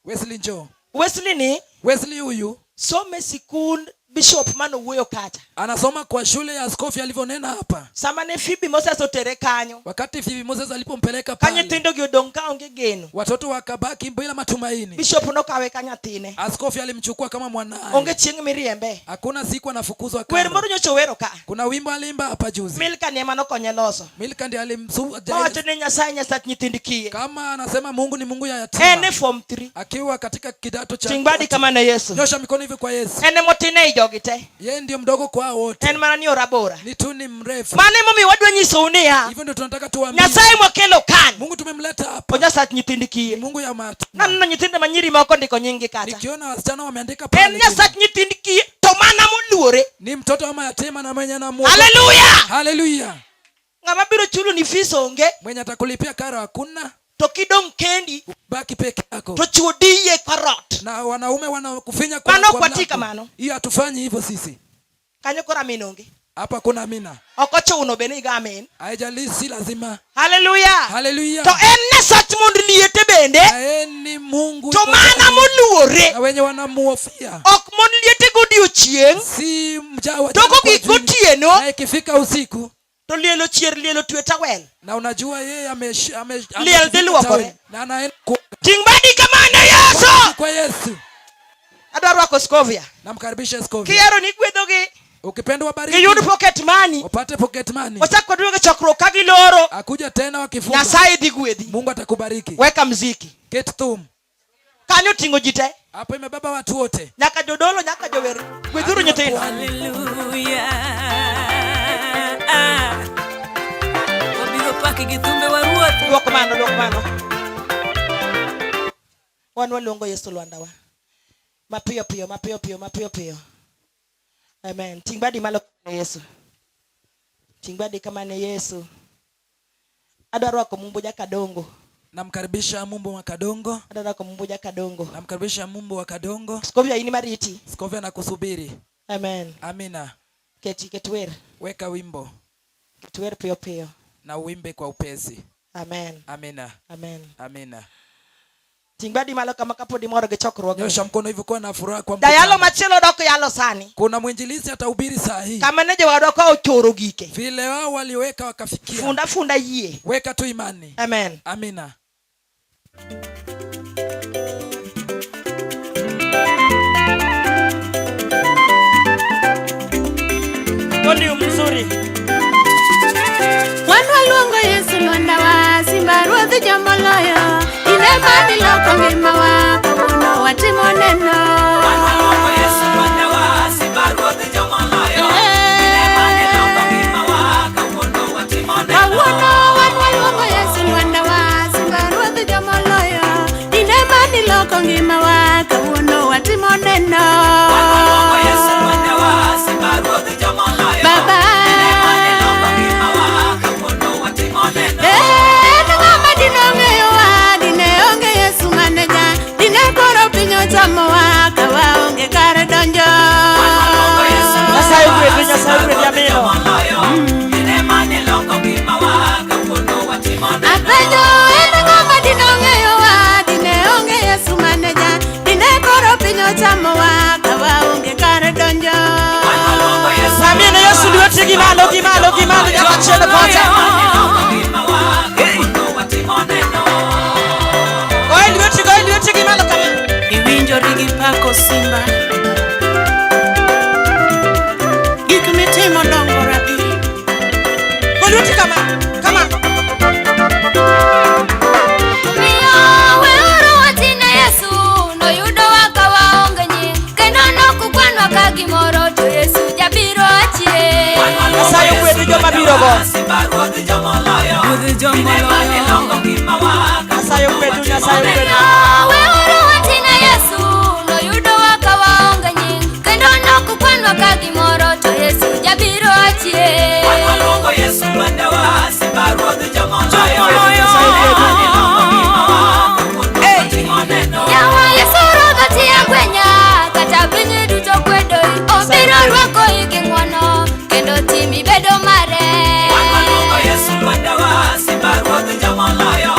Wesley njoo. Wesley ni Wesley huyu some sikund bishop mano wuoyo kacha. Anasoma kwa shule ya askofu alivyonena hapa. Sama ne Phoebe Moses otere kanyo. Wakati Phoebe Moses alipompeleka Ka pale. nyithindo gi odong' ka onge geno. Watoto wakabaki bila matumaini. Bishop nokawe ka nyathine. Askofu alimchukua kama mwanae. Onge chieng' miriembe. Hakuna siku anafukuzwa Wer karo. moro nyocha owero ka. Kuna wimbo alimba hapa juzi. Milka ni ema nokonye loso. Milka ndiye Owacho ni Nyasaye Nyasach nyithind kiye. Kama anasema Mungu ni Mungu ya yatima. En e form 3. Akiwa katika kidato cha Ting' badi tatu. kama ne Yesu. Nyosha mikono hivi kwa Yesu. En emotine ei jogi te. Yeye ndio mdogo kwa wote. En mana ni orabora. Ni tu ni mrefu. Mano emomiyo wadwa nyisou niya. Hivyo ndio tunataka tuambie. Nyasaye mwakelo kani. Mungu tumemleta hapa. O Nyasach nyithind kiye. Mungu ya mayatima. Naneno nyithindo ma nyiri moko ndiko nyingi kacha. Nikiona wasichana wameandika En pale. Nyasach nyithind kiye to mana moluore. Ni mtoto wa mayatima na mwenye anamuogopa. Hallelujah! Hallelujah. Ng'ama biro chulo ni fees onge. Mwenye atakulipia karo hakuna. To kidong' kendi. Baki peke yako. To chuo diye korot. Na wanaume wanakufinya kwa Mano kwa ok watii mlango. kamano. Hiyo hatufanyi hivyo sisi. Kanyo koro amin onge. Hapa kuna amina. Ok ochuno be ni igo amin. Haijalishi, si lazima. Hallelujah. Hallelujah. To en Nyasach mond liete bende. Na en ni Mungu To mana moluore. Na wenye wanamuhofia. Ok mond liete godiochieng'. Si mjawa To jana kwa kogik jioni. gotieno. Na ikifika usiku. To liel ochier, liel otwe tawel. Na unajua yeye Liel dhi amefika luokore. tawel. Na anaenda kuoga. Ting' badi kamano Yesu. Kwa Yesu. Adwa rwako Scovia. Namkaribisha Scovia. Kihero ni gwedhogi. Ukipenda wabariki. Giyud pocket money. Wapate pocket money. Ochak waduogo e chokruok ka giloro. Akuja tena wakifunga. Nyasaye dhi gwedhi. Mungu atakubariki. Weka mziki. Ket thum. Kanyo oting'o ji te. Hapo imebeba watu wote. Nyaka jodolo, nyaka jower. Gwedhuru nyithindo. Haleluya. Wabiro paki gi thumbe wa Ruoth. Duok mano, duok mano. Wan waluongo Yesu lwandawa. Mapiyo piyo, mapiyo piyo, mapiyo piyo. Amen. Ting' badi malo ne Yesu. Ting' badi kama ne Yesu. Adwa rwako Mumbo Jakadongo. Namkaribisha Mumbo wa Kadongo. Adwa rwako Mumbo Jakadongo. Namkaribisha Mumbo wa Kadongo. Scovia in mariti. Scovia nakusubiri. Amen. Amina. Keti ket wer. Weka wimbo. Ket wer piyo piyo. Na uimbe kwa upesi. Amen. Amina. Amen. Amina. Ting' badi malo kama kapod imor gi chokruok. Nyosha mkono hivi kuwa na furaha kwa Jayalo mkutano. machielo dok yalo sani. Kuna mwinjilisti atahubiri saa hii. Kama ne jowadwa ka ochoro gike. Vile wao waliweka wakafikia. Funda funda yie. Weka tu imani. Amen. Amina. Podium mzuri. Wan waluongo Yesu lwandawa, simba ruodh jomoloyo. In ema niloko ngimawa, kawuono watimo neno. Wan waluongo Yesu lwandawa, simba ruodh jomoloyo. In ema niloko ngimawa, kawuono watimo neno. Kawuono wan waluongo Yesu lwandawa, simba ruodh jomoloyo. In ema niloko ngimawa, kawuono watimo neno. Wan waluongo Yesu lwandawa, simba ruodh jomoloyo. Baba. In ema niloko ngimawa, kawuono watimo neno. En ng'ama dine ong'eyowa, dine onge Yesu maneja, dine koro piny ochamowa ka waonge kar donjo. Nyasaye ogwedhi, Nyasaye ogwedhi amino. In ema niloko ngimawa, kawuono watimo neno. Apenjo en ng'ama dine ong'eyowa, dine onge Yesu maneja, dine koro piny ochamowa ka waonge kar donjo. Samine Yesu lweti gi malo gi malo gi malo nyaka chien kocha. Goe lweti, goe lweti gi malo kama. Iwinjori gi pako simba. Gik mitimo dongo rabi. Go lweti kama, kama. Omiyo weuru watine Yesu, noyudowa ka waonge nying, kendo nokukwanwa ka gimoro, to Yesu jabiro achien. Nyasaye ogwedhi joma biro go. Nyasaye ogwedhu, Nyasaye ogwedhu. Weuru watine Yesu, noyudowa ka waonge nying, kendo nokukwanwa ka gimoro, to Yesu jabiro achien. Yesu lwandawa, simba ruodh jomoloyo. Yawa Yesu rodho tiya gwenya, kata piny duto kwedoi, obiro rwakoi gi ng'wono, kendo timi bedo mare. Yesu lwandawa, simba ruodh jomoloyo.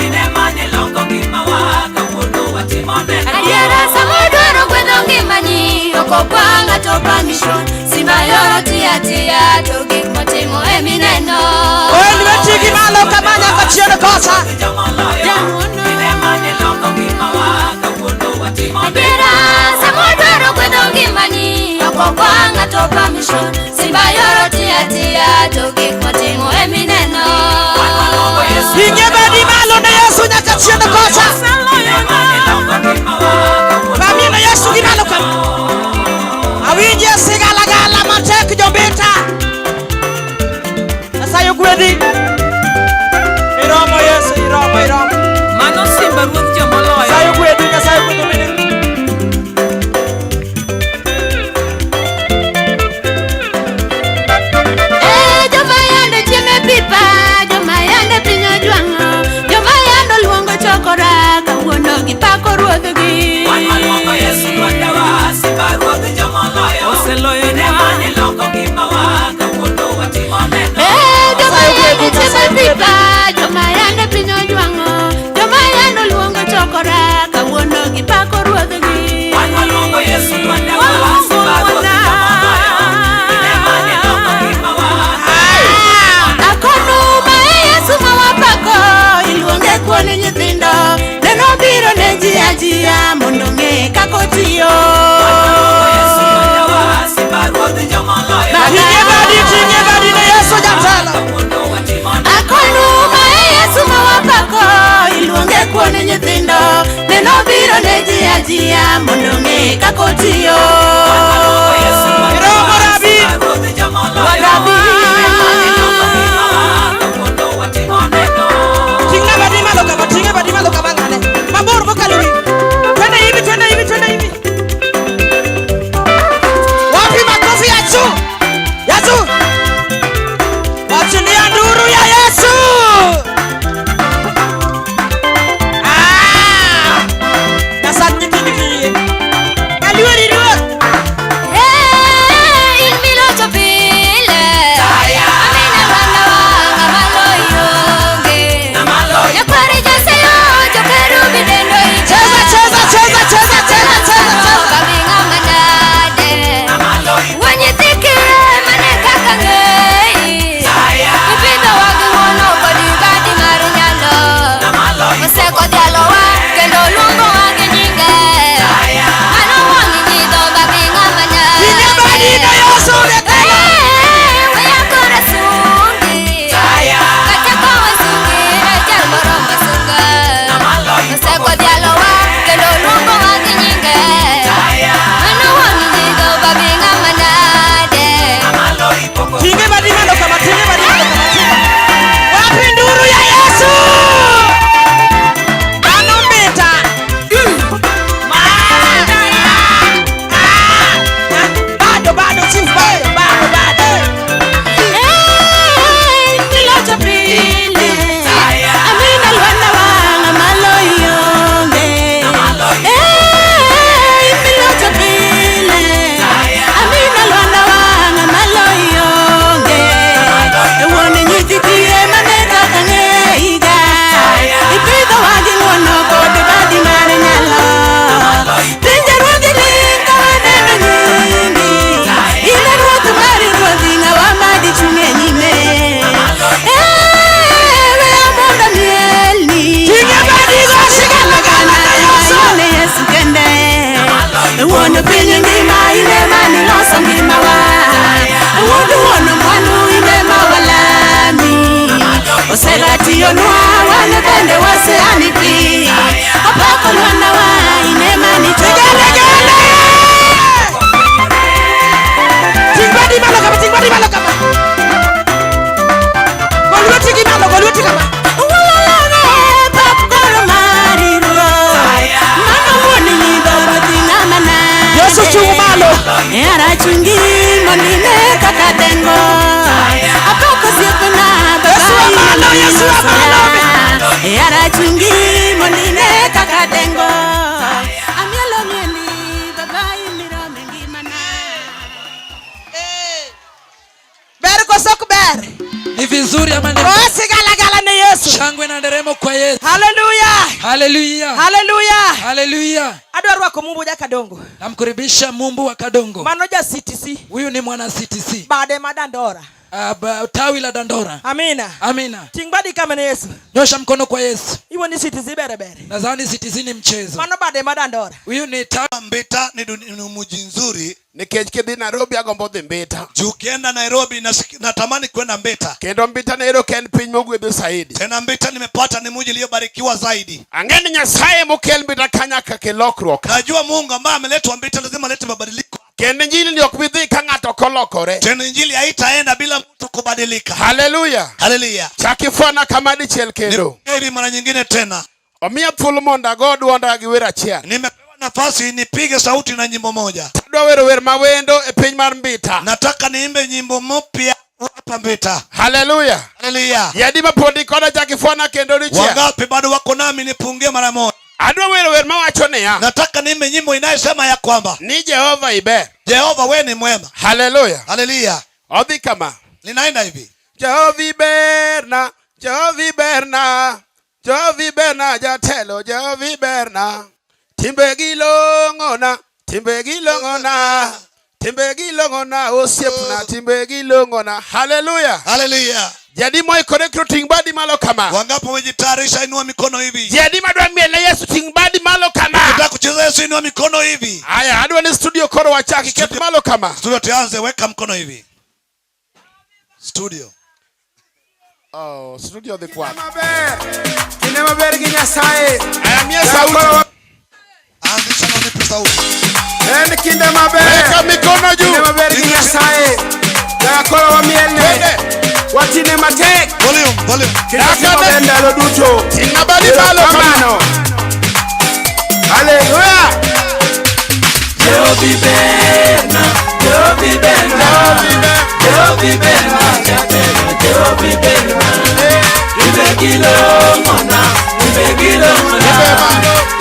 In ema niloko ngimawa, kawuono watimo neno. Adiera sama odwaro gwedho ngimani, ok okwa ng'ato permission, simba yoro tiya tiya, to gik motimo emineno. Goe lweti gi malo kama nyaka chien kocha. In ema niloko ngimawa, kawuono watimo neno. Adiera sama odwaro gwedho ngimani, ok okwa ng'ato permission, simba yoro tiya tiya, to gik motimo emineno. Ing'e badi malo ne Yesu nyaka chien kocha. Pamino Yesu gi malo kama. Awinje sigalagala matek jobita. Nyasaye ogwedhi. Iromo Yesu, iromo, iromo. Mano simba ruodh jomoloyo. Nyasaye ogwedhi, Nyasaye ogwedhi mine. Eh, joma yande chiemo e pipa, joma yande piny ojwang'o, joma yande oluongo chokora, kawuono gipako ruodhgi. Wan waluongo Yesu lwandawa, simba ruodh jomoloyo. Oseloyo In ema niloko ngimawa, kawuono watimo neno. Eh, joma yande chiemo ngima ine maniloso ngimawa. Wuod wuon mwandu ine mawalami. Osegatiyonwa wan bende waseani pi. Apako lwandawa ine manichokowa. Ting' badi malo kama, ting' badi malo kama. Go lweti gi malo, go lweti kama. Pap goro mari ruoth. Mano wuon nyidho ting'a manade. Yesu chung' malo. Arachungi mondo ine kaka dengo. Apako osiepena baba Yesu wa malo, Yesu wa malo. Arachungi mondo ine kaka dengo. Amielo mieli baba imirome ngimana. Ber koso ok ber? Ni vizuri ama ni Oh, sigalagala ne Yesu. Shangwe na nderemo kwa Yesu. Haleluya. Haleluya. Haleluya. Haleluya. Adwa rwako Mumbu ja Kadongo. Namkaribisha Mumbu wa Kadongo. Mano ja CTC. Huyu ni mwana CTC. Bade ma Dandora. Tawi la Dandora. Amina. Amina. Ting' badi kama ne Yesu. Nyosha mkono kwa Yesu. Iwo ni CTC bere bere. Nadhani CTC ni mchezo. Mano bade ma Dandora. Huyu ni tawi. Mbita ni mji nzuri. Nikech kidhi Nairobi agombo dhi Mbita. Juu ukienda Nairobi natamani kwenda Mbita. Kendo Mbita nero ka en piny mogwedho zaidi. Tena Mbita nimepata ni mji iliyobarikiwa zaidi. Ang'e ni Nyasaye mokel Mbita ka nyaka kel lokruok. Najua Mungu ambaye ameletwa Mbita lazima alete mabadiliko. Kendo injili ni ok bi dhi ka ng'ato ok olokore. Tena injili haitaenda bila mtu kubadilika. Haleluya. Haleluya. Chak ifwana kama dichiel kendo. Hivi mara nyingine tena. Omiya thuolo mondo ago dwonda gi wer achiel. Nimepewa nafasi nipige sauti na nyimbo moja. Adwa wero wer mawendo e piny mar Mbita. Nataka niimbe nyimbo mpya hapa Mbita. Haleluya. Haleluya. Yadi mapodi koda chak ifwana kendo dichiel. Wangapi bado wako nami nipungie mara moja. Adwa wero wer mawacho niya. Nataka niimbe nyimbo inayosema ya kwamba ni Jehova iber. Jehova we ni mwema. Haleluya. Haleluya. Odhi kama. Linaenda hivi. Jehova iberna, Jehova iberna, Jehova iberna jatelo, Jehova iberna. Timbe gi long'ona, timbe gi long'ona, timbe gi long'ona osiepna, timbe gi long'ona. Haleluya. Haleluya. Jadi moikore koro ting' badi malo kama. Wangapi wamejitayarisha? Inua mikono hivi. Jadi madwa miel ne Yesu ting' badi malo kama. Nataka kucheza Yesu, inua mikono hivi. Aya, adwa ni studio koro wachaki ket malo kama. Studio tuanze, weka mkono hivi. Studio. Oh, studio dhi kwako. Kinde maber gi Nyasaye. Aya, miya sauti. Anzisha na unipe sauti. En kinde maber. Weka mikono juu. Kinde maber gi Nyasaye. Koro wamielne. Watine matek. Volume, volume. Kendo timo maber ndalo duto. Ting'a badi malo Kamano. Haleluya. Jehova iberna, Jehova iberna, Jehova iberna, jatelo Jehova iberna. Ibe gilong'ona, ibe gilong'ona,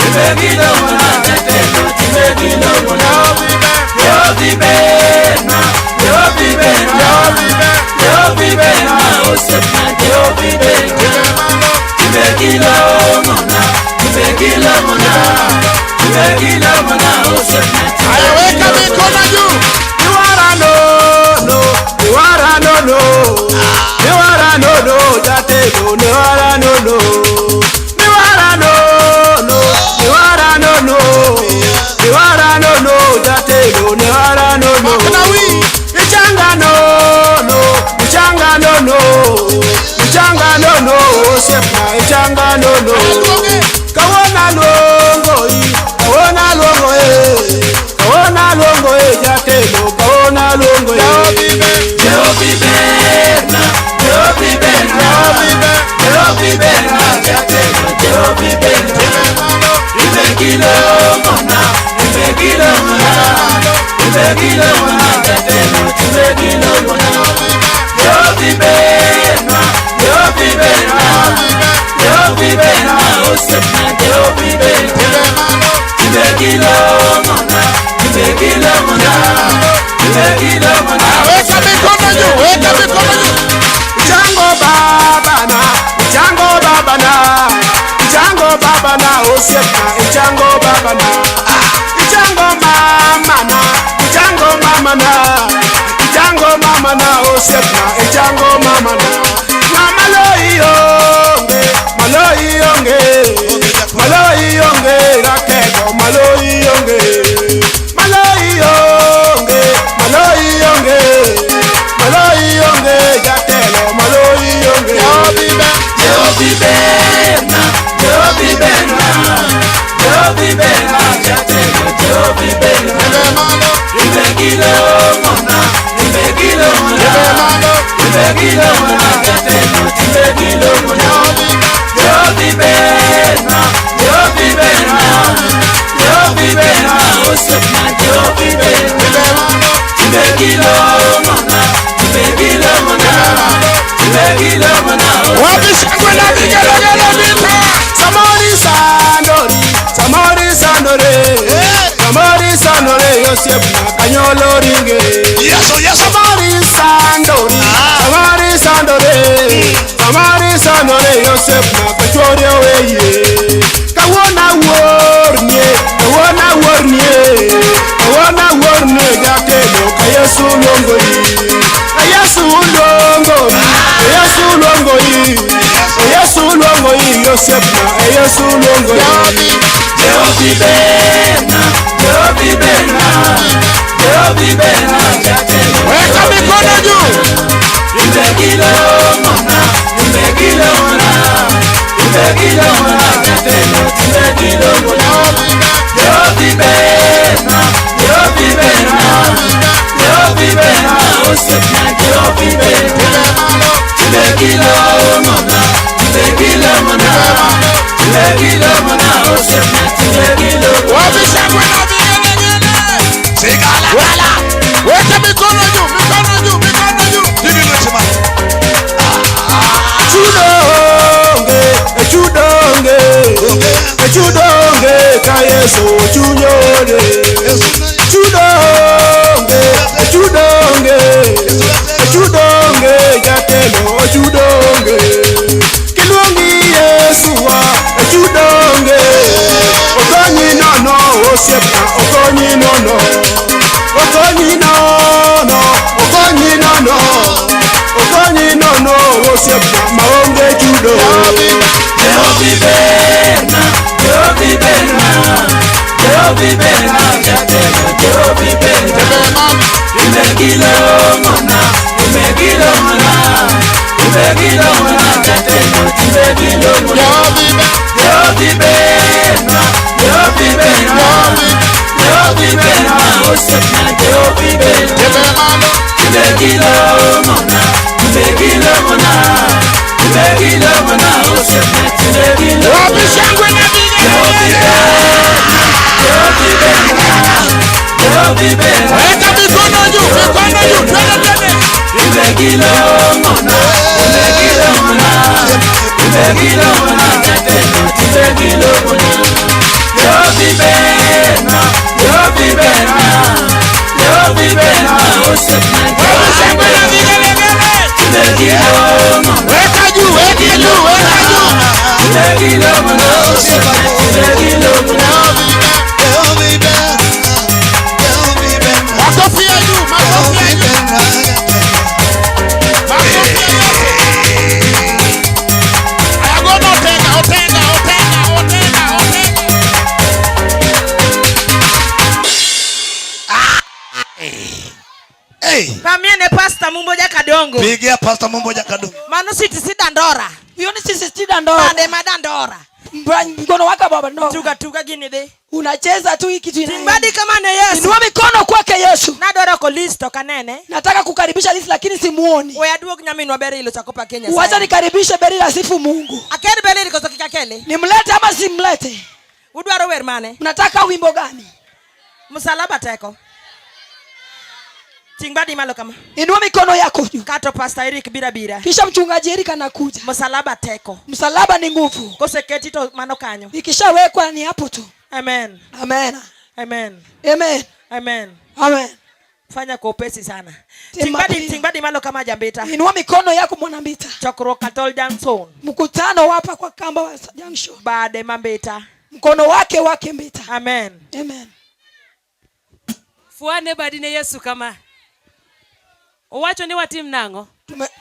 ibe gilong'ona, jatelo ibe gilong'ona. Jehova iberna, Jehova iberna, Jehova iberna, osiepna Jehova iberna. Ibe gilong'ona, ibe gilong'ona, ibe gilong'ona, osiepna. Aya, weka mikono juu. Iwara no no, iwara no no, iwara no no, jatelo iwara no no, iwara no no, iwara no no, iwara no no, jatelo iwara no no. Ichanga no no, ichanga no no, ichanga no no, osiepna ichanga no no. Kawona luongo i, kawona luongo e, kawona luongo e, jatelo kawona luongo e. Jehova iberna, Jehova iberna, Jehova iberna, jatelo Jehova iberna. Ibe gilong'ona, ibe gilong'ona, ibe gilong'ona, jatelo ibe gilong'ona. Jehova iberna, Jehova iberna, Jehova iberna, osiepna Jehova iberna. Ibe gilong'ona, ibe gilong'ona, ibe gilong'ona. Weka mikono juu, weka mikono juu. Ichango baba na, ichango baba na, ichango baba na, osiepna ichango baba na. Ichango mama na, ichango mama na, ichango mama na, osiepna ichango mama na. Mama loionge, maloionge, maloionge, rakego maloionge, maloionge. gilong'ona, timbe gilong'ona, timbe gilong'ona, jatelo timbe gilong'ona. Jobi berna, Jobi berna, Jobi berna, osiepna Jobi berna. Timbe gilong'ona, timbe gilong'ona, timbe gilong'ona. Wapi shangwe na vigelegele vita? Samori sandori, samori sandore, samori sandore, Yosef na kanyolo ringe. Yeso, yeso. Samori sandori, samori sandore, samori sandore, Yosef na kachori weye. Kawona wornie, kawona wornie, kawona wornie, jatelo ka Yesu luongoi, ka Yesu luongoi, ka Yesu luongoi, ka Yesu luongoi, Yosef na ka Yesu luongoi. Jobi berna, Jobi berna, Jobi berna, jatelo. Weka mikono juu. Timbe gilong'ona, timbe gilong'ona, timbe gilong'ona, jatelo timbe gilong'ona. Jobi berna, Jobi berna, Jobi berna, osiepna Jobi berna. Timbe gilong'ona, timbe gilong'ona, timbe gilong'ona, osiepna timbe gilong'ona. Wapi shangwe na vigelegele? Sigalagala. Weka mikono juu, mikono juu, mikono juu. Chudonge, chudonge, chudonge, ka Yesu chunyore. Chudonge, chudonge, chudonge, jatelo chudonge. Kiluongi Yesu wa chudonge. Okonyi nono, osiepna, okonyi nono. Okonyi nono, okonyi nono. Okonyi nono, osiepna, maonge chudo. Jobi berna, Jobi berna, Jobi berna, jatelo Jobi berna. Timbe gilong'ona, timbe gilong'ona, timbe gilong'ona, jatelo timbe gilong'ona. Jobi berna, Jobi berna, Jobi berna, osiepna Jobi berna. Timbe gilong'ona, timbe gilong'ona, timbe gilong'ona, osiepna timbe gilong'ona. Wapi shangwe na vigelegele? Jobi berna, Jobi berna. Weka mikono juu, mikono juu, twende twende. Timbe gilong'ona, timbe gilong'ona, timbe gilong'ona, jatelo timbe gilong'ona. Jobi berna, Jobi berna, Jobi berna, osiepna Wapi shangwe na vigelegele? timbe gilong'ona. Weka juu, weka juu, weka juu. Timbe gilong'ona, osiepna timbe gilong'ona. Makofi ya juu, makofi ya juu. Makofi ya juu. Aya, gona otenga, otenga, otenga, otenga, otenga. Hey. Pamiene Pastor Mumbo Jakadongo. Pigia Pastor Mumbo Jakadongo. Mano CTC Dandora. Hiyo ni CCT Dandora. Bade madandora. Mkono wako baba ndo. Tuga tuga gini de. Unacheza tu hii kitu inaenda. Timbadi kama ne Yesu. Inua mikono kwake Yesu. Nadwaro ko list to kanene. Nataka kukaribisha list lakini simuoni. We aduog nyaminwa Berilo chakopa Kenya. Wacha nikaribishe Berilo asifu Mungu. Aker Berilo koso kik akele. Nimlete ama simlete? Udwaro wer mane? Unataka wimbo gani? Msalaba teko. Ting badi malo kama. Inua mikono yako juu. Kato Pastor Eric bira bira. Kisha mchungaji Eric anakuja. Msalaba teko. Msalaba ni nguvu. Koseketi to mano kanyo. Ikishawekwa ni hapo tu. Amen. Amen. Amen. Amen. Amen. Amen. Fanya kwa upesi sana. Tema Tingbadi, pia. tingbadi malo kama Jambita. Inua mikono yako mwanambita. Chokruok Katol Junction. Mkutano hapa kwa Kamba wa Junction. Bade Mambita. Mkono wake wake Mbita. Amen. Amen. Fuane badi ne Yesu kama. Owacho ni watim nang'o?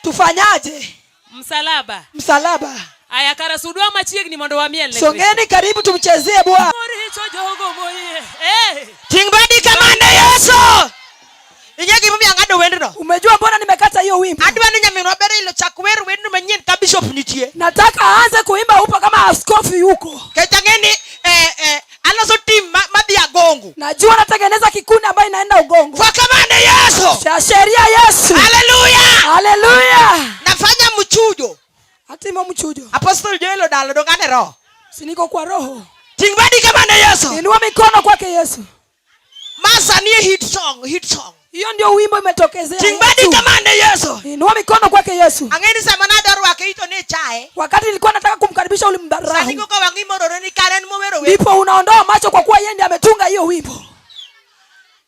Tufanyaje? Msalaba. Msalaba. Aya kara sudwa machiegni mondo wamiel ne Kristo. Songeni karibu tumchezie Bwana. Moricho jogo moyie. Tingbadi kama ne Yesu. Ing'e gimomiyo ang'ado wendno? Umejua mbona nimekata hiyo wimbo? Adwa ni nyaminwa Berilo chak wer wendno manyien ka bishop nitie. Nataka aanze kuimba upo kama askofu yuko. Nikech ang'e ni, Aloso team madhi Agongo. Najua natengeneza kikundi ambayo inaenda Ugongo. Kwa kamande Yesu. Cha sheria Yesu. Haleluya. Haleluya. Nafanya mchujo. Atimo mchujo. Apostle Joel Odalo dongane roho. Si niko kwa roho. Ting badi kamande Yesu. Inua mikono kwake Yesu. Masa ni hit song, hit song. Hiyo ndio wimbo imetokezea. Ting badi kamande Yesu. Inua mikono kwake Yesu. Angeni sama na doro wake ito ni chae. Wakati nilikuwa nataka kumkaribisha ulimdharau. Sani koko wangi mororo ni Karen mowero we. Ndipo unaondoa macho kwa kuwa yeye ndiye ametunga hiyo wimbo.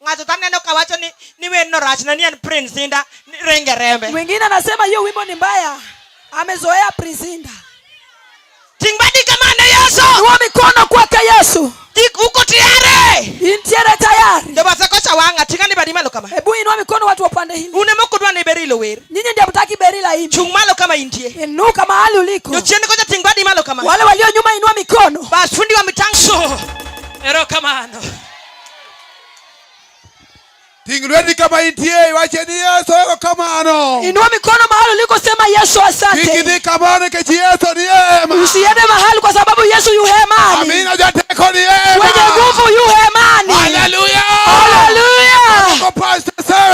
Ng'ato taneno kawacho ni wer no rach na ni en Prince Inda ni renge rembe. Mwingine anasema hiyo wimbo ni mbaya. Amezoea Prince Inda. Ting badi kamande Yesu. Inua mikono kwake Yesu. Tik uko tayari. Intiere tayari. Ndio basi kocha wanga tinga ni badi malo kama. Hebu inua mikono watu wa pande hili. Une moko dwa ni Berilo wer. Nyinyi ndio mtaki Berila imbe. Chung malo kama intie. Inuka mahali uliko. Ndio chende kocha ting badi malo kama. Wale walio nyuma inua mikono. Bas fundi wa mitango. Erokamano. Ting lweti kama intie, iwache ni Yesu erokamano. Inua mikono mahali uliko, sema Yesu asante. Kik idhi kamano nikech Yesu ni ema. Usiende